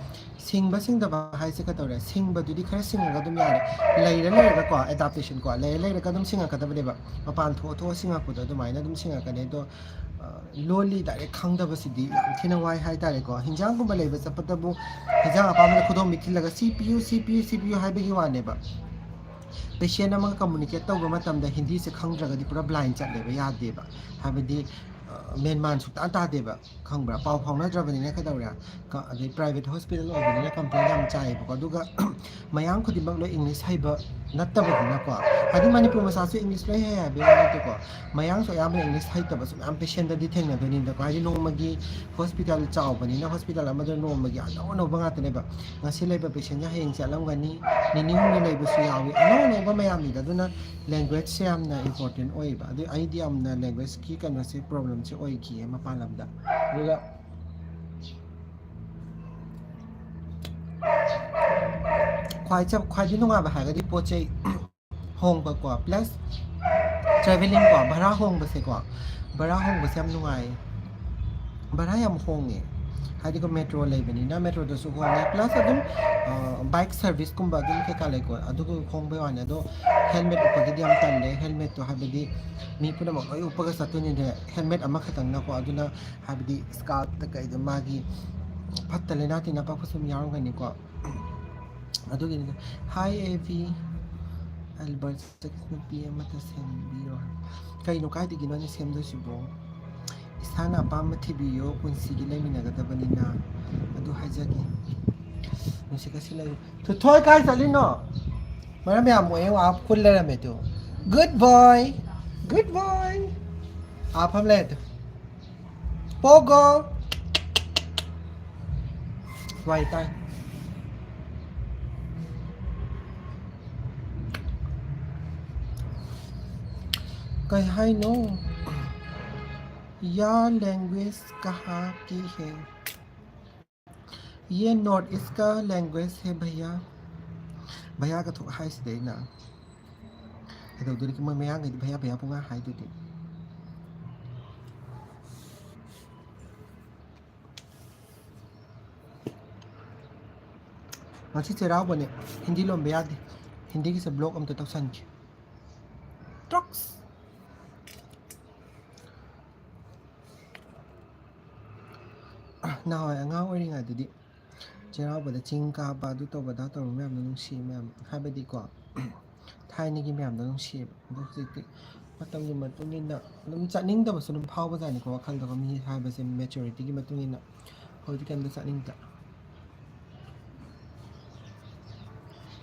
ꯁꯤꯡꯕ ꯁꯤꯡꯗꯕ ꯍꯥꯏꯁꯦ ꯀꯩꯗꯧꯔꯦ? ꯁꯤꯡꯕꯗꯨꯗꯤ ꯈꯔ ꯁꯤꯡꯉꯒ ꯑꯗꯨꯝ ꯌꯥꯔꯦ꯫ ꯂꯩꯔ ꯂꯩꯔꯒꯀꯣ, ꯑꯦꯗꯥꯞꯇꯦꯁꯟ ꯀꯣ, ꯂꯩꯔ ꯂꯩꯔꯒ ꯑꯗꯨꯝ ꯁꯤꯡꯉꯛꯀꯗꯕꯅꯦꯕ꯫ ꯃꯄꯥꯟ ꯊꯣꯛꯑ ꯊꯣꯛꯑ ꯁꯤꯡꯉꯛꯄꯗꯣ ꯑꯗꯨꯃꯥꯏꯅ ꯑꯗꯨꯝ ꯁꯤꯡꯉꯛꯀꯅꯤ꯫ ꯑꯗꯣ, ꯑ, ꯂꯣꯜꯂꯤ ꯗꯥꯏꯔꯦꯛ ꯈꯪꯗꯕꯁꯤꯗꯤ ꯌꯥꯝ ꯊꯤꯅ ꯋꯥꯏ ꯍꯥꯏꯇꯥꯔꯦꯀꯣ꯫ ꯍꯤꯟꯖꯥꯡꯒꯨꯝꯕ ꯂꯩꯕ ꯆꯠꯄꯗꯕꯨ ꯍꯤꯟꯖꯥꯡ ꯑꯄꯥꯝꯕꯗ ꯈꯨꯗꯣꯝꯕꯤ ꯊꯤꯜꯂꯒ "ꯁꯤ ꯄꯤꯌꯨ, ꯁꯤ ꯄꯤꯌꯨ, ꯁꯤ ꯄꯤꯌꯨ" ꯍꯥꯏꯕꯒꯤ ꯋꯥꯅꯦꯕ꯫ ꯄꯦꯁꯦꯟ ꯑꯃꯒ ꯀꯝꯃꯨꯅꯤꯀꯦꯠ ꯇꯧꯕ ꯃꯇꯝꯗ ꯍꯤꯟꯗꯤꯁꯦ ꯈꯪꯗ꯭ꯔꯒꯗꯤ ꯄꯨꯔꯥ ꯕ꯭ꯂꯥꯏꯟ ꯆꯠꯂꯦꯕ, ꯌꯥꯗꯦꯕ꯫ ꯍꯥꯏꯕꯗꯤ, ꯑ, ꯃꯦꯟꯃꯥꯟ ꯁꯨꯛꯇꯥ ꯇꯥꯗꯦꯕ, ꯈꯪꯕ꯭ꯔꯥ? ꯄꯥꯎ ꯐꯥꯎꯅꯗ꯭ꯔꯕꯅꯤꯅ ꯀꯩꯗꯧꯔꯦ? ꯀ-, ꯑꯗꯩ ꯄ꯭ꯔꯥꯏꯚꯦꯠ ꯍꯣꯁꯄꯤꯇꯥꯜ ꯑꯣꯏꯕꯅꯤꯅ ꯀꯝꯄ꯭ꯂꯦꯟ ꯌꯥꯝ ꯆꯥꯏꯌꯦꯕꯀꯣ꯫ ꯑꯗꯨꯒ ꯃꯌꯥꯝ ꯈꯨꯗꯤꯡꯃꯛ ꯂꯣꯏ ꯏꯪꯂꯤꯁ ꯍꯩꯕ ꯅꯠꯇꯕꯅꯤꯅꯀꯣ꯫ ꯍꯥꯏꯗꯤ ꯃꯅꯤꯄꯨꯔ ꯃꯆꯥꯁꯨ ꯏꯪꯂꯤꯁ ꯂꯣꯏ ꯍꯩ ꯍꯥꯏꯕ ꯋꯥ ꯅꯠꯇꯦꯀꯣ꯫ ꯃꯌꯥꯡꯁꯨ ꯑꯌꯥꯝꯕꯅ ꯏꯪꯂꯤꯁ ꯍꯩꯇꯕꯁꯨ ꯃꯌꯥꯝ ꯄꯦꯁꯦꯟꯗꯗꯤ ꯊꯦꯡꯅꯗꯣꯏꯅꯤꯗꯀꯣ꯫ ꯍꯥꯏꯗꯤ ꯅꯣꯡꯃꯒꯤ ꯍꯣꯁꯄꯤꯇꯥꯜ ꯆꯥꯎꯕꯅꯤꯅ ꯍꯣꯁꯄꯤꯇꯥꯜ ꯑꯃꯗ ꯅꯣꯡꯃꯒꯤ ꯑꯅꯧ ꯑꯅꯧꯕ ꯉꯥꯛꯇꯅꯦꯕ꯫ ꯉꯁꯤ ꯂꯩꯕ ꯄꯦꯁꯦꯟꯁꯦ ꯍꯌꯦꯡ ꯆꯠꯂꯝꯒꯅꯤ, ꯅꯤꯅꯤ ꯍꯨꯝꯅꯤ ꯂꯩꯕꯁꯨ ꯌꯥꯎꯏ, ꯑꯅꯧ ꯑꯅꯧꯕ ꯃꯌꯥꯝꯅꯤꯗ꯫ ꯑꯗꯨꯅ ꯂꯦꯡꯒ꯭ꯋꯦꯖꯁꯦ ꯌꯥꯝꯅ ꯏꯝꯄꯣꯔꯇꯦꯟ ꯑꯣꯏꯌꯦꯕ꯫ ꯑꯗꯨ ꯑꯩꯗꯤ ꯌꯥꯝꯅ ꯂꯦꯡꯒ꯭ꯋꯦꯖꯀꯤ ꯀꯩꯅꯣꯁꯦ, ꯄ꯭ꯔꯣꯕ꯭ꯂꯦꯝꯁꯦ ꯑꯣꯏꯈꯤꯌꯦ ꯃꯄꯥꯟ ꯂꯝꯗ꯫ ꯑꯗꯨꯒ ꯈ꯭ꯋꯥꯏ ꯆꯞ-, ꯈ꯭ꯋꯥꯏꯗꯒꯤ ꯅꯨꯡꯉꯥꯏꯕ ꯍꯥꯏꯔꯒꯗꯤ ꯄꯣꯠ ꯆꯩ ꯍꯣꯡꯕꯀꯣ, ꯄ꯭ꯂꯁ ꯇ꯭ꯔꯦꯚꯦꯂꯤꯡꯀꯣ, ꯚꯔꯥ ꯍꯣꯡꯕꯁꯦꯀꯣ, ꯚꯔꯥ ꯍꯣꯡꯕꯁꯦ ꯌꯥꯝ ꯅꯨꯡꯉꯥꯏꯌꯦ꯫ ꯚꯔꯥ ꯌꯥꯝ ꯍꯣꯡꯉꯦ꯫ ꯍꯥꯏꯗꯤꯀꯣ, ꯃꯦꯇ꯭ꯔꯣ ꯂꯩꯕꯅꯤꯅ ꯃꯦꯇ꯭ꯔꯣꯗꯁꯨ ꯍꯣꯡꯉꯦ꯫ ꯄ꯭ꯂꯁ ꯑꯗꯨꯝ, ꯑ, ꯕꯥꯏꯛ ꯁꯔꯚꯤꯁꯀꯨꯝꯕ ꯑꯗꯨꯝ ꯀꯩꯀꯥ ꯂꯩꯀꯣ, ꯑꯗꯨꯒ ꯍꯣꯡꯕꯩ ꯋꯥꯅꯤ꯫ ꯑꯗꯣ ꯍꯦꯜꯃꯦꯠ ꯎꯞꯄꯒꯤꯗꯤ ꯌꯥꯝ ꯇꯜꯂꯦ꯫ ꯍꯦꯜꯃꯦꯠꯇꯣ ꯍꯥꯏꯕꯗꯤ ꯃꯤ ꯄꯨꯝꯅꯃꯛ ꯂꯣꯏ ꯎꯞꯄꯒ ꯆꯠꯇꯣꯏꯅꯤꯅꯦ, ꯍꯦꯜꯃꯦꯠ ꯑꯃꯈꯛꯇꯪꯅꯀꯣ꯫ ꯑꯗꯨꯅ ꯍꯥꯏꯕꯗꯤ ꯁ꯭ꯀꯥꯔꯞꯇ ꯀꯩꯗ ꯃꯥꯒꯤ ꯐꯠꯇ ꯂꯩꯅꯥ ꯇꯤꯟꯅ ꯄꯛꯄꯁꯨ ꯑꯗꯨꯝ ꯌꯥꯎꯔꯝꯒꯅꯤꯀꯣ꯫ ꯑꯗꯨꯒꯤꯅꯤꯗ꯫ Hi, Avi. ꯑꯜꯕꯔꯠ ꯅꯨꯄꯤ ꯑꯃꯇ ꯁꯦꯝꯕꯤꯔꯣ꯫ ꯀꯩꯅꯣ, ꯀꯥꯏꯗꯒꯤꯅꯣꯅꯦ ꯁꯦꯝꯗꯣꯏꯁꯤꯕꯣ? ꯏꯁꯥꯅ ꯑꯄꯥꯝꯕ ꯊꯤꯕꯤꯌꯣ, ꯄꯨꯟꯁꯤꯒꯤ ꯂꯩꯃꯤꯟꯅꯒꯗꯕꯅꯤꯅ꯫ ꯑꯗꯨ ꯍꯥꯏꯖꯒꯦ꯫ ꯅꯨꯡꯁꯤꯠꯀ ꯁꯤꯠꯂꯛꯏ꯫ ꯊꯣꯏꯊꯣꯏ, ꯀꯥꯏ ꯆꯠꯂꯤꯅꯣ? ꯃꯔꯝ ꯌꯥꯝ ꯃꯣꯛꯑꯦ, ꯑꯥ ꯈꯨꯜ ꯂꯩꯔꯝꯃꯦ two. Good boy. Good boy. ꯑꯥ ꯐꯝ ꯂꯩꯔꯦ ꯇꯨ꯫ ꯄꯣꯒꯣ꯫ ꯋꯥꯏ ꯇꯥꯏ꯫ ꯀꯩ ꯍꯥꯏꯅꯣ? या लैंग्वेज कहाँ की है? ये नॉर्थ ईस्ट का लैंग्वेज है भैया। ꯚꯩꯌꯥꯒ ꯊꯣꯛ ꯍꯥꯏꯁꯤꯗꯤ ꯑꯩꯅ꯫ ꯀꯩꯗꯧꯗꯣꯔꯤꯒꯦ? ꯃꯣꯏ ꯃꯌꯥꯡꯈꯩꯗꯤ ꯚꯩꯌꯥ, ꯚꯩꯌꯥ ꯄꯨꯡꯉꯥ ꯍꯥꯏꯗꯨꯗꯤ꯫ ꯉꯁꯤ ꯆꯩꯔꯥꯎꯕꯅꯦ, ꯍꯤꯟꯗꯤ ꯂꯣꯟꯕ ꯌꯥꯗꯦ꯫ ꯍꯤꯟꯗꯤꯒꯤꯁꯦ ꯕ꯭ꯂꯣꯛ ꯑꯝꯇ ꯇꯧꯁꯟꯒꯦ꯫ ꯇ꯭ꯔꯛꯁ꯫ ꯅꯍꯥꯟꯋꯥꯏ ꯑꯉꯥꯡ ꯑꯣꯏꯔꯤꯉꯩꯗꯗꯤ ꯆꯩꯔꯥꯎꯕꯗ ꯆꯤꯡ ꯀꯥꯕ, ꯑꯗꯨ ꯇꯧꯕ, ꯑꯗꯥ ꯇꯧꯕ ꯃꯌꯥꯝꯗꯣ ꯅꯨꯡꯁꯤ ꯃꯌꯥꯝ꯫ ꯍꯥꯏꯕꯗꯤꯀꯣ, ꯊꯥꯏꯅꯒꯤ ꯃꯌꯥꯝꯗꯣ ꯅꯨꯡꯁꯤꯌꯦꯕ꯫ ꯑꯗꯣ ꯍꯧꯖꯤꯛꯇꯤ ꯃꯇꯝꯒꯤ ꯃꯇꯨꯡ ꯏꯟꯅ ꯑꯗꯨꯝ ꯆꯠꯅꯤꯡꯗꯕꯁꯨ ꯑꯗꯨꯝ ꯐꯥꯎꯕꯖꯥꯠꯅꯤꯀꯣ, ꯋꯥꯈꯜꯗꯀꯣ, ꯃꯤ ꯍꯥꯏꯕꯁꯦ ꯃꯦꯆꯨꯔꯤꯇꯤꯒꯤ ꯃꯇꯨꯡ ꯏꯟꯅ꯫ ꯍꯧꯖꯤꯛꯇꯤ ꯑꯝꯇ ꯆꯠꯅꯤꯡꯗꯦ꯫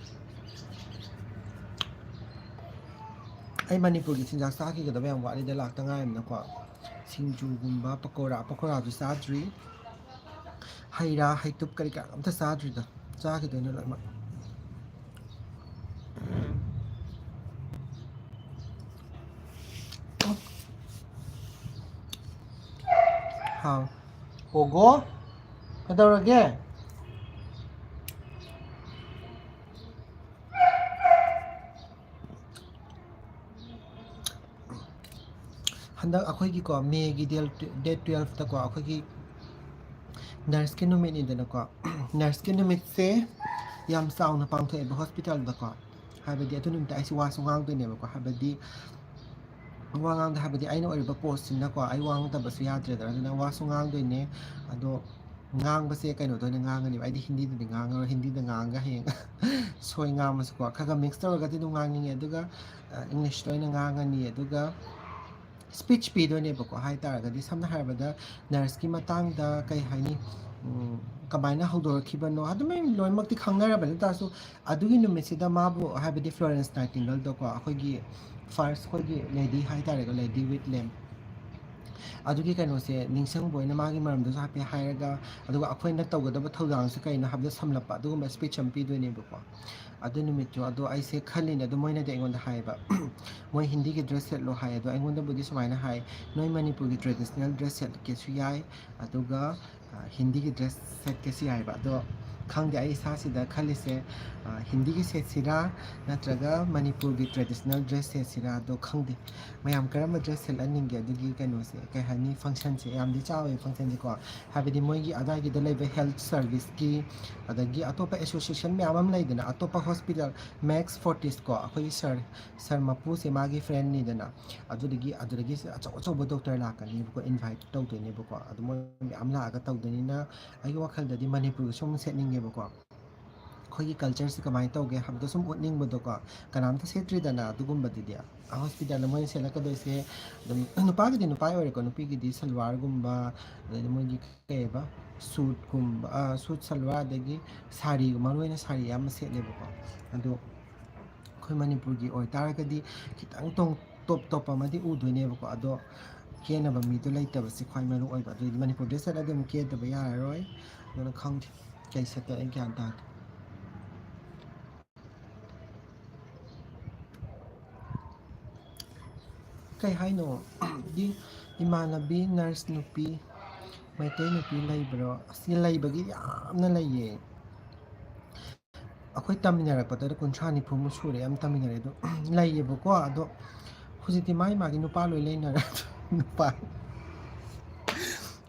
ꯑꯩ ꯃꯅꯤꯄꯨꯔꯒꯤ ꯆꯤꯟꯖꯥꯛ ꯆꯥꯈꯤꯒꯗꯕ ꯌꯥꯝ ꯋꯥꯠꯂꯤꯗ, ꯂꯥꯛꯇ ꯉꯥꯏꯔꯤꯕꯅꯀꯣ꯫ ꯁꯤꯡꯖꯨꯒꯨꯝꯕ, ꯄꯀꯧꯔꯥ, ꯄꯀꯧꯔꯥꯁꯨ ꯆꯥꯗ꯭ꯔꯤ꯫ ꯍꯩ ꯔꯥ, ꯍꯩꯇꯨꯞ ꯀꯔꯤ ꯀꯔꯥ ꯑꯝꯇ ꯆꯥꯗ꯭ꯔꯤꯗ꯫ ꯆꯥꯈꯤꯗꯣꯏꯅꯦ ꯂꯣꯏꯅꯃꯛ꯫ ꯍꯥꯎ꯫ ꯑꯣꯒꯣ? ꯀꯩꯗꯧꯔꯒꯦ? ꯍꯟꯗꯛ ꯑꯩꯈꯣꯏꯒꯤꯀꯣ, ꯃꯦꯒꯤ ꯗꯦꯠ, ꯗꯦꯠ ꯇꯨꯌꯦꯜꯐꯇꯀꯣ, ꯑꯩꯈꯣꯏꯒꯤ ꯅꯔꯁꯀꯤ ꯅꯨꯃꯤꯠꯅꯤꯗꯅꯀꯣ꯫ ꯅꯔꯁꯀꯤ ꯅꯨꯃꯤꯠꯁꯦ ꯌꯥꯝ ꯆꯥꯎꯅ ꯄꯥꯡꯊꯣꯛꯑꯦꯕ ꯍꯣꯁꯄꯤꯇꯥꯜꯗꯀꯣ꯫ ꯍꯥꯏꯕꯗꯤ ꯑꯗꯨ ꯅꯨꯃꯤꯠꯇ ꯑꯩꯁꯦ ꯋꯥꯁꯨ ꯉꯥꯡꯗꯣꯏꯅꯦꯕꯀꯣ꯫ ꯍꯥꯏꯕꯗꯤ ꯋꯥ ꯉꯥꯡꯗ, ꯍꯥꯏꯕꯗꯤ ꯑꯩꯅ ꯑꯣꯏꯔꯤꯕ ꯄꯣꯁꯁꯤꯅꯀꯣ, ꯑꯩ ꯋꯥ ꯉꯥꯡꯗꯕꯁꯨ ꯌꯥꯗ꯭ꯔꯦꯗꯅ꯫ ꯑꯗꯨꯅ ꯋꯥꯁꯨ ꯉꯥꯡꯗꯣꯏꯅꯦ꯫ ꯑꯗꯣ ꯉꯥꯡꯕꯁꯦ ꯀꯩꯅꯣꯗ ꯑꯣꯏꯅ ꯉꯥꯡꯉꯅꯦꯕ꯫ ꯑꯩꯗꯤ ꯍꯤꯟꯗꯤꯗꯗꯤ ꯉꯥꯡꯉꯔꯣꯏ꯫ ꯍꯤꯟꯗꯤꯗ ꯉꯥꯡꯉꯒ ꯍꯌꯦꯡ ꯁꯣꯏ ꯉꯥꯡꯕꯁꯨꯀꯣ, ꯈꯔ ꯈꯔ ꯃꯤꯛꯁ ꯇꯧꯔꯒꯗꯤ ꯑꯗꯨꯝ ꯉꯥꯡꯅꯤꯡꯉꯦ꯫ ꯑꯗꯨꯒ, ꯑ, ꯏꯪꯂꯤꯁꯇ ꯑꯣꯏꯅ ꯉꯥꯡꯉꯅꯤ꯫ ꯑꯗꯨꯒ ꯁ꯭ꯄꯤꯆ ꯄꯤꯗꯣꯏꯅꯦꯕꯀꯣ꯫ ꯍꯥꯏ ꯇꯥꯔꯒꯗꯤ, ꯁꯝꯅ ꯍꯥꯏꯔꯕꯗ, ꯅꯔꯁꯀꯤ ꯃꯇꯥꯡꯗ ꯀꯩ ꯍꯥꯏꯅꯤ, ꯎꯝ, ꯀꯃꯥꯏꯅ ꯍꯧꯗꯣꯔꯛꯈꯤꯕꯅꯣ, ꯑꯗꯨꯃꯥꯏꯅ ꯂꯣꯏꯅꯃꯛꯇꯤ ꯈꯪꯅꯔꯕꯅꯤ꯫ ꯑꯗꯨ ꯇꯥꯔꯁꯨ ꯑꯗꯨꯒꯤ ꯅꯨꯃꯤꯠꯁꯤꯗ ꯃꯥꯕꯨ, ꯍꯥꯏꯕꯗꯤ ꯐ꯭ꯂꯣꯔꯦꯟꯁ ꯅꯥꯏꯇꯤꯡꯒꯜꯗꯀꯣ, ꯑꯩꯈꯣꯏꯒꯤ ꯐꯥꯔꯁ ꯑꯩꯈꯣꯏꯒꯤ ꯂꯦꯗꯤ ꯍꯥꯏ ꯇꯥꯔꯦꯀꯣ, ꯂꯦꯗꯤ ꯋꯤꯠ ꯂꯦꯝ, ꯑꯗꯨꯒꯤ ꯀꯩꯅꯣꯁꯦ ꯅꯤꯡꯁꯤꯡꯕ ꯑꯣꯏꯅ ꯃꯥꯒꯤ ꯃꯔꯝꯗꯁꯨ ꯍꯥꯏꯐꯦꯠ ꯍꯥꯏꯔꯒ, ꯑꯗꯨꯒ ꯑꯩꯈꯣꯏꯅ ꯇꯧꯒꯗꯕ ꯊꯧꯗꯥꯡꯁꯦ ꯀꯩꯅꯣ ꯍꯥꯏꯕꯗꯣ ꯁꯝꯂꯞꯄ ꯑꯗꯨꯒꯨꯝꯕ ꯁ꯭ꯄꯤꯆ ꯑꯃ ꯄꯤꯗꯣꯏꯅꯦꯕꯀꯣ꯫ ꯑꯗꯨ ꯅꯨꯃꯤꯠꯇꯣ, ꯑꯗꯣ ꯑꯩꯁꯦ ꯈꯜꯂꯤꯅꯦ, ꯑꯗꯣ ꯃꯣꯏꯅꯗꯤ ꯑꯩꯉꯣꯟꯗ ꯍꯥꯏꯌꯦꯕ, "ꯃꯣꯏ ꯍꯤꯟꯗꯤꯒꯤ ꯗ꯭ꯔꯦꯁ ꯁꯦꯠꯂꯣ" ꯍꯥꯏ꯫ ꯑꯗꯣ ꯑꯩꯉꯣꯟꯗꯕꯨꯗꯤ ꯁꯨꯃꯥꯏꯅ ꯍꯥꯏ, "ꯅꯣꯏ ꯃꯅꯤꯄꯨꯔꯒꯤ ꯇ꯭ꯔꯦꯗꯤꯁꯅꯦꯜ ꯗ꯭ꯔꯦꯁ ꯁꯦꯠꯀꯦꯁꯨ ꯌꯥꯏ, ꯑꯗꯨꯒ, ꯑ, ꯍꯤꯟꯗꯤꯒꯤ ꯗ꯭ꯔꯦꯁ ꯁꯦꯠꯀꯦꯁꯨ ꯌꯥꯏꯑꯕ꯫ ꯑꯗꯣ ꯈꯪꯗꯦ, ꯑꯩ ꯏꯁꯥꯁꯤꯗ ꯈꯜꯂꯤꯁꯦ, ꯑ, ꯍꯤꯟꯗꯤꯒꯤ ꯁꯦꯠꯁꯤꯔꯥ ꯅꯠꯇ꯭ꯔꯒ ꯃꯅꯤꯄꯨꯔꯒꯤ traditional dress ꯁꯦꯠꯁꯤꯔꯥꯗꯣ ꯈꯪꯗꯦ꯫ ꯃꯌꯥꯝ ꯀꯔꯝꯕ dress ꯁꯦꯠꯍꯟꯅꯤꯡꯒꯦ? ꯑꯗꯨꯒꯤ ꯀꯩꯅꯣꯁꯦ, ꯀꯩ ꯍꯥꯏꯅꯤ, functionꯁꯦ ꯌꯥꯝꯗꯤ ꯆꯥꯎꯋꯦ, functionꯁꯦꯀꯣ꯫ ꯍꯥꯏꯕꯗꯤ ꯃꯣꯏꯒꯤ ꯑꯗꯥꯏꯒꯤꯗ ꯂꯩꯕ health serviceꯀꯤ, ꯑꯗꯒꯤ ꯑꯇꯣꯞꯄ association ꯃꯌꯥꯝ ꯑꯃ ꯂꯩꯗꯅ, ꯑꯇꯣꯞꯄ hospital, Max Fortis ꯀꯣ, ꯑꯩꯈꯣꯏꯒꯤ sir, sir ꯃꯄꯨꯁꯦ ꯃꯥꯒꯤ friendꯅꯤꯗꯅ, ꯑꯗꯨꯗꯒꯤ, ꯑꯗꯨꯗꯒꯤ ꯑꯆꯧ ꯑꯆꯧꯕ doctor ꯂꯥꯛꯀꯅꯦꯕꯀꯣ, invite ꯇꯧꯗꯣꯏꯅꯦꯕꯀꯣ꯫ ꯑꯗꯨ ꯃꯣꯏ ꯃꯌꯥꯝ ꯂꯥꯛꯑꯒ ꯇꯧꯗꯣꯏꯅꯤꯅ ꯑꯩꯒꯤ ꯋꯥꯈꯜꯗꯗꯤ ꯃꯅꯤꯄꯨꯔꯒꯤꯁꯨ ꯑꯃꯨꯛ ꯁꯦꯠꯅꯤꯡꯉꯦꯕꯀꯣ꯫ ꯑꯩꯈꯣꯏꯒꯤ cultureꯁꯦ ꯀꯃꯥꯏꯅ ꯇꯧꯒꯦ ꯍꯥꯏꯕꯗꯣ ꯁꯨꯝ ꯎꯠꯅꯤꯡꯕꯗꯣ ꯀꯣ꯫ ꯀꯅꯥꯝꯇ ꯁꯦꯠꯇ꯭ꯔꯤꯗꯅ ꯑꯗꯨꯒꯨꯝꯕꯗꯨꯗꯤ꯫ Hospitalꯗ ꯃꯣꯏꯅ ꯁꯦꯠꯂꯛꯀꯗꯣꯏꯁꯦ ꯑꯗꯨꯝ ꯅꯨꯄꯥꯒꯤꯗꯤ ꯅꯨꯄꯥ ꯑꯣꯏꯔꯦꯀꯣ, ꯅꯨꯄꯤꯒꯤꯗꯤ ꯁꯜꯋꯥꯔꯒꯨꯝꯕ, ꯑꯗꯩꯗꯤ ꯃꯣꯏꯒꯤ ꯀꯩꯕ, suitꯀꯨꯝꯕ, ꯑ, suit ꯁꯜꯋꯥꯔ, ꯑꯗꯒꯤ ꯁꯥꯔꯤ, ꯃꯔꯨ ꯑꯣꯏꯅ ꯁꯥꯔꯤ ꯑꯌꯥꯝꯕ ꯁꯦꯠꯂꯦꯕꯀꯣ꯫ ꯑꯗꯣ ꯑꯩꯈꯣꯏ ꯃꯅꯤꯄꯨꯔꯒꯤ ꯑꯣꯏꯇꯥꯔꯒꯗꯤ ꯈꯤꯇꯪ ꯇꯣꯡ-, top top ꯑꯃꯗꯤ ꯎꯗꯣꯏꯅꯦꯕꯀꯣ꯫ ꯑꯗꯣ ꯀꯦꯅꯕ ꯃꯤꯗꯣ ꯂꯩꯇꯕꯁꯦ ꯈ꯭ꯋꯥꯏ ꯃꯔꯨ ꯑꯣꯏꯕ꯫ ꯑꯗꯨꯗꯤ ꯃꯅꯤꯄꯨꯔ dress ꯁꯦꯠꯂꯗꯤ ꯑꯃꯨꯛ ꯀꯦꯗꯕ ꯌꯥꯔꯔꯣꯏ꯫ ꯑꯗꯨꯅ ꯈꯪꯗꯦ ꯀꯩ ꯁꯦꯠꯇꯣꯏ, ꯑꯩ ꯒ꯭ꯌꯥꯟ ꯇꯥꯗꯦ꯫ ꯀꯩ ꯍꯥꯏꯅꯣ? ꯗꯤ ꯏꯃꯥꯟꯅꯕꯤ nurse ꯅꯨꯄꯤ, ꯃꯩꯇꯩ ꯅꯨꯄꯤ ꯂꯩꯕ꯭ꯔꯣ? ꯑꯁꯤ ꯂꯩꯕꯒꯤ ꯌꯥꯝꯅ ꯂꯩꯌꯦ꯫ ꯑꯩꯈꯣꯏ ꯇꯝꯃꯤꯟꯅꯔꯛꯄꯗ ꯀꯨꯟꯊ꯭ꯔꯥ ꯅꯤꯐꯨꯃꯨꯛ ꯁꯨꯔꯦ ꯌꯥꯝ ꯇꯝꯃꯤꯟꯅꯔꯦ꯫ ꯑꯗꯣ ꯂꯩꯌꯦꯕꯀꯣ, ꯑꯗꯣ ꯍꯧꯖꯤꯛꯇꯤ ꯃꯥꯒꯤ ꯃꯥꯒꯤ ꯅꯨꯄꯥ ꯂꯣꯏ ꯂꯩꯅꯔꯦ꯫ ꯅꯨꯄꯥ,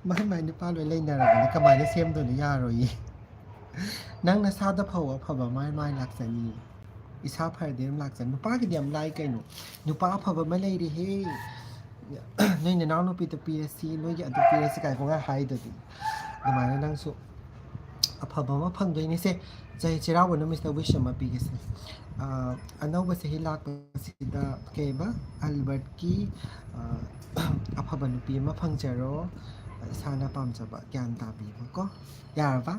ꯃꯥꯒꯤ ꯃꯥꯒꯤ ꯅꯨꯄꯥ ꯂꯣꯏ ꯂꯩꯅꯔꯕꯅꯤ, ꯀꯃꯥꯏꯅ ꯁꯦꯝꯗꯣꯏꯅꯣ? ꯌꯥꯔꯣꯏꯌꯦ꯫ ꯅꯪ ꯅꯁꯥꯗ ꯐꯧ ꯑꯐꯕ ꯃꯥꯏ ꯃꯥꯏ ꯂꯥꯛꯆꯅꯤ꯫ ꯏꯁꯥ ꯐꯔꯗꯤ ꯑꯗꯨꯝ ꯂꯥꯛꯆꯅꯤ꯫ ꯅꯨꯄꯥꯒꯤꯗꯤ ꯌꯥꯝ ꯂꯥꯏ ꯀꯩꯅꯣ꯫ ꯅꯨꯄꯥ ꯑꯐꯕ ꯑꯃ ꯂꯩꯔꯦꯍꯦ꯫ ꯅꯣꯏ ꯅꯅꯥꯎꯅꯨꯄꯤꯗ ꯄꯤꯔꯁꯤ, ꯅꯣꯏꯒꯤ ꯑꯗꯨ ꯄꯤꯔꯁꯤ ꯀꯥꯏ ꯄꯨꯡꯍꯥꯏ ꯍꯥꯏꯗꯨꯗꯤ꯫ ꯑꯗꯨꯃꯥꯏꯅ ꯅꯪꯁꯨ ꯑꯐꯕ ꯑꯃ ꯐꯪꯗꯣꯏꯅꯦꯁꯦ꯫ ꯆꯍꯤ ꯆꯩꯔꯥꯎꯕ ꯅꯨꯃꯤꯠꯁꯤꯗ wish ꯑꯃ ꯄꯤꯒꯦꯁꯦ꯫ ꯑ, ꯑꯅꯧꯕ ꯆꯍꯤ ꯂꯥꯛꯄꯁꯤꯗ ꯀꯩꯕ, ꯑꯜꯕꯔꯠꯀꯤ, ꯑ, ꯑꯐꯕ ꯅꯨꯄꯤ ꯑꯃ ꯐꯪꯖꯔꯣ꯫ ꯏꯁꯥꯅ ꯄꯥꯝꯖꯕ, ꯒ꯭ꯌꯥꯟ ꯇꯥꯕꯤꯕꯀꯣ꯫ ꯌꯥꯔꯕ?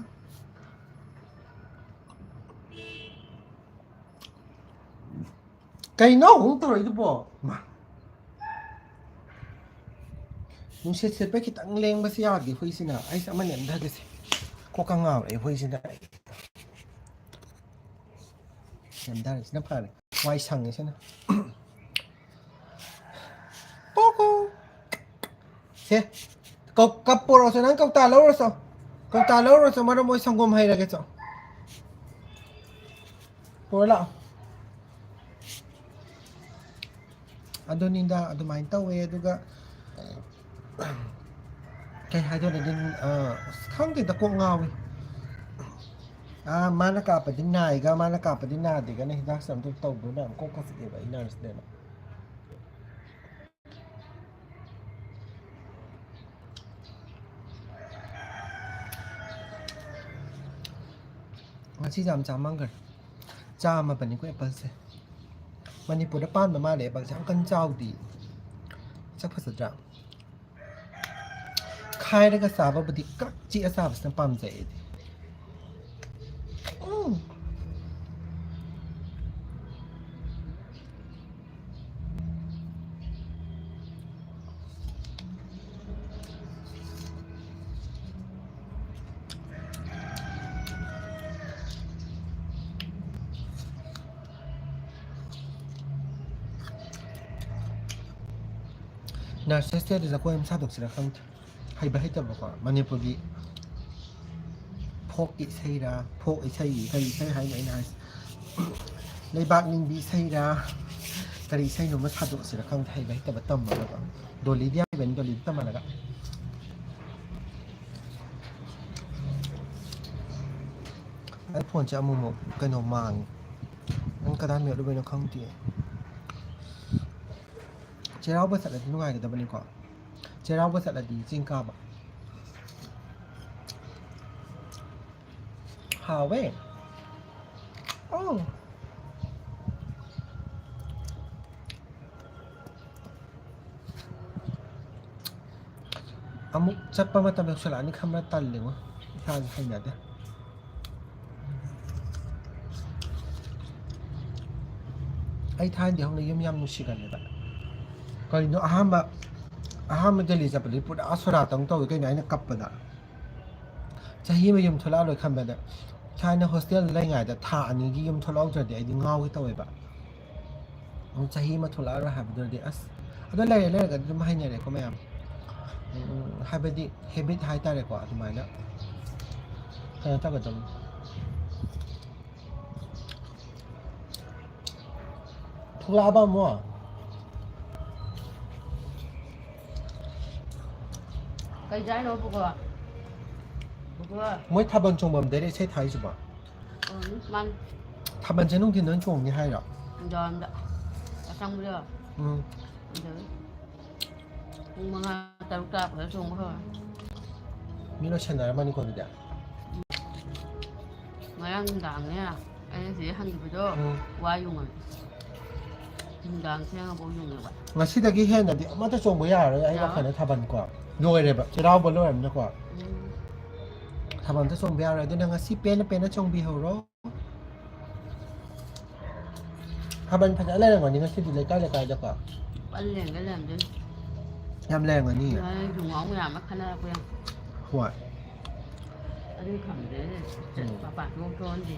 ꯀꯩꯅꯣ ꯑꯃꯨꯛ ꯇꯧꯔꯛꯏꯗꯨꯕꯣ? ꯃꯥ꯫ ꯅꯨꯡꯁꯤꯠ ꯁꯤꯠꯄ ꯈꯤꯇꯪ ꯂꯦꯡꯕꯁꯤ ꯌꯥꯗꯦ ꯍꯨꯏꯁꯤꯅ꯫ ꯑꯩꯁꯦ ꯑꯃ ꯅꯦꯝꯊꯒꯦꯁꯦ꯫ ꯀꯣꯛꯀ ꯉꯥꯎꯔꯦ ꯍꯨꯏꯁꯤꯅ꯫ ꯅꯦꯝꯊꯔꯤꯁꯤꯅ ꯐꯔꯦ꯫ ꯋꯥꯏ ꯁꯪꯉꯦ ꯁꯤꯅ꯫ ꯀꯣꯀꯣ꯫ ꯁꯦ꯫ ꯀꯧ-, ꯀꯞ ꯄꯣꯔꯛꯑꯣꯁꯦ, ꯅꯪ ꯀꯧꯇꯥ ꯂꯧꯔꯁꯣ꯫ ꯀꯧꯇꯥ ꯂꯧꯔꯨꯔꯣ ꯆꯣ, ꯃꯔꯝ ꯃꯣꯏ ꯁꯪꯒꯣꯝ ꯍꯩꯔꯒꯦ ꯆꯣ꯫ ꯄꯨꯔ ꯂꯥꯛꯑꯣ꯫ ꯑꯗꯨꯅꯤꯗ, ꯑꯗꯨꯃꯥꯏꯅ ꯇꯧꯋꯦ꯫ ꯑꯗꯨꯒ ꯀꯩ ꯍꯥꯏꯗꯣꯏꯅꯣ? ꯑꯗꯨꯝ, ꯑ, ꯑꯁ, ꯈꯪꯗꯦꯗ, ꯀꯣꯛ ꯉꯥꯎꯋꯤ꯫ ꯑꯥ, ꯃꯥꯅ ꯀꯥꯞꯄꯗꯤ ꯅꯥꯏꯒ, ꯃꯥꯅ ꯀꯥꯞꯄꯗꯤ ꯅꯥꯗꯦꯒꯅ ꯍꯤꯗꯥꯛꯁꯦ ꯑꯝꯇ ꯇꯧꯗꯣꯏ ꯃꯌꯥꯝ ꯀꯣꯛꯀ ꯆꯤꯛꯑꯦꯕ ꯑꯩ ꯅꯔꯁꯅꯦꯅ꯫ ꯉꯁꯤ ꯌꯥꯝ ꯆꯥꯃꯟꯈ꯭ꯔꯦ꯫ ꯆꯥꯝꯃꯕꯅꯤꯀꯣ appleꯁꯦ꯫ ꯃꯅꯤꯄꯨꯔꯗ ꯄꯥꯟꯕ ꯃꯥꯜꯂꯦ appleꯁꯦ, ꯌꯥꯝ ꯀꯟꯅ ꯆꯥꯎꯗꯦ꯫ ꯁꯛ ꯐꯖꯗ꯭ꯔꯥ? ꯈꯥꯏꯔꯒ ꯆꯥꯕꯕꯨꯗꯤ ꯀꯛ ꯆꯤꯛꯑ ꯆꯥꯕꯁꯤꯅ ꯄꯥꯝꯖꯩ ꯑꯩꯗꯤ꯫ ꯎꯝ꯫ Nurses Day ꯗ ꯖꯒꯣꯏ ꯑꯃ ꯁꯥꯗꯣꯛꯁꯤꯔꯥ ꯈꯪꯗꯦ꯫ ꯍꯩꯕ ꯍꯩꯇꯕꯀꯣ, ꯃꯅꯤꯄꯨꯔꯒꯤ folkꯀꯤ ꯏꯁꯩꯔꯥ, folk ꯏꯁꯩ, ꯀꯔꯤ ꯏꯁꯩ ꯍꯥꯏꯅꯣ ꯑꯩꯅ ꯍꯥꯏꯁꯦ? ꯂꯩꯕꯥꯛ ꯅꯤꯡꯕꯤ ꯏꯁꯩꯔꯥ, ꯀꯔꯤ ꯏꯁꯩꯅꯣ ꯑꯃ ꯁꯥꯗꯣꯛꯁꯤꯔꯥ ꯈꯪꯗꯦ, ꯍꯩꯕ ꯍꯩꯇꯕ ꯇꯝꯃꯒꯀꯣ꯫ ꯗꯣꯂꯤꯗꯤ ꯌꯥꯝ ꯍꯩꯕꯅꯤ, ꯗꯣꯂꯤꯗꯤ ꯇꯝꯍꯜꯂꯒ꯫ ꯑꯩ ꯐꯣꯟꯁꯦ ꯑꯃꯨꯛꯃꯨꯛ ꯀꯩꯅꯣ ꯃꯥꯡꯉꯤ꯫ ꯅꯪ ꯀꯗꯥꯏ ꯃꯦꯠꯂꯨꯕꯩꯅꯣ ꯈꯪꯗꯦ꯫ ꯆꯩꯔꯥꯎꯕ ꯆꯠꯂꯗꯤ ꯅꯨꯡꯉꯥꯏꯒꯗꯕꯅꯤꯀꯣ꯫ ꯆꯩꯔꯥꯎꯕ ꯆꯠꯂꯗꯤ ꯆꯤꯡ ꯀꯥꯕ꯫ ꯍꯥꯎꯋꯦ꯫ ꯑꯧ꯫ ꯑꯃꯨꯛ ꯆꯠꯄ ꯃꯇꯝ ꯌꯧꯁꯜꯂꯛꯑꯅꯤ ꯈꯟꯕꯗ ꯇꯜꯂꯤꯉꯣ꯫ ꯏꯁꯥꯁꯦ ꯍꯩꯅꯗꯦ꯫ ꯑꯩ ꯊꯥꯏꯅꯗꯤ ꯍꯧꯅ ꯌꯨꯝ ꯌꯥꯝ ꯅꯨꯡꯁꯤꯒꯜꯂꯦꯕ꯫ ꯀꯔꯤꯅꯣ, ꯑꯍꯥꯟꯕ, ꯑꯍꯥꯟꯕ ꯗꯦꯜꯂꯤ ꯆꯠꯄꯗꯤ ꯄꯨꯔꯥ ꯁꯣꯔꯥꯠꯇꯧꯅ ꯇꯧꯋꯤ ꯀꯩꯅꯣ ꯑꯩꯅ ꯀꯞꯄꯗ꯫ ꯆꯍꯤ ꯑꯃ ꯌꯨꯝ ꯊꯣꯛꯂꯛꯑꯔꯣꯏ ꯈꯟꯕꯗ, ꯊꯥꯏꯅ hostel ꯗ ꯂꯩꯉꯥꯏꯗ ꯊꯥ ꯑꯅꯤꯒꯤ ꯌꯨꯝ ꯊꯣꯛꯂꯛꯍꯧꯗ꯭ꯔꯗꯤ ꯑꯩꯗꯤ ꯉꯥꯎꯒꯦ ꯇꯧꯋꯦꯕ꯫ ꯑꯃꯨꯛ ꯆꯍꯤ ꯑꯃ ꯊꯣꯛꯂꯛꯑꯔꯣꯏ ꯍꯥꯏꯕꯗꯨꯗꯤ ꯑꯁ꯫ ꯑꯗꯣ ꯂꯩꯔ ꯂꯩꯔꯒꯗꯤ ꯑꯗꯨꯝ ꯍꯩꯅꯔꯦꯀꯣ ꯃꯌꯥꯝ꯫ ꯎꯝ, ꯍꯥꯏꯕꯗꯤ habit ꯍꯥꯏꯇꯥꯔꯦꯀꯣ, ꯑꯗꯨꯃꯥꯏꯅ꯫ ꯀꯩꯅꯣ ꯇꯧꯒꯗꯕꯅꯤ꯫ ꯊꯣꯛꯂꯛꯑꯕ ꯑꯃꯨꯛ? ꯀꯩ ꯆꯥꯏꯅꯣ ꯄꯨꯀꯣ? ꯄꯨꯀꯣ? ꯃꯣꯏ ꯊꯥꯕꯜ ꯆꯣꯡꯐꯝꯗꯩꯔ ꯏꯁꯩ ꯊꯥꯔꯤꯁꯤꯕꯣ? ꯑꯣꯏꯔꯝꯅꯤ, ꯃꯥꯅꯤ꯫ ꯊꯥꯕꯜꯁꯦ ꯅꯨꯡꯊꯤꯟꯗ ꯑꯣꯏꯅ ꯆꯣꯡꯅꯤ ꯍꯥꯏꯔꯣ? ꯅꯨꯡꯗꯥꯡꯋꯥꯏꯔꯝꯗ꯫ ꯑꯁꯪꯕꯗꯣ꯫ ꯎꯝ꯫ ꯑꯗꯨꯗꯒꯤ ꯄꯨꯡ ꯃꯉꯥ, ꯇꯔꯨꯛ ꯇꯥꯔꯛꯄꯗ ꯆꯣꯡꯕ ꯍꯧꯔꯅꯤ꯫ ꯃꯤ ꯂꯣꯏ ꯁꯦꯟꯅꯔꯝꯃꯅꯤꯀꯣ ꯑꯗꯨꯗꯤ? ꯉꯔꯥꯡ ꯅꯨꯡꯗꯥꯡꯅꯦ, ꯑꯩꯅ ꯁꯤꯗ ꯍꯟꯈꯤꯕꯗꯣ, ꯎꯝ꯫ ꯋꯥ ꯌꯨꯡꯉꯝꯃꯦ꯫ ꯅꯨꯡꯗꯥꯡ ꯊꯦꯡꯉꯐꯥꯎ ꯌꯨꯡꯉꯦꯕ꯫ ꯉꯁꯤꯗꯒꯤ ꯍꯦꯟꯅꯗꯤ ꯑꯃꯠꯇ ꯆꯣꯡꯕ ꯌꯥꯔꯔꯣꯏ ꯑꯩ ꯌꯥꯔꯣꯏ꯫ ꯋꯥꯈꯜꯗ ꯊꯥꯕꯜꯀꯣ꯫ ꯂꯣꯏꯔꯦꯕ, ꯆꯩꯔꯥꯎꯕ ꯂꯣꯏꯔꯕꯅꯤꯅꯀꯣ꯫ ꯎꯝ꯫ ꯊꯥꯕꯜ ꯑꯝꯇ ꯆꯣꯡꯕ ꯌꯥꯔꯣꯏ꯫ ꯑꯗꯨꯅ ꯉꯁꯤ ꯄꯦꯟꯅ ꯄꯦꯟꯅ ꯆꯣꯡꯕꯤꯍꯧꯔꯣ꯫ ꯊꯥꯕꯜ ꯐꯖꯅ ꯂꯩꯔꯝꯒꯅꯤ ꯉꯁꯤꯗꯤ ꯂꯩꯀꯥꯏ ꯂꯩꯀꯥꯏꯗꯀꯣ꯫ ꯐꯖꯅ ꯂꯩꯔꯝꯒꯅꯤ, ꯂꯩꯔꯝꯗꯣꯏꯅꯤ꯫ ꯌꯥꯝ ꯂꯩꯔꯝꯒꯅꯤ꯫ ꯅꯣꯏ ꯌꯨꯝ ꯉꯥꯎ ꯃꯌꯥꯝ ꯑꯃ ꯈꯟꯅꯔꯛꯄ ꯌꯥꯏ꯫ ꯍꯣꯏ꯫ ꯑꯗꯨ ꯈꯪꯗꯦꯅꯦ꯫ ꯎꯝ꯫ ꯃꯄꯥꯟ ꯊꯣꯛ ꯊꯣꯛꯍꯟꯗꯦ꯫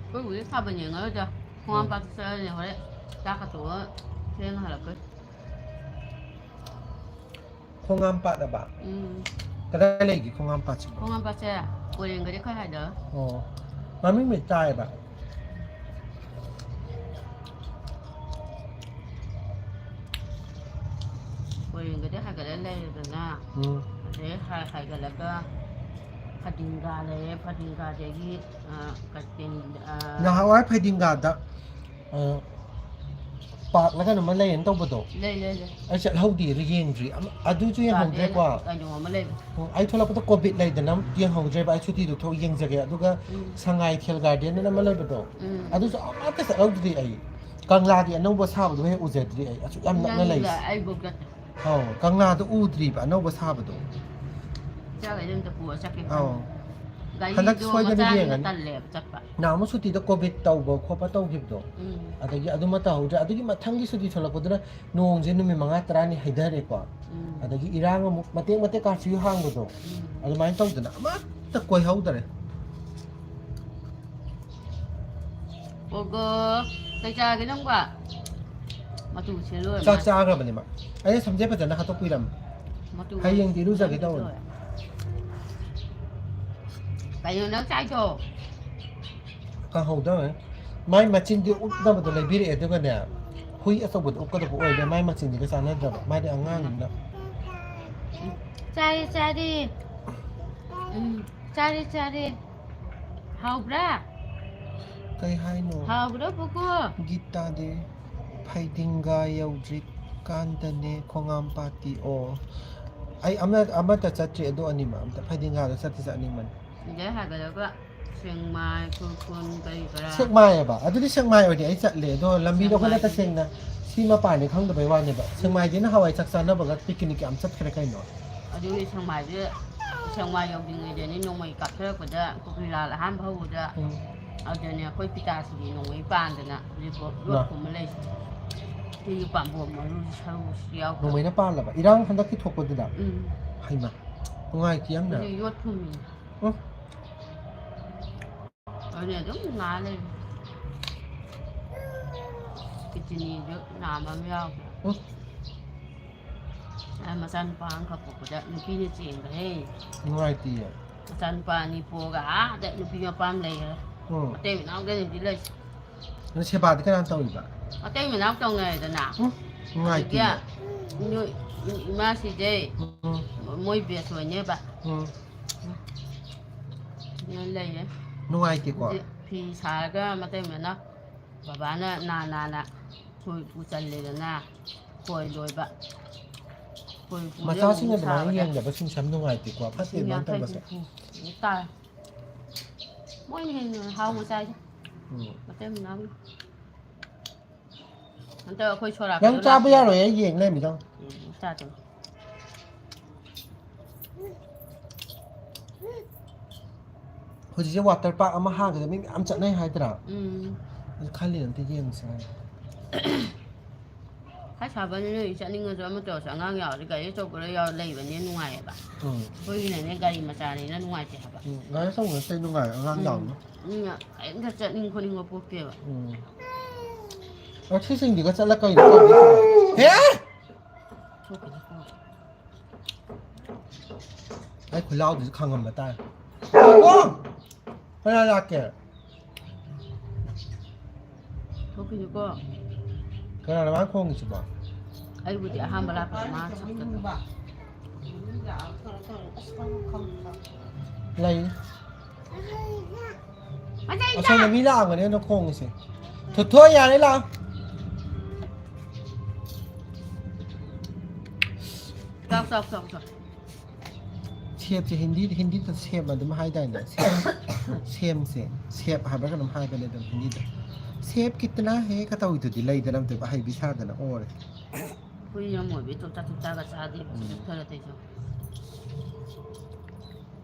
ꯑꯩꯈꯣꯏꯕꯨꯗꯤ ꯊꯥꯕꯜ ꯌꯦꯡꯉꯔꯣꯏꯗ꯫ ꯎꯝ꯫ ꯈꯣꯡꯍꯥꯝꯄꯥꯠꯇ ꯆꯠꯂꯅꯤ ꯍꯣꯔꯦꯟ꯫ ꯆꯥꯛꯀ ꯇꯣꯛꯑ ꯊꯦꯡꯅ ꯍꯜꯂꯛꯇꯣꯏ꯫ ꯈꯣꯡꯉꯥꯝꯄꯥꯠ ꯑꯕ? ꯎꯝ꯫ ꯀꯗꯥꯏ ꯂꯩꯒꯦ ꯈꯣꯡꯉꯥꯝꯄꯥꯠꯁꯤꯕꯣ? ꯈꯣꯡꯉꯥꯝꯄꯥꯠꯁꯦ ꯀꯣꯏꯔꯦꯡꯒꯩꯗꯤ ꯈꯔ ꯍꯥꯏꯗ꯫ ꯑꯣ꯫ ꯃꯃꯤꯡꯕꯨꯗꯤ ꯇꯥꯏꯌꯦꯕ꯫ ꯀꯣꯏꯔꯦꯡꯒꯩꯗꯤ ꯍꯥꯏꯒꯠꯂ ꯂꯩꯔꯦꯗꯅ꯫ ꯎꯝ꯫ ꯑꯗꯩ ꯍꯥꯏ-, ꯍꯥꯏꯒꯠꯂꯒ ꯐꯗꯤꯡꯒꯥ ꯂꯩꯔꯦ, ꯐꯗꯤꯡꯒꯥꯗꯒꯤ, ꯑ, ꯀꯩꯊꯦꯜ, ꯑ, ꯅꯍꯥꯟꯋꯥꯏ ꯐꯩꯗꯤꯡꯒꯥꯗ ꯑ, ꯄꯥꯔꯛꯂ ꯀꯩꯅꯣꯝꯃ ꯂꯩꯌꯦꯅ ꯇꯧꯕꯗꯣ? ꯂꯩ, ꯂꯩ, ꯂꯩ꯫ ꯑꯩ ꯆꯠꯍꯧꯗꯦ, ꯑꯗꯨ ꯌꯦꯡꯗ꯭ꯔꯤ꯫ ꯑꯃ, ꯑꯗꯨꯁꯨ ꯒꯥꯔꯗꯦꯟ ꯌꯦꯡꯍꯧꯗ꯭ꯔꯦꯀꯣ? ꯀꯩꯅꯣ ꯑꯃ ꯂꯩꯕ꯫ ꯎꯝ, ꯑꯩ ꯊꯣꯛꯂꯛꯄꯗ ꯀꯣꯚꯤꯗ ꯂꯩꯗꯅ ꯌꯦꯡꯍꯧꯗ꯭ꯔꯦꯕ꯫ ꯑꯩ ꯁꯨꯇꯤꯗꯣ ꯊꯣꯛ ꯌꯦꯡꯖꯒꯦ꯫ ꯑꯗꯨꯒ ꯎꯝ꯫ ꯁꯉꯥꯏ ꯊꯦꯜ ꯒꯥꯔꯗꯦꯟ ꯑꯅ ꯑꯃ ꯂꯩꯕꯗꯣ? ꯎꯝ꯫ ꯑꯗꯨꯁꯨ ꯑꯃꯠꯇ ꯆꯠꯍꯧꯗ꯭ꯔꯤ ꯑꯩ꯫ ꯀꯪꯂꯥꯒꯤ ꯑꯅꯧꯕ ꯁꯥꯕꯗꯣ ꯍꯦꯛ ꯎꯖꯗ꯭ꯔꯤ ꯑꯩ꯫ ꯑꯁꯨꯛ ꯌꯥꯝ ꯅꯛꯅ ꯅꯪꯒ ꯂꯩꯁꯦ꯫ ꯑꯩꯕꯨꯛ ꯆꯠꯇ꯭ꯔꯤ꯫ ꯑꯧ, ꯀꯪꯂꯥꯗꯣ ꯎꯗ꯭ꯔꯤꯕ ꯑꯅꯧꯕ ꯁꯥꯕꯗꯣ꯫ ꯏꯆꯥꯈꯩꯗ ꯑꯝꯇ ꯄꯨꯔ ꯆꯠꯀꯦ ꯈꯟꯕ꯫ ꯑꯧ꯫ ꯒꯥꯔꯤꯗꯣ ꯍꯟꯗꯛ ꯁꯣꯏꯗꯅ ꯃꯆꯥꯅꯤꯅ ꯌꯦꯡꯉꯅꯤ꯫ ꯇꯜꯂꯦꯕ ꯆꯠꯄ꯫ ꯅꯍꯥꯟꯃꯨꯛ ꯁꯨꯇꯤꯗ ꯀꯣꯚꯤꯗ ꯇꯧꯕ ꯈꯣꯠꯄ ꯇꯧꯈꯤꯕꯗꯣ, ꯎꯝ꯫ ꯑꯗꯒꯤ ꯑꯗꯨꯃ ꯇꯧꯍꯧꯗ꯭ꯔꯦ꯫ ꯑꯗꯨꯒꯤ ꯃꯊꯪꯒꯤ ꯁꯨꯇꯤ ꯊꯣꯛꯂꯛꯄꯗꯨꯅ ꯅꯣꯡꯁꯦ ꯅꯨꯃꯤꯠ ꯃꯉꯥ ꯇꯔꯥꯅꯤ ꯍꯩꯊꯔꯦꯀꯣ꯫ ꯎꯝ꯫ ꯑꯗꯒꯤ ꯏꯔꯥꯡ ꯑꯃꯨꯛ ꯃꯇꯦꯛ ꯃꯇꯦꯛ ꯀꯥꯔꯐ꯭ꯌꯨ ꯍꯥꯡꯕꯗꯣ, ꯎꯝ꯫ ꯑꯗꯨꯃꯥꯏꯅ ꯇꯧꯗꯅ ꯑꯃꯠꯇ ꯀꯣꯏꯍꯧꯗꯔꯦ꯫ ꯑꯣꯒꯣ꯫ ꯀꯩ ꯆꯥꯔꯒꯦ ꯅꯪꯕꯣ? ꯃꯇꯨ ꯁꯦ ꯂꯣꯏꯔꯦ ꯆꯥꯛ ꯃꯥ꯫ ꯆꯥꯈ꯭ꯔꯕꯅꯦ ꯃꯥ꯫ ꯑꯩꯅ ꯁꯝꯖꯦ ꯐꯖꯅ ꯍꯥꯠꯇꯣꯛꯄꯤꯔꯝꯃꯦ꯫ ꯃꯇꯨ ꯍꯌꯦꯡꯗꯤ ꯏꯔꯨꯖꯒꯦ ꯇꯧꯕꯅꯦ꯫ ꯂꯣꯏꯔꯦ꯫ ꯀꯩꯅꯣ ꯅꯪ ꯆꯥꯏꯗꯣ? ꯀꯥꯡꯍꯧꯗ ꯃꯥꯏ ꯃꯆꯤꯟꯗꯤ ꯎꯞꯅꯕꯗꯣ ꯂꯩꯕꯤꯔꯛꯑꯦ, ꯑꯗꯨꯒꯅꯦ ꯍꯨꯏ ꯑꯆꯧꯕꯗꯣ ꯎꯞꯀꯗꯕ ꯑꯣꯏꯔꯦ꯫ ꯃꯥꯏ ꯃꯆꯤꯟꯁꯤꯒ ꯆꯥꯟꯅꯗ꯭ꯔꯕ, ꯃꯥꯗꯤ ꯑꯉꯥꯡꯅꯤꯅ꯫ ꯎꯝ꯫ ꯆꯥꯔꯦ, ꯆꯥꯔꯦ꯫ ꯎꯝ, ꯆꯥꯔꯦ, ꯆꯥꯔꯦ꯫ ꯍꯥꯎꯕ꯭ꯔꯥ? ꯀꯩ ꯍꯥꯏꯅꯣ? ꯍꯥꯎꯕ꯭ꯔꯣ, ꯄꯨꯄꯨ? ꯒꯤꯇꯥꯗꯤ ꯐꯩꯗꯤꯡꯒꯥ ꯌꯧꯗ꯭ꯔꯤꯀꯥꯟꯗꯅꯦ ꯈꯣꯡꯉꯥꯝꯄꯥꯥꯠꯇꯤ꯫ ꯑꯣ, ꯑꯩ ꯑꯃ-, ꯑꯃꯠꯇ ꯆꯠꯇ꯭ꯔꯤ, ꯑꯗꯨ ꯑꯅꯤꯃꯛ ꯑꯝꯇ꯫ ꯐꯩꯗꯤꯡꯒꯥꯗ ꯆꯠꯇꯤ ꯆꯠꯅꯤꯡꯕꯅꯤ꯫ ꯁꯤꯗꯩ ꯍꯥꯏꯒꯠꯂꯒ ꯁꯦꯛꯃꯥꯏ, ꯈꯨꯔꯈꯨꯜ, ꯀꯔꯤ ꯀꯔꯥ꯫ ꯁꯦꯛꯃꯥꯏꯑꯕ? ꯑꯗꯨꯗꯤ ꯁꯦꯛꯃꯥꯏ ꯑꯣꯏꯗꯤ ꯑꯩ ꯆꯠꯂꯦ, ꯑꯗꯣ ꯂꯝꯕꯤꯗꯣ ꯑꯩꯈꯣꯏꯅ ꯁꯦꯛꯃꯥꯏꯗꯤ ꯇꯁꯦꯡꯅ ꯁꯤ ꯃꯄꯥꯅꯤ ꯈꯪꯗꯕꯩ ꯋꯥꯅꯦꯕ꯫ ꯁꯦꯛꯃꯥꯏꯗꯤ ꯅꯍꯥꯟꯋꯥꯏ ꯆꯥꯛ ꯆꯥꯅꯕꯒ ꯄꯤꯛꯅꯤꯛ ꯌꯥꯝ ꯆꯠꯈ꯭ꯔꯦ ꯀꯩꯅꯣ꯫ ꯑꯗꯨꯒꯤ ꯁꯦꯛꯃꯥꯏꯁꯦ, ꯁꯦꯛꯃꯥꯏ ꯌꯧꯗ꯭ꯔꯤꯉꯩꯗꯅꯤ ꯅꯣꯡꯃꯩ ꯀꯥꯞꯊꯔꯛꯄꯗ ꯀꯨꯀꯤꯂꯥꯜ ꯑꯍꯥꯟꯕ ꯍꯧꯕꯗ꯫ ꯎꯝ꯫ ꯑꯗꯨꯗꯅꯦ ꯑꯩꯈꯣꯏ ꯄꯤꯇꯥꯁꯤꯗꯤ ꯅꯣꯡꯃꯩ ꯄꯥꯟꯗꯅ ꯍꯧꯖꯤꯛꯐꯥꯎ ꯂꯣꯠ ꯃꯥ꯫ ꯐꯨꯝꯃ ꯂꯩꯁꯦ꯫ ꯁꯤꯒꯤ ꯄꯥꯝꯕꯣꯝ ꯃꯔꯨꯁꯤ ꯁꯔꯨꯁꯤ ꯌꯥꯎꯗꯕ꯫ ꯅꯣꯡꯃꯩꯅ ꯄꯥꯜꯂꯕ? ꯏꯔꯥꯡ ꯍꯟꯗꯛꯀꯤ ꯊꯣꯛꯄꯗꯨꯗ? ꯎꯝ꯫ ꯍꯩꯃꯥ, ꯅꯨꯡꯉꯥꯏꯇꯦ ꯌꯥꯝꯅ꯫ ꯍꯧꯖꯤꯛ ꯌꯣꯠ ꯐꯨꯝꯃꯤ꯫ ꯎꯝ꯫ ꯑꯗꯨꯅꯦ ꯑꯗꯨꯝ ꯅꯥ ꯂꯩ꯫ ꯀꯤꯠꯅꯤꯁꯨ ꯅꯥꯕ ꯑꯃ ꯌꯥꯎꯈ꯭ꯔꯦ꯫ ꯎꯝ꯫ ꯑ, ꯃꯆꯥꯅꯨꯄꯥ ꯑꯃꯈꯛ ꯄꯣꯛꯄꯗ ꯅꯨꯄꯤꯅ ꯆꯦꯟꯈ꯭ꯔꯦ꯫ ꯅꯨꯡꯉꯥꯏꯇꯤꯌꯦ꯫ ꯃꯆꯥꯅꯨꯄꯥ ꯑꯅꯤ ꯄꯣꯛꯑꯒ ꯑꯥꯗ ꯅꯨꯄꯤ ꯃꯄꯥꯝ ꯂꯩꯈ꯭ꯔꯦ꯫ ꯎꯝ꯫ ꯃꯇꯩ ꯃꯅꯥꯎꯗꯅꯤꯗꯤ ꯂꯩ꯫ ꯑꯗꯨ ꯁꯦꯕꯥꯗꯤ ꯀꯅꯥꯅ ꯇꯧꯔꯤꯕ? ꯃꯇꯩ ꯃꯅꯥꯎ ꯇꯧꯅꯔꯦꯗꯅ꯫ ꯎꯝ, ꯅꯨꯡꯉꯥꯏꯇꯦ꯫ ꯑꯗꯒꯤ ꯅꯣꯏ ꯏꯃꯥꯁꯤꯗꯤ ꯎꯝ꯫ ꯃꯣꯏ ꯕꯦꯁ ꯑꯣꯏꯅꯦꯕ꯫ ꯎꯝ꯫ ꯂꯩꯌꯦ꯫ ꯅꯨꯡꯉꯥꯏꯇꯦꯀꯣ꯫ ꯍꯧꯖꯤꯛ ꯐꯤ ꯁꯥꯔꯒ ꯃꯇꯩ ꯃꯅꯥꯎ ꯕꯕꯥꯅ ꯅꯥ ꯅꯥꯅ ꯈꯣꯏ ꯎ ꯆꯜꯂꯦꯗꯅ, ꯈꯣꯏ ꯂꯣꯏꯕ꯫ ꯈꯣꯏ ꯄꯨꯔꯦ ꯃꯆꯥꯁꯤꯡ ꯑꯃꯨꯛ ꯑꯗꯨꯃꯥꯏꯅ ꯁꯥꯕꯗ ꯌꯦꯡꯗꯕ ꯁꯨꯝ ꯁꯨꯝ ꯅꯨꯡꯉꯥꯏꯇꯦꯀꯣ, ꯐꯠꯇꯦ ꯂꯤꯁꯤꯡ ꯑꯗꯨꯃꯥꯏꯅ ꯌꯥꯡꯈꯩ ꯇꯧꯕꯁꯦ꯫ ꯍꯨꯝꯐꯨ ꯃꯨꯛ ꯇꯥꯔꯦ꯫ ꯃꯣꯏꯅ ꯍꯦꯟꯅ ꯍꯥꯎꯅ ꯆꯥꯏꯗ꯫ ꯎꯝ꯫ ꯃꯇꯩ ꯃꯅꯥꯎꯅ꯫ ꯍꯟꯗꯛ ꯑꯩꯈꯣꯏ ꯁꯣꯔꯥꯠꯀꯤꯗꯣ ꯅꯪ ꯆꯥꯕ ꯂꯥꯛꯇꯦ꯫ ꯌꯥꯔꯣꯏ, ꯑꯩ ꯌꯦꯡ ꯂꯩꯔꯝꯃꯤꯗꯣ꯫ ꯎꯝ, ꯆꯥꯗꯣꯏꯅꯤ꯫ ꯍꯧꯖꯤꯛꯁꯦ ꯋꯥꯇꯔ ꯄꯥꯔꯛ ꯑꯃ ꯍꯥꯡꯉꯒ ꯃꯤ ꯃꯌꯥꯝ ꯆꯠꯅꯩ ꯍꯥꯏꯗ꯭ꯔꯥ? ꯎꯝ꯫ ꯑꯗꯨ ꯈꯜꯂꯤꯅꯦ, ꯑꯝꯇ ꯌꯦꯡꯁꯦ ꯍꯥꯏꯅ꯫ ꯈꯔ ꯁꯥꯕꯅꯤ ꯅꯣꯏ ꯆꯠꯅꯤꯡꯉꯁꯨ ꯑꯃ ꯇꯧꯔꯁꯨ ꯑꯉꯥꯡ ꯌꯥꯎꯔꯗꯤ ꯒꯥꯔꯤ ꯑꯆꯧꯕꯗ ꯌꯥꯎꯔ ꯂꯩꯕꯅꯤꯅ ꯅꯨꯡꯉꯥꯏꯌꯦꯕ꯫ ꯎꯝ꯫ ꯑꯩꯈꯣꯏꯒꯤꯅꯅꯦ ꯒꯥꯔꯤ ꯃꯆꯥꯅꯤꯅ ꯅꯨꯡꯉꯥꯏꯇꯦ ꯍꯥꯏꯕ꯫ ꯎꯝ, ꯒꯥꯔꯤ ꯑꯆꯧꯕ ꯅꯠꯇ꯭ꯔꯗꯤ ꯅꯨꯡꯉꯥꯏ, ꯑꯉꯥꯡ ꯎꯝ꯫ ꯌꯥꯎꯕꯅꯤꯅ꯫ ꯃꯤꯅ ꯀꯔꯤꯝꯇ ꯆꯠꯅꯤꯡ ꯈꯣꯠꯅꯤꯡꯕ ꯄꯣꯛꯇꯦꯕ꯫ ꯎꯝ꯫ ꯑꯣ, ꯁꯤꯁꯤꯡꯗꯤꯒ ꯆꯠꯂ ꯀꯩꯅꯣ ꯇꯧꯔꯤꯁꯤꯕꯣ? ꯍꯦ? ꯊꯣꯛꯈꯤꯅꯤꯀꯣ꯫ ꯑꯩ ꯈꯨꯂꯥꯎꯗꯨꯁꯨ ꯈꯪꯉꯝꯕ ꯇꯥꯔꯦ꯫ ꯀꯣ! ꯀꯅꯥ ꯂꯥꯛꯀꯦ? ꯊꯣꯛꯈꯤꯅꯤꯀꯣ꯫ ꯀꯅꯥꯅꯣ ꯃꯥ ꯈꯣꯡꯉꯤꯁꯤꯕꯣ? ꯑꯩꯕꯨꯗꯤ ꯑꯍꯥꯟꯕ ꯂꯥꯛꯄꯗ ꯃꯥ ꯁꯛꯇꯅ꯫ ꯂꯩ꯫ ꯑꯁꯣꯝꯗ ꯃꯤ ꯂꯥꯛꯑꯝꯒꯅꯤ ꯑꯩꯅ ꯈꯣꯡꯉꯤꯁꯦ꯫ ꯊꯣꯏꯊꯣꯏ, ꯌꯥꯔꯦ, ꯂꯥꯛꯑꯣ꯫ ꯆꯥꯎ, ꯆꯥꯎ, ꯆꯥꯎ, ꯆꯥꯎ꯫ ꯁꯦꯞꯁꯦ ꯍꯤꯟꯗꯤ, ꯍꯤꯟꯗꯤꯗ ꯁꯦꯞ ꯑꯗꯨꯝ ꯍꯥꯏꯗꯥꯏꯅꯦ? ꯁꯦꯞ, ꯁꯦꯝꯁꯦ, ꯁꯦꯞ ꯍꯥꯏꯕ꯭ꯔꯥ ꯀꯩꯅꯣꯝ ꯍꯥꯏꯕꯅꯦ ꯑꯗꯨꯝ ꯍꯤꯟꯗꯤꯗ꯫ "ꯁꯦꯞ ꯀꯤꯇꯅꯥ ꯍꯦ?" ꯀ ꯇꯧꯏꯗꯨꯗꯤ, ꯂꯩꯗꯅ ꯑꯝꯇ ꯑꯍꯩꯕꯤ ꯁꯥꯗꯅ ꯑꯣꯔꯦ꯫ ꯑꯩꯈꯣꯏ ꯌꯥꯝ ꯑꯣꯏꯕꯤ ꯆꯣꯞꯆꯥ ꯆꯣꯞꯆꯥꯒ ꯆꯥꯗꯦ, ꯎꯝ꯫ ꯆꯣꯞꯊꯔ ꯇꯩꯁꯨ꯫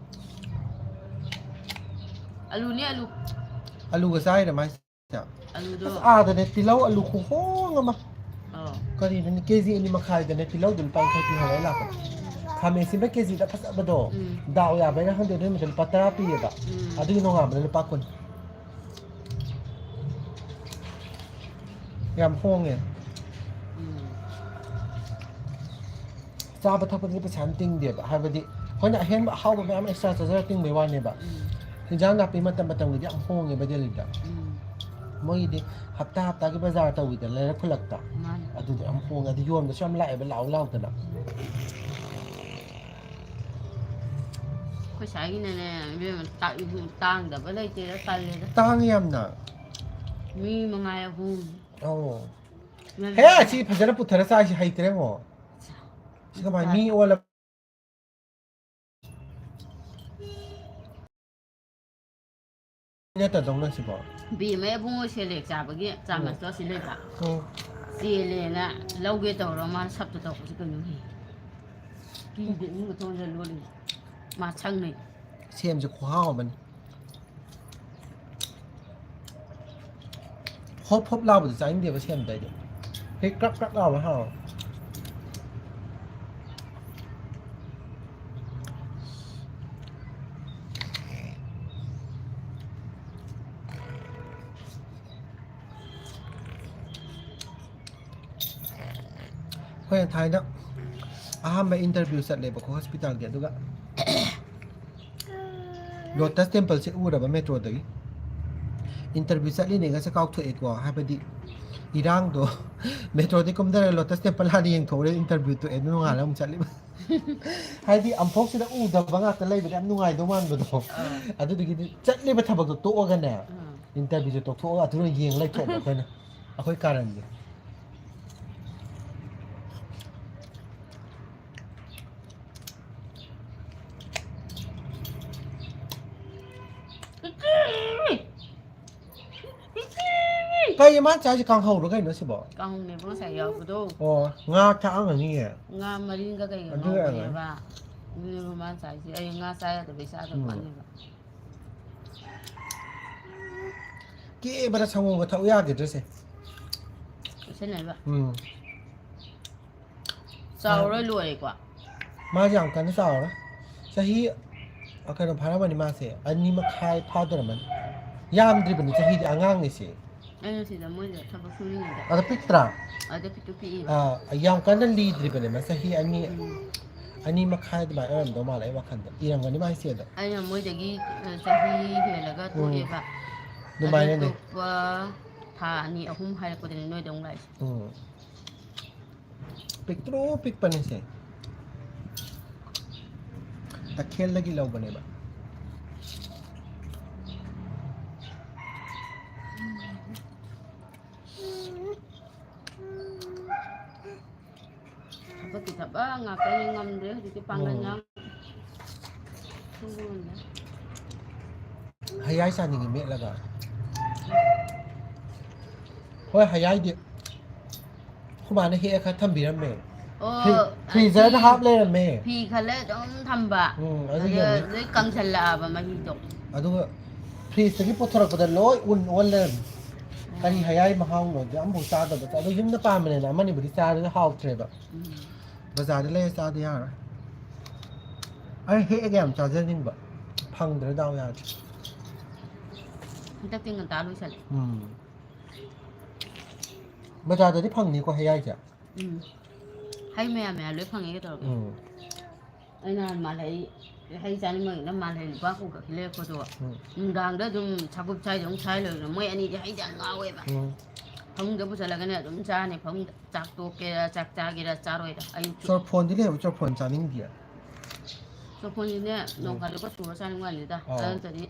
ꯑꯂꯨꯅꯦ, ꯑꯂꯨ꯫ ꯑꯂꯨꯒ ꯆꯥꯏꯔ ꯃꯥꯏꯁꯦ? ꯑꯂꯨꯗꯣ꯫ ꯑꯁ, ꯑꯥꯗꯅꯦ ꯇꯤꯜꯍꯧ ꯑꯂꯨ ꯈꯨꯍꯣꯡ ꯑꯃ꯫ ꯑꯧ꯫ ꯀꯔꯤꯅꯣꯅꯦ, ꯀꯦ ꯖꯤ ꯑꯅꯤ ꯃꯈꯥꯏꯗꯅꯦ ꯇꯤꯜꯍꯧꯗꯣ ꯂꯨꯄꯥ ꯌꯥꯡꯈꯩ ꯄꯤ ꯍꯥꯏꯕ ꯑꯩ ꯂꯥꯛꯄꯗ꯫ ꯈꯥꯃꯦꯟ ꯑꯁꯤꯟꯕ ꯀꯦ ꯖꯤꯗ ꯐꯖꯕꯗꯣ꯫ ꯎꯝ꯫ ꯗꯥꯎ ꯌꯥꯕꯩꯔꯥ ꯈꯪꯗꯦ, ꯑꯗꯨ ꯅꯨꯃꯤꯠꯇ ꯂꯨꯄꯥ ꯇꯔꯥ ꯄꯤꯌꯦꯕ꯫ ꯎꯝ꯫ ꯑꯗꯨꯒꯤ ꯅꯣꯡꯉꯥꯟꯕꯗ ꯂꯨꯄꯥ ꯀꯨꯟ꯫ ꯌꯥꯝ ꯍꯣꯡꯉꯦ꯫ ꯎꯝ꯫ ꯆꯥꯕ ꯊꯛꯄꯗꯗꯤ ꯄꯩꯁꯥ ꯌꯥꯝ ꯇꯤꯡꯗꯦꯕ, ꯍꯥꯏꯕꯗꯤ ꯑꯩꯈꯣꯏꯅ ꯑꯍꯦꯟꯕ ꯑꯍꯥꯎꯕ ꯃꯌꯥꯝ extra ꯆꯥꯖꯔ ꯇꯤꯡꯕꯩ ꯋꯥꯅꯦꯕ꯫ ꯎꯝ꯫ ꯍꯤꯟꯖꯥꯡ ꯅꯥꯄꯤ ꯃꯇꯝ ꯃꯇꯝꯒꯤꯗꯤ ꯌꯥꯝ ꯍꯣꯡꯉꯦꯕ ꯗꯦꯜꯂꯤꯗ꯫ ꯎꯝ꯫ ꯃꯣꯏꯒꯤꯗꯤ ꯍꯞꯇꯥ ꯍꯞꯇꯥꯒꯤ ꯕꯖꯥꯔ ꯇꯧꯋꯤꯗꯅ ꯂꯩꯔꯛ ꯈꯨꯜꯂꯛꯇ꯫ ꯃꯥꯅꯤ꯫ ꯑꯗꯨꯗꯤ ꯌꯥꯝ ꯍꯣꯡꯉꯦ, ꯑꯗꯨ ꯌꯣꯟꯕꯁꯨ ꯌꯥꯝ ꯂꯥꯛꯑꯦꯕ, ꯂꯥꯎ ꯂꯥꯎꯗꯅ꯫ ꯑꯩꯈꯣꯏ ꯁ꯭ꯋꯥꯏꯒꯤꯅꯅꯦ, ꯏꯕꯦꯝꯃ, ꯇꯥꯛ-، ꯏꯕꯨꯡ ꯇꯥꯡꯗꯕ ꯂꯩꯇꯦꯗ, ꯇꯜꯂꯦꯗ꯫ ꯇꯥꯡꯉꯤ ꯌꯥꯝꯅ꯫ ꯃꯤ ꯃꯉꯥꯏ ꯑꯍꯨꯝ꯫ ꯑꯧ꯫ ꯅꯪ ꯍꯦ, ꯁꯤ ꯐꯖꯅ ꯄꯨꯊꯔ ꯆꯥꯏꯁꯤ ꯍꯩꯇ꯭ꯔꯦ ꯑꯃꯨꯛ꯫ ꯁꯤ ꯀꯃꯥꯏꯅ ꯃꯤ ꯑꯣꯜꯂ ꯅꯠꯇꯗꯧꯅ ꯁꯤꯕꯣ? ꯕꯦꯝꯃ ꯏꯕꯨꯡꯉꯣ ꯁꯦꯂꯦꯛ ꯆꯥꯕꯒꯤ ꯎꯝ꯫ ꯆꯥꯃꯁꯇꯣ ꯑꯁꯤ ꯂꯩꯕ꯫ ꯎꯝ꯫ ꯆꯦꯜꯂꯦꯅ ꯂꯧꯒꯦ ꯇꯧꯔ ꯃꯥꯅ ꯁꯞꯇ ꯇꯧꯔꯛꯄꯁꯤ ꯀꯩꯅꯣꯅꯦ? ꯀꯤꯗꯦ ꯏꯃꯨꯡ ꯃꯇꯣꯟꯗ ꯂꯣꯜꯂꯤ꯫ ꯃꯥ ꯁꯪꯅꯩ꯫ ꯁꯦꯝꯁꯦ ꯈꯨꯍꯥꯎ ꯑꯃꯅꯤ꯫ ꯍꯣꯞ ꯍꯣꯞ ꯂꯥꯎꯕꯗꯤ ꯆꯥꯅꯤꯡꯗꯦꯕ ꯁꯦꯝꯗꯣ ꯑꯩꯗꯤ꯫ ꯍꯦꯛ ꯀ꯭ꯔꯛ ꯀ꯭ꯔꯛ ꯂꯥꯎꯕ ꯍꯥꯎꯋꯦ꯫ ꯑꯩꯈꯣꯏꯅ ꯊꯥꯏꯅ ꯑꯍꯥꯟꯕ ꯏꯟꯇꯔꯚ꯭ꯌꯨ ꯆꯠꯂꯦꯕꯀꯣ ꯍꯣꯁꯄꯤꯇꯥꯜꯒꯤ, ꯑꯗꯨꯒ ꯂꯣꯇꯁ ꯇꯦꯝꯄꯜꯁꯦ ꯎꯔꯕ ꯃꯦꯇ꯭ꯔꯣꯗꯒꯤ꯫ ꯏꯟꯇꯔꯚ꯭ꯌꯨ ꯆꯠꯂꯤꯅꯦꯒꯁꯦ ꯀꯥꯎꯊꯣꯛꯑꯦꯀꯣ, ꯍꯥꯏꯕꯗꯤ ꯏꯔꯥꯡꯗꯣ꯫ ꯃꯦꯇ꯭ꯔꯣꯗꯒꯤ ꯀꯨꯝꯊꯔꯒ ꯂꯣꯇꯁ ꯇꯦꯝꯄꯜ ꯍꯥꯟꯅ ꯌꯦꯡꯊꯣꯛꯎꯔꯦ, ꯏꯟꯇꯔꯚ꯭ꯌꯨ ꯇꯣꯛꯑꯦ, ꯑꯗꯨ ꯅꯣꯡꯉꯥꯜꯂꯒ ꯑꯃꯨꯛ ꯆꯠꯂꯤꯕ꯫ ꯍꯥꯏꯗꯤ ꯑꯝꯐꯥꯎꯁꯤꯗ ꯎꯗꯕ ꯉꯥꯛꯇ ꯂꯩꯕꯗ ꯌꯥꯝ ꯅꯨꯡꯉꯥꯏꯗꯧ ꯃꯥꯟꯕꯗꯣ꯫ ꯑꯥ꯫ ꯑꯗꯨꯗꯨꯒꯤꯗꯤ ꯆꯠꯂꯤꯕ ꯊꯕꯛꯇꯣ ꯇꯣꯛꯑꯒꯅꯦ, ꯑꯥ꯫ ꯏꯟꯇꯔꯚ꯭ꯌꯨꯁꯦ ꯇꯣꯛꯊꯣꯛꯑꯒ ꯑꯗꯨꯅ ꯌꯦꯡ ꯂꯩꯊꯣꯛꯑꯕ ꯑꯩꯈꯣꯏꯅ꯫ ꯑꯩꯈꯣꯏ ꯀꯥꯔꯟꯁꯦ꯫ ꯀꯩ ꯃꯥ ꯆꯥꯏꯁꯦ, ꯀꯥꯡꯍꯧꯔꯣ ꯀꯩꯅꯣ ꯁꯤꯕꯣ? ꯀꯥꯡꯍꯧꯅꯦꯕ ꯉꯁꯥꯏ ꯌꯥꯎꯕꯗꯣ꯫ ꯑꯣ, ꯉꯥ ꯊꯥꯛꯑꯝꯒꯅꯤꯌꯦ꯫ ꯉꯥ ꯃꯔꯤꯟꯒ ꯀꯩꯒ ꯑꯗꯨ ꯑꯣꯏꯔꯝꯒꯅꯤ꯫ ꯉꯧꯕꯅꯦꯕ꯫ ꯑꯗꯨꯅꯦꯕ ꯃꯥ ꯆꯥꯏꯁꯦ꯫ ꯑꯩ ꯉꯥ ꯆꯥ ꯌꯥꯗꯕꯩ ꯆꯥꯗꯕ ꯎꯝ꯫ ꯋꯥꯅꯦꯕ꯫ ꯀꯦꯕꯗ ꯁꯪꯒꯣꯝꯒ ꯊꯛꯎ ꯌꯥꯈꯤꯗ꯭ꯔꯦꯁꯦ꯫ ꯀꯩꯁꯟꯅꯩꯕ꯫ ꯎꯝ꯫ ꯆꯥꯎꯔ ꯂꯣꯏꯔꯦꯀꯣ꯫ ꯃꯥꯁꯦ ꯌꯥꯝ ꯀꯟꯅ ꯆꯥꯎꯔꯣꯏ꯫ ꯆꯍꯤ, ꯑ, ꯀꯩꯅꯣ ꯐꯥꯔꯝꯃꯅꯤ ꯃꯥꯁꯦ, ꯑꯅꯤ ꯃꯈꯥꯏ ꯐꯥꯗꯣꯔꯝꯃꯅꯤ꯫ ꯌꯥꯝꯗ꯭ꯔꯤꯕꯅꯤ ꯆꯍꯤꯗꯤ, ꯑꯉꯥꯡꯅꯤ ꯁꯤ꯫ ꯑꯩꯅ ꯁꯤꯗ ꯃꯣꯏꯗ ꯊꯕꯛ ꯁꯨꯔꯤꯉꯩꯗ꯫ ꯑꯗ ꯄꯤꯛꯇ꯭ꯔꯥ? ꯑꯗ ꯄꯤꯛꯇꯨ ꯄꯤꯛꯏꯕ꯫ ꯑꯥ, ꯌꯥꯝ ꯀꯟꯅ ꯂꯤꯗ꯭ꯔꯤꯕꯅꯦ ꯃꯥ, ꯆꯍꯤ ꯑꯅꯤ, ꯎꯝ꯫ ꯑꯅꯤ ꯃꯈꯥꯏ ꯑꯗꯨꯃꯥꯏꯅ ꯑꯣꯏꯔꯝꯗꯧ ꯃꯥꯜꯂꯦ ꯑꯩ ꯋꯥꯈꯜꯗ꯫ ꯏꯔꯝꯒꯅꯤ ꯃꯥ ꯏꯆꯦꯗ꯫ ꯑꯩꯅ ꯃꯣꯏꯗꯒꯤ, ꯑ, ꯆꯍꯤ ꯍꯦꯜꯂꯒ ꯎꯝ꯫ ꯇꯣꯛꯑꯦꯕ꯫ ꯑꯗꯨꯃꯥꯏꯅꯅꯦ꯫ ꯑꯗꯨ ꯇꯣꯛꯄ ꯊꯥ ꯑꯅꯤ ꯑꯍꯨꯝ ꯍꯥꯏꯔꯛꯄꯗꯅꯤ ꯅꯣꯏꯗ ꯑꯃꯨꯛ ꯂꯥꯛꯏꯁꯦ꯫ ꯎꯝ꯫ ꯄꯤꯛꯇ꯭ꯔꯨ ꯄꯤꯛꯄꯅꯦꯁꯦ꯫ ꯇꯈꯦꯜꯗꯒꯤ ꯂꯧꯕꯅꯦꯕ꯫ ꯊꯕꯛꯀꯤ ꯊꯕꯛ ꯉꯥꯛꯇꯅꯤ, ꯉꯝꯗ꯭ꯔꯦ ꯍꯧꯖꯤꯛꯇꯤ ꯄꯥꯡꯒꯜ ꯎꯝ꯫ ꯌꯥꯝ꯫ ꯁꯨꯕ ꯉꯝꯗ꯭ꯔꯦ꯫ ꯍꯌꯥꯏ ꯆꯥꯅꯤꯡꯉꯤ ꯃꯦꯠꯂꯒ꯫ ꯍꯣꯏ, ꯍꯌꯥꯏꯗꯤ ꯑꯩꯈꯣꯏ ꯃꯥꯅ ꯍꯦꯛꯑ ꯈꯔ ꯊꯝꯕꯤꯔꯝꯃꯦ꯫ ꯑꯣ, ꯐ꯭ꯔꯤ-, ꯐ꯭ꯔꯤꯖꯔꯗ ꯐꯤ, ꯍꯥꯞ ꯂꯩꯔꯝꯃꯦ꯫ ꯐꯤ ꯈꯜꯂ ꯑꯗꯨꯝ ꯊꯝꯕ꯫ ꯎꯝ, ꯑꯗꯨ ꯑꯗꯨ ꯌꯦꯡꯉꯨ꯫ ꯂꯣꯏ ꯀꯪꯁꯜꯂꯛꯑꯕ ꯃꯍꯤꯗꯣ꯫ ꯑꯗꯨꯒ ꯐ꯭ꯔꯤꯖꯇꯒꯤ ꯄꯨꯊꯣꯔꯛꯄꯗ ꯂꯣꯏ ꯎꯟ ꯑꯣꯟ ꯂꯩꯔꯝꯃꯦ꯫ ꯀꯔꯤ ꯍꯌꯥꯏ ꯃꯍꯥꯎꯅꯣ? ꯑꯗꯨ ꯑꯃꯐꯥꯎ ꯆꯥꯗꯕ꯫ ꯑꯗꯣ ꯌꯨꯝꯗ ꯄꯥꯟꯕꯅꯤꯅ ꯑꯃꯅꯤꯕꯨꯗꯤ ꯆꯥꯔꯒ ꯍꯥꯎꯇ꯭ꯔꯦꯕ꯫ ꯎꯝ꯫ ꯕꯖꯥꯔꯗ ꯂꯩꯔ ꯆꯥꯗ ꯌꯥꯔꯣꯏ꯫ ꯑꯩ ꯍꯦꯛꯑꯒ ꯌꯥꯝ ꯆꯥꯖꯅꯤꯡꯕ꯫ ꯐꯪꯗ꯭ꯔꯦ, ꯗꯥꯎ ꯌꯥꯗ꯭ꯔꯦ꯫ ꯍꯟꯗꯛꯇꯤ ꯉꯟꯇꯥ ꯂꯣꯏꯁꯜꯂꯦ꯫ ꯎꯝ꯫ ꯕꯖꯥꯔꯗꯗꯤ ꯐꯪꯅꯤꯀꯣ ꯍꯌꯥꯏꯁꯦ? ꯎꯝ꯫ ꯑꯩ ꯃꯌꯥꯝ ꯃꯌꯥꯝ ꯂꯣꯏ ꯐꯪꯉꯦ ꯀꯩꯗꯧꯔꯒꯦ? ꯎꯝ꯫ ꯑꯩ ꯅꯍꯥꯟ ꯃꯥꯜꯍꯩ, ꯍꯩ ꯆꯥꯅꯤꯡꯕꯒꯤꯅ ꯃꯥꯜꯍꯩ ꯂꯨꯄꯥ ꯀꯨꯟ ꯈꯛꯀꯤ ꯂꯩꯔꯛꯄꯗꯣ꯫ ꯎꯝ꯫ ꯅꯨꯡꯗꯥꯡꯗ ꯑꯗꯨꯝ ꯁꯥꯒꯨꯞ ꯁꯥꯏꯗ ꯑꯃꯨꯛ ꯁꯥꯏ ꯂꯩꯕꯗꯣ꯫ ꯃꯣꯏ ꯑꯅꯤꯗꯤ ꯍꯩꯗꯤ ꯌꯥꯝ ꯉꯥꯎꯋꯦꯕ꯫ ꯎꯝ꯫ ꯐꯃꯨꯡꯗ ꯄꯨꯁꯜꯂꯒꯅꯦ ꯑꯗꯨꯝ ꯆꯥꯅꯤ꯫ ꯐꯃꯨꯡꯗ ꯆꯥꯛ ꯇꯣꯛꯀꯦꯔꯥ, ꯆꯥꯛ ꯆꯥꯒꯦꯔꯥ, ꯆꯥꯔꯣꯏꯔꯥ꯫ ꯑꯌꯨꯛꯁꯨ꯫ ꯆꯣꯔꯐꯣꯟꯗꯤ ꯂꯩꯕ? ꯆꯣꯔꯐꯣꯟ ꯆꯥꯅꯤꯡꯗꯤꯌꯦ꯫ ꯆꯣꯔꯐꯣꯟꯁꯤꯅꯦ, ꯅꯣꯡ ꯎꯝ꯫ ꯐꯥꯗꯣꯛꯀ ꯁꯨꯔ ꯆꯥꯅꯤꯡꯕ ꯋꯥꯅꯤꯗ꯫ ꯑꯣ꯫ ꯑꯗꯨ ꯅꯠꯇ꯭ꯔꯗꯤ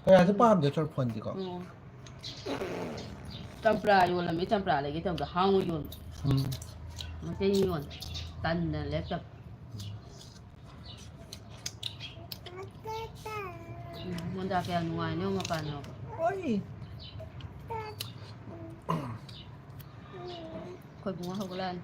ꯀꯌꯥꯁꯨ ꯎꯝ꯫ ꯄꯥꯝꯗꯦ ꯆꯣꯔꯐꯣꯟꯗꯤꯀꯣ꯫ ꯎꯝ꯫ ꯆꯝꯄ꯭ꯔꯥ ꯌꯣꯜꯂꯝꯃꯤ, ꯆꯝꯄ꯭ꯔꯥ ꯂꯩꯒꯦ ꯇꯧꯕꯗ ꯍꯥꯎꯅ ꯌꯣꯟꯕ꯫ ꯎꯝ꯫ ꯃꯩꯇꯩ ꯌꯣꯟꯕ꯫ ꯇꯟꯗꯅ ꯂꯩꯔꯛꯇꯕ꯫ ꯎꯝ, ꯃꯣꯟꯗꯥ ꯀꯌꯥ ꯅꯨꯡꯉꯥꯏꯅꯣ ꯃꯄꯥꯟ ꯌꯧꯕ꯫ ꯍꯣꯏ꯫ ꯑꯩꯈꯣꯏ ꯕꯨꯡꯉꯣ ꯍꯧꯒꯠꯂꯛꯑꯅꯤ꯫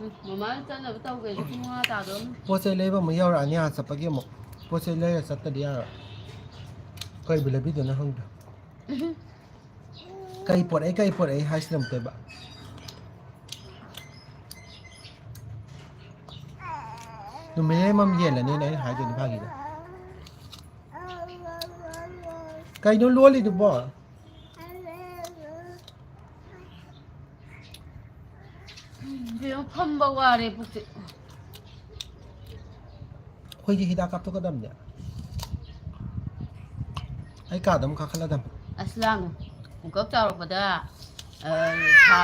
ꯎꯝ, ꯃꯃꯥꯅ ꯆꯠꯅꯕ ꯇꯧꯒꯦꯗꯤ ꯄꯨꯡ ꯃꯉꯥ ꯇꯥꯗꯣꯔꯝꯅꯤ꯫ ꯄꯣꯠ ꯆꯩ ꯂꯩꯕ ꯑꯃꯨꯛ ꯌꯧꯔꯛꯑꯅꯤ, ꯑꯥ ꯆꯠꯄꯒꯤ ꯑꯃꯨꯛ꯫ ꯄꯣꯠ ꯆꯩ ꯂꯩꯔ ꯆꯠꯇꯗꯤ ꯌꯥꯔꯣꯏ꯫ ꯀꯩꯕꯨ ꯂꯩꯕꯤꯗꯣꯏꯅꯣ ꯈꯪꯗꯦ꯫ ꯎꯝ꯫ ꯀꯩ ꯄꯣꯔꯛꯏ, ꯀꯩ ꯄꯣꯔꯛꯏ ꯍꯥꯏꯁꯤꯅ ꯑꯃꯨꯛꯇꯣꯏꯕ꯫ ꯅꯨꯃꯤꯠ ꯑꯃꯃꯝ ꯌꯦꯜꯂꯅꯤꯅ ꯑꯩꯅ ꯍꯥꯏꯗꯣꯏꯅꯤ ꯐꯥꯒꯤꯗ꯫ ꯀꯩꯅꯣ ꯂꯣꯜꯂꯤꯗꯨꯕꯣ? ꯎꯝ, ꯏꯕꯦꯝꯃ, ꯐꯝꯕ ꯋꯥꯔꯦ ꯄꯨꯛꯁꯦ꯫ ꯑꯩꯈꯣꯏꯗꯤ ꯍꯤꯗꯥꯛ ꯀꯥꯞꯊꯣꯛꯀꯗꯕꯅꯦ꯫ ꯑꯩ ꯀꯥꯗ ꯑꯃꯨꯛ ꯀꯥꯈꯠꯂꯗꯝꯅꯦ꯫ ꯑꯁ, ꯂꯥꯡꯅꯨ꯫ ꯄꯨꯡꯀꯛ ꯆꯥꯎꯔꯛꯄꯗ, ꯑ, ꯊꯥ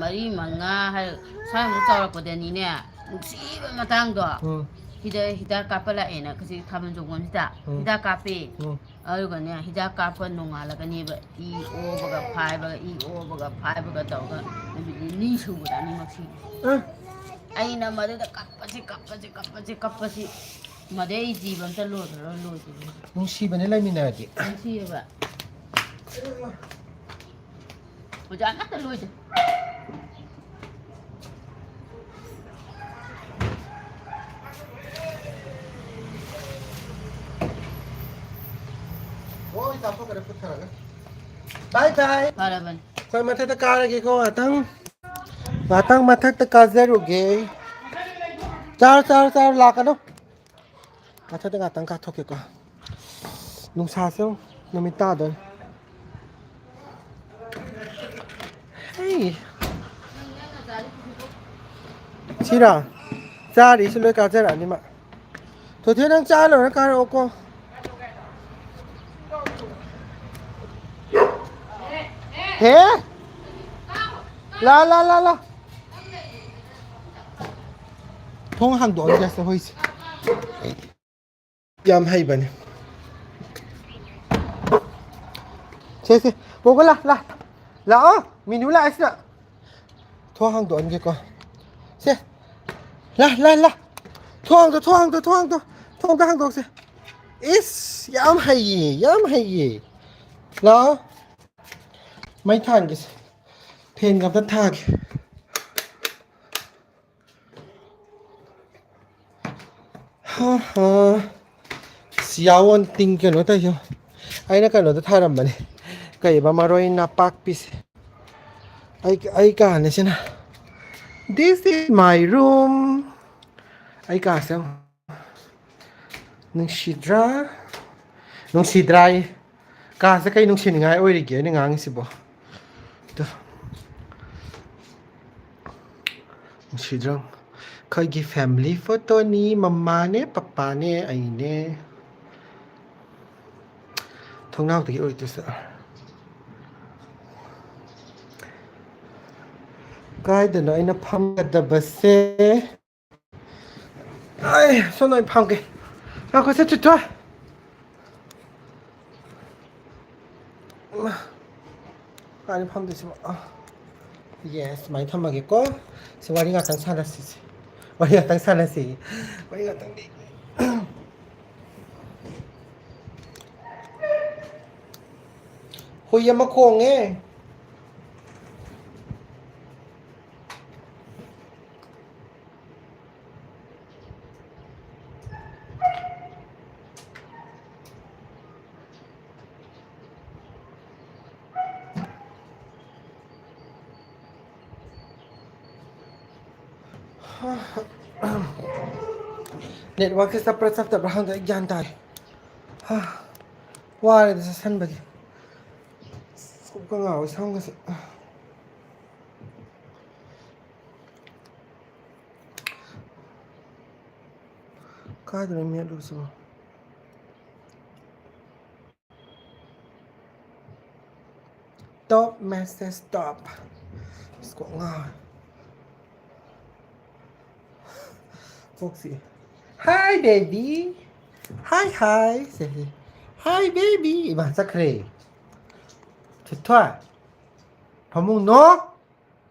ꯃꯔꯤ, ꯃꯉꯥ ꯍꯥꯏ, ꯁ꯭ꯋꯥꯏꯃꯨꯛ ꯆꯥꯎꯔꯛꯄꯗꯅꯤꯅꯦ, ꯅꯨꯡꯁꯤꯕ ꯃꯇꯥꯡꯗꯣ, ꯎꯝ꯫ ꯁꯤꯗ ꯍꯤꯗꯥꯛ ꯀꯥꯞꯄ ꯂꯥꯛꯑꯦꯅ, ꯀꯁꯤ ꯊꯥꯕꯜ ꯆꯣꯡꯐꯝꯁꯤꯗ ꯎꯝ꯫ ꯍꯤꯗꯥꯛ ꯀꯥꯞꯄꯦ꯫ ꯎꯝ꯫ ꯑꯗꯨꯒꯅꯦ, ꯍꯤꯗꯥꯛ ꯀꯥꯞꯄ ꯅꯣꯡꯉꯥꯜꯂꯒꯅꯦꯕ, ꯏ ꯑꯣꯕꯒ ꯐꯥꯏꯕꯒ, ꯏ ꯑꯣꯕꯒ ꯐꯥꯏꯕꯒ ꯇꯧꯔꯒ ꯅꯨꯃꯤꯠ ꯅꯤꯅꯤ ꯁꯨꯕꯗ ꯑꯅꯤꯃꯛ ꯁꯤ꯫ ꯑ? ꯑꯩꯅ ꯃꯗꯨꯗ ꯀꯞꯄꯁꯤ, ꯀꯞꯄꯁꯤ, ꯀꯞꯄꯁꯤ, ꯀꯞꯄꯁꯤ꯫ ꯃꯗꯩ ꯑꯩ ꯖꯤꯕ ꯑꯝꯇ ꯂꯣꯏꯈ꯭ꯔꯔꯣꯏ, ꯂꯣꯏꯈꯤꯕ꯫ ꯅꯨꯡꯁꯤꯕꯅꯦ ꯂꯩꯃꯤꯟꯅꯔꯗꯤ꯫ ꯅꯨꯡꯁꯤꯌꯦꯕ꯫ ꯑꯣꯖꯥ ꯑꯃꯠꯇ ꯂꯣꯏꯗꯦ꯫ ꯍꯣꯏ, ꯆꯥꯊꯣꯛꯈ꯭ꯔꯦ, ꯄꯨꯊꯔꯒ꯫ ꯕꯥꯏ ꯕꯥꯏ꯫ ꯐꯔꯕꯅꯤ꯫ ꯑꯩꯈꯣꯏ ꯃꯊꯛꯇ ꯀꯥꯔꯒꯦꯀꯣ, ꯉꯥꯛꯇꯪ꯫ ꯉꯥꯛꯇꯪ ꯃꯊꯛꯇ ꯀꯥꯖꯔꯨꯒꯦ꯫ ꯆꯥꯔꯣ, ꯆꯥꯔꯣ, ꯆꯥꯔꯣ, ꯂꯥꯛꯀꯅꯨ꯫ ꯃꯊꯛꯇ ꯉꯥꯛꯇꯪ ꯀꯥꯊꯣꯛꯀꯦꯀꯣ꯫ ꯅꯨꯡꯁꯥꯁꯨ ꯅꯨꯃꯤꯠ ꯇꯥꯗꯣꯔꯦ꯫ ꯁꯤꯔꯥ? ꯆꯥꯔꯤꯁꯤ ꯂꯣꯏ ꯀꯥꯖꯔꯛꯑꯅꯤ ꯃꯥ꯫ ꯊꯣꯏꯊꯣꯏ, ꯅꯪ ꯆꯥ ꯂꯣꯏꯔ ꯀꯥꯔꯛꯑꯣꯀꯣ꯫ ꯍꯦ? ꯂꯥ, ꯂꯥ, ꯂꯥ, ꯂꯥ꯫ ꯊꯣꯡ ꯍꯥꯡꯗꯣꯛꯑꯣ, ꯒ꯭ꯌꯥꯁꯇ ꯍꯣꯏꯁꯦ꯫ ꯌꯥꯝ ꯍꯩꯕꯅꯦ꯫ ꯁꯦ, ꯁꯦ꯫ ꯄꯣꯒꯣ ꯂꯥ, ꯂꯥ꯫ ꯂꯥꯛꯑꯣ꯫ ꯃꯤꯅꯨ ꯂꯥꯛꯑꯦ ꯁꯤꯗ꯫ ꯊꯣꯡ ꯍꯥꯡꯗꯣꯛꯍꯟꯒꯦꯀꯣ꯫ ꯁꯦ꯫ ꯂꯥ, ꯂꯥ, ꯂꯥ꯫ ꯊꯣꯡꯗꯣ, ꯊꯣꯡꯗꯣ, ꯊꯣꯡꯗꯣ꯫ ꯊꯣꯡꯗꯣ ꯍꯥꯡꯗꯣꯛꯁꯦ꯫ ꯏꯁ! ꯌꯥꯝ ꯍꯩꯌꯦ, ꯌꯥꯝ ꯍꯩꯌꯦ꯫ ꯂꯥꯛꯑꯣ꯫ ꯃꯩ ꯊꯥꯟꯒꯦꯁꯦ꯫ ꯐꯦꯟꯒ ꯑꯝꯇ ꯊꯥꯒꯦ꯫ ꯍꯥ ꯍꯥ꯫ ꯁꯤ ꯌꯥꯋꯣꯟ ꯇꯤꯡ ꯀꯩꯅꯣ ꯇꯧꯏꯁꯦ꯫ ꯑꯩꯅ ꯀꯩꯅꯣꯗ ꯊꯥꯔꯝꯕꯅꯦ꯫ ꯀꯩꯕ ꯃꯔꯣꯏ ꯅꯄꯥꯛꯄꯤꯁꯦ꯫ ꯑꯩ, ꯑꯩ ꯀꯥꯅꯦ ꯁꯤꯅ꯫ This is my room. ꯑꯩ ꯀꯥꯁꯦ ꯌꯦꯡꯉꯣ꯫ ꯅꯨꯡꯁꯤꯗ꯭ꯔꯥ? ꯅꯨꯡꯁꯤꯗ꯭ꯔꯥ ꯑꯩ? ꯀꯥꯁꯦ ꯀꯩ ꯅꯨꯡꯁꯤꯅꯤꯡꯉꯥꯏ ꯑꯣꯏꯔꯤꯒꯦ ꯑꯩꯅ ꯉꯥꯡꯉꯤꯁꯤꯕꯣ? ꯇꯨ꯫ ꯅꯨꯡꯁꯤꯗ꯭ꯔꯣ? ꯑꯩꯈꯣꯏꯒꯤ family photoꯅꯤ, ꯃꯃꯥꯅꯦ, ꯄꯄꯥꯅꯦ, ꯑꯩꯅꯦ꯫ ꯊꯣꯡꯅꯥꯎꯗꯒꯤ ꯑꯣꯏꯗꯣꯏꯁꯦ꯫ ꯀꯥꯏꯗꯅꯣ ꯑꯩꯅ ꯐꯝꯒꯗꯕꯁꯦ? ꯑꯩ ꯁꯣꯝꯗ ꯑꯣꯏꯅ ꯐꯝꯒꯦ꯫ ꯉꯥꯏꯈꯣ, ꯁꯦ ꯆꯤꯠꯊꯣꯏ꯫ ꯏꯃꯥ꯫ ꯀꯥꯏꯗ ꯐꯝꯗꯣꯏꯁꯤꯕꯣ? ꯑ꯫ ꯌꯦꯁ, ꯁꯨꯃꯥꯏꯅ ꯊꯝꯃꯒꯦꯀꯣ꯫ ꯁꯤ ꯋꯥꯔꯤ ꯉꯥꯛꯇꯪ ꯁꯥꯟꯅꯁꯤꯁꯦ꯫ ꯋꯥꯔꯤ ꯉꯥꯛꯇꯪ ꯁꯥꯟꯅꯁꯤ꯫ ꯋꯥꯔꯤ ꯉꯥꯛꯇꯪꯗꯤ꯫ ꯍꯨꯏ ꯑꯃ ꯈꯣꯡꯉꯦ꯫ Networkꯁꯦ ꯆꯠꯄ꯭ꯔꯥ ꯆꯠꯇꯕ꯭ꯔꯥ ꯈꯪꯗꯦ, ꯑꯩ ꯒ꯭ꯌꯥꯟ ꯇꯥꯗꯦ꯫ ꯍꯥ, ꯋꯥꯔꯦꯗ ꯆꯠꯁꯟꯕꯒꯤ꯫ ꯀꯣꯛꯀ ꯉꯥꯎꯋꯦ ꯁꯝꯒꯁꯦ꯫ ꯀꯥꯏꯗꯅꯣ ꯃꯦꯠꯂꯨꯕꯁꯤꯕꯣ? Top message, top. ꯑꯁ, ꯀꯣꯛ ꯉꯥꯎꯔꯦ꯫ ꯀꯣꯛꯁꯤ꯫ Hi, baby. Hi, hi. ꯁꯦ, ꯁꯦ꯫ Hi, baby. ꯏꯃꯥ, ꯆꯠꯈ꯭ꯔꯦ꯫ ꯊꯣꯏꯊꯣꯏ꯫ ꯐꯃꯨꯡ ꯅꯣ꯫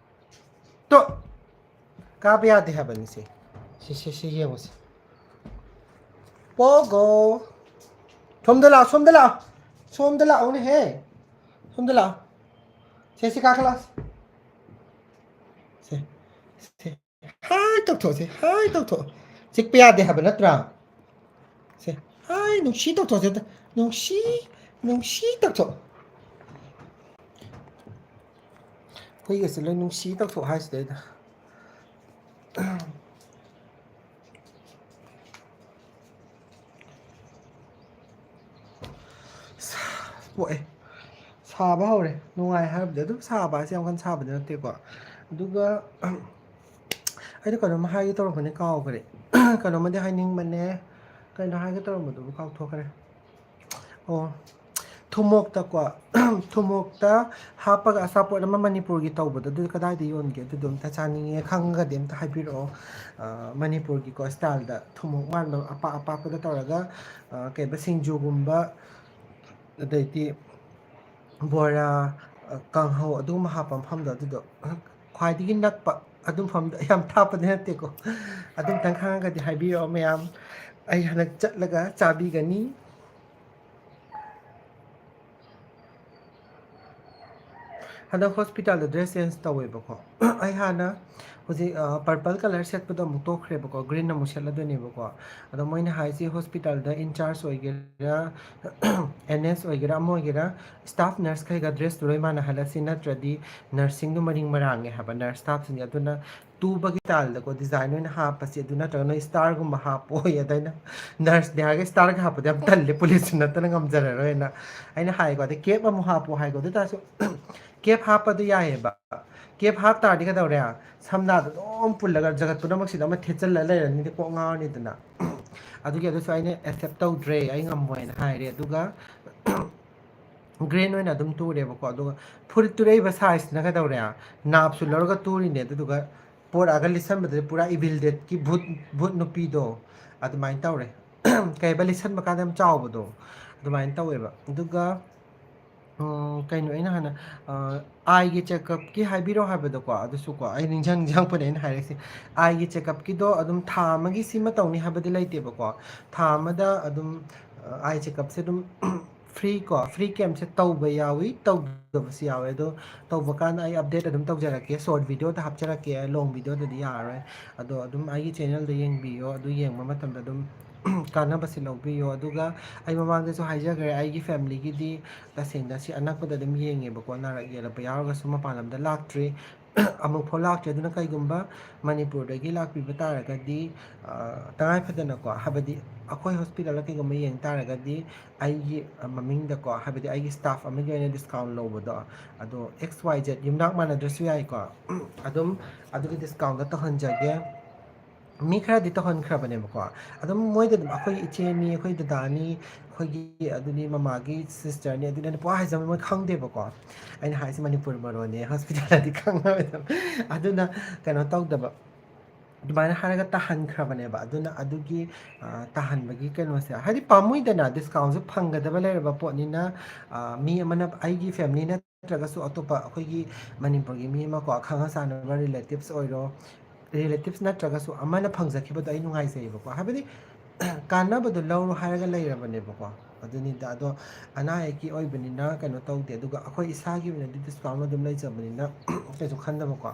ꯇꯣ꯫ ꯀꯥꯕ ꯌꯥꯗꯦ ꯍꯥꯏꯕꯅꯤ ꯁꯦ꯫ ꯁꯤ, ꯁꯤ, ꯁꯤ ꯌꯦꯡꯉꯨꯁꯦ꯫ ꯄꯣꯒꯣ꯫ ꯁꯣꯝꯗ ꯂꯥꯛꯑꯣ, ꯁꯣꯝꯗ ꯂꯥꯛꯑꯣ꯫ ꯁꯣꯝꯗ ꯂꯥꯛꯑꯣꯅꯦꯍꯦ꯫ ꯁꯣꯝꯗ ꯂꯥꯛꯑꯣ꯫ ꯁꯦ, ꯁꯤ ꯀꯥꯈꯠꯂꯛꯑꯣ꯫ ꯁꯦ, ꯁꯦ꯫ ꯍꯥꯏ ꯇꯧꯊꯣꯛꯑꯣ ꯁꯦ, ꯍꯥꯏ ꯇꯧꯊꯣꯛꯑꯣ꯫ ꯆꯤꯛꯄ ꯌꯥꯗꯦ ꯍꯥꯏꯕ ꯅꯠꯇ꯭ꯔꯥ? ꯁꯦ, ꯍꯥꯏ, ꯅꯨꯡꯁꯤ ꯇꯧꯊꯣꯛꯑꯣ ꯁꯦ꯫ ꯅꯨꯡꯁꯤ, ꯅꯨꯡꯁꯤ ꯇꯧꯊꯣꯛꯑꯣ꯫ ꯍꯨꯏꯒꯁꯦ ꯂꯣꯏ ꯅꯨꯡꯁꯤ ꯇꯧꯊꯣꯛꯑꯣ ꯍꯥꯏꯁꯤꯗꯩꯗ꯫ ꯁꯥ-, ꯄꯣꯛꯑꯦ꯫ ꯁꯥꯕ ꯍꯧꯔꯦ꯫ ꯅꯨꯡꯉꯥꯏ ꯍꯥꯏꯕꯗꯤ ꯑꯗꯨꯝ ꯁꯥꯕ ꯍꯥꯏꯁꯦ ꯌꯥꯝ ꯀꯟꯅ ꯁꯥꯕꯗꯤ ꯅꯠꯇꯦꯀꯣ꯫ ꯑꯗꯨꯒ, ꯑꯩꯅ ꯀꯩꯅꯣꯝꯃ ꯍꯥꯏꯒꯦ ꯇꯧꯔꯝꯕꯅꯦ, ꯀꯥꯎꯈ꯭ꯔꯦ꯫ ꯀꯩꯅꯣꯝꯃꯗꯤ ꯍꯥꯏꯅꯤꯡꯕꯅꯦ꯫ ꯀꯩꯅꯣ ꯍꯥꯏꯒꯦ ꯇꯧꯔꯝꯕꯗꯨꯕꯨ ꯀꯥꯎꯊꯣꯛꯈ꯭ꯔꯦ꯫ ꯑꯣ, ꯊꯨꯝꯃꯣꯛꯇꯀꯣ, ꯊꯨꯝꯃꯣꯛꯇ ꯍꯥꯞꯄꯒ ꯑꯆꯥꯄꯣꯠ ꯑꯃ ꯃꯅꯤꯄꯨꯔꯒꯤ ꯇꯧꯕꯗꯣ, ꯑꯗꯨ ꯀꯗꯥꯏꯗ ꯌꯣꯟꯒꯦ? ꯑꯗꯨꯗꯣ ꯑꯝꯇ ꯆꯥꯅꯤꯡꯉꯦ, ꯈꯪꯉꯒꯗꯤ ꯑꯝꯇ ꯍꯥꯏꯕꯤꯔꯛꯑꯣ꯫ ꯑ, ꯃꯅꯤꯄꯨꯔꯒꯤꯀꯣ ꯁ꯭ꯇꯥꯏꯜꯗ ꯊꯨꯝꯃꯣꯛ ꯃꯥꯟꯕ ꯑꯄꯥꯛ ꯑꯄꯥꯛꯄꯗ ꯇꯧꯔꯒ, ꯑ, ꯀꯩꯕ, ꯁꯤꯡꯖꯨꯒꯨꯝꯕ, ꯑꯗꯩꯗꯤ ꯕꯣꯔꯥ, ꯑ, ꯀꯥꯡꯍꯧ ꯑꯗꯨꯒꯨꯝꯕ ꯍꯥꯞꯄ ꯃꯐꯝꯗꯣ, ꯑꯗꯨꯗꯣ ꯈ꯭ꯋꯥꯏꯗꯒꯤ ꯅꯛꯄ ꯑꯗꯨ ꯃꯐꯝꯗꯣ, ꯌꯥꯝ ꯊꯥꯞꯄꯗꯤ ꯅꯠꯇꯦꯀꯣ꯫ ꯑꯗꯨꯝꯇꯪ ꯈꯪꯉꯒꯗꯤ ꯍꯥꯏꯕꯤꯔꯛꯑꯣ ꯃꯌꯥꯝ, ꯑꯩ ꯍꯟꯗꯛ ꯆꯠꯂꯒ ꯆꯥꯕꯤꯒꯅꯤ꯫ ꯍꯟꯗꯛ ꯍꯣꯁꯄꯤꯇꯥꯜꯗ ꯗ꯭ꯔꯦꯁ ꯆꯦꯟꯖ ꯇꯧꯋꯦꯕꯀꯣ꯫ ꯑꯩ ꯍꯥꯟꯅ ꯍꯧꯖꯤꯛ, ꯑ, ꯄꯔꯄꯜ ꯀꯂꯔ ꯁꯦꯠꯄꯗꯣ ꯑꯃꯨꯛ ꯇꯣꯛꯈ꯭ꯔꯦꯕꯀꯣ, ꯒ꯭ꯔꯤꯟ ꯑꯃꯨꯛ ꯁꯦꯠꯂꯗꯣꯏꯅꯦꯕꯀꯣ꯫ ꯑꯗꯣ ꯃꯣꯏꯅ ꯍꯥꯏꯁꯤ ꯍꯣꯁꯄꯤꯇꯥꯜꯗ ꯏꯟꯆꯥꯔꯖ ꯑꯣꯏꯒꯦꯔꯥ, ꯑꯦꯟ ꯑꯦꯁ ꯑꯣꯏꯒꯦꯔꯥ, ꯑꯃ ꯑꯣꯏꯒꯦꯔꯥ, ꯁ꯭ꯇꯥꯐ ꯅꯔꯁꯈꯩꯒ ꯗ꯭ꯔꯦꯁꯇꯨ ꯂꯣꯏ ꯃꯥꯟꯅꯍꯜꯂꯁꯤ, ꯅꯠꯇ꯭ꯔꯗꯤ ꯅꯔꯁꯁꯤꯡꯗꯣ ꯃꯔꯤꯡ ꯃꯔꯥꯡꯉꯦ ꯍꯥꯏꯕ, ꯅꯔꯁ ꯁ꯭ꯇꯥꯐꯁꯤꯡꯁꯦ꯫ ꯑꯗꯨꯅ ꯇꯨꯕꯒꯤ ꯁ꯭ꯇꯥꯏꯜꯗꯀꯣ ꯗꯤꯖꯥꯏꯟ ꯑꯣꯏꯅ ꯍꯥꯞꯄꯁꯦ, ꯑꯗꯨ ꯅꯠꯇ꯭ꯔꯒ ꯅꯣꯏ ꯁ꯭ꯇꯥꯔꯒꯨꯝꯕ ꯍꯥꯞꯄꯣꯌꯦ꯫ ꯑꯗ ꯑꯩꯅ ꯅꯔꯁꯅꯦ ꯍꯥꯏꯔꯒ ꯁ꯭ꯇꯥꯔꯒ ꯍꯥꯞꯄꯗꯤ ꯌꯥꯝ ꯇꯜꯂꯦ, ꯄꯨꯂꯤꯁꯁꯨ ꯅꯠꯇꯅ ꯉꯝꯖꯔꯔꯣꯏꯅ ꯑꯩꯅ ꯍꯥꯏꯀꯣ꯫ ꯑꯗꯩ ꯀꯦꯞ ꯑꯃꯨꯛ ꯍꯥꯞꯄꯣ ꯍꯥꯏꯀꯣ꯫ ꯑꯗꯨ ꯑꯣꯏ ꯇꯥꯔꯁꯨ ꯀꯦꯞ ꯍꯥꯞꯄꯗꯤ ꯌꯥꯏꯑꯕ, ꯀꯦꯞ ꯍꯥꯞ ꯇꯥꯔꯗꯤ ꯀꯩꯗꯧꯔꯦ? ꯁꯝꯅꯥꯗꯣ ꯑꯗꯨꯝ ꯄꯨꯜꯂꯒ ꯖꯒꯠ ꯄꯨꯝꯅꯃꯛꯁꯤꯗ ꯑꯃ ꯊꯦꯠꯆꯜꯂ ꯂꯩꯔꯅꯤꯗꯤ ꯀꯣꯛ ꯉꯥꯎꯔꯅꯤꯗꯅ꯫ ꯑꯗꯨꯒꯤ ꯑꯗꯨꯁꯨ ꯑꯩꯅ ꯑꯦꯛꯁꯦꯞ ꯇꯧꯗ꯭ꯔꯦ, ꯑꯩ ꯉꯝꯃꯣꯏꯅ ꯍꯥꯏꯔꯦ꯫ ꯑꯗꯨꯒ ꯒ꯭ꯔꯦꯟ ꯑꯣꯏꯅ ꯑꯗꯨꯝ ꯇꯨꯔꯦꯕꯀꯣ꯫ ꯑꯗꯨꯒ ꯐꯨꯔꯤꯠ ꯇꯨꯔꯛꯏꯕ ꯁꯥꯏꯖꯁꯤꯅ ꯀꯩꯗꯧꯔꯦ, ꯅꯥꯞꯁꯨ ꯂꯧꯔꯒ ꯇꯨꯔꯤꯅꯦ꯫ ꯑꯗꯨꯗꯨꯒ ꯄꯣꯔꯛꯑꯒ ꯂꯤꯠꯁꯟꯕꯗꯗꯤ ꯄꯨꯔꯥ ꯏꯚꯤꯜ ꯗꯦꯠꯀꯤ ꯚꯨꯠ, ꯚꯨꯠ ꯅꯨꯄꯤꯗꯣ ꯑꯗꯨꯃꯥꯏꯅ ꯇꯧꯔꯦ꯫ ꯀꯩ ꯍꯥꯏꯕ, ꯂꯤꯠꯁꯟꯕ ꯀꯥꯟꯗ ꯌꯥꯝ ꯆꯥꯎꯕꯗꯣ ꯑꯗꯨꯃꯥꯏꯅ ꯇꯧꯋꯦꯕ꯫ ꯑꯗꯨꯒ ꯎꯝ, ꯀꯩꯅꯣ ꯑꯩꯅ ꯍꯥꯟꯅ, ꯑ, ꯑꯥꯏꯒꯤ ꯆꯦꯛꯀꯞꯀꯤ ꯍꯥꯏꯕꯤꯔꯣ ꯍꯥꯏꯕꯗꯣꯀꯣ, ꯑꯗꯨꯁꯨꯀꯣ ꯑꯩ ꯅꯤꯡꯁꯤꯡ ꯅꯤꯡꯁꯤꯡꯉꯛꯄꯅꯦ ꯑꯩꯅ ꯍꯥꯏꯔꯛꯏꯁꯦ꯫ ꯑꯥꯏꯒꯤ ꯆꯦꯛꯀꯞꯀꯤꯗꯣ ꯑꯗꯨꯝ ꯊꯥ ꯑꯃꯒꯤ ꯁꯤꯃ ꯇꯧꯅꯤ ꯍꯥꯏꯕꯗꯤ ꯂꯩꯇꯦꯕꯀꯣ꯫ ꯊꯥ ꯑꯃꯗ ꯑꯗꯨꯝ, ꯑ, ꯑꯥꯏ ꯆꯦꯛꯀꯞꯁꯦ ꯑꯗꯨꯝ ꯐ꯭ꯔꯤ ꯀꯣ, ꯐ꯭ꯔꯤ ꯀꯦꯝꯁꯦ ꯇꯧꯕ ꯌꯥꯎꯏ, ꯇꯧꯗꯕꯁꯨ ꯌꯥꯎꯋꯦ꯫ ꯑꯗꯣ ꯇꯧꯕ ꯀꯥꯟꯗ ꯑꯩ ꯑꯞꯗꯦꯠ ꯑꯗꯨꯝ ꯇꯧꯖꯔꯛꯀꯦ, ꯁꯣꯔꯠ ꯚꯤꯗꯤꯑꯣꯗ ꯍꯥꯞꯆꯔꯛꯀꯦ, ꯂꯣꯡ ꯚꯤꯗꯤꯑꯣꯗꯗꯤ ꯌꯥꯔꯔꯣꯏ꯫ ꯑꯗꯣ ꯑꯗꯨꯝ ꯑꯩꯒꯤ ꯆꯦꯅꯦꯜꯗ ꯌꯦꯡꯕꯤꯌꯣ, ꯑꯗꯨ ꯌꯦꯡꯕ ꯃꯇꯝꯗ ꯑꯗꯨꯝ ꯀꯥꯟꯅꯕꯁꯤ ꯂꯧꯕꯤꯌꯣ꯫ ꯑꯗꯨꯒ ꯑꯩ ꯃꯃꯥꯡꯗꯁꯨ ꯍꯥꯏꯖꯈ꯭ꯔꯦ, ꯑꯩꯒꯤ ꯐꯦꯃꯤꯂꯤꯒꯤꯗꯤ ꯇꯁꯦꯡꯅ ꯁꯤ ꯑꯅꯛꯄꯗ ꯑꯗꯨꯝ ꯌꯦꯡꯉꯦꯕꯀꯣ, ꯅꯥꯔꯛ ꯌꯦꯛꯂꯛꯄ ꯌꯥꯎꯔꯒꯁꯨ ꯃꯄꯥꯟ ꯂꯝꯗ ꯂꯥꯛꯇ꯭ꯔꯤ꯫ ꯑꯃꯨꯛꯐꯥꯎ ꯂꯥꯛꯇ꯭ꯔꯤ꯫ ꯑꯗꯨꯅ ꯀꯩꯒꯨꯝꯕ ꯃꯅꯤꯄꯨꯔꯗꯒꯤ ꯂꯥꯛꯄꯤꯕ ꯇꯥꯔꯒꯗꯤ, ꯑ, ꯇꯉꯥꯏ ꯐꯗꯅꯀꯣ, ꯍꯥꯏꯕꯗꯤ ꯑꯩꯈꯣꯏ ꯍꯣꯁꯄꯤꯇꯥꯜꯗ ꯀꯩꯒꯨꯝꯕ ꯌꯦꯡ ꯇꯥꯔꯒꯗꯤ ꯑꯩꯒꯤ, ꯑ, ꯃꯃꯤꯡꯗꯀꯣ, ꯍꯥꯏꯕꯗꯤ ꯑꯩꯒꯤ ꯁ꯭ꯇꯥꯐ ꯑꯃꯒꯤ ꯑꯣꯏꯅ ꯗꯤꯁꯀꯥꯎꯟ ꯂꯧꯕꯗꯣ, ꯑꯗꯣ ꯑꯦꯛꯁ ꯋꯥꯏ ꯖꯦꯠ ꯌꯨꯝꯅꯥꯛ ꯃꯥꯟꯅꯗ꯭ꯔꯁꯨ ꯌꯥꯏꯀꯣ, ꯑꯗꯨꯝ ꯑꯗꯨꯒꯤ ꯗꯤꯁꯀꯥꯎꯟꯗ ꯇꯧꯍꯟꯖꯒꯦ꯫ ꯃꯤ ꯈꯔꯗꯤ ꯇꯧꯍꯟꯈ꯭ꯔꯕꯅꯦꯕꯀꯣ꯫ ꯑꯗꯨꯝ ꯃꯣꯏꯗ ꯑꯗꯨꯝ ꯑꯩꯈꯣꯏꯒꯤ ꯏꯆꯦꯅꯤ, ꯑꯩꯈꯣꯏ ꯗꯗꯥꯅꯤ, ꯑꯩꯈꯣꯏꯒꯤ ꯑꯗꯨꯅꯤ, ꯃꯃꯥꯒꯤ ꯁꯤꯁꯇꯔꯅꯤ, ꯑꯗꯨꯅꯤ ꯄꯨꯡꯍꯥꯏ ꯍꯥꯏꯖꯕ, ꯃꯣꯏ ꯈꯪꯗꯦꯕꯀꯣ꯫ ꯑꯩꯅ ꯍꯥꯏꯁꯦ ꯃꯅꯤꯄꯨꯔ ꯃꯔꯣꯟꯅꯦ, ꯍꯣꯁꯄꯤꯇꯥꯜꯗꯗꯤ ꯈꯪꯉꯔꯣꯏꯗꯕ꯫ ꯑꯗꯨꯅ ꯀꯩꯅꯣ ꯇꯧꯗꯕ, ꯑꯗꯨꯃꯥꯏꯅ ꯍꯥꯏꯔꯒ ꯇꯥꯍꯟꯈ꯭ꯔꯕꯅꯦꯕ꯫ ꯑꯗꯨꯅ ꯑꯗꯨꯒꯤ, ꯑ, ꯇꯥꯍꯟꯕꯒꯤ ꯀꯩꯅꯣꯁꯦ, ꯍꯥꯏꯗꯤ ꯄꯥꯝꯃꯨꯏꯗꯅ, ꯗꯤꯁꯀꯥꯎꯟꯁꯨ ꯐꯪꯒꯗꯕ ꯂꯩꯔꯕ ꯄꯣꯠꯅꯤꯅ, ꯑ, ꯃꯤ ꯑꯃꯅ, ꯑꯩꯒꯤ ꯐꯦꯃꯤꯂꯤ ꯅꯠꯇ꯭ꯔꯒꯁꯨ ꯑꯇꯣꯞꯄ ꯑꯩꯈꯣꯏꯒꯤ ꯃꯅꯤꯄꯨꯔꯒꯤ ꯃꯤ ꯑꯃꯀꯣ, ꯈꯪꯅ ꯆꯥꯟꯅꯕ ꯔꯤꯂꯦꯇꯤꯞꯁ ꯑꯣꯏꯔꯣ, ꯔꯤꯂꯦꯇꯤꯞꯁ ꯅꯠꯇ꯭ꯔꯒꯁꯨ ꯑꯃꯅ ꯐꯪꯖꯈꯤꯕꯗꯣ ꯑꯩ ꯅꯨꯡꯉꯥꯏꯖꯩꯌꯦꯕꯀꯣ꯫ ꯍꯥꯏꯕꯗꯤ ꯀꯥꯟꯅꯕꯗꯣ ꯂꯧꯔꯣ ꯍꯥꯏꯔꯒ ꯂꯩꯔꯕꯅꯦꯕꯀꯣ꯫ ꯑꯗꯨꯅꯤꯗ꯫ ꯑꯗꯣ ꯑꯅꯥ ꯑꯌꯦꯛꯀꯤ ꯑꯣꯏꯕꯅꯤꯅ ꯀꯩꯅꯣ ꯇꯧꯗꯦ, ꯑꯗꯨꯒ ꯑꯩꯈꯣꯏ ꯏꯁꯥꯒꯤ ꯑꯣꯏꯅꯗꯤ ꯗꯤꯁꯀꯥꯎꯟ ꯑꯗꯨꯝ ꯂꯩꯖꯕꯅꯤꯅ ꯀꯩꯁꯨ ꯈꯟꯗꯕꯀꯣ꯫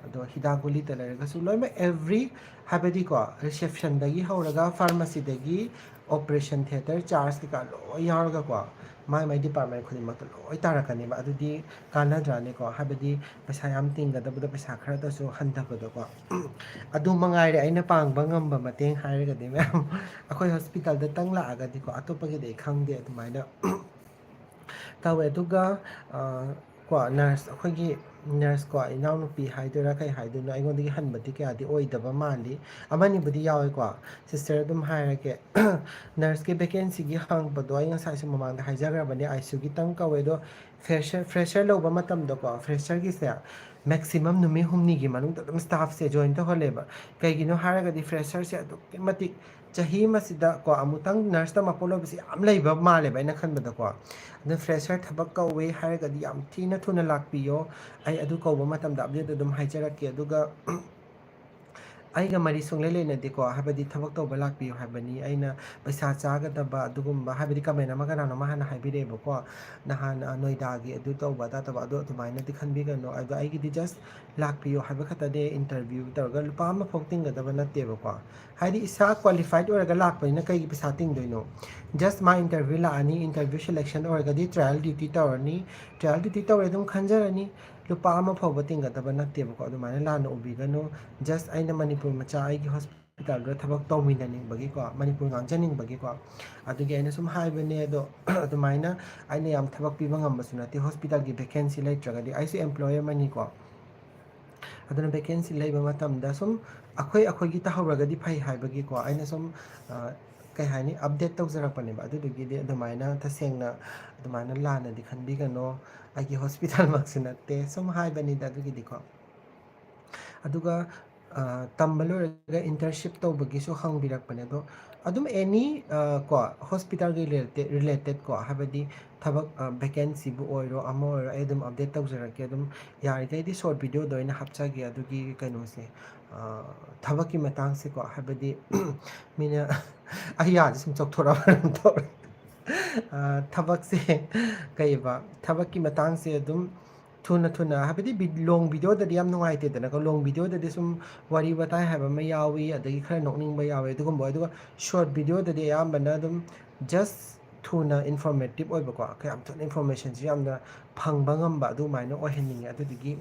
ꯑꯗꯣ ꯍꯤꯗꯥꯛ ꯒꯨꯂꯤꯗ ꯂꯩꯔꯒꯁꯨ ꯂꯣꯏꯅꯃꯛ ꯑꯦꯚ꯭ꯔꯤ, ꯍꯥꯏꯕꯗꯤꯀꯣ, ꯔꯤꯁꯦꯞꯁꯟꯗꯒꯤ ꯍꯧꯔꯒ ꯐꯥꯔꯃꯥꯁꯤꯗꯒꯤ ꯑꯣꯄꯔꯦꯁꯟ ꯊꯤꯌꯦꯇꯔ ꯆꯥꯔꯖ ꯀꯩꯀꯥ ꯂꯣꯏ ꯌꯥꯎꯔꯒꯀꯣ, ꯃꯥꯏ ꯃꯥꯏ ꯗꯤꯄꯥꯔꯠꯃꯦꯟ ꯈꯨꯗꯤꯡꯃꯛꯇ ꯂꯣꯏ ꯇꯥꯔꯛꯀꯅꯦꯕ꯫ ꯑꯗꯨꯗꯤ ꯀꯥꯟꯅꯗ꯭ꯔꯥꯅꯦꯀꯣ? ꯍꯥꯏꯕꯗꯤ ꯄꯩꯁꯥ ꯌꯥꯝ ꯇꯤꯡꯒꯗꯕꯗꯣ ꯄꯩꯁꯥ ꯈꯔꯗꯁꯨ ꯍꯟꯊꯕꯗꯣꯀꯣ꯫ ꯑꯗꯨ ꯃꯉꯥꯏꯔꯦ ꯑꯩꯅ ꯄꯥꯡꯕ ꯉꯝꯕ ꯃꯇꯦꯡ ꯍꯥꯏꯔꯒꯗꯤ, ꯃꯌꯥꯝ꯫ ꯑꯩꯈꯣꯏ ꯍꯣꯁꯄꯤꯇꯥꯜꯗꯇꯪ ꯂꯥꯛꯑꯒꯗꯤꯀꯣ, ꯑꯇꯣꯞꯄꯒꯤꯗꯤ ꯑꯩ ꯈꯪꯗꯦ꯫ ꯑꯗꯨꯃꯥꯏꯅ ꯇꯧꯋꯦ꯫ ꯑꯗꯨꯒ, ꯑ, ꯀꯣ, ꯅꯔꯁ ꯑꯩꯈꯣꯏꯒꯤ ꯅꯔꯁꯀꯣ, ꯏꯅꯥꯎꯅꯨꯄꯤ ꯍꯥꯏꯗꯣꯏꯔꯥ ꯀꯩ ꯍꯥꯏꯗꯣꯏꯅꯣ, ꯑꯩꯉꯣꯟꯗꯒꯤ ꯍꯟꯕꯗꯤ ꯀꯌꯥꯗꯤ ꯑꯣꯏꯗꯕ ꯃꯥꯜꯂꯤ꯫ ꯑꯃꯅꯤꯕꯨꯗꯤ ꯌꯥꯎꯋꯦꯀꯣ꯫ ꯁꯤꯁꯇꯔ ꯑꯗꯨꯝ ꯍꯥꯏꯔꯒꯦ, ꯅꯔꯁꯀꯤ ꯚꯦꯀꯦꯟꯁꯤꯒꯤ ꯍꯪꯕꯗꯣ ꯑꯩ ꯉꯁꯥꯏꯁꯨ ꯃꯃꯥꯡꯗ ꯍꯥꯏꯖꯈ꯭ꯔꯕꯅꯦ, ꯑꯥꯏ ꯁꯤ ꯌꯨꯒꯤꯇꯪ ꯀꯧꯋꯦ꯫ ꯑꯗꯣ ꯐ꯭ꯔꯦꯁꯔ, ꯐ꯭ꯔꯦꯁꯔ ꯂꯧꯕ ꯃꯇꯝꯗꯀꯣ, ꯐ꯭ꯔꯦꯁꯔꯒꯤꯁꯦ ꯃꯦꯛꯁꯤꯃꯝ ꯅꯨꯃꯤꯠ ꯍꯨꯝꯅꯤꯒꯤ ꯃꯅꯨꯡꯗ ꯑꯗꯨꯝ ꯁ꯭ꯇꯥꯐꯁꯦ ꯖꯣꯏꯟ ꯇꯧꯍꯜꯂꯦꯕ꯫ ꯀꯩꯒꯤꯅꯣ ꯍꯥꯏꯔꯒꯗꯤ ꯐ꯭ꯔꯦꯁꯔꯁꯦ ꯑꯗꯨꯛꯀꯤ ꯃꯇꯤꯛ ꯆꯍꯤ ꯑꯃꯁꯤꯗ ꯀꯣ, ꯑꯃꯨꯛꯇꯪ ꯅꯔꯁ ꯇꯝꯃꯛꯄ ꯂꯣꯏꯕꯁꯦ ꯌꯥꯝ ꯂꯩꯕ ꯃꯥꯜꯂꯦꯕ ꯑꯩꯅ ꯈꯟꯕꯗꯀꯣ꯫ ꯑꯗꯨꯅ ꯐ꯭ꯔꯦꯁꯔ ꯊꯕꯛ ꯀꯧꯋꯦ ꯍꯥꯏꯔꯒꯗꯤ ꯌꯥꯝ ꯊꯤꯅ ꯊꯨꯅ ꯂꯥꯛꯄꯤꯌꯣ, ꯑꯩ ꯑꯗꯨ ꯀꯧꯕ ꯃꯇꯝꯗ ꯑꯞꯗꯦꯠ ꯑꯗꯨꯝ ꯍꯥꯏꯖꯔꯛꯀꯦ꯫ ꯑꯗꯨꯒ ꯑꯩꯒ ꯃꯔꯤ ꯁꯨꯡꯂꯩ ꯂꯩꯅꯗꯦꯀꯣ, ꯍꯥꯏꯕꯗꯤ ꯊꯕꯛ ꯇꯧꯕ ꯂꯥꯛꯄꯤꯌꯨ ꯍꯥꯏꯕꯅꯤ, ꯑꯩꯅ ꯄꯩꯁꯥ ꯆꯥꯒꯗꯕ ꯑꯗꯨꯒꯨꯝꯕ, ꯍꯥꯏꯕꯗꯤ ꯀꯃꯦꯟ ꯑꯃ ꯀꯅꯥꯅꯣꯝꯃ ꯍꯥꯟꯅ ꯍꯥꯏꯕꯤꯔꯛꯑꯦꯕꯀꯣ, ꯅꯍꯥꯟ, ꯑ, ꯅꯣꯏꯗꯥꯒꯤ ꯑꯗꯨ ꯇꯧꯕ ꯑꯗꯥ ꯇꯧꯕ, ꯑꯗꯣ ꯑꯗꯨꯃꯥꯏꯅꯗꯤ ꯈꯟꯕꯤꯒꯅꯨ꯫ ꯑꯗꯣ ꯑꯩꯒꯤꯗꯤ just ꯂꯥꯛꯄꯤꯌꯣ ꯍꯥꯏꯕ ꯈꯛꯇꯅꯦ, ꯏꯟꯇꯔꯚ꯭ꯌꯨ ꯇꯧꯔꯒ ꯂꯨꯄꯥ ꯑꯃꯐꯥꯎ ꯇꯤꯡꯒꯗꯕ ꯅꯠꯇꯦꯕꯀꯣ꯫ ꯍꯥꯏꯗꯤ ꯏꯁꯥ ꯀ꯭ꯋꯥꯂꯤꯐꯥꯏꯠ ꯑꯣꯏꯔꯒ ꯂꯥꯛꯄꯅꯤꯅ ꯀꯩꯒꯤ ꯄꯩꯁꯥ ꯇꯤꯡꯗꯣꯏꯅꯣ? Just ꯃꯥ ꯏꯟꯇꯔꯚ꯭ꯌꯨ ꯂꯥꯛꯑꯅꯤ, ꯏꯟꯇꯔꯚ꯭ꯌꯨ ꯁꯦꯂꯦꯛꯁꯟ ꯑꯣꯏꯔꯒꯗꯤ trial duty ꯇꯧꯔꯅꯤ, trial duty ꯇꯧꯔꯦ ꯑꯗꯨꯝ ꯈꯟꯖꯔꯅꯤ, ꯂꯨꯄꯥ ꯑꯃ ꯐꯥꯎꯕ ꯇꯤꯡꯒꯗꯕ ꯅꯠꯇꯦꯕꯀꯣ꯫ ꯑꯗꯨꯃꯥꯏꯅ ꯂꯥꯟꯅ ꯎꯕꯤꯒꯅꯨ꯫ Just ꯑꯩꯅ ꯃꯅꯤꯄꯨꯔ ꯃꯆꯥ ꯑꯩꯒꯤ ꯍꯣꯁꯄꯤꯇꯥꯜꯗꯨꯗ ꯊꯕꯛ ꯇꯧꯃꯤꯟꯅꯅꯤꯡꯕꯒꯤꯀꯣ, ꯃꯅꯤꯄꯨꯔ ꯉꯥꯡꯖꯅꯤꯡꯕꯒꯤꯀꯣ, ꯑꯗꯨꯒꯤ ꯑꯩꯅ ꯁꯨꯝ ꯍꯥꯏꯕꯅꯦ꯫ ꯑꯗꯣ ꯑꯗꯨꯃꯥꯏꯅ ꯑꯩꯅ ꯌꯥꯝ ꯊꯕꯛ ꯄꯤꯕ ꯉꯝꯕꯁꯨ ꯅꯠꯇꯦ, ꯍꯣꯁꯄꯤꯇꯥꯜꯒꯤ ꯚꯦꯀꯦꯟꯁꯤ ꯂꯩꯇ꯭ꯔꯒꯗꯤ꯫ ꯑꯩꯁꯨ ꯑꯦꯝꯄ꯭ꯂꯣꯌꯔ ꯑꯃꯅꯤꯀꯣ꯫ ꯑꯗꯨꯅ ꯚꯦꯀꯦꯟꯁꯤ ꯂꯩꯕ ꯃꯇꯝꯗ ꯁꯨꯝ ꯑꯩꯈꯣꯏ ꯑꯩꯈꯣꯏꯒꯤ ꯇꯧꯍꯧꯔꯒꯗꯤ ꯐꯩ ꯍꯥꯏꯕꯒꯤꯀꯣ, ꯑꯩꯅ ꯁꯨꯝ, ꯑ, ꯀꯩ ꯍꯥꯏꯅꯤ, ꯑꯞꯗꯦꯠ ꯇꯧꯖꯔꯛꯄꯅꯦꯕ꯫ ꯑꯗꯨꯗꯨꯒꯤꯗꯤ ꯑꯗꯨꯃꯥꯏꯅ ꯇꯁꯦꯡꯅ ꯑꯗꯨꯃꯥꯏꯅ ꯂꯥꯟꯅꯗꯤ ꯈꯟꯕꯤꯒꯅꯣ꯫ ꯑꯩꯒꯤ ꯍꯣꯁꯄꯤꯇꯥꯜꯃꯛꯁꯨ ꯅꯠꯇꯦ, ꯁꯨꯝ ꯍꯥꯏꯕꯅꯤꯗ ꯑꯗꯨꯒꯤꯗꯤꯀꯣ꯫ ꯑꯗꯨꯒ, ꯑ, ꯇꯝꯕ ꯂꯣꯏꯔꯒ ꯏꯟꯇꯔꯟꯁꯤꯞ ꯇꯧꯕꯒꯤꯁꯨ ꯍꯪꯕꯤꯔꯛꯄꯅꯦ꯫ ꯑꯗꯣ ꯑꯗꯨꯝ ꯑꯦꯅꯤ, ꯑ, ꯀꯣ, ꯍꯣꯁꯄꯤꯇꯥꯜꯒꯤ ꯔꯤꯂꯦꯇꯦ-, ꯔꯤꯂꯦꯇꯦꯠ ꯀꯣ, ꯍꯥꯏꯕꯗꯤ ꯊꯕꯛ, ꯑ, ꯚꯦꯀꯦꯟꯁꯤꯕꯨ ꯑꯣꯏꯔꯣ ꯑꯃ ꯑꯣꯏꯔꯣ, ꯑꯩ ꯑꯗꯨꯝ ꯑꯞꯗꯦꯠ ꯇꯧꯖꯔꯛꯀꯦ꯫ ꯑꯗꯨꯝ ꯌꯥꯔꯤꯈꯩꯗꯤ ꯁꯣꯔꯠ ꯚꯤꯗꯤꯑꯣꯗ ꯑꯣꯏꯅ ꯍꯥꯞꯆꯒꯦ꯫ ꯑꯗꯨꯒꯤ ꯀꯩꯅꯣꯁꯦ, ꯑ, ꯊꯕꯛꯀꯤ ꯃꯇꯥꯡꯁꯦꯀꯣ, ꯍꯥꯏꯕꯗꯤ ꯃꯤꯅ ꯑꯩ ꯌꯥꯁꯦ ꯁꯨꯝ ꯆꯥꯎꯊꯣꯔꯛꯑꯕ ꯀꯩꯅꯣꯝ ꯇꯧꯔꯦ꯫ ꯑ, ꯊꯕꯛꯁꯦ ꯀꯩꯕ, ꯊꯕꯛꯀꯤ ꯃꯇꯥꯡꯁꯦ ꯑꯗꯨꯝ ꯊꯨꯅ ꯊꯨꯅ, ꯍꯥꯏꯕꯗꯤ ꯚꯤ-, ꯂꯣꯡ ꯚꯤꯗꯤꯑꯣꯗꯗꯤ ꯌꯥꯝ ꯅꯨꯡꯉꯥꯏꯇꯦꯗꯅꯀꯣ꯫ ꯂꯣꯡ ꯚꯤꯗꯤꯑꯣꯗꯗꯤ ꯁꯨꯝ ꯋꯥꯔꯤ ꯋꯥꯇꯥꯏ ꯍꯥꯏꯕ ꯑꯃ ꯌꯥꯎꯏ, ꯑꯗꯒꯤ ꯈꯔ ꯅꯣꯛꯅꯤꯡꯕ ꯌꯥꯎꯏ ꯑꯗꯨꯒꯨꯝꯕ꯫ ꯑꯗꯨꯒ ꯁꯣꯔꯠ ꯚꯤꯗꯤꯑꯣꯗꯗꯤ ꯑꯌꯥꯝꯕꯅ ꯑꯗꯨꯝ just ꯊꯨꯅ ꯏꯟꯐꯣꯔꯃꯦꯇꯤꯞ ꯑꯣꯏꯕꯀꯣ, ꯌꯥꯝ ꯊꯨꯅ ꯏꯟꯐꯣꯔꯃꯦꯁꯟꯁꯨ ꯌꯥꯝꯅ ꯐꯪꯕ ꯉꯝꯕ ꯑꯗꯨꯃꯥꯏꯅ ꯑꯣꯏꯍꯟꯅꯤꯡꯉꯦ꯫ ꯑꯗꯨꯗꯨꯒꯤ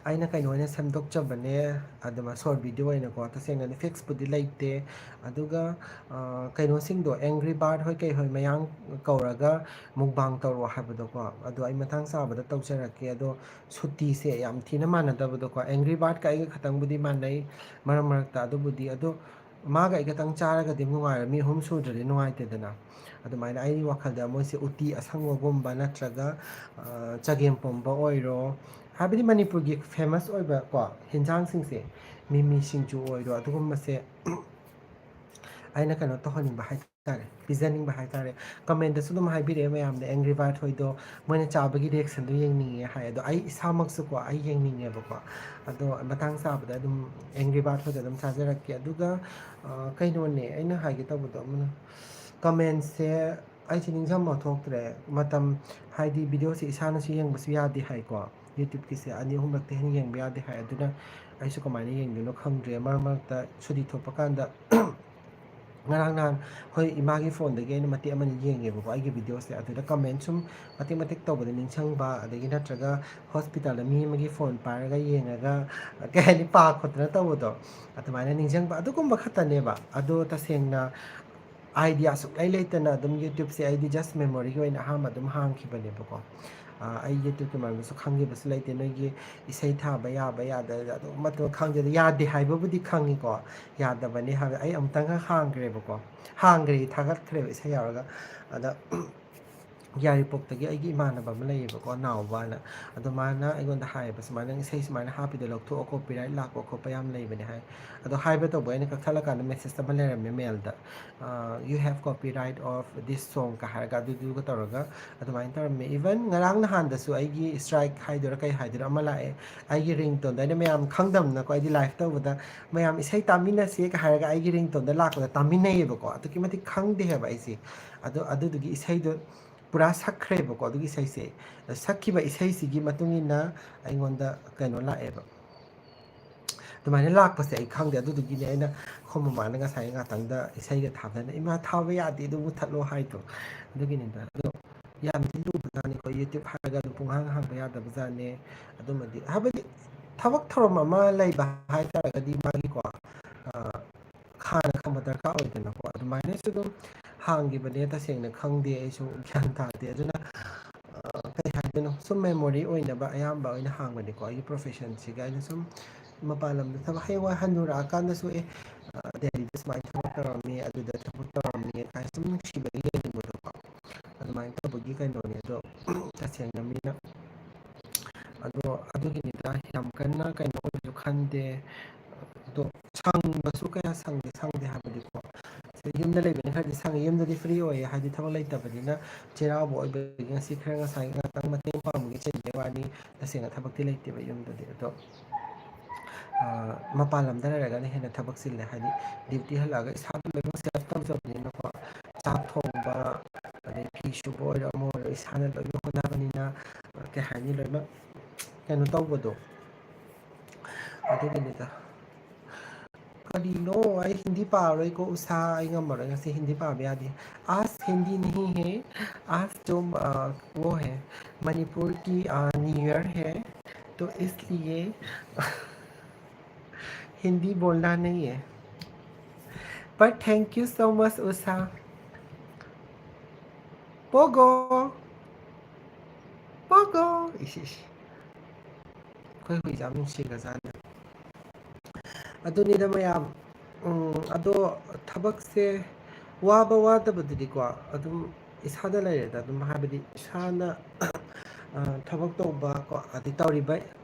ꯑꯩꯅ ꯀꯩꯅꯣ ꯑꯣꯏꯅ ꯁꯦꯝꯗꯣꯛꯆꯕꯅꯦ, ꯑꯗꯨꯃ ꯁꯣꯔꯠ ꯚꯤꯗꯤꯑꯣ ꯑꯣꯏꯅꯀꯣ꯫ ꯇꯁꯦꯡꯅꯗꯤ ꯐꯤꯛꯁꯄꯨꯗꯤ ꯂꯩꯇꯦ꯫ ꯑꯗꯨꯒ ꯑ, ꯀꯩꯅꯣꯁꯤꯡꯗꯣ, ꯑꯦꯡꯒ꯭ꯔꯤ ꯕꯥꯔꯠ ꯍꯣꯏ ꯀꯩ ꯍꯣꯏ ꯃꯌꯥꯝ ꯀꯧꯔꯒ ꯃꯨꯛꯕꯥꯡ ꯇꯧꯔꯣ ꯍꯥꯏꯕꯗꯣꯀꯣ, ꯑꯗꯣ ꯑꯩ ꯃꯇꯥꯡ ꯆꯥꯕꯗ ꯇꯧꯖꯔꯛꯀꯦ꯫ ꯑꯗꯣ ꯁꯨꯇꯤꯁꯦ ꯌꯥꯝ ꯊꯤꯅ ꯃꯥꯟꯅꯗꯕꯗꯣꯀꯣ꯫ ꯑꯦꯡꯒ꯭ꯔꯤ ꯕꯥꯔꯠꯀ ꯑꯩꯒ ꯈꯇꯪꯕꯨꯗꯤ ꯃꯥꯟꯅꯩ ꯃꯔꯛ ꯃꯔꯛꯇ, ꯑꯗꯨꯕꯨꯗꯤ꯫ ꯑꯗꯣ ꯃꯥꯒ ꯑꯩ ꯈꯇꯪ ꯆꯥꯔꯒꯗꯤ ꯅꯨꯡꯉꯥꯏꯔꯣꯏ, ꯃꯤ ꯑꯍꯨꯝ ꯁꯨꯗ꯭ꯔꯗꯤ ꯅꯨꯡꯉꯥꯏꯇꯦꯗꯅ꯫ ꯑꯗꯨꯃꯥꯏꯅ ꯑꯩꯒꯤ ꯋꯥꯈꯜꯗ ꯃꯣꯏꯁꯦ ꯎꯇꯤ ꯑꯁꯪꯕꯒꯨꯝꯕ ꯅꯠꯇ꯭ꯔꯒ, ꯑ, ꯆꯒꯦꯝꯄꯣꯝꯕ ꯑꯣꯏꯔꯣ, ꯍꯥꯏꯕꯗꯤ ꯃꯅꯤꯄꯨꯔꯒꯤ ꯐꯦꯃꯁ ꯑꯣꯏꯕ ꯀꯣ ꯍꯤꯟꯖꯥꯡꯁꯤꯡꯁꯦ, ꯃꯤꯃꯤ ꯁꯤꯡꯖꯨ ꯑꯣꯏꯔꯣ, ꯑꯗꯨꯒꯨꯝꯕꯁꯦ ꯑꯩꯅ ꯀꯩꯅꯣ ꯇꯧꯍꯟꯅꯤꯡꯕ ꯍꯥꯏꯇꯥꯔꯦ, ꯄꯤꯖꯅꯤꯡꯕ ꯍꯥꯏꯇꯥꯔꯦ꯫ ꯀꯃꯦꯟꯗꯁꯨ ꯑꯗꯨꯝ ꯍꯥꯏꯕꯤꯔꯛꯑꯦ ꯃꯌꯥꯝꯅ, ꯑꯦꯡꯒ꯭ꯔꯤ ꯕꯥꯔꯠ ꯍꯣꯏꯗꯣ ꯃꯣꯏꯅ ꯆꯥꯕꯒꯤ ꯔꯤꯌꯦꯛꯁꯟꯗꯣ ꯌꯦꯡꯅꯤꯡꯉꯦ ꯍꯥꯏ꯫ ꯑꯗꯣ ꯑꯩ ꯏꯁꯥꯃꯛꯁꯨꯀꯣ ꯑꯩ ꯌꯦꯡꯅꯤꯡꯉꯦꯕꯀꯣ꯫ ꯑꯗꯣ ꯃꯇꯥꯡ ꯆꯥꯕꯗ ꯑꯗꯨꯝ ꯑꯦꯡꯒ꯭ꯔꯤ ꯕꯥꯔꯠ ꯍꯣꯏꯗꯣ ꯑꯗꯨꯝ ꯆꯥꯖꯔꯛꯀꯦ꯫ ꯑꯗꯨꯒ, ꯑ, ꯀꯩꯅꯣꯅꯦ ꯑꯩꯅ ꯍꯥꯏꯒꯦ ꯇꯧꯕꯗꯣ ꯑꯃꯅ, ꯀꯃꯦꯟꯁꯦ ꯑꯩꯁꯦ ꯅꯤꯡꯁꯤꯡꯕ ꯊꯣꯛꯇ꯭ꯔꯦ꯫ ꯃꯇꯝ, ꯍꯥꯏꯗꯤ ꯚꯤꯗꯤꯑꯣꯁꯦ ꯏꯁꯥꯅꯁꯨ ꯌꯦꯡꯕꯁꯨ ꯌꯥꯗꯦ ꯍꯥꯏꯀꯣ꯫ YouTubeꯀꯤꯁꯦ ꯑꯅꯤ ꯑꯍꯨꯝꯂꯛꯇꯩ ꯍꯦꯟꯅ ꯌꯦꯡꯕ ꯌꯥꯗꯦ ꯍꯥꯏ꯫ ꯑꯗꯨꯅ ꯑꯩꯁꯨ ꯀꯃꯥꯏꯅ ꯌꯦꯡꯗꯣꯏꯅꯣ ꯈꯪꯗ꯭ꯔꯦ꯫ ꯃꯔꯛ ꯃꯔꯛꯇ ꯁꯨꯇꯤ ꯊꯣꯛꯄ ꯀꯥꯟꯗ ꯉꯔꯥꯡ ꯅꯍꯥꯟ ꯍꯣꯏ ꯏꯃꯥꯒꯤ ꯐꯣꯟꯗꯒꯤ ꯑꯩꯅ ꯃꯇꯦꯛ ꯑꯃꯅꯤ ꯌꯦꯡꯉꯦꯕꯀꯣ ꯑꯩꯒꯤ ꯚꯤꯗꯤꯑꯣꯁꯦ꯫ ꯑꯗꯨꯗ ꯀꯃꯦꯟ ꯁꯨꯝ ꯃꯇꯦꯛ ꯃꯇꯦꯛ ꯇꯧꯕꯗ ꯅꯤꯡꯁꯤꯡꯕ, ꯑꯗꯒꯤ ꯅꯠꯇ꯭ꯔꯒ ꯍꯣꯁꯄꯤꯇꯥꯜꯗ ꯃꯤ ꯑꯃꯒꯤ ꯐꯣꯟ ꯄꯥꯏꯔꯒ ꯌꯦꯡꯉꯒ, ꯀꯩ ꯍꯥꯏꯅꯤ, ꯄꯥ ꯈꯣꯠꯇꯅ ꯇꯧꯕꯗꯣ, ꯑꯗꯨꯃꯥꯏꯅ ꯅꯤꯡꯁꯤꯡꯕ, ꯑꯗꯨꯒꯨꯝꯕ ꯈꯛꯇꯅꯦꯕ꯫ ꯑꯗꯣ ꯇꯁꯦꯡꯅ ꯑꯥꯏꯗꯤꯌꯥ ꯁꯨꯡꯂꯩ ꯂꯩꯇꯅ ꯑꯗꯨꯝ YouTubeꯁꯦ ꯑꯩꯗꯤ just memoryꯒꯤ ꯑꯣꯏꯅ ꯑꯍꯥꯟꯕ ꯑꯗꯨꯝ ꯍꯥꯡꯈꯤꯕꯅꯦꯕꯀꯣ꯫ ꯑ, ꯑꯩ YouTubeꯀꯤ ꯃꯔꯝꯗꯁꯨ ꯈꯪꯈꯤꯕꯁꯨ ꯂꯩꯇꯦ꯫ ꯅꯣꯏꯒꯤ ꯏꯁꯩ ꯊꯥꯕ ꯌꯥꯕ ꯌꯥꯗꯕ ꯑꯗꯨꯝ ꯃꯇꯝ ꯈꯪꯗꯦ꯫ ꯑꯗꯣ ꯌꯥꯗꯦ ꯍꯥꯏꯕꯕꯨꯗꯤ ꯈꯪꯉꯤꯀꯣ, ꯌꯥꯗꯕꯅꯦ ꯍꯥꯏꯕ꯫ ꯑꯩ ꯑꯃꯨꯛꯇꯪꯒ ꯍꯥꯡꯈ꯭ꯔꯦꯕꯀꯣ, ꯍꯥꯡꯈ꯭ꯔꯦ, ꯊꯥꯒꯠꯈ꯭ꯔꯦꯕ ꯏꯁꯩ ꯌꯥꯎꯔꯒ꯫ ꯑꯗ ꯌꯥꯏꯔꯤꯄꯣꯛꯇꯒꯤ ꯑꯩꯒꯤ ꯏꯃꯥꯟꯅꯕ ꯑꯃ ꯂꯩꯌꯦꯕꯀꯣ, ꯅꯥꯎꯕ ꯍꯥꯏꯅ꯫ ꯑꯗꯣ ꯃꯥꯅ ꯑꯩꯉꯣꯟꯗ ꯍꯥꯏꯌꯦꯕ, "ꯁꯨꯃꯥꯏꯅ ꯅꯪ ꯏꯁꯩ ꯁꯨꯃꯥꯏꯅ ꯍꯥꯞꯄꯤꯗꯣ ꯂꯧꯊꯣꯛꯑꯣ, copyright ꯂꯥꯛꯄ ꯈꯣꯠꯄ ꯌꯥꯝ ꯂꯩꯕꯅꯦ" ꯍꯥꯏ꯫ ꯑꯗꯣ ꯍꯥꯏꯕ ꯇꯧꯕ ꯑꯩꯅ ꯀꯛꯊꯠꯂꯀꯥꯟꯗ message ꯑꯃ ꯂꯩꯔꯝꯃꯦ mailꯗ, "You have copyright of this song" ꯀ ꯍꯥꯏꯔꯒ, ꯑꯗꯨꯗꯨꯒ ꯇꯧꯔꯒ ꯑꯗꯨꯃꯥꯏꯅ ꯇꯧꯔꯝꯃꯦ꯫ Even ꯉꯔꯥꯡ ꯅꯍꯥꯟꯗꯁꯨ ꯑꯩꯒꯤ strike ꯍꯥꯏꯗꯣꯏꯔꯥ ꯀꯩ ꯍꯥꯏꯗꯣꯏꯔꯥ ꯑꯃ ꯂꯥꯛꯑꯦ, ꯑꯩꯒꯤ ringtoneꯗ꯫ ꯑꯩꯅ ꯃꯌꯥꯝ ꯈꯪꯗꯕꯅꯀꯣ, ꯑꯩꯗꯤ live ꯇꯧꯕꯗ ꯃꯌꯥꯝ ꯏꯁꯩ ꯇꯥꯃꯤꯟꯅꯁꯦꯒ ꯍꯥꯏꯔꯒ ꯑꯩꯒꯤ ringtoneꯗ ꯂꯥꯛꯄꯗ ꯇꯥꯃꯤꯟꯅꯩꯌꯦꯕꯀꯣ꯫ ꯑꯗꯨꯛꯀꯤ ꯃꯇꯤꯛ ꯈꯪꯗꯦ ꯍꯥꯏꯕ ꯑꯩꯁꯦ꯫ ꯑꯗꯣ ꯑꯗꯨꯗꯨꯒꯤ ꯏꯁꯩꯗꯣ ꯄꯨꯔꯥ ꯁꯛꯈ꯭ꯔꯦꯕꯀꯣ꯫ ꯑꯗꯨꯒꯤ ꯏꯁꯩꯁꯦ, ꯁꯛꯈꯤꯕ ꯏꯁꯩꯁꯤꯒꯤ ꯃꯇꯨꯡ ꯏꯟꯅ ꯑꯩꯉꯣꯟꯗ ꯀꯩꯅꯣ ꯂꯥꯛꯑꯦꯕ꯫ ꯑꯗꯨꯃꯥꯏꯅ ꯂꯥꯛꯄꯁꯦ ꯑꯩ ꯈꯪꯗꯦ꯫ ꯑꯗꯨꯗꯨꯒꯤꯅꯦ ꯑꯩꯅ ꯑꯩꯈꯣꯏ ꯃꯃꯥꯅ ꯉꯁꯥꯏ ꯉꯥꯛꯇꯪꯗ ꯏꯁꯩꯒ ꯊꯥꯕꯗꯅ, "ꯏꯃꯥ, ꯊꯥꯕ ꯌꯥꯗꯦ, ꯑꯗꯨ ꯃꯨꯊꯠꯂꯣ" ꯍꯥꯏꯗꯣ꯫ ꯑꯗꯨꯒꯤꯅꯤꯗ꯫ ꯑꯗꯣ ꯌꯥꯝꯗꯤ ꯂꯨꯕꯖꯥꯠꯅꯤꯀꯣ, YouTube ꯍꯥꯏꯔꯒ ꯑꯗꯨꯝ ꯄꯨꯡꯍꯥꯡ ꯍꯥꯡꯕ ꯌꯥꯗꯕꯖꯥꯠꯅꯦ꯫ ꯑꯗꯨꯃꯗꯤ, ꯍꯥꯏꯕꯗꯤ, ꯊꯕꯛ ꯊꯧꯔꯝ ꯑꯃ ꯂꯩꯕ ꯍꯥꯏꯇꯥꯔꯒꯗꯤ ꯃꯥꯒꯤꯀꯣ, ꯑ, ꯍꯥꯟꯅ ꯈꯪꯕ ꯗꯔꯀꯥꯔ ꯑꯣꯏꯗꯅꯀꯣ꯫ ꯑꯗꯨꯃꯥꯏꯅꯁꯨ ꯑꯗꯨꯝ ꯍꯥꯡꯈꯤꯕꯅꯦ꯫ ꯇꯁꯦꯡꯅ ꯈꯪꯗꯦ, ꯑꯩꯁꯨ ꯒ꯭ꯌꯥꯟ ꯇꯥꯗꯦ꯫ ꯑꯗꯨꯅ, ꯑ, ꯀꯩ ꯍꯥꯏꯗꯣꯏꯅꯣ, ꯁꯨꯝ memory ꯑꯣꯏꯅꯕ ꯑꯌꯥꯝꯕ ꯑꯣꯏꯅ ꯍꯥꯡꯕꯅꯤꯀꯣ, ꯑꯩꯒꯤ professionꯁꯤꯒ꯫ ꯑꯩꯅ ꯁꯨꯝ ꯃꯄꯥꯟ ꯂꯝꯗ ꯊꯕꯛ, ꯍꯌꯦꯡꯋꯥꯏ ꯍꯟꯅꯨꯔꯛꯑꯀꯥꯟꯗꯁꯨ, "ꯑꯦ, ꯑ, ꯗꯦꯜꯂꯤꯗ ꯁꯨꯃꯥꯏꯅ ꯊꯕꯛ ꯇꯧꯔꯝꯃꯤ, ꯑꯗꯨꯗ ꯊꯕꯛ ꯇꯧꯔꯝꯃꯤ" ꯀꯥꯏꯅ ꯁꯨꯝ ꯅꯨꯡꯁꯤꯕꯒꯤ ꯂꯩꯅꯤꯡꯕꯗꯣꯀꯣ꯫ ꯑꯗꯨꯃꯥꯏꯅ ꯇꯧꯕꯒꯤ ꯀꯩꯅꯣꯅꯦ꯫ ꯑꯗꯣ ꯇꯁꯦꯡꯅ ꯃꯤꯅ, ꯑꯗꯣ ꯑꯗꯨꯒꯤꯅꯤꯗ, ꯌꯥꯝ ꯀꯟꯅ ꯀꯩꯅꯣ ꯑꯣꯏꯕꯁꯨ ꯈꯟꯗꯦ꯫ ꯑꯗꯣ ꯁꯪꯕꯁꯨ ꯀꯌꯥ ꯁꯪꯗꯦ, ꯁꯪꯗꯦ ꯍꯥꯏꯕꯗꯤꯀꯣ, ꯁꯤ ꯌꯨꯝꯗ ꯂꯩꯕꯅ ꯈꯔꯗꯤ ꯁꯪꯉꯤ꯫ ꯌꯨꯝꯗꯗꯤ free ꯑꯣꯏꯌꯦ, ꯍꯥꯏꯗꯤ ꯊꯕꯛ ꯂꯩꯇꯕꯅꯤꯅ, ꯆꯩꯔꯥꯎꯕ ꯑꯣꯏꯕꯒꯤ ꯉꯁꯤ ꯈꯔ ꯉꯁꯥꯏ ꯉꯥꯛꯇꯪ ꯃꯇꯦꯡ ꯄꯥꯡꯕꯒꯤ ꯆꯤꯟꯕꯩ ꯋꯥꯅꯤ, ꯇꯁꯦꯡꯅ ꯊꯕꯛꯇꯤ ꯂꯩꯇꯦꯕ ꯌꯨꯝꯗꯗꯤ꯫ ꯑꯗꯣ, ꯑ, ꯃꯄꯥꯟ ꯂꯝꯗ ꯂꯩꯔꯒꯅ ꯍꯦꯟꯅ ꯊꯕꯛ ꯆꯤꯜꯂꯦ, ꯍꯥꯏꯗꯤ duty ꯍꯜꯂꯛꯑꯒ ꯏꯁꯥꯗ ꯂꯣꯏꯅꯃꯛ self ꯇꯧꯖꯕꯅꯤꯅꯀꯣ, ꯆꯥꯛ ꯊꯣꯡꯕ, ꯑꯗꯩ ꯐꯤ ꯁꯨꯕ ꯑꯣꯏꯔꯣ, ꯑꯃ ꯑꯣꯏꯔꯣ, ꯏꯁꯥꯅ ꯂꯣꯏꯅ ꯍꯣꯠꯅꯕꯅꯤꯅ, ꯀꯩ ꯍꯥꯏꯅꯤ, ꯂꯣꯏꯅꯃꯛ ꯀꯩꯅꯣ ꯇꯧꯕꯗꯣ꯫ ꯑꯗꯨꯒꯤꯅꯤꯗ꯫ ꯀꯔꯤꯅꯣ? ꯑꯩ ꯍꯤꯟꯗꯤ ꯄꯥꯔꯣꯏꯀꯣ, ꯎꯁꯥ, ꯑꯩ ꯉꯝꯃꯔꯣꯏ ꯉꯁꯤ, ꯍꯤꯟꯗꯤ ꯄꯥꯕ ꯌꯥꯗꯦ꯫ आज हिंदी नहीं है, आज तो, अ, वो है, मणिपुर की, अ, न्यू ईयर है, तो इसलिए हिंदी बोलना नहीं है। But thank you so much, ꯎꯁꯥ꯫ ꯄꯣꯒꯣ! ꯄꯣꯒꯣ! ꯏꯁ, ꯏꯁ꯫ ꯑꯩꯈꯣꯏ ꯍꯨꯏꯁꯦ ꯌꯥꯝ ꯅꯨꯡꯁꯤꯈ꯭ꯔꯖꯥꯠꯅꯤ꯫ ꯑꯗꯨꯅꯤꯗ ꯃꯌꯥꯝ, ꯎꯝ, ꯑꯗꯣ ꯊꯕꯛꯁꯦ ꯋꯥꯕ ꯋꯥꯗꯕꯗꯨꯗꯤꯀꯣ, ꯑꯗꯨꯝ ꯏꯁꯥꯗ ꯂꯩꯔꯦꯗ꯫ ꯑꯗꯨꯝ ꯍꯥꯏꯕꯗꯤ ꯏꯁꯥꯅ, ꯑ, ꯊꯕꯛ ꯇꯧꯕ ꯀꯣ, ꯑꯗꯩ ꯇꯧꯔꯤꯕ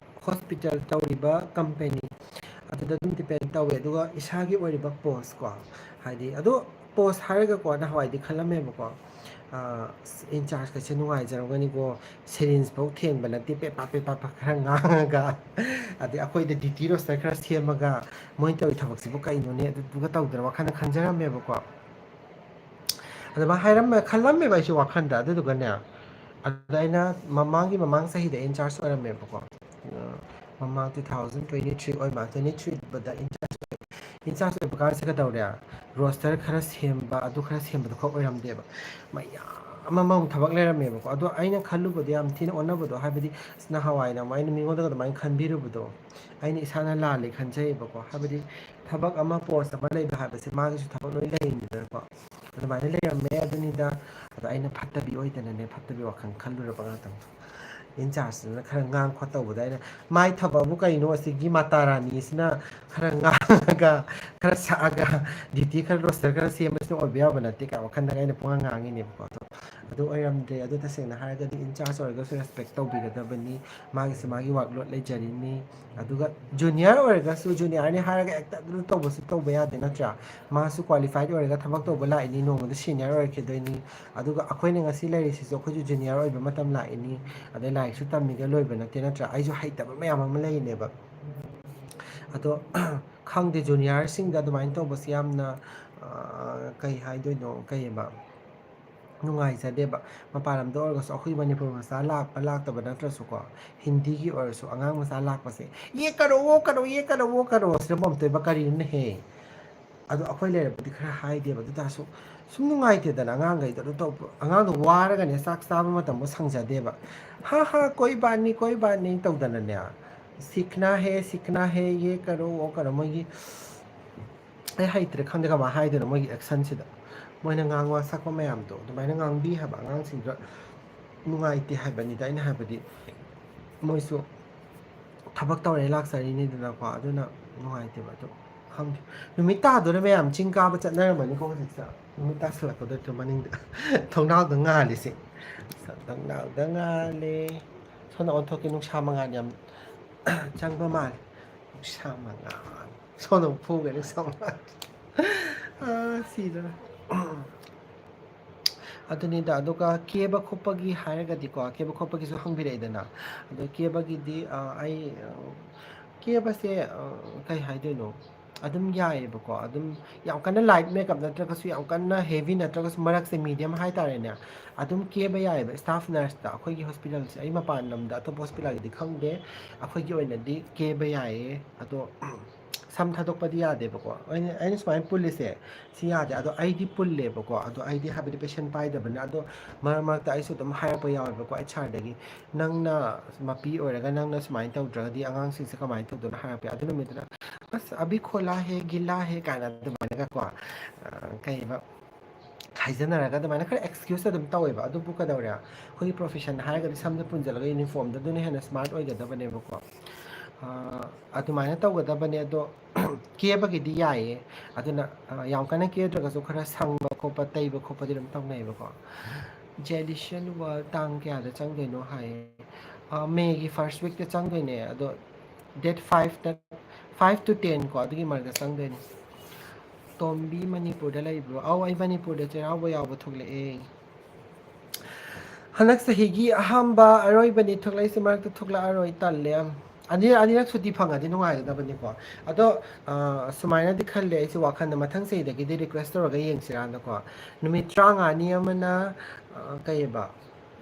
hospital, ꯇꯧꯔꯤꯕ company, ꯑꯗꯨꯗ ꯑꯗꯨꯝ depend ꯇꯧꯋꯦ꯫ ꯑꯗꯨꯒ ꯏꯁꯥꯒꯤ ꯑꯣꯏꯔꯤꯕ post ꯀꯣ, ꯍꯥꯏꯗꯤ, ꯑꯗꯣ post ꯍꯥꯏꯔꯒꯀꯣ, ꯅꯍꯥꯟꯋꯥꯏꯗꯤ ꯈꯜꯂꯝꯃꯦꯕꯀꯣ, ꯑ, ꯑꯁ, in charge ꯀꯁꯦ ꯅꯨꯡꯉꯥꯏꯖꯔꯝꯒꯅꯤꯀꯣ, syringe ꯐꯥꯎ ꯊꯦꯡꯕ ꯅꯠꯇꯦ, ꯄꯦꯄꯥ ꯄꯦꯄꯥ ꯈꯔ ꯉꯥꯡꯉꯒ, ꯑꯗꯩ ꯑꯩꯈꯣꯏꯗ duty roster ꯈꯔ ꯁꯦꯝꯃꯒ, ꯃꯣꯏꯅ ꯇꯧꯔꯤ ꯊꯕꯛꯁꯤꯕꯨ ꯀꯩꯅꯣꯅꯦ, ꯑꯗꯨꯗꯨꯒ ꯇꯧꯗꯅ ꯋꯥꯈꯜꯗ ꯈꯟꯖꯔꯝꯃꯦꯕꯀꯣ꯫ ꯑꯗꯨꯃꯥꯏꯅ ꯍꯥꯏꯔꯝꯃꯦ, ꯈꯜꯂꯝꯃꯦꯕ ꯑꯩꯁꯨ ꯋꯥꯈꯜꯗ꯫ ꯑꯗꯨꯗꯨꯒꯅꯦ, ꯑꯗꯨꯗ ꯑꯩꯅ ꯃꯃꯥꯡꯒꯤ, ꯃꯃꯥꯡ ꯆꯍꯤꯗ in charge ꯑꯣꯏꯔꯝꯃꯦꯕꯀꯣ꯫ ꯑ, ꯃꯃꯥꯡ two thousand twenty three ꯑꯣꯏ ꯃꯥꯜꯂꯦ, twenty three the in charge ꯑꯣꯏ꯫ In charge ꯑꯣꯏꯕ ꯀꯥꯟꯁꯤꯗ ꯀꯩꯗꯧꯔꯦ? Roster ꯈꯔ ꯁꯦꯝꯕ, ꯑꯗꯨ ꯈꯔ ꯁꯦꯝꯕꯗꯨ ꯈꯛ ꯑꯣꯏꯔꯝꯗꯦꯕ꯫ ꯃꯌꯥꯝ ꯑꯃꯃꯃꯨꯛ ꯊꯕꯛ ꯂꯩꯔꯝꯃꯦꯕꯀꯣ꯫ ꯑꯗꯣ ꯑꯩꯅ ꯈꯜꯂꯨꯕꯗꯣ ꯌꯥꯝ ꯊꯤꯅ ꯑꯣꯟꯅꯕꯗꯣ, ꯍꯥꯏꯕꯗꯤ ꯑꯁ, ꯅꯍꯥꯟꯋꯥꯏꯅ ꯑꯃꯨꯛ ꯑꯩꯅ ꯃꯤꯉꯣꯟꯗꯒ ꯑꯗꯨꯃꯥꯏꯅ ꯈꯟꯕꯤꯔꯨꯕꯗꯣ ꯑꯩꯅ ꯏꯁꯥꯅ ꯂꯥꯜꯂꯦ ꯈꯟꯖꯩꯌꯦꯕꯀꯣ꯫ ꯍꯥꯏꯕꯗꯤ ꯊꯕꯛ ꯑꯃ, ꯄꯣꯁ ꯑꯃ ꯂꯩꯕ ꯍꯥꯏꯕꯁꯦ ꯃꯥꯒꯤꯁꯨ ꯊꯕꯛ ꯂꯣꯏ ꯂꯩꯔꯤꯅꯤꯗꯅꯀꯣ꯫ ꯑꯗꯨꯃꯥꯏꯅ ꯂꯩꯔꯝꯃꯦ꯫ ꯑꯗꯨꯅꯤꯗ꯫ ꯑꯗꯣ ꯑꯩꯅ ꯐꯠꯇꯕꯤ ꯑꯣꯏꯗꯅꯅꯦ, ꯐꯠꯇꯕꯤ ꯋꯥꯈꯜ ꯈꯜꯂꯨꯔꯕ ꯉꯥꯛꯇꯪꯗꯣ꯫ ꯏꯟꯆꯥꯔꯖꯇꯨꯅ ꯈꯔ ꯉꯥꯡ ꯈꯣꯠ ꯇꯧꯕꯗ ꯑꯩꯅ, "ꯃꯥꯏ ꯊꯕꯛꯕꯨ ꯀꯩꯅꯣ, ꯑꯁꯤꯒꯤ ꯃꯥꯇꯥ ꯔꯥꯅꯤꯁꯤꯅ ꯈꯔ ꯉꯥꯡꯉꯒ, ꯈꯔ ꯁꯛꯑꯒ, ꯗ꯭ꯌꯨꯇꯤ ꯈꯔ ꯔꯣꯁꯇꯔ ꯈꯔ ꯁꯦꯝꯕꯁꯤꯅ ꯑꯣꯏꯕ ꯌꯥꯕ ꯅꯠꯇꯦ" ꯀꯥꯏ ꯋꯥꯈꯜꯗꯒ ꯑꯩꯅ ꯄꯨꯡꯉꯥꯡ ꯉꯥꯡꯉꯤꯅꯦꯕꯀꯣ꯫ ꯑꯗꯣ ꯑꯗꯨ ꯑꯣꯏꯔꯝꯗ꯭ꯔꯦ꯫ ꯑꯗꯨ ꯇꯁꯦꯡꯅ ꯍꯥꯏꯔꯒꯗꯤ ꯏꯟꯆꯥꯔꯖ ꯑꯣꯏꯔꯒꯁꯨ ꯔꯦꯁꯄꯦꯛ ꯇꯧꯕꯤꯒꯗꯕꯅꯤ꯫ ꯃꯥꯒꯤꯁꯨ ꯃꯥꯒꯤ ꯋꯥꯛꯂꯣꯗ ꯂꯩꯖꯔꯤꯅꯤ꯫ ꯑꯗꯨꯒ ꯖꯨꯅꯤꯌꯔ ꯑꯣꯏꯔꯒꯁꯨ, ꯖꯨꯅꯤꯌꯔꯅꯤ ꯍꯥꯏꯔꯒ ꯍꯦꯛꯇ ꯑꯗꯨ ꯇꯧꯕꯁꯨ ꯇꯧꯕ ꯌꯥꯗꯦ, ꯅꯠꯇ꯭ꯔꯥ? ꯃꯥꯁꯨ ꯀ꯭ꯋꯥꯂꯤꯐꯥꯏꯠ ꯑꯣꯏꯔꯒ ꯊꯕꯛ ꯇꯧꯕ ꯂꯥꯛꯏꯅꯤ, ꯅꯣꯡꯃꯗꯤ ꯁꯤꯅꯤꯌꯔ ꯑꯣꯏꯔꯛꯈꯤꯗꯣꯏꯅꯤ꯫ ꯑꯗꯨꯒ ꯑꯩꯈꯣꯏꯅ ꯉꯁꯤ ꯂꯩꯔꯤꯁꯤꯁꯨ ꯑꯩꯈꯣꯏꯁꯨ ꯖꯨꯅꯤꯌꯔ ꯑꯣꯏꯕ ꯃꯇꯝ ꯂꯥꯛꯏꯅꯤ꯫ ꯑꯗꯩ ꯂꯥꯏꯔꯤꯛꯁꯨ ꯇꯝꯃꯤꯒ ꯂꯣꯏꯕ ꯅꯠꯇꯦ, ꯅꯠꯇ꯭ꯔꯥ? ꯑꯩꯁꯨ ꯍꯩꯇꯕ ꯃꯌꯥꯝ ꯑꯃ ꯂꯩꯔꯤꯅꯦꯕ꯫ ꯑꯗꯣ ꯈꯪꯗꯦ, ꯖꯨꯅꯤꯌꯔꯁꯤꯡꯗ ꯑꯗꯨꯃꯥꯏꯅ ꯇꯧꯕꯁꯦ ꯌꯥꯝꯅ, ꯑ, ꯀꯩ ꯍꯥꯏꯗꯣꯏꯅꯣ, ꯀꯩꯑꯕ, ꯅꯨꯡꯉꯥꯏꯖꯗꯦꯕ꯫ ꯃꯄꯥꯟ ꯂꯝꯗ ꯑꯣꯏꯔꯒꯁꯨ ꯑꯩꯈꯣꯏ ꯃꯅꯤꯄꯨꯔ ꯃꯆꯥ ꯂꯥꯛꯄ ꯂꯥꯛꯇꯕ ꯅꯠꯇ꯭ꯔꯁꯨꯀꯣ, ꯍꯤꯟꯗꯤꯒꯤ ꯑꯣꯏꯔꯁꯨ ꯑꯉꯥꯡ ꯃꯆꯥ ꯂꯥꯛꯄꯁꯦ, "ꯌꯦ ꯀꯔꯣ, ꯋꯣ ꯀꯔꯣ, ꯌꯦ ꯀꯔꯣ, ꯋꯣ ꯀꯔꯣ" ꯁꯤꯗ ꯄꯣꯝꯇꯣꯏꯕ ꯀꯔꯤꯅꯣꯅꯦꯍꯦ? ꯑꯗꯣ ꯑꯩꯈꯣꯏ ꯂꯩꯔꯛꯄꯗꯤ ꯈꯔ ꯍꯥꯏꯗꯦꯕ, ꯑꯗꯨ ꯇꯥꯔꯁꯨ ꯁꯨꯝ ꯅꯨꯡꯉꯥꯏꯇꯦꯗꯅ꯫ ꯑꯉꯥꯡꯈꯩꯗꯣ ꯑꯗꯨ ꯇꯧꯕ, ꯑꯉꯥꯡꯗꯣ ꯋꯥꯔꯒꯅꯦ ꯆꯥꯛ ꯆꯥꯕ ꯃꯇꯝꯕꯨ ꯁꯪꯖꯗꯦꯕ꯫ "ꯍꯥ ꯍꯥ, ꯀꯣꯏ ꯕꯥꯠ ꯅꯤ, ꯀꯣꯏ ꯕꯥꯠ ꯅꯤ" ꯇꯧꯗꯅꯅꯦ, "ꯁꯤꯈꯅꯥ ꯍꯦ, ꯁꯤꯈꯅꯥ ꯍꯦ, ꯌꯦ ꯀꯔꯣ, ꯋꯣ ꯀꯔꯣ", ꯃꯣꯏꯒꯤ, ꯑꯩ ꯍꯩꯇ꯭ꯔꯦ, ꯈꯪꯗꯦ ꯀꯃꯥꯏꯅ ꯍꯥꯏꯗꯣꯏꯅꯣ ꯃꯣꯏꯒꯤ ꯑꯦꯛꯁꯟꯁꯤꯗ꯫ ꯃꯣꯏꯅ ꯉꯥꯡꯕ ꯁꯛꯄ ꯃꯌꯥꯝꯗꯣ ꯑꯗꯨꯃꯥꯏꯅ ꯉꯥꯡꯕꯤ ꯍꯥꯏꯕ ꯑꯉꯥꯡꯁꯤꯡꯗꯣ꯫ ꯅꯨꯡꯉꯥꯏꯇꯦ ꯍꯥꯏꯕꯅꯤꯗ ꯑꯩꯅ ꯍꯥꯏꯕꯗꯤ꯫ ꯃꯣꯏꯁꯨ ꯊꯕꯛ ꯇꯧꯔꯦ ꯂꯥꯛꯆꯔꯤꯅꯤꯗꯅꯀꯣ, ꯑꯗꯨꯅ ꯅꯨꯡꯉꯥꯏꯇꯦꯕ꯫ ꯑꯗꯨ ꯈꯪꯗꯦ, ꯅꯨꯃꯤꯠ ꯇꯥꯗꯣꯔꯦ ꯃꯌꯥꯝ, ꯆꯤꯡ ꯀꯥꯕ ꯆꯠꯅꯔꯝꯃꯅꯤꯀꯣ ꯍꯧꯖꯤꯛꯁꯦ꯫ ꯅꯨꯃꯤꯠ ꯇꯥꯁꯜꯂꯛꯄꯗ ꯃꯅꯤꯡꯗ ꯊꯣꯡꯅꯥꯎꯗ ꯉꯥꯜꯂꯤꯁꯦ꯫ ꯊꯣꯡꯅꯥꯎꯗ ꯉꯥꯜꯂꯦ꯫ ꯁꯣꯝꯗ ꯑꯣꯟꯊꯣꯛꯀꯤ ꯅꯨꯡꯁꯥ ꯃꯉꯥꯜ ꯌꯥꯝ ꯆꯪꯕ ꯃꯥꯜꯂꯦ꯫ ꯅꯨꯡꯁꯥ ꯃꯉꯥꯜ꯫ ꯁꯣꯝꯗ ꯑꯃꯨꯛ ꯐꯨꯒꯦ, ꯅꯨꯡꯁꯥ ꯃꯉꯥꯜ꯫ ꯑꯥ, ꯁꯤꯗꯣꯔꯦ꯫ ꯑꯗꯨꯅꯤꯗ, ꯑꯗꯨꯒ ꯀꯦꯕ ꯈꯣꯠꯄꯒꯤ ꯍꯥꯏꯔꯒꯗꯤꯀꯣ, ꯀꯦꯕ ꯈꯣꯠꯄꯒꯤꯁꯨ ꯍꯪꯕꯤꯔꯛꯏꯗꯅ꯫ ꯑꯗꯣ ꯀꯦꯕꯒꯤꯗꯤ, ꯑ, ꯑꯩ, ꯑ, ꯀꯦꯕꯁꯦ, ꯑ, ꯀꯩ ꯍꯥꯏꯗꯣꯏꯅꯣ? ꯑꯗꯨꯝ ꯌꯥꯏꯌꯦꯕꯀꯣ꯫ ꯑꯗꯨꯝ ꯌꯥꯝ ꯀꯟꯅ ꯂꯥꯏꯠ ꯃꯦꯀꯞ ꯅꯠꯇ꯭ꯔꯒꯁꯨ, ꯌꯥꯝ ꯀꯟꯅ ꯍꯦꯚꯤ ꯅꯠꯇ꯭ꯔꯒꯁꯨ, ꯃꯔꯛꯁꯦ ꯃꯤꯗꯤꯌꯝ ꯍꯥꯏꯇꯥꯔꯦꯅꯦ꯫ ꯑꯗꯨꯝ ꯀꯦꯕ ꯌꯥꯏꯌꯦꯕ꯫ ꯁ꯭ꯇꯥꯐ ꯅꯔꯁꯇ ꯑꯩꯈꯣꯏꯒꯤ ꯍꯣꯁꯄꯤꯇꯥꯜꯁꯦ, ꯑꯩ ꯃꯄꯥꯟ ꯂꯝꯗ ꯑꯇꯣꯞꯄ ꯍꯣꯁꯄꯤꯇꯥꯜꯒꯤꯗꯤ ꯈꯪꯗꯦ, ꯑꯩꯈꯣꯏꯒꯤ ꯑꯣꯏꯅꯗꯤ ꯀꯦꯕ ꯌꯥꯏꯌꯦ꯫ ꯑꯗꯣ ꯁꯝ ꯊꯥꯗꯣꯛꯄꯗꯤ ꯌꯥꯗꯦꯕꯀꯣ꯫ ꯑꯩꯅ ꯑꯩꯅ ꯁꯨꯃꯥꯏꯅ ꯄꯨꯜꯂꯤꯁꯦ ꯁꯤ ꯌꯥꯗꯦ꯫ ꯑꯗꯣ ꯑꯩꯗꯤ ꯄꯨꯜꯂꯦꯕꯀꯣ꯫ ꯑꯗꯣ ꯑꯩꯗꯤ ꯍꯥꯏꯕꯗꯤ ꯄꯦꯁꯦꯟ ꯄꯥꯏꯗꯕꯅꯤꯅ꯫ ꯑꯗꯣ ꯃꯔꯛ ꯃꯔꯛꯇ ꯑꯩꯁꯨ ꯑꯗꯨꯝ ꯍꯥꯏꯔꯛꯄ ꯌꯥꯎꯋꯦꯕꯀꯣ ꯑꯩꯆ ꯑꯥꯔꯗꯒꯤ, "ꯅꯪꯅ ꯃꯄꯤ ꯑꯣꯏꯔꯒ ꯅꯪꯅ ꯁꯨꯃꯥꯏꯅ ꯇꯧꯗ꯭ꯔꯒꯗꯤ ꯑꯉꯥꯡꯁꯤꯡꯁꯦ ꯀꯃꯥꯏꯅ ꯇꯧꯗꯣꯏꯅꯣ?" ꯍꯥꯏꯔꯛꯄ ꯌꯥꯏ꯫ ꯑꯗꯨ ꯅꯨꯃꯤꯠꯇꯨꯗ, "ꯑꯁ, ꯑꯕꯤ ꯈꯣꯂꯥ ꯍꯦ, ꯒꯤꯂꯥ ꯍꯦ" ꯀꯥꯏꯅ ꯑꯗꯨꯃꯥꯏꯅꯒꯀꯣ, ꯑ, ꯀꯩꯕ, ꯍꯥꯏꯖꯅꯔꯒ ꯑꯗꯨꯃꯥꯏꯅ ꯈꯔ ꯑꯦꯛꯁꯀ꯭ꯌꯨꯁ ꯑꯗꯨꯝ ꯇꯧꯋꯦꯕ꯫ ꯑꯗꯨꯕꯨ ꯀꯩꯗꯧꯔꯦ? ꯑꯩꯈꯣꯏꯒꯤ ꯄ꯭ꯔꯣꯐꯦꯁꯟ ꯍꯥꯏꯔꯒꯗꯤ ꯁꯝꯗ ꯄꯨꯟꯁꯤꯜꯂꯒ ꯌꯨꯅꯤꯐꯣꯔꯝꯗ ꯑꯗꯨꯅ ꯍꯦꯟꯅ ꯁ꯭ꯃꯥꯔꯠ ꯑꯣꯏꯒꯗꯕꯅꯦꯕꯀꯣ꯫ ꯑ, ꯑꯗꯨꯃꯥꯏꯅ ꯇꯧꯒꯗꯕꯅꯦ꯫ ꯑꯗꯣ ꯀꯦꯕꯒꯤꯗꯤ ꯌꯥꯏꯌꯦ꯫ ꯑꯗꯨꯅ, ꯑ, ꯌꯥꯝ ꯀꯟꯅ ꯀꯦꯗ꯭ꯔꯒꯁꯨ ꯈꯔ ꯁꯪꯕ ꯈꯣꯠꯄ, ꯇꯩꯕ ꯈꯣꯠꯄꯗꯤ ꯑꯗꯨꯝ ꯇꯧꯅꯩꯌꯦꯕꯀꯣ꯫ ꯖꯦꯂꯤꯁꯤꯌꯟ ꯋꯥꯔꯜ ꯇꯥꯡ ꯀꯌꯥꯗ ꯆꯪꯗꯣꯏꯅꯣ ꯍꯥꯏꯌꯦ꯫ ꯑ, ꯃꯦꯒꯤ ꯐꯥꯔꯁ ꯋꯤꯛꯇ ꯆꯪꯗꯣꯏꯅꯦ꯫ ꯑꯗꯣ ꯗꯦꯠ ꯐꯥꯏꯚꯇ, ꯐꯥꯏꯚ ꯇꯨ ꯇꯦꯟ ꯀꯣ, ꯑꯗꯨꯒꯤ ꯃꯔꯛꯇ ꯆꯪꯗꯣꯏꯅꯦ꯫ ꯇꯣꯝꯕꯤ ꯃꯅꯤꯄꯨꯔꯗ ꯂꯩꯕ꯭ꯔꯣ? ꯑꯧ, ꯑꯩ ꯃꯅꯤꯄꯨꯔꯗ ꯆꯩꯔꯥꯎꯕ ꯌꯥꯎꯕ ꯊꯣꯛꯂꯛꯑꯦ꯫ ꯍꯟꯗꯛ ꯆꯍꯤꯒꯤ ꯑꯍꯥꯟꯕ ꯑꯔꯣꯏꯕꯅꯤ ꯊꯣꯛꯂꯛꯏꯁꯦ, ꯃꯔꯛꯇ ꯊꯣꯛꯂꯛꯑꯔꯣꯏ, ꯇꯜꯂꯦ ꯌꯥꯝ꯫ ꯑꯅꯤꯔꯛ, ꯑꯅꯤꯔꯛ ꯁꯨꯇꯤ ꯐꯪꯉꯗꯤ ꯅꯨꯡꯉꯥꯏꯒꯗꯕꯅꯤꯀꯣ꯫ ꯑꯗꯣ, ꯑ, ꯁꯨꯃꯥꯏꯅꯗꯤ ꯈꯜꯂꯦ ꯑꯩꯁꯦ ꯋꯥꯈꯜꯗ, ꯃꯊꯪ ꯆꯍꯤꯗꯒꯤꯗꯤ ꯔꯤꯀ꯭ꯋꯦꯁ ꯇꯧꯔꯒ ꯌꯦꯡꯁꯤꯔꯥꯅꯀꯣ꯫ ꯅꯨꯃꯤꯠ ꯇꯔꯥꯃꯉꯥꯅꯤ ꯑꯃꯅ, ꯑ, ꯀꯩꯑꯕ,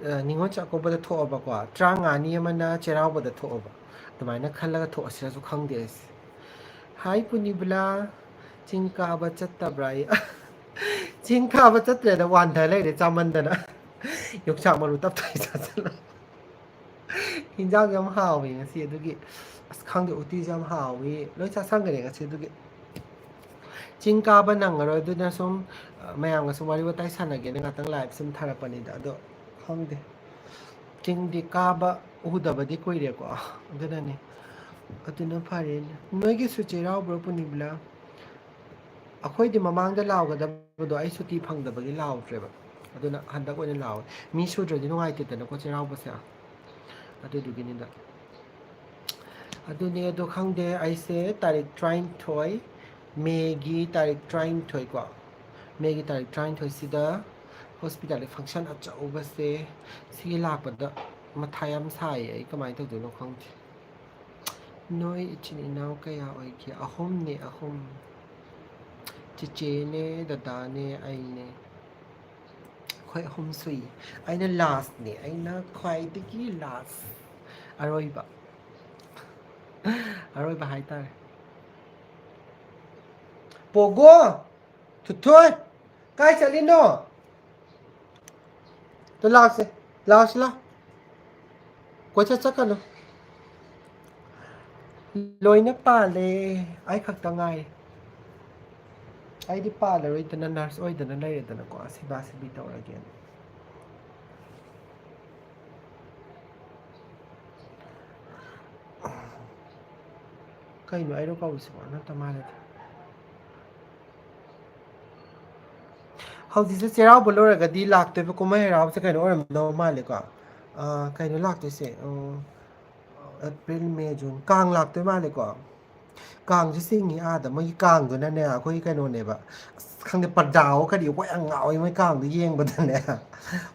ꯑ, ꯅꯤꯉꯣꯜ ꯆꯥꯛꯀꯧꯕꯗ ꯊꯣꯛꯑꯕꯀꯣ, ꯇꯔꯥꯃꯉꯥꯅꯤ ꯑꯃꯅ ꯆꯩꯔꯥꯎꯕꯗ ꯊꯣꯛꯑꯕ, ꯑꯗꯨꯃꯥꯏꯅ ꯈꯜꯂꯒ ꯊꯣꯛꯑꯁꯤꯔꯁꯨ ꯈꯪꯗꯦ ꯑꯩꯁꯦ꯫ ꯍꯥꯏ ꯄꯨꯅꯤꯕꯂꯥ, ꯆꯤꯡ ꯀꯥꯕ ꯆꯠꯇꯕ꯭ꯔꯥ? ꯑꯩ ꯆꯤꯡ ꯀꯥꯕ ꯆꯠꯇ꯭ꯔꯦꯗ, ꯋꯥꯟꯊ ꯂꯩꯔꯦ ꯆꯥꯃꯟꯗꯅ꯫ ꯌꯣꯡꯆꯥꯛ ꯃꯔꯨ ꯇꯞꯇꯥꯏ ꯆꯥꯁꯤꯜꯂꯣ꯫ ꯍꯤꯟꯖꯥꯡꯁꯨ ꯌꯥꯝ ꯍꯥꯎꯋꯦ ꯉꯁꯤ, ꯑꯗꯨꯒꯤ ꯑꯁ ꯈꯪꯗꯦ, ꯎꯇꯤꯁꯨ ꯌꯥꯝ ꯍꯥꯎꯋꯤ, ꯂꯣꯏ ꯆꯥꯁꯟꯈ꯭ꯔꯦ ꯉꯁꯤ꯫ ꯑꯗꯨꯒꯤ ꯆꯤꯡ ꯀꯥꯕ ꯅꯪꯉꯔꯣꯏ, ꯑꯗꯨꯅ ꯁꯨꯝ, ꯑ, ꯃꯌꯥꯝꯒ ꯁꯨꯝ ꯋꯥꯔꯤ ꯋꯥꯇꯥꯏ ꯁꯥꯟꯅꯒꯦꯅ ꯉꯥꯛꯇꯪ ꯂꯥꯏꯞ ꯁꯨꯝ ꯊꯥꯔꯛꯄꯅꯤꯗ꯫ ꯑꯗꯣ ꯈꯪꯗꯦ, ꯆꯤꯡꯗꯤ ꯀꯥꯕ ꯎꯗꯕꯗꯤ ꯀꯨꯏꯔꯦꯀꯣ, ꯑꯗꯨꯅꯅꯦ꯫ ꯑꯗꯨꯅ ꯐꯔꯦꯅꯦ꯫ ꯅꯣꯏꯒꯤꯁꯨ ꯆꯩꯔꯥꯎꯕ꯭ꯔꯣ ꯄꯨꯅꯤꯕꯂꯥ? ꯑꯩꯈꯣꯏꯗꯤ ꯃꯃꯥꯡꯗ ꯂꯥꯎꯒꯗꯕꯗꯣ ꯑꯩ ꯁꯨꯇꯤ ꯐꯪꯗꯕꯒꯤ ꯂꯥꯎꯗ꯭ꯔꯦꯕ꯫ ꯑꯗꯨꯅ ꯍꯟꯗꯛ ꯑꯣꯏꯅ ꯂꯥꯎꯋꯦ꯫ ꯃꯤ ꯁꯨꯗ꯭ꯔꯗꯤ ꯅꯨꯡꯉꯥꯏꯇꯦꯗꯅꯀꯣ ꯆꯩꯔꯥꯎꯕꯁꯦ꯫ ꯑꯗꯨꯗꯨꯒꯤꯅꯤꯗ꯫ ꯑꯗꯨꯅꯦ, ꯑꯗꯣ ꯈꯪꯗꯦ, ꯑꯩꯁꯦ ꯇꯥꯔꯤꯛ ꯇꯔꯥꯅꯤꯊꯣꯏ, ꯃꯦꯒꯤ ꯇꯥꯔꯤꯛ ꯇꯔꯥꯅꯤꯊꯣꯏꯀꯣ, ꯃꯦꯒꯤ ꯇꯥꯔꯤꯛ ꯇꯔꯥꯅꯤꯊꯣꯏꯁꯤꯗ ꯍꯣꯁꯄꯤꯇꯥꯜꯒꯤ ꯐꯪꯁꯟ ꯑꯆꯧꯕꯁꯦ, ꯁꯤꯒꯤ ꯂꯥꯛꯄꯗ ꯃꯊꯥ ꯌꯥꯝ ꯁꯥꯏꯌꯦ꯫ ꯑꯩ ꯀꯃꯥꯏꯅ ꯇꯧꯗꯣꯏꯅꯣ ꯈꯪꯗꯦ꯫ ꯅꯣꯏ ꯏꯆꯤꯟ ꯏꯅꯥꯎ ꯀꯌꯥ ꯑꯣꯏꯒꯦ? ꯑꯍꯨꯝꯅꯦ, ꯑꯍꯨꯝ꯫ ꯆꯤꯆꯦꯅꯦ, ꯗꯗꯥꯅꯦ, ꯑꯩꯅꯦ꯫ ꯑꯩꯈꯣꯏ ꯑꯍꯨꯝ ꯁꯨꯏ꯫ ꯑꯩꯅ ꯂꯥꯁꯅꯦ꯫ ꯑꯩꯅ ꯈ꯭ꯋꯥꯏꯗꯒꯤ ꯂꯥꯁ꯫ ꯑꯔꯣꯏꯕ꯫ ꯑꯔꯣꯏꯕ ꯍꯥꯏꯇꯥꯔꯦ꯫ ꯄꯣꯒꯣ, ꯊꯨꯊꯣꯏ, ꯀꯥꯏ ꯆꯠꯂꯤꯅꯣ? ꯇꯨ ꯂꯥꯛꯁꯦ, ꯂꯥꯛꯁꯤ ꯂꯥꯛ꯫ ꯀꯣꯏꯆꯠ ꯆꯠꯀꯅꯨ꯫ ꯂꯣꯏꯅ ꯄꯥꯜꯂꯦ, ꯑꯩ ꯈꯛꯇ ꯉꯥꯏꯔꯦ꯫ ꯑꯩꯗꯤ ꯄꯥꯜꯂꯔꯣꯏꯗꯅ ꯅꯔꯁ ꯑꯣꯏꯗꯅ ꯂꯩꯔꯦꯗꯅꯀꯣ, ꯁꯦꯕꯥ ꯁꯦꯕꯤ ꯇꯧꯔꯒꯦꯅ꯫ ꯀꯩꯅꯣ ꯑꯩꯅ ꯀꯧꯔꯤꯁꯤꯕꯣ? ꯅꯠꯇ ꯃꯥꯜꯂꯦꯗ꯫ ꯍꯧꯖꯤꯛꯁꯦ ꯆꯩꯔꯥꯎꯕ ꯂꯣꯏꯔꯒꯗꯤ ꯂꯥꯛꯇꯣꯏꯕ ꯀꯨꯝꯍꯩ ꯍꯔꯥꯎꯁꯦ ꯀꯩꯅꯣ ꯑꯣꯏꯔꯝꯗꯧ ꯃꯥꯜꯂꯦꯀꯣ꯫ ꯑꯥ, ꯀꯩꯅꯣ ꯂꯥꯛꯇꯣꯏꯁꯦ? ꯎꯝ, ꯑꯦꯄ꯭ꯔꯤꯜ, ꯃꯦ, ꯖꯨꯟ, ꯀꯥꯡ ꯂꯥꯛꯇꯣꯏ ꯃꯥꯜꯂꯦꯀꯣ꯫ ꯀꯥꯡꯁꯦ ꯆꯤꯡꯉꯤ ꯑꯥꯗ꯫ ꯃꯣꯏꯒꯤ ꯀꯥꯡꯗꯨꯅꯅꯦ, ꯑꯩꯈꯣꯏꯒꯤ ꯀꯩꯅꯣꯅꯦꯕ꯫ ꯑꯁ, ꯈꯪꯗꯦ, ꯄꯔꯗꯥꯑꯣ ꯀꯔꯤ, ꯍꯣꯏ, ꯌꯥꯝ ꯉꯥꯎꯋꯤ ꯃꯣꯏ ꯀꯥꯡꯗꯣ ꯌꯦꯡꯕꯗꯅꯦ꯫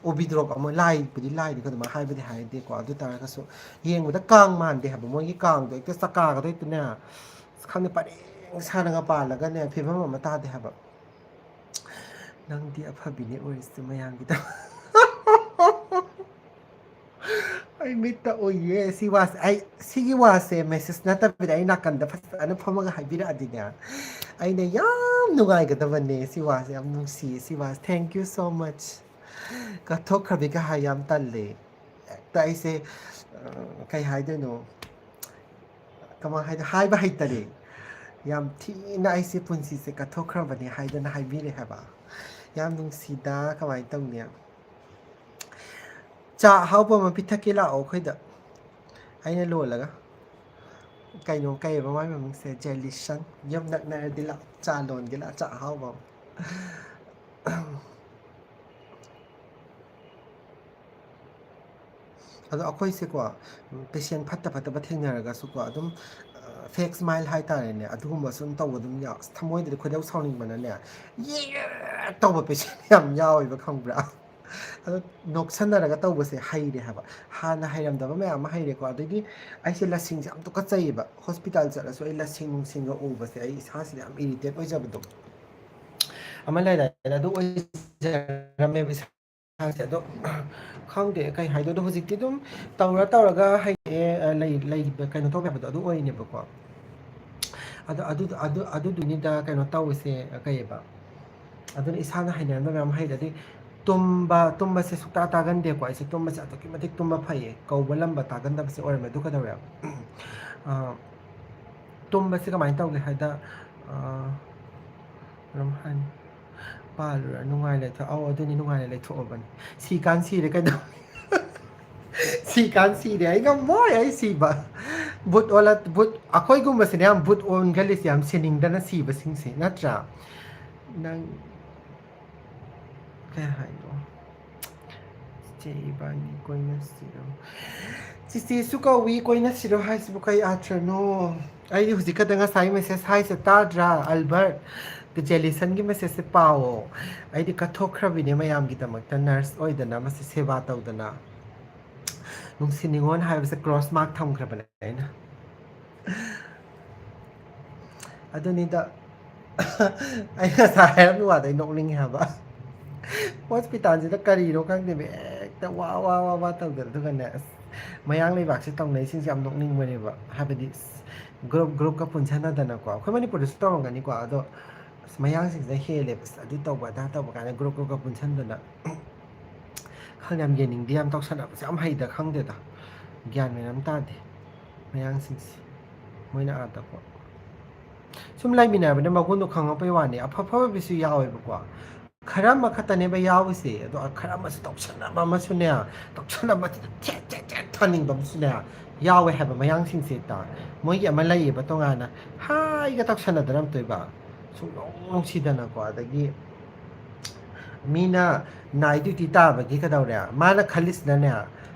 ꯑꯣꯕꯤꯗ꯭ꯔꯣꯞ ꯑꯃ, ꯂꯥꯏꯕꯨꯗꯤ ꯂꯥꯏꯗꯤ ꯑꯗꯨꯃꯥꯏꯅ ꯍꯥꯏꯕꯗꯤ ꯍꯥꯏꯗꯦꯀꯣ꯫ ꯑꯗꯨ ꯇꯥꯔꯒꯁꯨ ꯌꯦꯡꯕꯗ ꯀꯥꯡ ꯃꯥꯟꯗꯦ ꯍꯥꯏꯕ꯫ ꯃꯣꯏꯒꯤ ꯀꯥꯡꯗꯣ ꯍꯦꯛꯇ ꯆꯀꯥꯒꯗꯣ ꯍꯦꯛꯇꯅꯦ, ꯑꯁ, ꯈꯪꯗꯦ, ꯄꯔꯦꯡ ꯁꯥꯅꯒ ꯄꯥꯜꯂꯒꯅꯦ, ꯐꯤꯕꯝ ꯑꯃ ꯇꯥꯗꯦ ꯍꯥꯏꯕ꯫ ꯅꯪꯗꯤ ꯑꯐꯕꯤꯅꯦ ꯑꯣꯏꯔꯤꯁꯦ ꯃꯌꯥꯝꯒꯤꯗꯃꯛ꯫ ꯑꯩ ꯃꯤꯠꯇ ꯎꯏꯌꯦ ꯁꯤ ꯋꯥꯁꯦ꯫ ꯑꯩ ꯁꯤꯒꯤ ꯋꯥꯁꯦ ꯃꯦꯁꯦꯖ ꯅꯠꯇꯕꯤꯗ ꯑꯩ ꯅꯥꯀꯟꯗ ꯐꯖꯅ ꯐꯝꯃꯒ ꯍꯥꯏꯕꯤꯔꯛꯑꯗꯤꯅꯦ, ꯑꯩꯅ ꯌꯥꯝ ꯅꯨꯡꯉꯥꯏꯒꯗꯕꯅꯦ꯫ ꯁꯤ ꯋꯥꯁꯦ ꯌꯥꯝ ꯅꯨꯡꯁꯤꯌꯦ꯫ ꯁꯤ ꯋꯥꯁꯦ, thank you so much꯫ ꯀꯠꯊꯣꯛꯈ꯭ꯔꯕꯤꯒ ꯍꯥꯏ ꯌꯥꯝ ꯇꯜꯂꯦ꯫ ꯍꯦꯛꯇ ꯑꯩꯁꯦ, ꯑ, ꯀꯩ ꯍꯥꯏꯗꯣꯏꯅꯣ? ꯀꯃꯥꯏ ꯍꯥꯏꯗꯣꯏꯅꯣ? ꯍꯥꯏꯕ ꯍꯩꯇꯔꯦ꯫ ꯌꯥꯝ ꯊꯤꯅ ꯑꯩꯁꯦ ꯄꯨꯟꯁꯤꯁꯦ ꯀꯠꯊꯣꯛꯈ꯭ꯔꯕꯅꯦ ꯍꯥꯏꯗꯅ ꯍꯥꯏꯕꯤꯔꯦ ꯍꯥꯏꯕ꯫ ꯌꯥꯝ ꯅꯨꯡꯁꯤꯗ, ꯀꯃꯥꯏꯅ ꯇꯧꯅꯤ? ꯆꯥ ꯑꯍꯥꯎꯕ ꯑꯃ ꯄꯤꯊꯛꯀꯦ ꯂꯥꯛꯑꯣ ꯑꯩꯈꯣꯏꯗ, ꯑꯩꯅ ꯂꯣꯜꯂꯒ꯫ ꯀꯩꯅꯣ, ꯀꯩꯕ ꯃꯥꯏ ꯃꯃꯤꯡꯁꯦ? ꯖꯦꯂꯤꯁꯟ꯫ ꯌꯨꯝ ꯅꯛꯅꯔꯗꯤ ꯂꯥꯛꯑꯣ, ꯆꯥ ꯂꯣꯟꯒꯦ ꯂꯥꯛꯑꯣ, ꯆꯥ ꯑꯍꯥꯎꯕ ꯑꯃ꯫ ꯑꯗꯣ ꯑꯩꯈꯣꯏꯁꯦꯀꯣ, ꯎꯝ, ꯄꯦꯁꯦꯟ ꯐꯠꯇ ꯐꯠꯇꯕ ꯊꯦꯡꯅꯔꯒꯁꯨꯀꯣ, ꯑꯗꯨꯝ, ꯑ, ꯐꯦꯛ ꯁ꯭ꯃꯥꯏꯜ ꯍꯥꯏꯇꯥꯔꯦꯅꯦ, ꯑꯗꯨꯒꯨꯝꯕꯁꯨ ꯑꯗꯨꯝ ꯇꯧꯕ ꯑꯗꯨꯝ ꯌꯥꯎ-, ꯑꯁ, ꯊꯃꯣꯏꯗꯗꯤ ꯈꯣꯏꯗꯧ ꯁꯥꯎꯅꯤꯡꯕꯅꯅꯦ, ꯌꯦ ꯇꯧꯕ ꯄꯦꯁꯦꯟ ꯌꯥꯝ ꯌꯥꯎꯋꯦꯕ, ꯈꯪꯕ꯭ꯔꯥ? ꯑꯗꯣ ꯅꯣꯛꯁꯟꯅꯔꯒ ꯇꯧꯕꯁꯦ ꯍꯩꯔꯦ ꯍꯥꯏꯕ꯫ ꯍꯥꯟꯅ ꯍꯩꯔꯝꯗꯕ ꯃꯌꯥꯝ ꯑꯃ ꯍꯩꯔꯦꯀꯣ꯫ ꯑꯗꯒꯤ ꯑꯩꯁꯦ ꯂꯁꯤꯡꯁꯦ ꯌꯥꯝ ꯇꯨꯀꯠꯆꯩꯌꯦꯕ꯫ ꯍꯣꯁꯄꯤꯇꯥꯜ ꯆꯠꯂꯁꯨ ꯑꯩ ꯂꯁꯤꯡ ꯅꯨꯡꯁꯤꯡꯒ ꯎꯕꯁꯦ ꯑꯩ ꯏꯁꯥꯁꯤꯗ ꯌꯥꯝ ꯏꯔꯤꯇꯦꯠ ꯑꯣꯏꯖꯕꯗꯣ ꯑꯃ ꯂꯩꯗꯥꯏꯅꯦ, ꯑꯗꯨ ꯑꯣꯏꯖꯔꯝꯃꯦꯕ ꯏꯁꯥꯁꯦ꯫ ꯑꯗꯣ ꯈꯪꯗꯦ ꯀꯩ ꯍꯥꯏꯗꯣꯏꯅꯣ꯫ ꯍꯧꯖꯤꯛꯇꯤ ꯑꯗꯨꯝ ꯇꯧꯔ ꯇꯧꯔꯒ ꯍꯩꯔꯛꯑꯦ, ꯑ, ꯂꯩ-, ꯂꯩ-, ꯀꯩꯅꯣ ꯇꯧꯕ ꯌꯥꯕꯗꯣ ꯑꯗꯨ ꯑꯣꯏꯔꯤꯅꯦꯕꯀꯣ꯫ ꯑꯗꯨ ꯑꯗꯨ ꯑꯗꯨ ꯑꯗꯨꯗꯨꯅꯤꯗ ꯀꯩꯅꯣ ꯇꯧꯔꯤꯁꯦ꯫ ꯀꯩꯑꯕ? ꯑꯗꯨꯅ ꯏꯁꯥꯅ ꯍꯩꯅꯔꯝꯗꯕ ꯃꯌꯥꯝ ꯍꯩꯔꯗꯤ, ꯇꯨꯝꯕ ꯇꯨꯝꯕꯁꯦ ꯁꯨꯛꯇꯥ ꯇꯥꯒꯟꯗꯦꯀꯣ꯫ ꯑꯩꯁꯦ ꯇꯨꯝꯕꯁꯦ ꯑꯗꯨꯛꯀꯤ ꯃꯇꯤꯛ ꯇꯨꯝꯕ ꯐꯩꯌꯦ꯫ ꯀꯧꯕ ꯂꯝꯕ ꯇꯥꯒꯟꯗꯕꯁꯦ ꯑꯣꯏꯔꯝꯃꯦ꯫ ꯑꯗꯨ ꯀꯩꯗꯧꯔꯦ? ꯑ, ꯇꯨꯝꯕꯁꯦ ꯀꯃꯥꯏꯅ ꯇꯧꯒꯦ ꯍꯥꯏꯗ, ꯑ, ꯀꯩꯅꯣꯝ ꯍꯥꯏꯅꯤ꯫ ꯄꯥꯜꯂꯨꯔ ꯅꯨꯡꯉꯥꯏ ꯂꯩꯊꯣꯛ-, ꯑꯧ, ꯑꯗꯨꯅꯤ, ꯅꯨꯡꯉꯥꯏꯅ ꯂꯩꯊꯣꯛꯑꯕꯅꯤ꯫ ꯁꯤꯀꯥꯟ ꯁꯤꯔꯦ ꯀꯩꯗꯧ-, ꯁꯤꯀꯥꯟ ꯁꯤꯔꯦ꯫ ꯑꯩ ꯉꯝꯃꯣꯏ, ꯑꯩ ꯁꯤꯕ꯫ ꯕꯨꯠ ꯑꯣꯜꯂ-, ꯕꯨꯠ, ꯑꯩꯈꯣꯏꯒꯨꯝꯕꯁꯤꯅꯦ ꯌꯥꯝ ꯕꯨꯠ ꯑꯣꯟꯒꯜꯂꯤꯁꯦ, ꯌꯥꯝ ꯁꯤꯅꯤꯡꯗꯅ ꯁꯤꯕꯁꯤꯡꯁꯦ, ꯅꯠꯇ꯭ꯔꯥ? ꯅꯪ ꯀꯩ ꯍꯥꯏꯅꯣ? "ꯆꯤꯆꯦ ꯏꯕꯥꯅꯤ ꯀꯣꯏꯅꯁꯤꯔꯣ?" ꯆꯤꯆꯦꯁꯨ ꯀꯧꯏ, ꯀꯣꯏꯅꯁꯤꯔꯣ ꯍꯥꯏꯁꯤꯕꯨ ꯀꯩ ꯑꯥꯊ꯭ꯔꯅꯣ? ꯑꯩꯗꯤ ꯍꯧꯖꯤꯛ ꯈꯛꯇ ꯉꯁꯥꯏ ꯃꯦꯁꯦꯖ ꯍꯥꯏꯁꯦ ꯇꯥꯗ꯭ꯔꯥ, ꯑꯜꯕꯔꯠ? ꯖꯦꯂꯤꯁꯟꯒꯤ ꯃꯦꯁꯦꯖꯁꯦ ꯄꯥꯎꯑꯣ꯫ ꯑꯩꯗꯤ ꯀꯠꯊꯣꯛꯈ꯭ꯔꯕꯤꯅꯦ ꯃꯌꯥꯝꯒꯤꯗꯃꯛꯇ, ꯅꯔꯁ ꯑꯣꯏꯗꯅ, ꯃꯁꯤ ꯁꯦꯕꯥ ꯇꯧꯗꯅ꯫ ꯅꯨꯡꯁꯤ ꯅꯤꯉꯣꯟ ꯍꯥꯏꯕꯁꯦ ꯀ꯭ꯔꯣꯁ ꯃꯥꯔꯛ ꯊꯝꯈ꯭ꯔꯕꯅꯦ ꯑꯩꯅ꯫ ꯑꯗꯨꯅꯤꯗ꯫ ꯑꯩ ꯉꯁꯥꯏ ꯍꯥꯏꯔꯝꯃꯤ ꯋꯥꯗꯣ ꯑꯩ ꯅꯣꯛꯅꯤꯡꯉꯦ ꯍꯥꯏꯕ꯫ ꯍꯣꯁꯄꯤꯇꯥꯜꯁꯤꯗ ꯀꯔꯤꯅꯣ ꯈꯪꯗꯦꯕ, ꯍꯦꯛꯇ ꯋꯥ ꯋꯥ ꯋꯥ ꯋꯥ ꯇꯧꯗꯅ꯫ ꯑꯗꯨꯒꯅꯦ, ꯑꯁ, ꯃꯌꯥꯡ ꯂꯩꯕꯥꯛꯁꯦ ꯇꯧꯅꯩꯁꯤꯡꯁꯦ ꯌꯥꯝ ꯅꯣꯛꯅꯤꯡꯕꯅꯦꯕ꯫ ꯍꯥꯏꯕꯗꯤ, ꯑꯁ, ꯒ꯭ꯔꯨꯞ ꯒ꯭ꯔꯨꯞꯀ ꯄꯨꯟꯁꯤꯟꯅꯗꯅꯀꯣ꯫ ꯑꯩꯈꯣꯏ ꯃꯅꯤꯄꯨꯔꯗꯁꯨ ꯇꯧꯔꯝꯒꯅꯤꯀꯣ꯫ ꯑꯗꯣ, ꯑꯁ, ꯃꯌꯥꯡꯁꯤꯡꯁꯤꯅ ꯍꯦꯜꯂꯦꯕ꯫ ꯑꯁ, ꯑꯗꯨ ꯇꯧꯕ ꯑꯗꯥ ꯇꯧꯕ ꯀꯥꯏꯅ ꯒ꯭ꯔꯨꯞ ꯒ꯭ꯔꯨꯞꯀ ꯄꯨꯟꯁꯤꯟꯗꯅ꯫ ꯈꯪꯗꯦ, ꯌꯥꯝ ꯌꯦꯡꯅꯤꯡꯗꯦ꯫ ꯌꯥꯝ ꯇꯧꯁꯟꯅꯕꯁꯦ ꯌꯥꯝ ꯍꯩꯗ ꯈꯪꯗꯦꯗ꯫ ꯒ꯭ꯌꯥꯟ ꯃꯦꯟ ꯑꯃ ꯇꯥꯗꯦ ꯃꯌꯥꯡꯁꯤꯡꯁꯦ꯫ ꯃꯣꯏꯅ ꯑꯥꯗꯀꯣ꯫ ꯁꯨꯝ ꯂꯩꯃꯤꯟꯅꯕꯅꯤꯅ ꯃꯒꯨꯟꯗꯣ ꯈꯪꯉꯛꯄꯩ ꯋꯥꯅꯤ꯫ ꯑꯐ ꯑꯐꯕꯁꯨ ꯌꯥꯎꯋꯦꯕꯀꯣ꯫ ꯈꯔ ꯑꯃꯈꯛꯇꯅꯦꯕ ꯌꯥꯎꯔꯤꯁꯦ꯫ ꯑꯗꯣ ꯈꯔ ꯑꯃꯁꯨ ꯇꯧꯁꯟꯅꯕ ꯑꯃꯁꯨꯅꯦ꯫ ꯇꯧꯁꯟꯅꯕꯁꯤꯗ ꯊꯦꯠ ꯊꯦꯠ ꯊꯦꯠ ꯊꯥꯅꯤꯡꯕ ꯑꯃꯁꯨꯅꯦ ꯌꯥꯎꯋꯦ ꯍꯥꯏꯕ ꯃꯌꯥꯡꯁꯤꯡꯁꯦ ꯍꯦꯛꯇ꯫ ꯃꯣꯏꯒꯤ ꯑꯃ ꯂꯩꯌꯦꯕ ꯇꯣꯉꯥꯟꯅ꯫ ꯍꯥꯏꯒ ꯇꯧꯁꯟꯅꯗꯅ ꯑꯝꯇꯣꯏꯕ꯫ ꯁꯨꯡꯅꯨꯡ ꯅꯨꯡꯁꯤꯗꯅꯀꯣ꯫ ꯑꯗꯒꯤ ꯃꯤꯅ ꯅꯥꯏꯠ ꯗ꯭ꯌꯨꯇꯤ ꯇꯥꯕꯒꯤ ꯀꯩꯗꯧꯔꯦ? ꯃꯥꯅ ꯈꯜꯂꯤꯁꯤꯅꯅꯦ,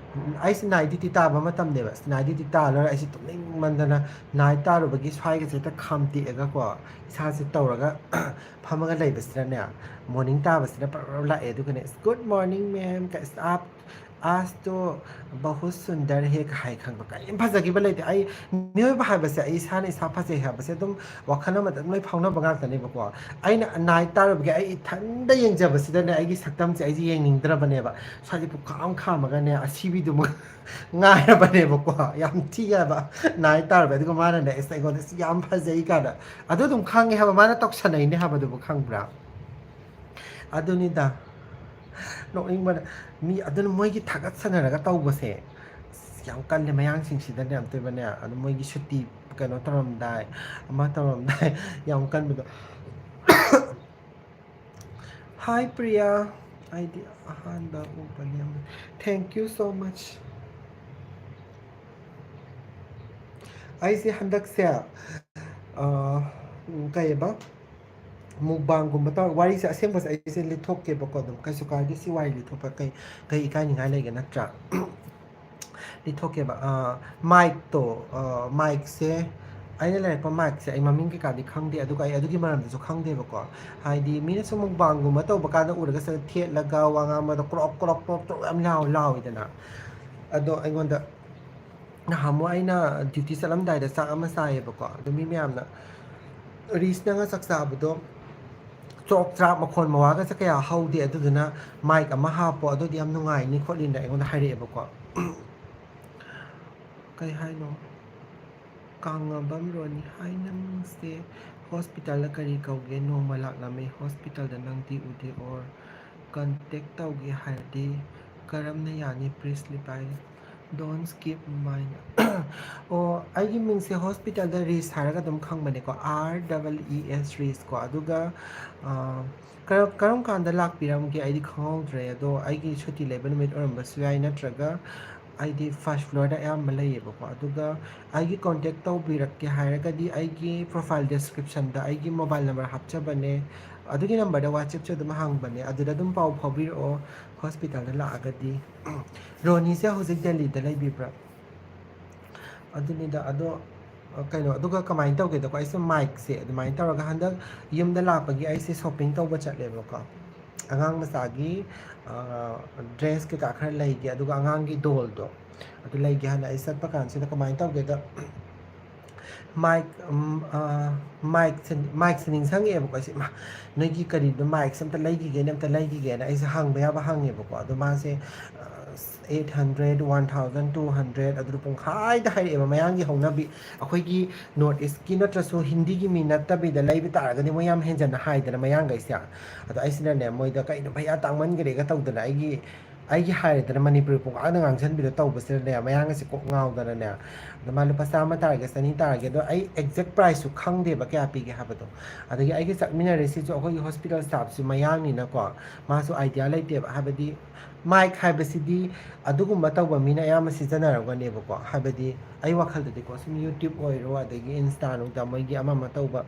ꯑꯩꯁꯦ ꯅꯥꯏꯠ ꯗ꯭ꯌꯨꯇꯤ ꯇꯥꯕ ꯃꯇꯝꯅꯦꯕ꯫ ꯅꯥꯏꯠ ꯗ꯭ꯌꯨꯇꯤ ꯇꯥ ꯂꯣꯏꯔ ꯑꯩꯁꯦ ꯇꯨꯝꯅꯤꯡꯃꯟꯗꯅ ꯅꯥꯏꯠ ꯇꯥꯔꯨꯕꯒꯤ ꯁ꯭ꯋꯥꯏꯒꯁꯦ ꯍꯦꯛꯇ ꯈꯥꯝꯇꯦꯛꯑꯒꯀꯣ, ꯏꯁꯥꯁꯦ ꯇꯧꯔꯒ ꯐꯝꯃꯒ ꯂꯩꯕꯁꯤꯗꯅꯦ, ꯃꯣꯔꯅꯤꯡ ꯇꯥꯕꯁꯤꯅ ꯄꯔꯞ ꯄꯔꯞ ꯂꯥꯛꯑꯦ꯫ ꯑꯗꯨꯒꯅꯦ, "Good morning, ma'am" ꯀ, "It's up, "आज तो बहुत सुंदर है" ꯀꯥꯏ ꯈꯪꯕ ꯀꯔꯤꯝ ꯐꯖꯈꯤꯕ ꯂꯩꯇꯦ꯫ ꯑꯩ ꯃꯤꯑꯣꯏꯕ ꯍꯥꯏꯕꯁꯦ, ꯑꯩ ꯏꯁꯥꯅ ꯏꯁꯥ ꯐꯖꯩ ꯍꯥꯏꯕꯁꯦ ꯑꯗꯨꯝ ꯋꯥꯈꯜ ꯑꯃꯗ ꯑꯗꯨꯝ ꯂꯣꯏ ꯐꯥꯎꯅꯕ ꯉꯥꯛꯇꯅꯦꯕꯀꯣ꯫ ꯑꯩꯅ ꯅꯥꯏꯠ ꯇꯥꯔꯨꯕꯒꯤ ꯑꯩ ꯏꯊꯟꯗ ꯌꯦꯡꯖꯕꯁꯤꯗꯅꯦ, ꯑꯩꯒꯤ ꯁꯛꯇꯝꯁꯦ ꯑꯩꯁꯦ ꯌꯦꯡꯅꯤꯡꯗ꯭ꯔꯕꯅꯦꯕ꯫ ꯁ꯭ꯋꯥꯏꯁꯦ ꯄꯨꯈꯥꯝ ꯈꯥꯝꯃꯒꯅꯦ, ꯑꯁꯤꯕꯤꯗꯨꯃꯛ ꯉꯥꯏꯔꯕꯅꯦꯕꯀꯣ꯫ ꯌꯥꯝ ꯊꯤ ꯍꯥꯏꯕ ꯅꯥꯏꯠ ꯇꯥꯔꯨꯕ꯫ ꯑꯗꯨꯒ ꯃꯥꯅꯅꯦ, "ꯑꯁ, ꯑꯩꯉꯣꯟꯗ ꯑꯁ ꯌꯥꯝ ꯐꯖꯩ" ꯀꯥꯏꯅ꯫ ꯑꯗꯨ ꯑꯗꯨꯝ ꯈꯪꯉꯦ ꯍꯥꯏꯕ, ꯃꯥꯅ ꯇꯧꯁꯟꯅꯩꯅꯦ ꯍꯥꯏꯕꯗꯨꯕꯨ ꯈꯪꯕ꯭ꯔꯥ? ꯑꯗꯨꯅꯤꯗ꯫ ꯅꯣꯛꯅꯤꯡꯕꯅ꯫ ꯃꯤ ꯑꯗꯨꯅ ꯃꯣꯏꯒꯤ ꯊꯥꯒꯠꯁꯟꯅꯔꯒ ꯇꯧꯕꯁꯦ, ꯑꯁ, ꯌꯥꯝ ꯀꯜꯂꯦ꯫ ꯃꯌꯥꯡꯁꯤꯡꯁꯤꯗꯅꯦ ꯑꯝꯇꯣꯏꯕꯅꯦ, ꯑꯗꯨ ꯃꯣꯏꯒꯤ ꯁꯨꯇꯤ ꯀꯩꯅꯣ ꯇꯧꯔꯝꯗꯥꯏ, ꯑꯃ ꯇꯧꯔꯝꯗꯥꯏ, ꯌꯥꯝ ꯀꯟꯕꯗꯣ꯫ Hi ꯄ꯭ꯔꯤꯌꯥ, ꯑꯩꯗꯤ ꯑꯍꯥꯟꯕ ꯎꯕꯅꯦ꯫ Thank you so much. ꯑꯩꯁꯦ ꯍꯟꯗꯛꯁꯦ, ꯑ, ꯎꯝ, ꯀꯩꯕ? ꯃꯨꯛꯕꯥꯡꯒꯨꯝꯕ ꯇꯧꯔ, ꯋꯥꯔꯤꯁꯦ ꯑꯁꯦꯡꯕꯁꯦ ꯑꯩꯁꯦ ꯂꯤꯊꯣꯛꯀꯦꯕꯀꯣ, ꯑꯗꯨꯝ ꯀꯩꯁꯨ ꯀꯥꯏꯗꯦ꯫ ꯁꯤ ꯋꯥꯔꯤ ꯂꯤꯊꯣꯛꯄ ꯀꯩ, ꯀꯩ ꯏꯀꯥꯏꯅꯤꯡꯉꯥꯏ ꯂꯩꯒꯦ, ꯅꯠꯇ꯭ꯔꯥ? ꯂꯤꯊꯣꯛꯀꯦꯕ꯫ ꯑ, ꯃꯥꯏꯛꯇꯣ, ꯑ, ꯃꯥꯏꯛꯁꯦ, ꯑꯩꯅ ꯂꯩꯔꯛꯄ ꯃꯥꯏꯛꯁꯦ ꯑꯩ ꯃꯃꯤꯡ ꯀꯩꯀꯥꯗꯤ ꯈꯪꯗꯦ, ꯑꯗꯨꯒ ꯑꯩ ꯑꯗꯨꯒꯤ ꯃꯔꯝꯗꯁꯨ ꯈꯪꯗꯦꯕꯀꯣ꯫ ꯍꯥꯏꯗꯤ ꯃꯤꯅ ꯁꯨꯝ ꯃꯨꯛꯕꯥꯡꯒꯨꯝꯕ ꯇꯧꯕ ꯀꯥꯟꯗ ꯎꯔꯒ ꯁꯤꯗ ꯊꯦꯠꯂꯒ ꯋꯥ ꯉꯥꯡꯕꯗ ꯀ꯭ꯔꯣꯛ, ꯀ꯭ꯔꯣꯛ, ꯀ꯭ꯔꯣꯛ, ꯀ꯭ꯔꯣꯛ ꯌꯥꯝ ꯂꯥꯎ-, ꯂꯥꯎꯏꯗꯅ꯫ ꯑꯗꯣ ꯑꯩꯉꯣꯟꯗ ꯅꯍꯥꯟꯃꯨꯛ ꯑꯩꯅ ꯗ꯭ꯌꯨꯇꯤ ꯆꯠꯂꯝꯗꯥꯏꯗ ꯆꯥꯛ ꯑꯃ ꯆꯥꯏꯌꯦꯕꯀꯣ꯫ ꯑꯗꯣ ꯃꯤ ꯃꯌꯥꯝꯅ, "ꯔꯤꯁ, ꯅꯪꯅ ꯆꯥꯛ ꯆꯥꯕꯗꯣ ꯆꯣꯛ ꯆ꯭ꯔꯥꯛ ꯃꯈꯣꯟ ꯃꯋꯥꯒꯁꯦ ꯀꯌꯥ ꯍꯧꯗꯦ, ꯑꯗꯨꯗꯨꯅ ꯃꯥꯏꯛ ꯑꯃ ꯍꯥꯞꯄꯣ, ꯑꯗꯨꯗꯤ ꯌꯥꯝ ꯅꯨꯡꯉꯥꯏꯅꯤ" ꯈꯣꯠꯅꯤꯅ ꯑꯩꯉꯣꯟꯗ ꯍꯥꯏꯔꯛꯑꯦꯕꯀꯣ꯫ ꯀꯩ ꯍꯥꯏꯅꯣ? ꯀꯥꯡꯉꯕꯝ ꯔꯣꯅꯤ, "ꯍꯥꯏ, ꯅꯪꯁꯦ ꯍꯣꯁꯄꯤꯇꯥꯜꯗ ꯀꯔꯤ ꯀꯧꯒꯦ? ꯅꯣꯡꯃ ꯂꯥꯛꯂꯝꯃꯦ ꯍꯣꯁꯄꯤꯇꯥꯜꯗ, ꯅꯪꯗꯤ ꯎꯗꯦ꯫ ꯑꯣꯔ ꯀꯟꯇꯦꯛ ꯇꯧꯒꯦ ꯍꯥꯏꯔꯗꯤ ꯀꯔꯝꯅ ꯌꯥꯅꯤ? Please reply, don't skip mine." ꯑꯣ, ꯑꯩꯒꯤ ꯃꯤꯡꯁꯦ ꯍꯣꯁꯄꯤꯇꯥꯜꯗ ꯔꯤꯁ ꯍꯥꯏꯔꯒ ꯑꯗꯨꯝ ꯈꯪꯕꯅꯦꯀꯣ, R E E S, ꯔꯤꯁ ꯀꯣ꯫ ꯑꯗꯨꯒ, ꯑ, ꯀꯔꯝ, ꯀꯔꯝ ꯀꯥꯟꯗ ꯂꯥꯛꯄꯤꯔꯝꯒꯦ? ꯑꯩꯗꯤ ꯈꯪꯍꯧꯗ꯭ꯔꯦ, ꯑꯗꯣ ꯑꯩꯒꯤ ꯁꯨꯇꯤ ꯂꯩꯕ ꯅꯨꯃꯤꯠ ꯑꯣꯏꯔꯝꯕꯁꯨ ꯌꯥꯏ, ꯅꯠꯇ꯭ꯔꯒ ꯑꯩꯗꯤ ꯐꯥꯔꯁ ꯐ꯭ꯂꯣꯔꯗ ꯑꯌꯥꯝꯕ ꯂꯩꯌꯦꯕꯀꯣ꯫ ꯑꯗꯨꯒ ꯑꯩꯒꯤ ꯀꯣꯟꯇꯦꯛ ꯇꯧꯕꯤꯔꯛꯀꯦ ꯍꯥꯏꯔꯒꯗꯤ ꯑꯩꯒꯤ ꯄ꯭ꯔꯣꯐꯥꯏꯜ ꯗꯦꯁꯀ꯭ꯔꯤꯞꯁꯟꯗ ꯑꯩꯒꯤ ꯃꯣꯕꯥꯏꯜ ꯅꯝꯕꯔ ꯍꯥꯞꯆꯕꯅꯦ, ꯑꯗꯨꯒꯤ ꯅꯝꯕꯔꯗ WhatsAppꯁꯨ ꯑꯗꯨꯝ ꯍꯥꯡꯕꯅꯦ, ꯑꯗꯨꯗ ꯑꯗꯨꯝ ꯄꯥꯎ ꯐꯥꯎꯕꯤꯔꯛꯑꯣ ꯍꯣꯁꯄꯤꯇꯥꯜꯗ ꯂꯥꯛꯑꯒꯗꯤ꯫ ꯔꯣꯅꯤꯁꯦ ꯍꯧꯖꯤꯛ ꯗꯦꯜꯂꯤꯗ ꯂꯩꯕꯤꯕ꯭ꯔꯥ? ꯑꯗꯨꯅꯤꯗ, ꯑꯗꯣ, ꯑ, ꯀꯩꯅꯣ, ꯑꯗꯨꯒ ꯀꯃꯥꯏꯅ ꯇꯧꯒꯦꯗꯀꯣ, ꯑꯩꯁꯦ ꯃꯥꯏꯛꯁꯦ ꯑꯗꯨꯃꯥꯏꯅ ꯇꯧꯔꯒ ꯍꯟꯗꯛ ꯌꯨꯝꯗ ꯂꯥꯛꯄꯒꯤ ꯑꯩꯁꯦ ꯁꯣꯞꯄꯤꯡ ꯇꯧꯕ ꯆꯠꯂꯦꯕꯀꯣ꯫ ꯑꯉꯥꯡ ꯃꯆꯥꯒꯤ ꯗ꯭ꯔꯦꯁ ꯀꯩꯀꯥ ꯈꯔ ꯂꯩꯒꯦ, ꯑꯗꯨꯒ ꯑꯉꯥꯡꯒꯤ ꯗꯣꯜꯗꯣ ꯑꯗꯨ ꯂꯩꯒꯦ ꯍꯥꯏꯅ ꯑꯩ ꯆꯠꯄ ꯀꯥꯟꯁꯤꯗ ꯀꯃꯥꯏꯅ ꯇꯧꯒꯦꯗ, ꯃꯥꯏꯛ ꯃꯥꯏꯛꯁꯦ ꯃꯥꯏꯛꯁꯦ ꯅꯤꯡꯁꯤꯡꯉꯛꯑꯦꯕꯀꯣ ꯑꯩꯁꯦ, "ꯏꯃꯥ, ꯅꯣꯏꯒꯤ ꯀꯔꯤꯗꯣ, ꯃꯥꯏꯛꯁꯦ ꯑꯝꯇ ꯂꯩꯈꯤꯒꯦꯅꯦ, ꯑꯝꯇ ꯂꯩꯈꯤꯒꯦꯅ" ꯑꯩꯁꯦ ꯍꯪꯕ ꯌꯥꯕ ꯍꯪꯉꯦꯕꯀꯣ꯫ ꯑꯗꯣ ꯃꯥꯁꯦ eight hundred, one thousand two hundred ꯑꯗꯨꯗ ꯄꯨꯡꯈꯥꯏꯗ ꯍꯥꯏꯔꯛꯑꯦꯕ꯫ ꯃꯌꯥꯡꯒꯤ ꯍꯧꯅꯕꯤ, ꯑꯩꯈꯣꯏꯒꯤ ꯅꯣꯔꯠ ꯏꯁꯀꯤ ꯅꯠꯇ꯭ꯔꯁꯨ ꯍꯤꯟꯗꯤꯒꯤ ꯃꯤ ꯅꯠꯇꯕꯤꯗ ꯂꯩꯕ ꯇꯥꯔꯒꯗꯤ ꯃꯣꯏ ꯌꯥꯝ ꯍꯦꯟꯖꯟꯅ ꯍꯥꯏꯗꯅ ꯃꯌꯥꯡꯈꯩꯁꯦ꯫ ꯑꯗꯣ ꯑꯩꯁꯤꯅꯅꯦ ꯃꯣꯏꯗ "ꯀꯩꯅꯣ ꯚꯩꯌꯥ, ꯇꯥꯡꯃꯟꯈ꯭ꯔꯦꯒ" ꯇꯧꯗꯅ ꯑꯩꯒꯤ ꯑꯩꯒꯤ ꯍꯥꯏꯔꯦꯗꯅ ꯃꯅꯤꯄꯨꯔꯤ ꯄꯨꯡꯉꯥꯡꯗ ꯉꯥꯡꯁꯤꯟꯕꯤꯗꯣ ꯇꯧꯕꯁꯤꯗꯅꯦ ꯃꯌꯥꯡꯒꯁꯦ ꯀꯣꯛ ꯉꯥꯎꯗꯅꯅꯦ꯫ ꯑꯗꯣ ꯃꯥ "ꯂꯨꯄꯥ ꯆꯥꯝꯃ ꯇꯥꯔꯒꯦ, ꯆꯅꯤ ꯇꯥꯔꯒꯦ", ꯑꯗꯣ ꯑꯩ ꯑꯦꯛꯖꯦꯛ ꯄ꯭ꯔꯥꯏꯁꯁꯨ ꯈꯪꯗꯦꯕ ꯀꯌꯥ ꯄꯤꯒꯦ ꯍꯥꯏꯕꯗꯣ꯫ ꯑꯗꯒꯤ ꯑꯩꯒ ꯆꯠꯃꯤꯟꯅꯔꯤꯁꯤꯁꯨ ꯑꯩꯈꯣꯏꯒꯤ ꯍꯣꯁꯄꯤꯇꯥꯜ ꯁ꯭ꯇꯥꯐꯁꯤ ꯃꯌꯥꯡꯅꯤꯅꯀꯣ, ꯃꯥꯁꯨ ꯑꯥꯏꯗꯤꯌꯥ ꯂꯩꯇꯦꯕ꯫ ꯍꯥꯏꯕꯗꯤ ꯃꯥꯏꯛ ꯍꯥꯏꯕꯁꯤꯗꯤ ꯑꯗꯨꯒꯨꯝꯕ ꯇꯧꯕ ꯃꯤꯅ ꯑꯌꯥꯝꯕ ꯁꯤꯖꯤꯟꯅꯔꯝꯒꯅꯦꯕꯀꯣ꯫ ꯍꯥꯏꯕꯗꯤ ꯑꯩ ꯋꯥꯈꯜꯗꯗꯤꯀꯣ, ꯁꯨꯝ YouTube ꯑꯣꯏꯔꯣ, ꯑꯗꯒꯤ Insta ꯅꯨꯡꯗ ꯃꯣꯏꯒꯤ ꯑꯃ ꯑꯃ ꯇꯧꯕ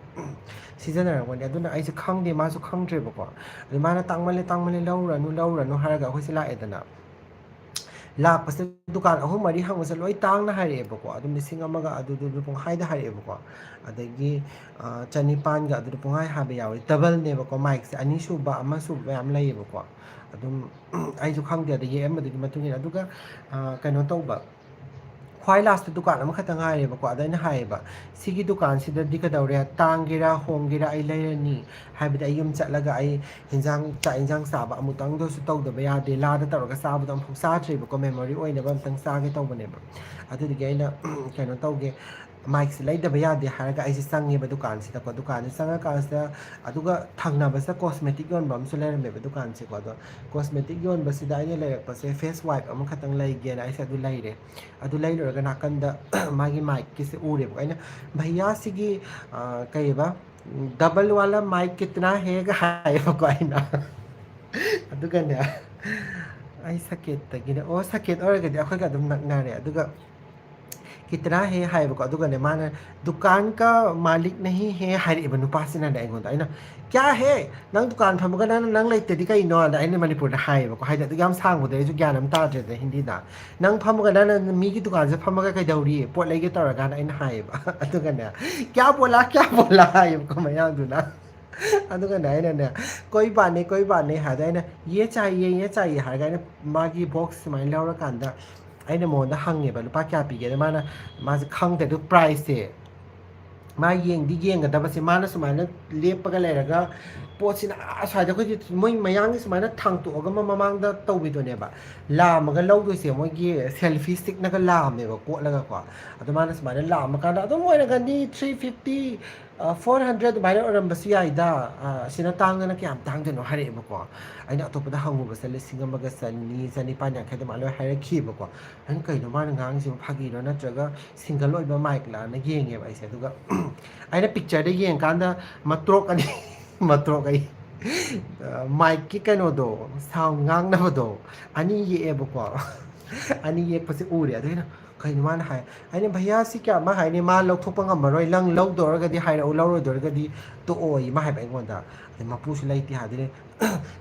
ꯁꯤꯖꯤꯟꯅꯔꯝꯒꯅꯤ꯫ ꯑꯗꯨꯅ ꯑꯩꯁꯦ ꯈꯪꯗꯦ, ꯃꯥꯁꯨ ꯈꯪꯗ꯭ꯔꯦꯕꯀꯣ꯫ ꯑꯗꯨ ꯃꯥꯅ "ꯇꯥꯡꯃꯜꯂꯦ, ꯇꯥꯡꯃꯜꯂꯦ, ꯂꯧꯔꯨꯔꯅꯨ, ꯂꯧꯔꯨꯔꯅꯨ" ꯍꯥꯏꯔꯒ ꯑꯩꯈꯣꯏꯁꯦ ꯂꯥꯛꯑꯦꯗꯅ꯫ ꯂꯥꯛꯄꯁꯦ ꯗꯨꯀꯥꯟ ꯑꯍꯨꯝ ꯃꯔꯤ ꯍꯪꯕꯁꯦ ꯂꯣꯏ ꯇꯥꯡꯅ ꯍꯥꯏꯔꯛꯑꯦꯕꯀꯣ꯫ ꯑꯗꯨꯝ ꯂꯤꯁꯤꯡ ꯑꯃꯒ ꯑꯗꯨꯗꯨ ꯄꯨꯡꯍꯥꯏꯗ ꯍꯥꯏꯔꯛꯑꯦꯕꯀꯣ꯫ ꯑꯗꯒꯤ ꯆꯅꯤꯄꯥꯟꯒ ꯑꯗꯨꯗ ꯄꯨꯡꯍꯥꯏ ꯍꯥꯏꯕ ꯌꯥꯎꯋꯦ꯫ ꯗꯕꯜꯅꯦꯕꯀꯣ, ꯃꯥꯏꯛꯁꯦ ꯑꯅꯤꯁꯨꯕ, ꯑꯃꯁꯨꯕ ꯃꯌꯥꯝ ꯂꯩꯌꯦꯕꯀꯣ꯫ ꯑꯗꯨꯝ ꯑꯩꯁꯨ ꯈꯪꯗꯦ, ꯑꯗ ꯌꯦꯛꯑꯝꯕꯗꯨꯒꯤ ꯃꯇꯨꯡ ꯏꯟꯅ꯫ ꯑꯗꯨꯒ ꯀꯩꯅꯣ ꯇꯧꯕ, ꯈ꯭ꯋꯥꯏ ꯂꯥꯁꯇ ꯗꯨꯀꯥꯟ ꯑꯃꯈꯛꯇ ꯉꯥꯏꯔꯦꯕꯀꯣ꯫ ꯑꯗ ꯑꯩꯅ ꯍꯥꯏꯌꯦꯕ, "ꯁꯤꯒꯤ ꯗꯨꯀꯥꯟꯁꯤꯗꯗꯤ ꯀꯩꯗꯧꯔꯦ, ꯇꯥꯡꯒꯦꯔꯥ ꯍꯣꯡꯒꯦꯔꯥ ꯑꯩ ꯂꯩꯔꯅꯤ꯫ ꯍꯥꯏꯕꯗꯤ ꯑꯩ ꯌꯨꯝ ꯆꯠꯂꯒ ꯑꯩ ꯍꯤꯟꯖꯥꯡ, ꯆꯥꯛ ꯌꯦꯟꯖꯥꯡ ꯆꯥꯕ ꯑꯃꯨꯛꯇꯪꯗꯁꯨ ꯇꯧꯗꯕ ꯌꯥꯗꯦ, ꯂꯥꯗ ꯇꯧꯔꯒ ꯆꯥꯕꯗꯣ ꯑꯃꯨꯛꯐꯥꯎ ꯆꯥꯗ꯭ꯔꯤꯕꯀꯣ, ꯃꯦꯃꯣꯔꯤ ꯑꯣꯏꯅꯕ ꯑꯝꯇꯪ ꯆꯥꯒꯦ ꯇꯧꯕꯅꯦꯕ꯫ ꯑꯗꯨꯗꯨꯒꯤ ꯑꯩꯅ ꯀꯩꯅꯣ ꯇꯧꯒꯦ, ꯃꯥꯏꯛꯁꯦ ꯂꯩꯗꯕ ꯌꯥꯗꯦ" ꯍꯥꯏꯔꯒ ꯑꯩꯁꯦ ꯆꯪꯉꯦꯕ ꯗꯨꯀꯥꯟꯁꯤꯗꯀꯣ꯫ ꯗꯨꯀꯥꯟꯁꯤ ꯆꯪꯉꯀꯥꯟꯁꯤꯗ, ꯑꯗꯨꯒ ꯊꯪꯅꯕꯁꯤꯗ ꯀꯣꯁꯃꯦꯇꯤꯛ ꯌꯣꯟꯕ ꯑꯃꯁꯨ ꯂꯩꯔꯝꯃꯦꯕ ꯗꯨꯀꯥꯟꯁꯦꯀꯣ꯫ ꯑꯗꯣ ꯀꯣꯁꯃꯦꯇꯤꯛ ꯌꯣꯟꯕꯁꯤꯗ ꯑꯩꯅ ꯂꯩꯔꯛꯄꯁꯦ ꯐꯦꯁ ꯋꯥꯏꯞ ꯑꯃꯈꯛꯇꯪ ꯂꯩꯒꯦꯅ ꯑꯩꯁꯦ ꯑꯗꯨ ꯂꯩꯔꯦ꯫ ꯑꯗꯨ ꯂꯩꯔꯨꯔꯒ ꯅꯥꯀꯟꯗ ꯃꯥꯒꯤ ꯃꯥꯏꯛꯀꯤꯁꯦ ꯎꯔꯦꯕꯀꯣ꯫ ꯑꯩꯅ, "ꯚꯩꯌꯥ, ꯁꯤꯒꯤ ꯀꯩꯕ, ꯗꯕꯜ ꯋꯥꯂꯥ ꯃꯥꯏꯛ ꯀꯤꯇꯅꯥ ꯍꯦꯒ?" ꯍꯥꯏꯌꯦꯕꯀꯣ ꯑꯩꯅ꯫ ꯑꯗꯨꯒꯅꯦ, ꯑꯩ ꯁꯀꯦꯠꯇꯒꯤꯅꯦ, ꯑꯣ, ꯁꯀꯦꯠ ꯑꯣꯏꯔꯒꯗꯤ ꯑꯩꯈꯣꯏꯒ ꯑꯗꯨꯝ ꯅꯛꯅꯔꯦ꯫ ꯑꯗꯨꯒ "ꯀꯤꯇꯅꯥ ꯍꯦ?" ꯍꯥꯏꯌꯦꯕꯀꯣ꯫ ꯑꯗꯨꯒꯅꯦ ꯃꯥꯅ, "ꯗꯨꯀꯥꯟ ꯀ ꯃꯥꯂꯤꯛ ꯅꯍꯤ ꯍꯦ?" ꯍꯥꯏꯔꯛꯑꯦꯕ ꯅꯨꯄꯥꯁꯤꯅꯅꯦ ꯑꯩꯉꯣꯟꯗ꯫ ꯑꯩꯅ, "ꯀꯌꯥ ꯍꯦ? ꯅꯪ ꯗꯨꯀꯥꯟ ꯐꯝꯃꯒ ꯅꯪ, ꯅꯪ ꯂꯩꯇꯗꯤ ꯀꯩꯅꯣ?" ꯑꯗ ꯑꯩꯅ ꯃꯅꯤꯄꯨꯔꯗ ꯍꯥꯏꯌꯦꯕꯀꯣ꯫ ꯍꯥꯏꯗꯤ ꯑꯗꯨ ꯌꯥꯝ ꯁꯥꯡꯕꯗꯣ ꯑꯩꯁꯨ ꯒ꯭ꯌꯥꯟ ꯑꯃ ꯇꯥꯗ꯭ꯔꯦꯗꯅ ꯍꯤꯟꯗꯤꯗ꯫ "ꯅꯪ ꯐꯝꯃꯒ ꯅꯪ ꯃꯤꯒꯤ ꯗꯨꯀꯥꯟꯁꯤꯗ ꯐꯝꯃꯒ ꯀꯩꯗꯧꯔꯤ? ꯄꯣꯠ ꯂꯩꯒꯦ ꯇꯧꯔꯀꯥꯟꯗ?" ꯑꯩꯅ ꯍꯥꯏꯌꯦꯕ꯫ ꯑꯗꯨꯒꯅꯦ, "ꯀꯌꯥ ꯕꯣꯂꯥ, ꯀꯌꯥ ꯕꯣꯂꯥ?" ꯍꯥꯏꯌꯦꯕꯀꯣ ꯃꯌꯥꯡꯗꯨꯅ꯫ ꯑꯗꯨꯒꯅꯦ ꯑꯩꯅꯅꯦ, "ꯀꯣꯏ ꯕꯥꯠ ꯅꯍꯤ, ꯀꯣꯏ ꯕꯥꯠ ꯅꯍꯤ" ꯍꯥꯏꯗ, ꯑꯩꯅ "ꯌꯦ ꯆꯥꯍꯤꯌꯦ, ꯌꯦ ꯆꯥꯍꯤꯌꯦ" ꯍꯥꯏꯔꯒ ꯑꯩꯅ ꯃꯥꯒꯤ ꯕꯣꯛꯁ ꯁꯨꯃꯥꯏꯅ ꯂꯧꯔꯀꯥꯟꯗ ꯑꯩꯅ ꯃꯉꯣꯟꯗ ꯍꯪꯉꯦꯕ, "ꯂꯨꯄꯥ ꯀꯌꯥ ꯄꯤꯒꯦꯅ?" ꯃꯥꯅ, ꯃꯥꯁꯦ ꯈꯪꯗꯦ ꯑꯗꯨ ꯄ꯭ꯔꯥꯏꯁꯁꯦ꯫ ꯃꯥ ꯌꯦꯡꯗꯤ ꯌꯦꯡꯒꯗꯕꯁꯦ, ꯃꯥꯅ ꯁꯨꯃꯥꯏꯅ ꯂꯦꯞꯄꯒ ꯂꯩꯔꯒ ꯄꯣꯠꯁꯤꯅ ꯑꯥ ꯁ꯭ꯋꯥꯏꯗ ꯑꯩꯈꯣꯏꯒꯤ ꯃꯣꯏ ꯃꯌꯥꯡꯒꯤ ꯁꯨꯃꯥꯏꯅ ꯊꯥꯡꯇꯣꯛꯑꯒ ꯃ-, ꯃꯃꯥꯡꯗ ꯇꯧꯕꯤꯗꯨꯅꯦꯕ꯫ ꯂꯥꯝꯃꯒ ꯂꯧꯗꯣꯏꯁꯦ ꯃꯣꯏꯒꯤ ꯁꯦꯜꯐꯤ ꯁ꯭ꯇꯤꯛꯅꯒ ꯂꯥꯝꯃꯦꯕ ꯀꯣꯠꯂꯒꯀꯣ꯫ ꯑꯗꯣ ꯃꯥꯅ ꯁꯨꯃꯥꯏꯅ ꯂꯥꯝꯃꯀꯥꯟꯗ ꯑꯗꯨꯝ ꯑꯣꯏꯔꯒꯗꯤ three fifty, ꯑ, four hundred ꯑꯗꯨꯃꯥꯏꯅ ꯑꯣꯏꯔꯝꯕꯁꯨ ꯌꯥꯏꯗ, ꯑ, ꯑꯁꯤꯅ ꯇꯥꯡꯗꯅ ꯀꯌꯥꯝ ꯇꯥꯡꯗꯣꯏꯅꯣ ꯍꯥꯏꯔꯛꯑꯦꯕꯀꯣ꯫ ꯑꯩꯅ ꯑꯇꯣꯞꯄꯗ ꯍꯪꯉꯨꯕꯁꯦ ꯂꯤꯁꯤꯡ ꯑꯃꯒ ꯆꯅꯤ, ꯆꯅꯤꯄꯥꯟ ꯌꯥꯡꯈꯩ ꯑꯗꯨꯃꯥꯏꯅ ꯂꯣꯏ ꯍꯥꯏꯔꯛꯈꯤꯕꯀꯣ꯫ ꯑꯩꯅ "ꯀꯩꯅꯣ ꯃꯥꯅ ꯉꯥꯡꯉꯤꯁꯤꯕꯨ ꯐꯥꯒꯤꯔꯣ ꯅꯠꯇ꯭ꯔꯒ ꯁꯤꯡꯒꯜ ꯑꯣꯏꯕ ꯃꯥꯏꯛꯂꯥꯅ?" ꯌꯦꯡꯉꯦꯕ ꯑꯩꯁꯦ꯫ ꯑꯗꯨꯒ ꯑꯩꯅ ꯄꯤꯛꯆꯔꯗ ꯌꯦꯡꯀꯥꯟꯗ ꯃꯇ꯭ꯔꯣꯛ ꯑꯅꯤ, ꯃꯇ꯭ꯔꯣꯛ ꯑꯩ, ꯑ, ꯃꯥꯏꯛꯀꯤ ꯀꯩꯅꯣꯗꯣ, ꯁꯥꯎꯟ ꯉꯥꯡꯅꯕꯗꯣ ꯑꯅꯤ ꯌꯦꯛꯑꯦꯕꯀꯣ꯫ ꯑꯅꯤ ꯌꯦꯛꯄꯁꯦ ꯎꯔꯦ꯫ ꯑꯗꯨ ꯑꯩꯅ "ꯀꯩꯅꯣ ꯃꯥꯅ ꯍꯥꯏ?" ꯑꯩꯅ "ꯚꯩꯌꯥ ꯁꯤ ꯀꯌꯥ?" ꯃꯥ ꯍꯥꯏꯅꯤ, "ꯃꯥ ꯂꯧꯊꯣꯛꯄ ꯉꯝꯃꯔꯣꯏ, ꯅꯪ ꯂꯧꯗꯧꯔꯒꯗꯤ ꯍꯥꯏꯔꯛꯎ, ꯂꯧꯔꯣꯏꯗꯧꯔꯒꯗꯤ ꯇꯣꯛꯑꯣꯌꯦ" ꯃꯥ ꯍꯥꯏꯕ ꯑꯩꯉꯣꯟꯗ꯫ ꯑꯗꯩ ꯃꯄꯨꯁꯨ ꯂꯩꯇꯦ ꯍꯥꯏꯗꯣꯏꯅꯦ꯫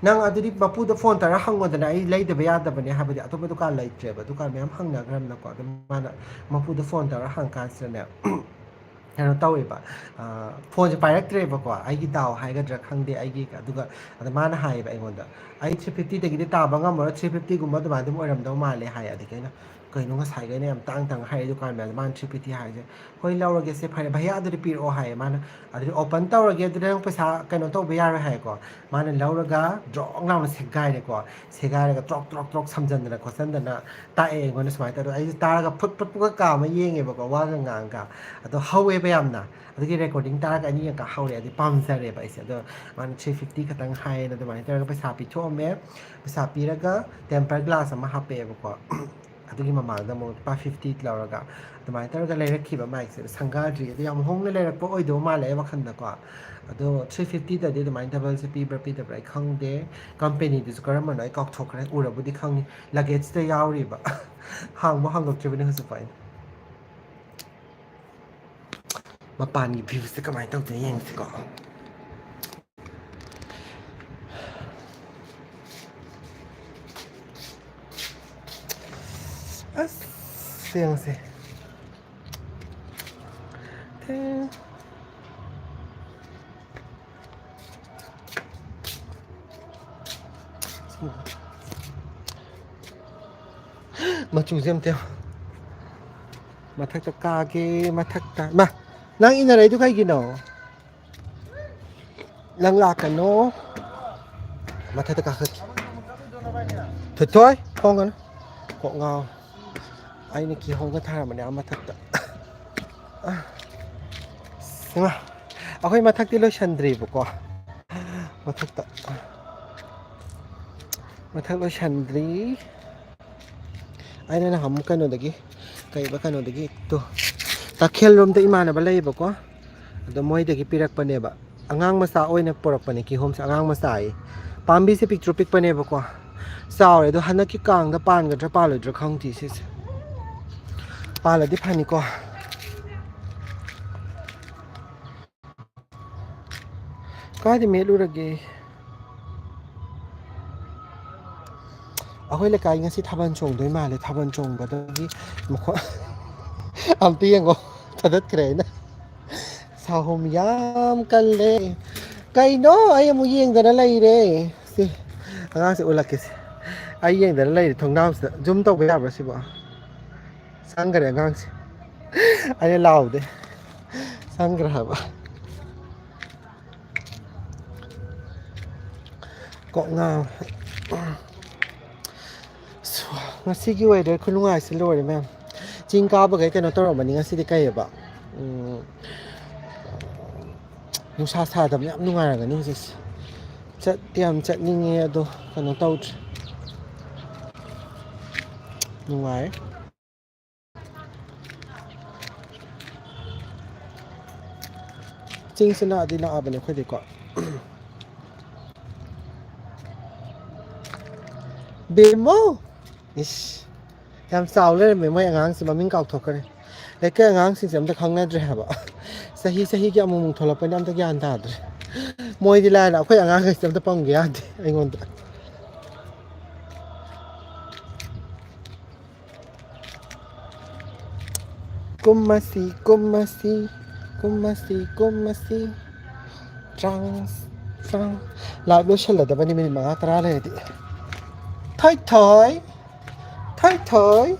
"ꯅꯪ ꯑꯗꯨꯗꯤ ꯃꯄꯨꯗ ꯐꯣꯟ ꯇꯧꯔ ꯍꯪꯉꯣꯗꯅ, ꯑꯩ ꯂꯩꯗꯕ ꯌꯥꯗꯕꯅꯦ" ꯍꯥꯏꯕꯗꯤ ꯑꯇꯣꯞꯄ ꯗꯨꯀꯥꯟ ꯂꯩꯇ꯭ꯔꯦꯕ, ꯗꯨꯀꯥꯟ ꯃꯌꯥꯝ ꯍꯪꯅꯈ꯭ꯔꯕꯅꯀꯣ꯫ ꯑꯗꯨꯝ ꯃꯥꯅ ꯃꯄꯨꯗ ꯐꯣꯟ ꯇꯧꯔ ꯍꯪꯀꯥꯟꯁꯤꯗꯅꯦ, ꯀꯩꯅꯣ ꯇꯧꯋꯦꯕ, ꯑ, ꯐꯣꯟꯁꯦ ꯄꯥꯏꯔꯛꯇ꯭ꯔꯦꯕꯀꯣ, ꯑꯩꯒꯤ ꯗꯥꯎ ꯍꯥꯏꯒꯗ꯭ꯔꯥ ꯈꯪꯗꯦ, ꯑꯩꯒꯤ, ꯑꯗꯨꯒ ꯑꯗ ꯃꯥꯅ ꯍꯥꯏꯌꯦꯕ ꯑꯩꯉꯣꯟꯗ, "ꯑꯩ three fiftyꯗꯒꯤꯗꯤ ꯇꯥꯕ ꯉꯝꯃꯔꯣꯏ, three fiftyꯒꯨꯝꯕ ꯑꯗꯨꯃꯥꯏꯅ ꯑꯗꯨꯝ ꯑꯣꯏꯔꯝꯗꯧ ꯃꯥꯜꯂꯦ" ꯍꯥꯏꯌꯦ꯫ ꯑꯗꯒꯤ ꯑꯩꯅ, "ꯀꯩꯅꯣ ꯉꯁꯥꯏꯒꯩꯅ ꯌꯥꯝ ꯇꯥꯡ ꯇꯥꯡ ꯍꯥꯏꯔꯛꯏ ꯗꯨꯀꯥꯟ ꯃꯌꯥꯝꯗ ꯃꯥꯅ three fifty ꯍꯥꯏꯁꯦ?" "ꯍꯣꯏ, ꯂꯧꯔꯒꯦ ꯁꯦ, ꯐꯔꯦ ꯚꯩꯌꯥ, ꯑꯗꯨꯗꯤ ꯄꯤꯔꯛꯑꯣ" ꯍꯥꯏꯌꯦ ꯃꯥꯅ꯫ "ꯑꯗꯨꯗꯤ open ꯇꯧꯔꯒꯦ, ꯑꯗꯨꯗꯤ ꯅꯪ ꯄꯩꯁꯥ ꯀꯩꯅꯣ ꯇꯧꯕ ꯌꯥꯔꯣꯏ" ꯍꯥꯏꯌꯦꯀꯣ꯫ ꯃꯥꯅ ꯂꯧꯔꯒ ꯗ꯭ꯔꯣꯡ ꯂꯥꯎꯅ ꯁꯦꯒꯥꯏꯔꯦꯀꯣ꯫ ꯁꯦꯒꯥꯏꯔꯒ ꯇ꯭ꯔꯣꯛ ꯇ꯭ꯔꯣꯛ ꯇ꯭ꯔꯣꯛ ꯁꯝꯖꯟꯗꯅ ꯈꯣꯠꯆꯟꯗꯅ ꯇꯥꯛꯑꯦ ꯑꯩꯉꯣꯟꯗ ꯁꯨꯃꯥꯏꯅ ꯇꯧꯔꯒ꯫ ꯑꯩꯁꯦ ꯇꯥꯔꯒ ꯐꯨꯠ ꯐꯨꯠ ꯐꯨꯠꯀ ꯀꯥꯝꯃ ꯌꯦꯡꯉꯦꯕꯀꯣ, ꯋꯥꯒ ꯉꯥꯡꯉꯒ꯫ ꯑꯗꯣ ꯍꯧꯋꯦꯕ ꯌꯥꯝꯅ꯫ ꯑꯗꯨꯒꯤ recording ꯇꯥꯔꯒ ꯑꯅꯤ ꯌꯦꯡꯉꯒ ꯍꯧꯔꯦ꯫ ꯑꯗꯨꯗꯤ ꯄꯥꯝꯖꯔꯦꯕ ꯑꯩꯁꯦ꯫ ꯑꯗꯣ ꯃꯥꯅ three fifty ꯈꯛꯇꯪ ꯍꯥꯏꯌꯦꯅ ꯑꯗꯨꯃꯥꯏꯅ ꯇꯧꯔꯒ ꯄꯩꯁꯥ ꯄꯤꯊꯣꯛꯑꯝꯃꯦ꯫ ꯄꯩꯁꯥ ꯄꯤꯔꯒ tempered glass ꯑꯃ ꯍꯥꯞꯄꯛꯑꯦꯕꯀꯣ꯫ ꯑꯗꯨꯒꯤ ꯃꯃꯥꯡꯗ ꯑꯃꯨꯛ ꯂꯨꯄꯥ fifty ꯂꯧꯔꯒ ꯑꯗꯨꯃꯥꯏꯅ ꯇꯧꯔꯒ ꯂꯩꯔꯛꯈꯤꯕ ꯃꯥꯏꯛꯁꯦ꯫ ꯁꯪꯒꯥꯗ꯭ꯔꯤ꯫ ꯑꯗꯨ ꯌꯥꯝ ꯍꯣꯡꯅ ꯂꯩꯔꯛꯄ ꯑꯣꯏꯗꯧ ꯃꯥꯜꯂꯦ ꯑꯩ ꯋꯥꯈꯜꯗꯀꯣ꯫ ꯑꯗꯣ three fiftyꯗꯗꯤ ꯑꯗꯨꯃꯥꯏꯅ doubleꯁꯦ ꯄꯤꯕ꯭ꯔꯥ ꯄꯤꯗꯕ꯭ꯔꯥ ꯑꯩ ꯈꯪꯗꯦ꯫ Companyꯗꯨꯁꯨ ꯀꯔꯝꯕꯅꯣ ꯑꯩ ꯀꯥꯎꯊꯣꯛꯈ꯭ꯔꯦ꯫ ꯎꯔꯕꯨꯗꯤ ꯈꯪꯅꯤ꯫ Luggageꯇ ꯌꯥꯎꯔꯤꯕ꯫ ꯍꯥꯡꯕ ꯍꯥꯡꯗꯣꯛꯇ꯭ꯔꯤꯕꯅꯤ ꯍꯧꯖꯤꯛꯐꯥꯎ ꯑꯩꯅ꯫ ꯃꯄꯥꯟꯒꯤ viewꯁꯦ ꯀꯃꯥꯏꯅ ꯇꯧꯗꯣꯏꯅꯣ ꯌꯦꯡꯁꯤꯀꯣ꯫ ꯑꯁ, ꯌꯦꯡꯁꯦ꯫ ꯇꯦꯡ꯫ ꯃꯆꯨꯁꯦ ꯑꯝꯇ ꯌꯦꯡꯉꯣ꯫ ꯃꯊꯛꯇ ꯀꯥꯒꯦ, ꯃꯊꯛꯇ꯫ ꯃꯥ, ꯅꯪ ꯏꯟꯅꯔꯛꯏꯗꯨ ꯀꯩꯒꯤꯅꯣ? ꯅꯪ ꯂꯥꯛꯀꯅꯣ꯫ ꯃꯊꯛꯇ ꯀꯥꯈꯠꯈꯤ꯫ ꯊꯣꯏꯊꯣꯏ, ꯈꯣꯡꯒꯅꯨ꯫ ꯀꯣꯛ ꯉꯥꯎ꯫ ꯑꯩꯅ ꯀꯤꯍꯣꯝꯒ ꯊꯥꯔꯝꯕꯅꯦ ꯑꯥ ꯃꯊꯛꯇ꯫ ꯏꯃꯥ, ꯑꯩꯈꯣꯏ ꯃꯊꯛꯇꯤ ꯂꯣꯏꯁꯟꯗ꯭ꯔꯤꯕꯀꯣ꯫ ꯃꯊꯛꯇ꯫ ꯃꯊꯛ ꯂꯣꯏꯁꯟꯗ꯭ꯔꯤ꯫ ꯑꯩꯅ ꯅꯍꯥꯟꯃꯨꯛ ꯀꯩꯅꯣꯗꯒꯤ, ꯀꯩꯕ ꯀꯩꯅꯣꯗꯒꯤ, ꯇꯣ, ꯇꯈꯦꯜ ꯔꯣꯝꯗ ꯏꯃꯥꯟꯅꯕ ꯂꯩꯌꯦꯕꯀꯣ꯫ ꯑꯗꯣ ꯃꯣꯏꯗꯒꯤ ꯄꯤꯔꯛꯄꯅꯦꯕ꯫ ꯑꯉꯥꯡ ꯃꯆꯥ ꯑꯣꯏꯅ ꯄꯨꯔꯛꯄꯅꯦ ꯀꯤꯍꯣꯝꯁꯦ, ꯑꯉꯥꯡ ꯃꯆꯥ ꯑꯌꯦ꯫ ꯄꯥꯝꯕꯤꯁꯦ ꯄꯤꯛꯇ꯭ꯔꯨ ꯄꯤꯛꯄꯅꯦꯕꯀꯣ꯫ ꯆꯥꯎꯔꯦ ꯑꯗꯣ ꯍꯟꯗꯛꯀꯤ ꯀꯥꯡꯗ ꯄꯥꯟꯒꯗ꯭ꯔꯥ ꯄꯥꯜꯂꯣꯏꯗ꯭ꯔꯥ ꯈꯪꯗꯦ ꯁꯤꯁꯦ꯫ ꯄꯥꯜꯂꯗꯤ ꯐꯅꯤꯀꯣ꯫ ꯀꯥꯏꯗ ꯃꯦꯠꯂꯨꯔꯒꯦ? ꯑꯩꯈꯣꯏ ꯂꯩꯀꯥꯏ ꯉꯁꯤ ꯊꯥꯕꯜ ꯆꯣꯡꯗꯣꯏ ꯃꯥꯜꯂꯦ꯫ ꯊꯥꯕꯜ ꯆꯣꯡꯕꯗꯒꯤ ꯃꯈꯣꯟ ꯑꯝꯇ ꯌꯦꯡꯉꯣ, ꯊꯥꯗꯠꯈ꯭ꯔꯦ ꯑꯩꯅ꯫ ꯁꯥꯍꯨꯝ ꯌꯥꯝ ꯀꯜꯂꯦ꯫ ꯀꯩꯅꯣ ꯑꯩ ꯑꯃꯨꯛ ꯌꯦꯡꯗꯅ ꯂꯩꯔꯦ꯫ ꯁꯤ ꯑꯉꯥꯡꯁꯦ ꯎꯠꯂꯛꯀꯦꯁꯦ꯫ ꯑꯩ ꯌꯦꯡꯗꯅ ꯂꯩꯔꯦ ꯊꯣꯡꯅꯥꯎꯁꯤꯗ꯫ ꯖꯨꯝ ꯇꯧꯕ ꯌꯥꯕ꯭ꯔꯥ ꯁꯤꯕꯣ? ꯆꯪꯈ꯭ꯔꯦ ꯑꯉꯥꯡꯁꯦ꯫ ꯑꯩꯅ ꯂꯥꯎꯗꯦ꯫ ꯆꯪꯈ꯭ꯔꯦ ꯍꯥꯏꯕ꯫ ꯀꯣꯛ ꯉꯥꯎ꯫ ꯉꯁꯤꯒꯤ ꯋꯦꯗꯔ ꯈꯨꯅꯨꯡꯉꯥꯏꯁꯤ ꯂꯣꯏꯔꯦ ꯃꯌꯥꯝ꯫ ꯆꯤꯡ ꯀꯥꯕꯈꯩ ꯀꯩꯅꯣ ꯇꯧꯔꯝꯃꯅꯤ ꯉꯁꯤꯗꯤ ꯀꯩꯑꯕ? ꯎꯝ, ꯅꯨꯡꯁꯥ ꯁꯥꯗꯕꯅ ꯌꯥꯝ ꯅꯨꯡꯉꯥꯏꯔꯝꯒꯅꯤ ꯍꯧꯖꯤꯛꯁꯦ꯫ ꯆꯠꯇꯤ ꯌꯥꯝ ꯆꯠꯅꯤꯡꯉꯦ ꯑꯗꯣ ꯀꯩꯅꯣ ꯇꯧꯗ꯭ꯔꯦ꯫ ꯅꯨꯡꯉꯥꯏ꯫ ꯆꯤꯡꯁꯦ ꯅꯛꯑꯗꯤ ꯅꯛꯑꯕꯅꯦ ꯑꯩꯈꯣꯏꯗꯤꯀꯣ꯫ ꯕꯦꯝꯃꯣ! ꯏꯁ! ꯌꯥꯝ ꯆꯥꯎ ꯂꯩꯔꯝꯃꯦ ꯃꯣꯏ ꯑꯉꯥꯡꯁꯦ, ꯃꯃꯤꯡ ꯀꯥꯎꯊꯣꯛꯈ꯭ꯔꯦ꯫ ꯂꯩꯀꯥꯏ ꯑꯉꯥꯡꯁꯤꯡꯁꯦ ꯑꯝꯇ ꯈꯪꯅꯗ꯭ꯔꯦ ꯍꯥꯏꯕ꯫ ꯆꯍꯤ ꯆꯍꯤꯒꯤ ꯑꯃꯨꯛꯃꯨꯛ ꯊꯣꯛꯂꯛꯄꯅꯤꯅ ꯑꯝꯇ ꯒ꯭ꯌꯥꯟ ꯇꯥꯗ꯭ꯔꯦ꯫ ꯃꯣꯏꯗꯤ ꯂꯥꯏꯅ ꯑꯩꯈꯣꯏ ꯑꯉꯥꯡꯈꯩꯁꯦ ꯑꯝꯇ ꯄꯪꯒꯦ ꯌꯥꯗꯦ ꯑꯩꯉꯣꯟꯗ꯫ ꯀꯨꯝꯃꯁꯤ, ꯀꯨꯝꯃꯁꯤ, ꯀꯨꯝꯃꯁꯤ, ꯀꯨꯝꯃꯁꯤ꯫ ꯇ꯭ꯔꯥꯡ, ꯇ꯭ꯔꯥꯡ꯫ ꯂꯥꯏꯚ ꯂꯣꯏꯁꯤꯜꯂꯗꯕꯅꯤ ꯃꯤꯅꯤꯠ ꯃꯉꯥ ꯇꯔꯥ ꯂꯩꯔꯗꯤ꯫ ꯊꯣꯏ ꯊꯣꯏ, ꯊꯣꯏ ꯊꯣꯏ꯫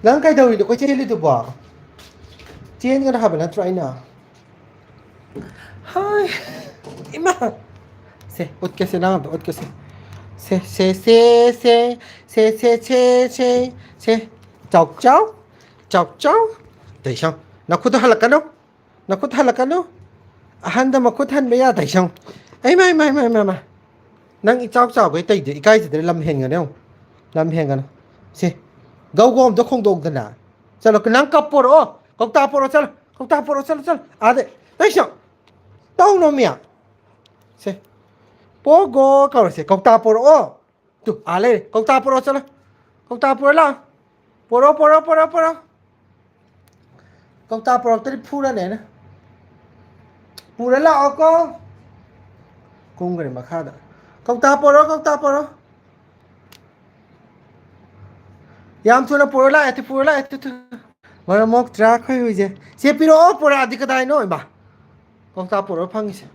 ꯅꯪ ꯀꯩꯗꯧꯔꯤꯅꯣ ꯀꯣꯏ ꯆꯦꯜꯂꯤꯗꯨꯕꯣ? ꯆꯦꯟꯒꯅꯣ ꯍꯥꯏꯕ ꯅꯠꯇ꯭ꯔꯣ ꯑꯩꯅ? ꯍꯥꯏ, ꯏꯃꯥ꯫ ꯁꯦ, ꯎꯠꯀꯦꯁꯦ, ꯅꯪ ꯑꯝꯇ ꯎꯠꯀꯦꯁꯦ꯫ ꯁꯦ, ꯁꯦ, ꯁꯦ, ꯁꯦ꯫ ꯁꯦ, ꯁꯦ, ꯁꯦ, ꯁꯦ, ꯁꯦ꯫ ꯆꯥꯎ, ꯆꯥꯎ꯫ ꯆꯥꯎ, ꯆꯥꯎ꯫ ꯇꯩꯁꯪ, ꯅꯈꯨꯠꯇꯣ ꯍꯜꯂꯛꯀꯅꯨ꯫ ꯅꯈꯨꯠ ꯍꯜꯂꯛꯀꯅꯨ꯫ ꯑꯍꯟꯗ ꯃꯈꯨꯠ ꯍꯟꯕ ꯌꯥꯗꯦ, ꯁꯪ꯫ ꯑꯩ ꯃꯥꯏ, ꯃꯥꯏ, ꯃꯥꯏ, ꯃꯥꯏ, ꯃꯥꯏ꯫ ꯅꯪ ꯏꯆꯥꯎ ꯆꯥꯎꯈꯩ ꯇꯩꯗꯦ, ꯏꯀꯥꯏꯖꯗ꯭ꯔꯦ, ꯂꯝ ꯍꯦꯟꯒꯅꯤ, ꯌꯦꯡꯉꯨ꯫ ꯂꯝ ꯍꯦꯟꯒꯅꯨ꯫ ꯁꯤ, ꯒꯧ ꯒꯧ ꯑꯝꯇ ꯈꯣꯡꯗꯣꯛꯎꯗꯅ꯫ ꯆꯠꯂꯣ, ꯅꯪ ꯀꯞ ꯄꯣꯔꯛꯑꯣ꯫ ꯀꯧꯇꯥ ꯄꯣꯔꯛꯑꯣ, ꯆꯠꯂꯣ꯫ ꯀꯧꯇꯥ ꯄꯣꯔꯛꯑꯣ, ꯆꯠꯂꯣ, ꯆꯠꯂꯣ꯫ ꯑꯥꯗ, ꯑꯩ ꯁꯪ꯫ ꯇꯧꯅꯣ, ꯃꯤꯌꯥ꯫ ꯁꯦ꯫ ꯄꯣꯒꯣ ꯀꯧꯔꯁꯦ, ꯀꯧꯇꯥ ꯄꯣꯔꯛꯑꯣ꯫ ꯇꯨ, ꯑꯥ ꯂꯩꯔꯦ꯫ ꯀꯧꯇꯥ ꯄꯣꯔꯛꯑꯣ, ꯆꯠꯂꯣ꯫ ꯀꯧꯇꯥ ꯄꯨꯔ ꯂꯥꯛꯑꯣ꯫ ꯄꯣꯔꯛꯑꯣ, ꯄꯣꯔꯛꯑꯣ, ꯄꯣꯔꯛꯑꯣ, ꯄꯣꯔꯛꯑꯣ꯫ ꯀꯧꯇꯥ ꯄꯣꯔꯛꯇ꯭ꯔꯗꯤ ꯐꯨꯔꯅꯤ ꯑꯩꯅ꯫ ꯄꯨꯔ ꯂꯥꯛꯑꯣꯀꯣ꯫ ꯀꯨꯝꯈ꯭ꯔꯦ ꯃꯈꯥꯗ꯫ ꯀꯧꯇꯥ ꯄꯣꯔꯛꯑꯣ, ꯀꯧꯇꯥ ꯄꯣꯔꯛꯑꯣ꯫ ꯌꯥꯝ ꯊꯨꯅ ꯄꯨꯔ ꯂꯥꯛꯑꯦ, ꯊꯨ, ꯄꯨꯔ ꯂꯥꯛꯑꯦ, ꯊꯨ, ꯊꯨ꯫ ꯃꯔꯝ ꯃꯣꯛꯇ꯭ꯔꯥ ꯑꯩꯈꯣꯏ ꯍꯨꯏꯁꯦ꯫ ꯁꯦ ꯄꯤꯔꯛꯑꯣ, ꯄꯨꯔꯛꯑꯗꯤ ꯀꯗꯥꯏꯅꯣ, ꯏꯃꯥ? ꯀꯧꯇꯥ ꯄꯨꯔꯛꯑ ꯐꯪꯉꯤꯁꯦ꯫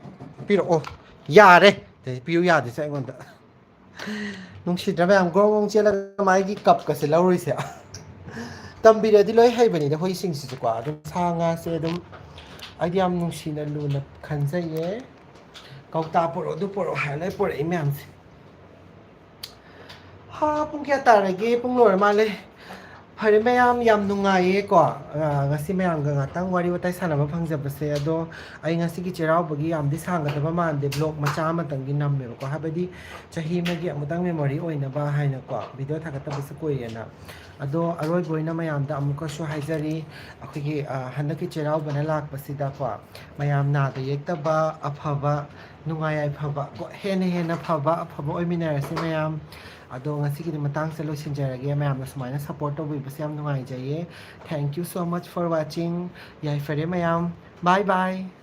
ꯄꯤꯔꯛꯑꯣ꯫ ꯌꯥꯔꯦ꯫ ꯑꯗꯩ ꯄꯤꯌꯨ ꯌꯥꯗꯦꯁꯦ ꯑꯩꯉꯣꯟꯗ꯫ ꯅꯨꯡꯁꯤꯗ꯭ꯔꯥ ꯃꯌꯥꯝ? ꯒ꯭ꯔꯣꯡ ꯒ꯭ꯔꯣꯡ ꯆꯦꯜꯂꯒ ꯃꯥꯒꯤ ꯀꯞꯀꯁꯦ ꯂꯧꯔꯨꯏꯁꯦ꯫ ꯇꯝꯕꯤꯔꯗꯤ ꯂꯣꯏ ꯍꯩꯕꯅꯤꯗ ꯍꯨꯏꯁꯤꯡꯁꯤꯁꯨꯀꯣ꯫ ꯑꯗꯨꯝ ꯁꯥ ꯉꯥꯁꯦ ꯑꯗꯨꯝ ꯑꯩꯗꯤ ꯌꯥꯝ ꯅꯨꯡꯁꯤꯅ ꯂꯨꯅ ꯈꯟꯖꯩꯌꯦ꯫ ꯀꯧꯇꯥ ꯄꯣꯔꯛꯑꯣ, ꯑꯗꯨ ꯄꯣꯔꯛꯑꯣ ꯍꯥꯏꯔ ꯂꯣꯏ ꯄꯣꯔꯛꯏ ꯃꯌꯥꯝꯁꯦ꯫ ꯍꯥ, ꯄꯨꯡ ꯀꯌꯥ ꯇꯥꯔꯒꯦ? ꯄꯨꯡ ꯂꯣꯏꯔ ꯃꯥꯜꯂꯦ꯫ ꯐꯔꯦ ꯃꯌꯥꯝ, ꯌꯥꯝ ꯅꯨꯡꯉꯥꯏꯌꯦꯀꯣ꯫ ꯑ, ꯉꯁꯤ ꯃꯌꯥꯝꯒ ꯉꯥꯛꯇꯪ ꯋꯥꯔꯤ ꯋꯥꯇꯥꯏ ꯁꯥꯟꯅꯕ ꯐꯪꯖꯕꯁꯦ꯫ ꯑꯗꯣ ꯑꯩ ꯉꯁꯤꯒꯤ ꯆꯩꯔꯥꯎꯕꯒꯤ ꯌꯥꯝꯗꯤ ꯁꯥꯡꯒꯗꯕ ꯃꯥꯟꯗꯦ, ꯕ꯭ꯂꯣꯛ ꯃꯆꯥ ꯑꯃꯇꯪꯒꯤ ꯅꯝꯃꯦꯕꯀꯣ꯫ ꯍꯥꯏꯕꯗꯤ ꯆꯍꯤ ꯑꯃꯒꯤ ꯑꯃꯨꯛꯇꯪ ꯃꯦꯃꯣꯔꯤ ꯑꯣꯏꯅꯕ ꯍꯥꯏꯅꯀꯣ, ꯚꯤꯗꯤꯑꯣ ꯊꯥꯒꯠꯇꯕꯁꯨ ꯀꯨꯏꯔꯦꯅ꯫ ꯑꯗꯣ ꯑꯔꯣꯏꯕ ꯑꯣꯏꯅ ꯃꯌꯥꯝꯗ ꯑꯃꯨꯛꯀꯁꯨ ꯍꯥꯏꯖꯔꯤ, ꯑꯩꯈꯣꯏꯒꯤ, ꯑ, ꯍꯟꯗꯛꯀꯤ ꯆꯩꯔꯥꯎꯕꯅ ꯂꯥꯛꯄꯁꯤꯗꯀꯣ, ꯃꯌꯥꯝ ꯅꯥꯗ ꯌꯦꯛꯇꯕ, ꯑꯐꯕ, ꯅꯨꯡꯉꯥꯏ ꯌꯥꯏꯐꯕ ꯀꯣ, ꯍꯦꯟꯅ ꯍꯦꯟꯅ ꯐꯕ, ꯑꯐꯕ ꯑꯣꯏꯃꯤꯟꯅꯔꯁꯤ ꯃꯌꯥꯝ꯫ ꯑꯗꯣ ꯉꯁꯤꯒꯤꯗꯤ ꯃꯇꯥꯡꯁꯦ ꯂꯣꯏꯁꯤꯟꯖꯔꯒꯦ꯫ ꯃꯌꯥꯝꯅ ꯁꯨꯃꯥꯏꯅ ꯁꯞꯄꯣꯔꯠ ꯇꯧꯕꯤꯕꯁꯦ ꯌꯥꯝ ꯅꯨꯡꯉꯥꯏꯖꯩꯌꯦ꯫ Thank you so much for watching. ꯌꯥꯏꯐꯔꯦ ꯃꯌꯥꯝ꯫ Bye bye.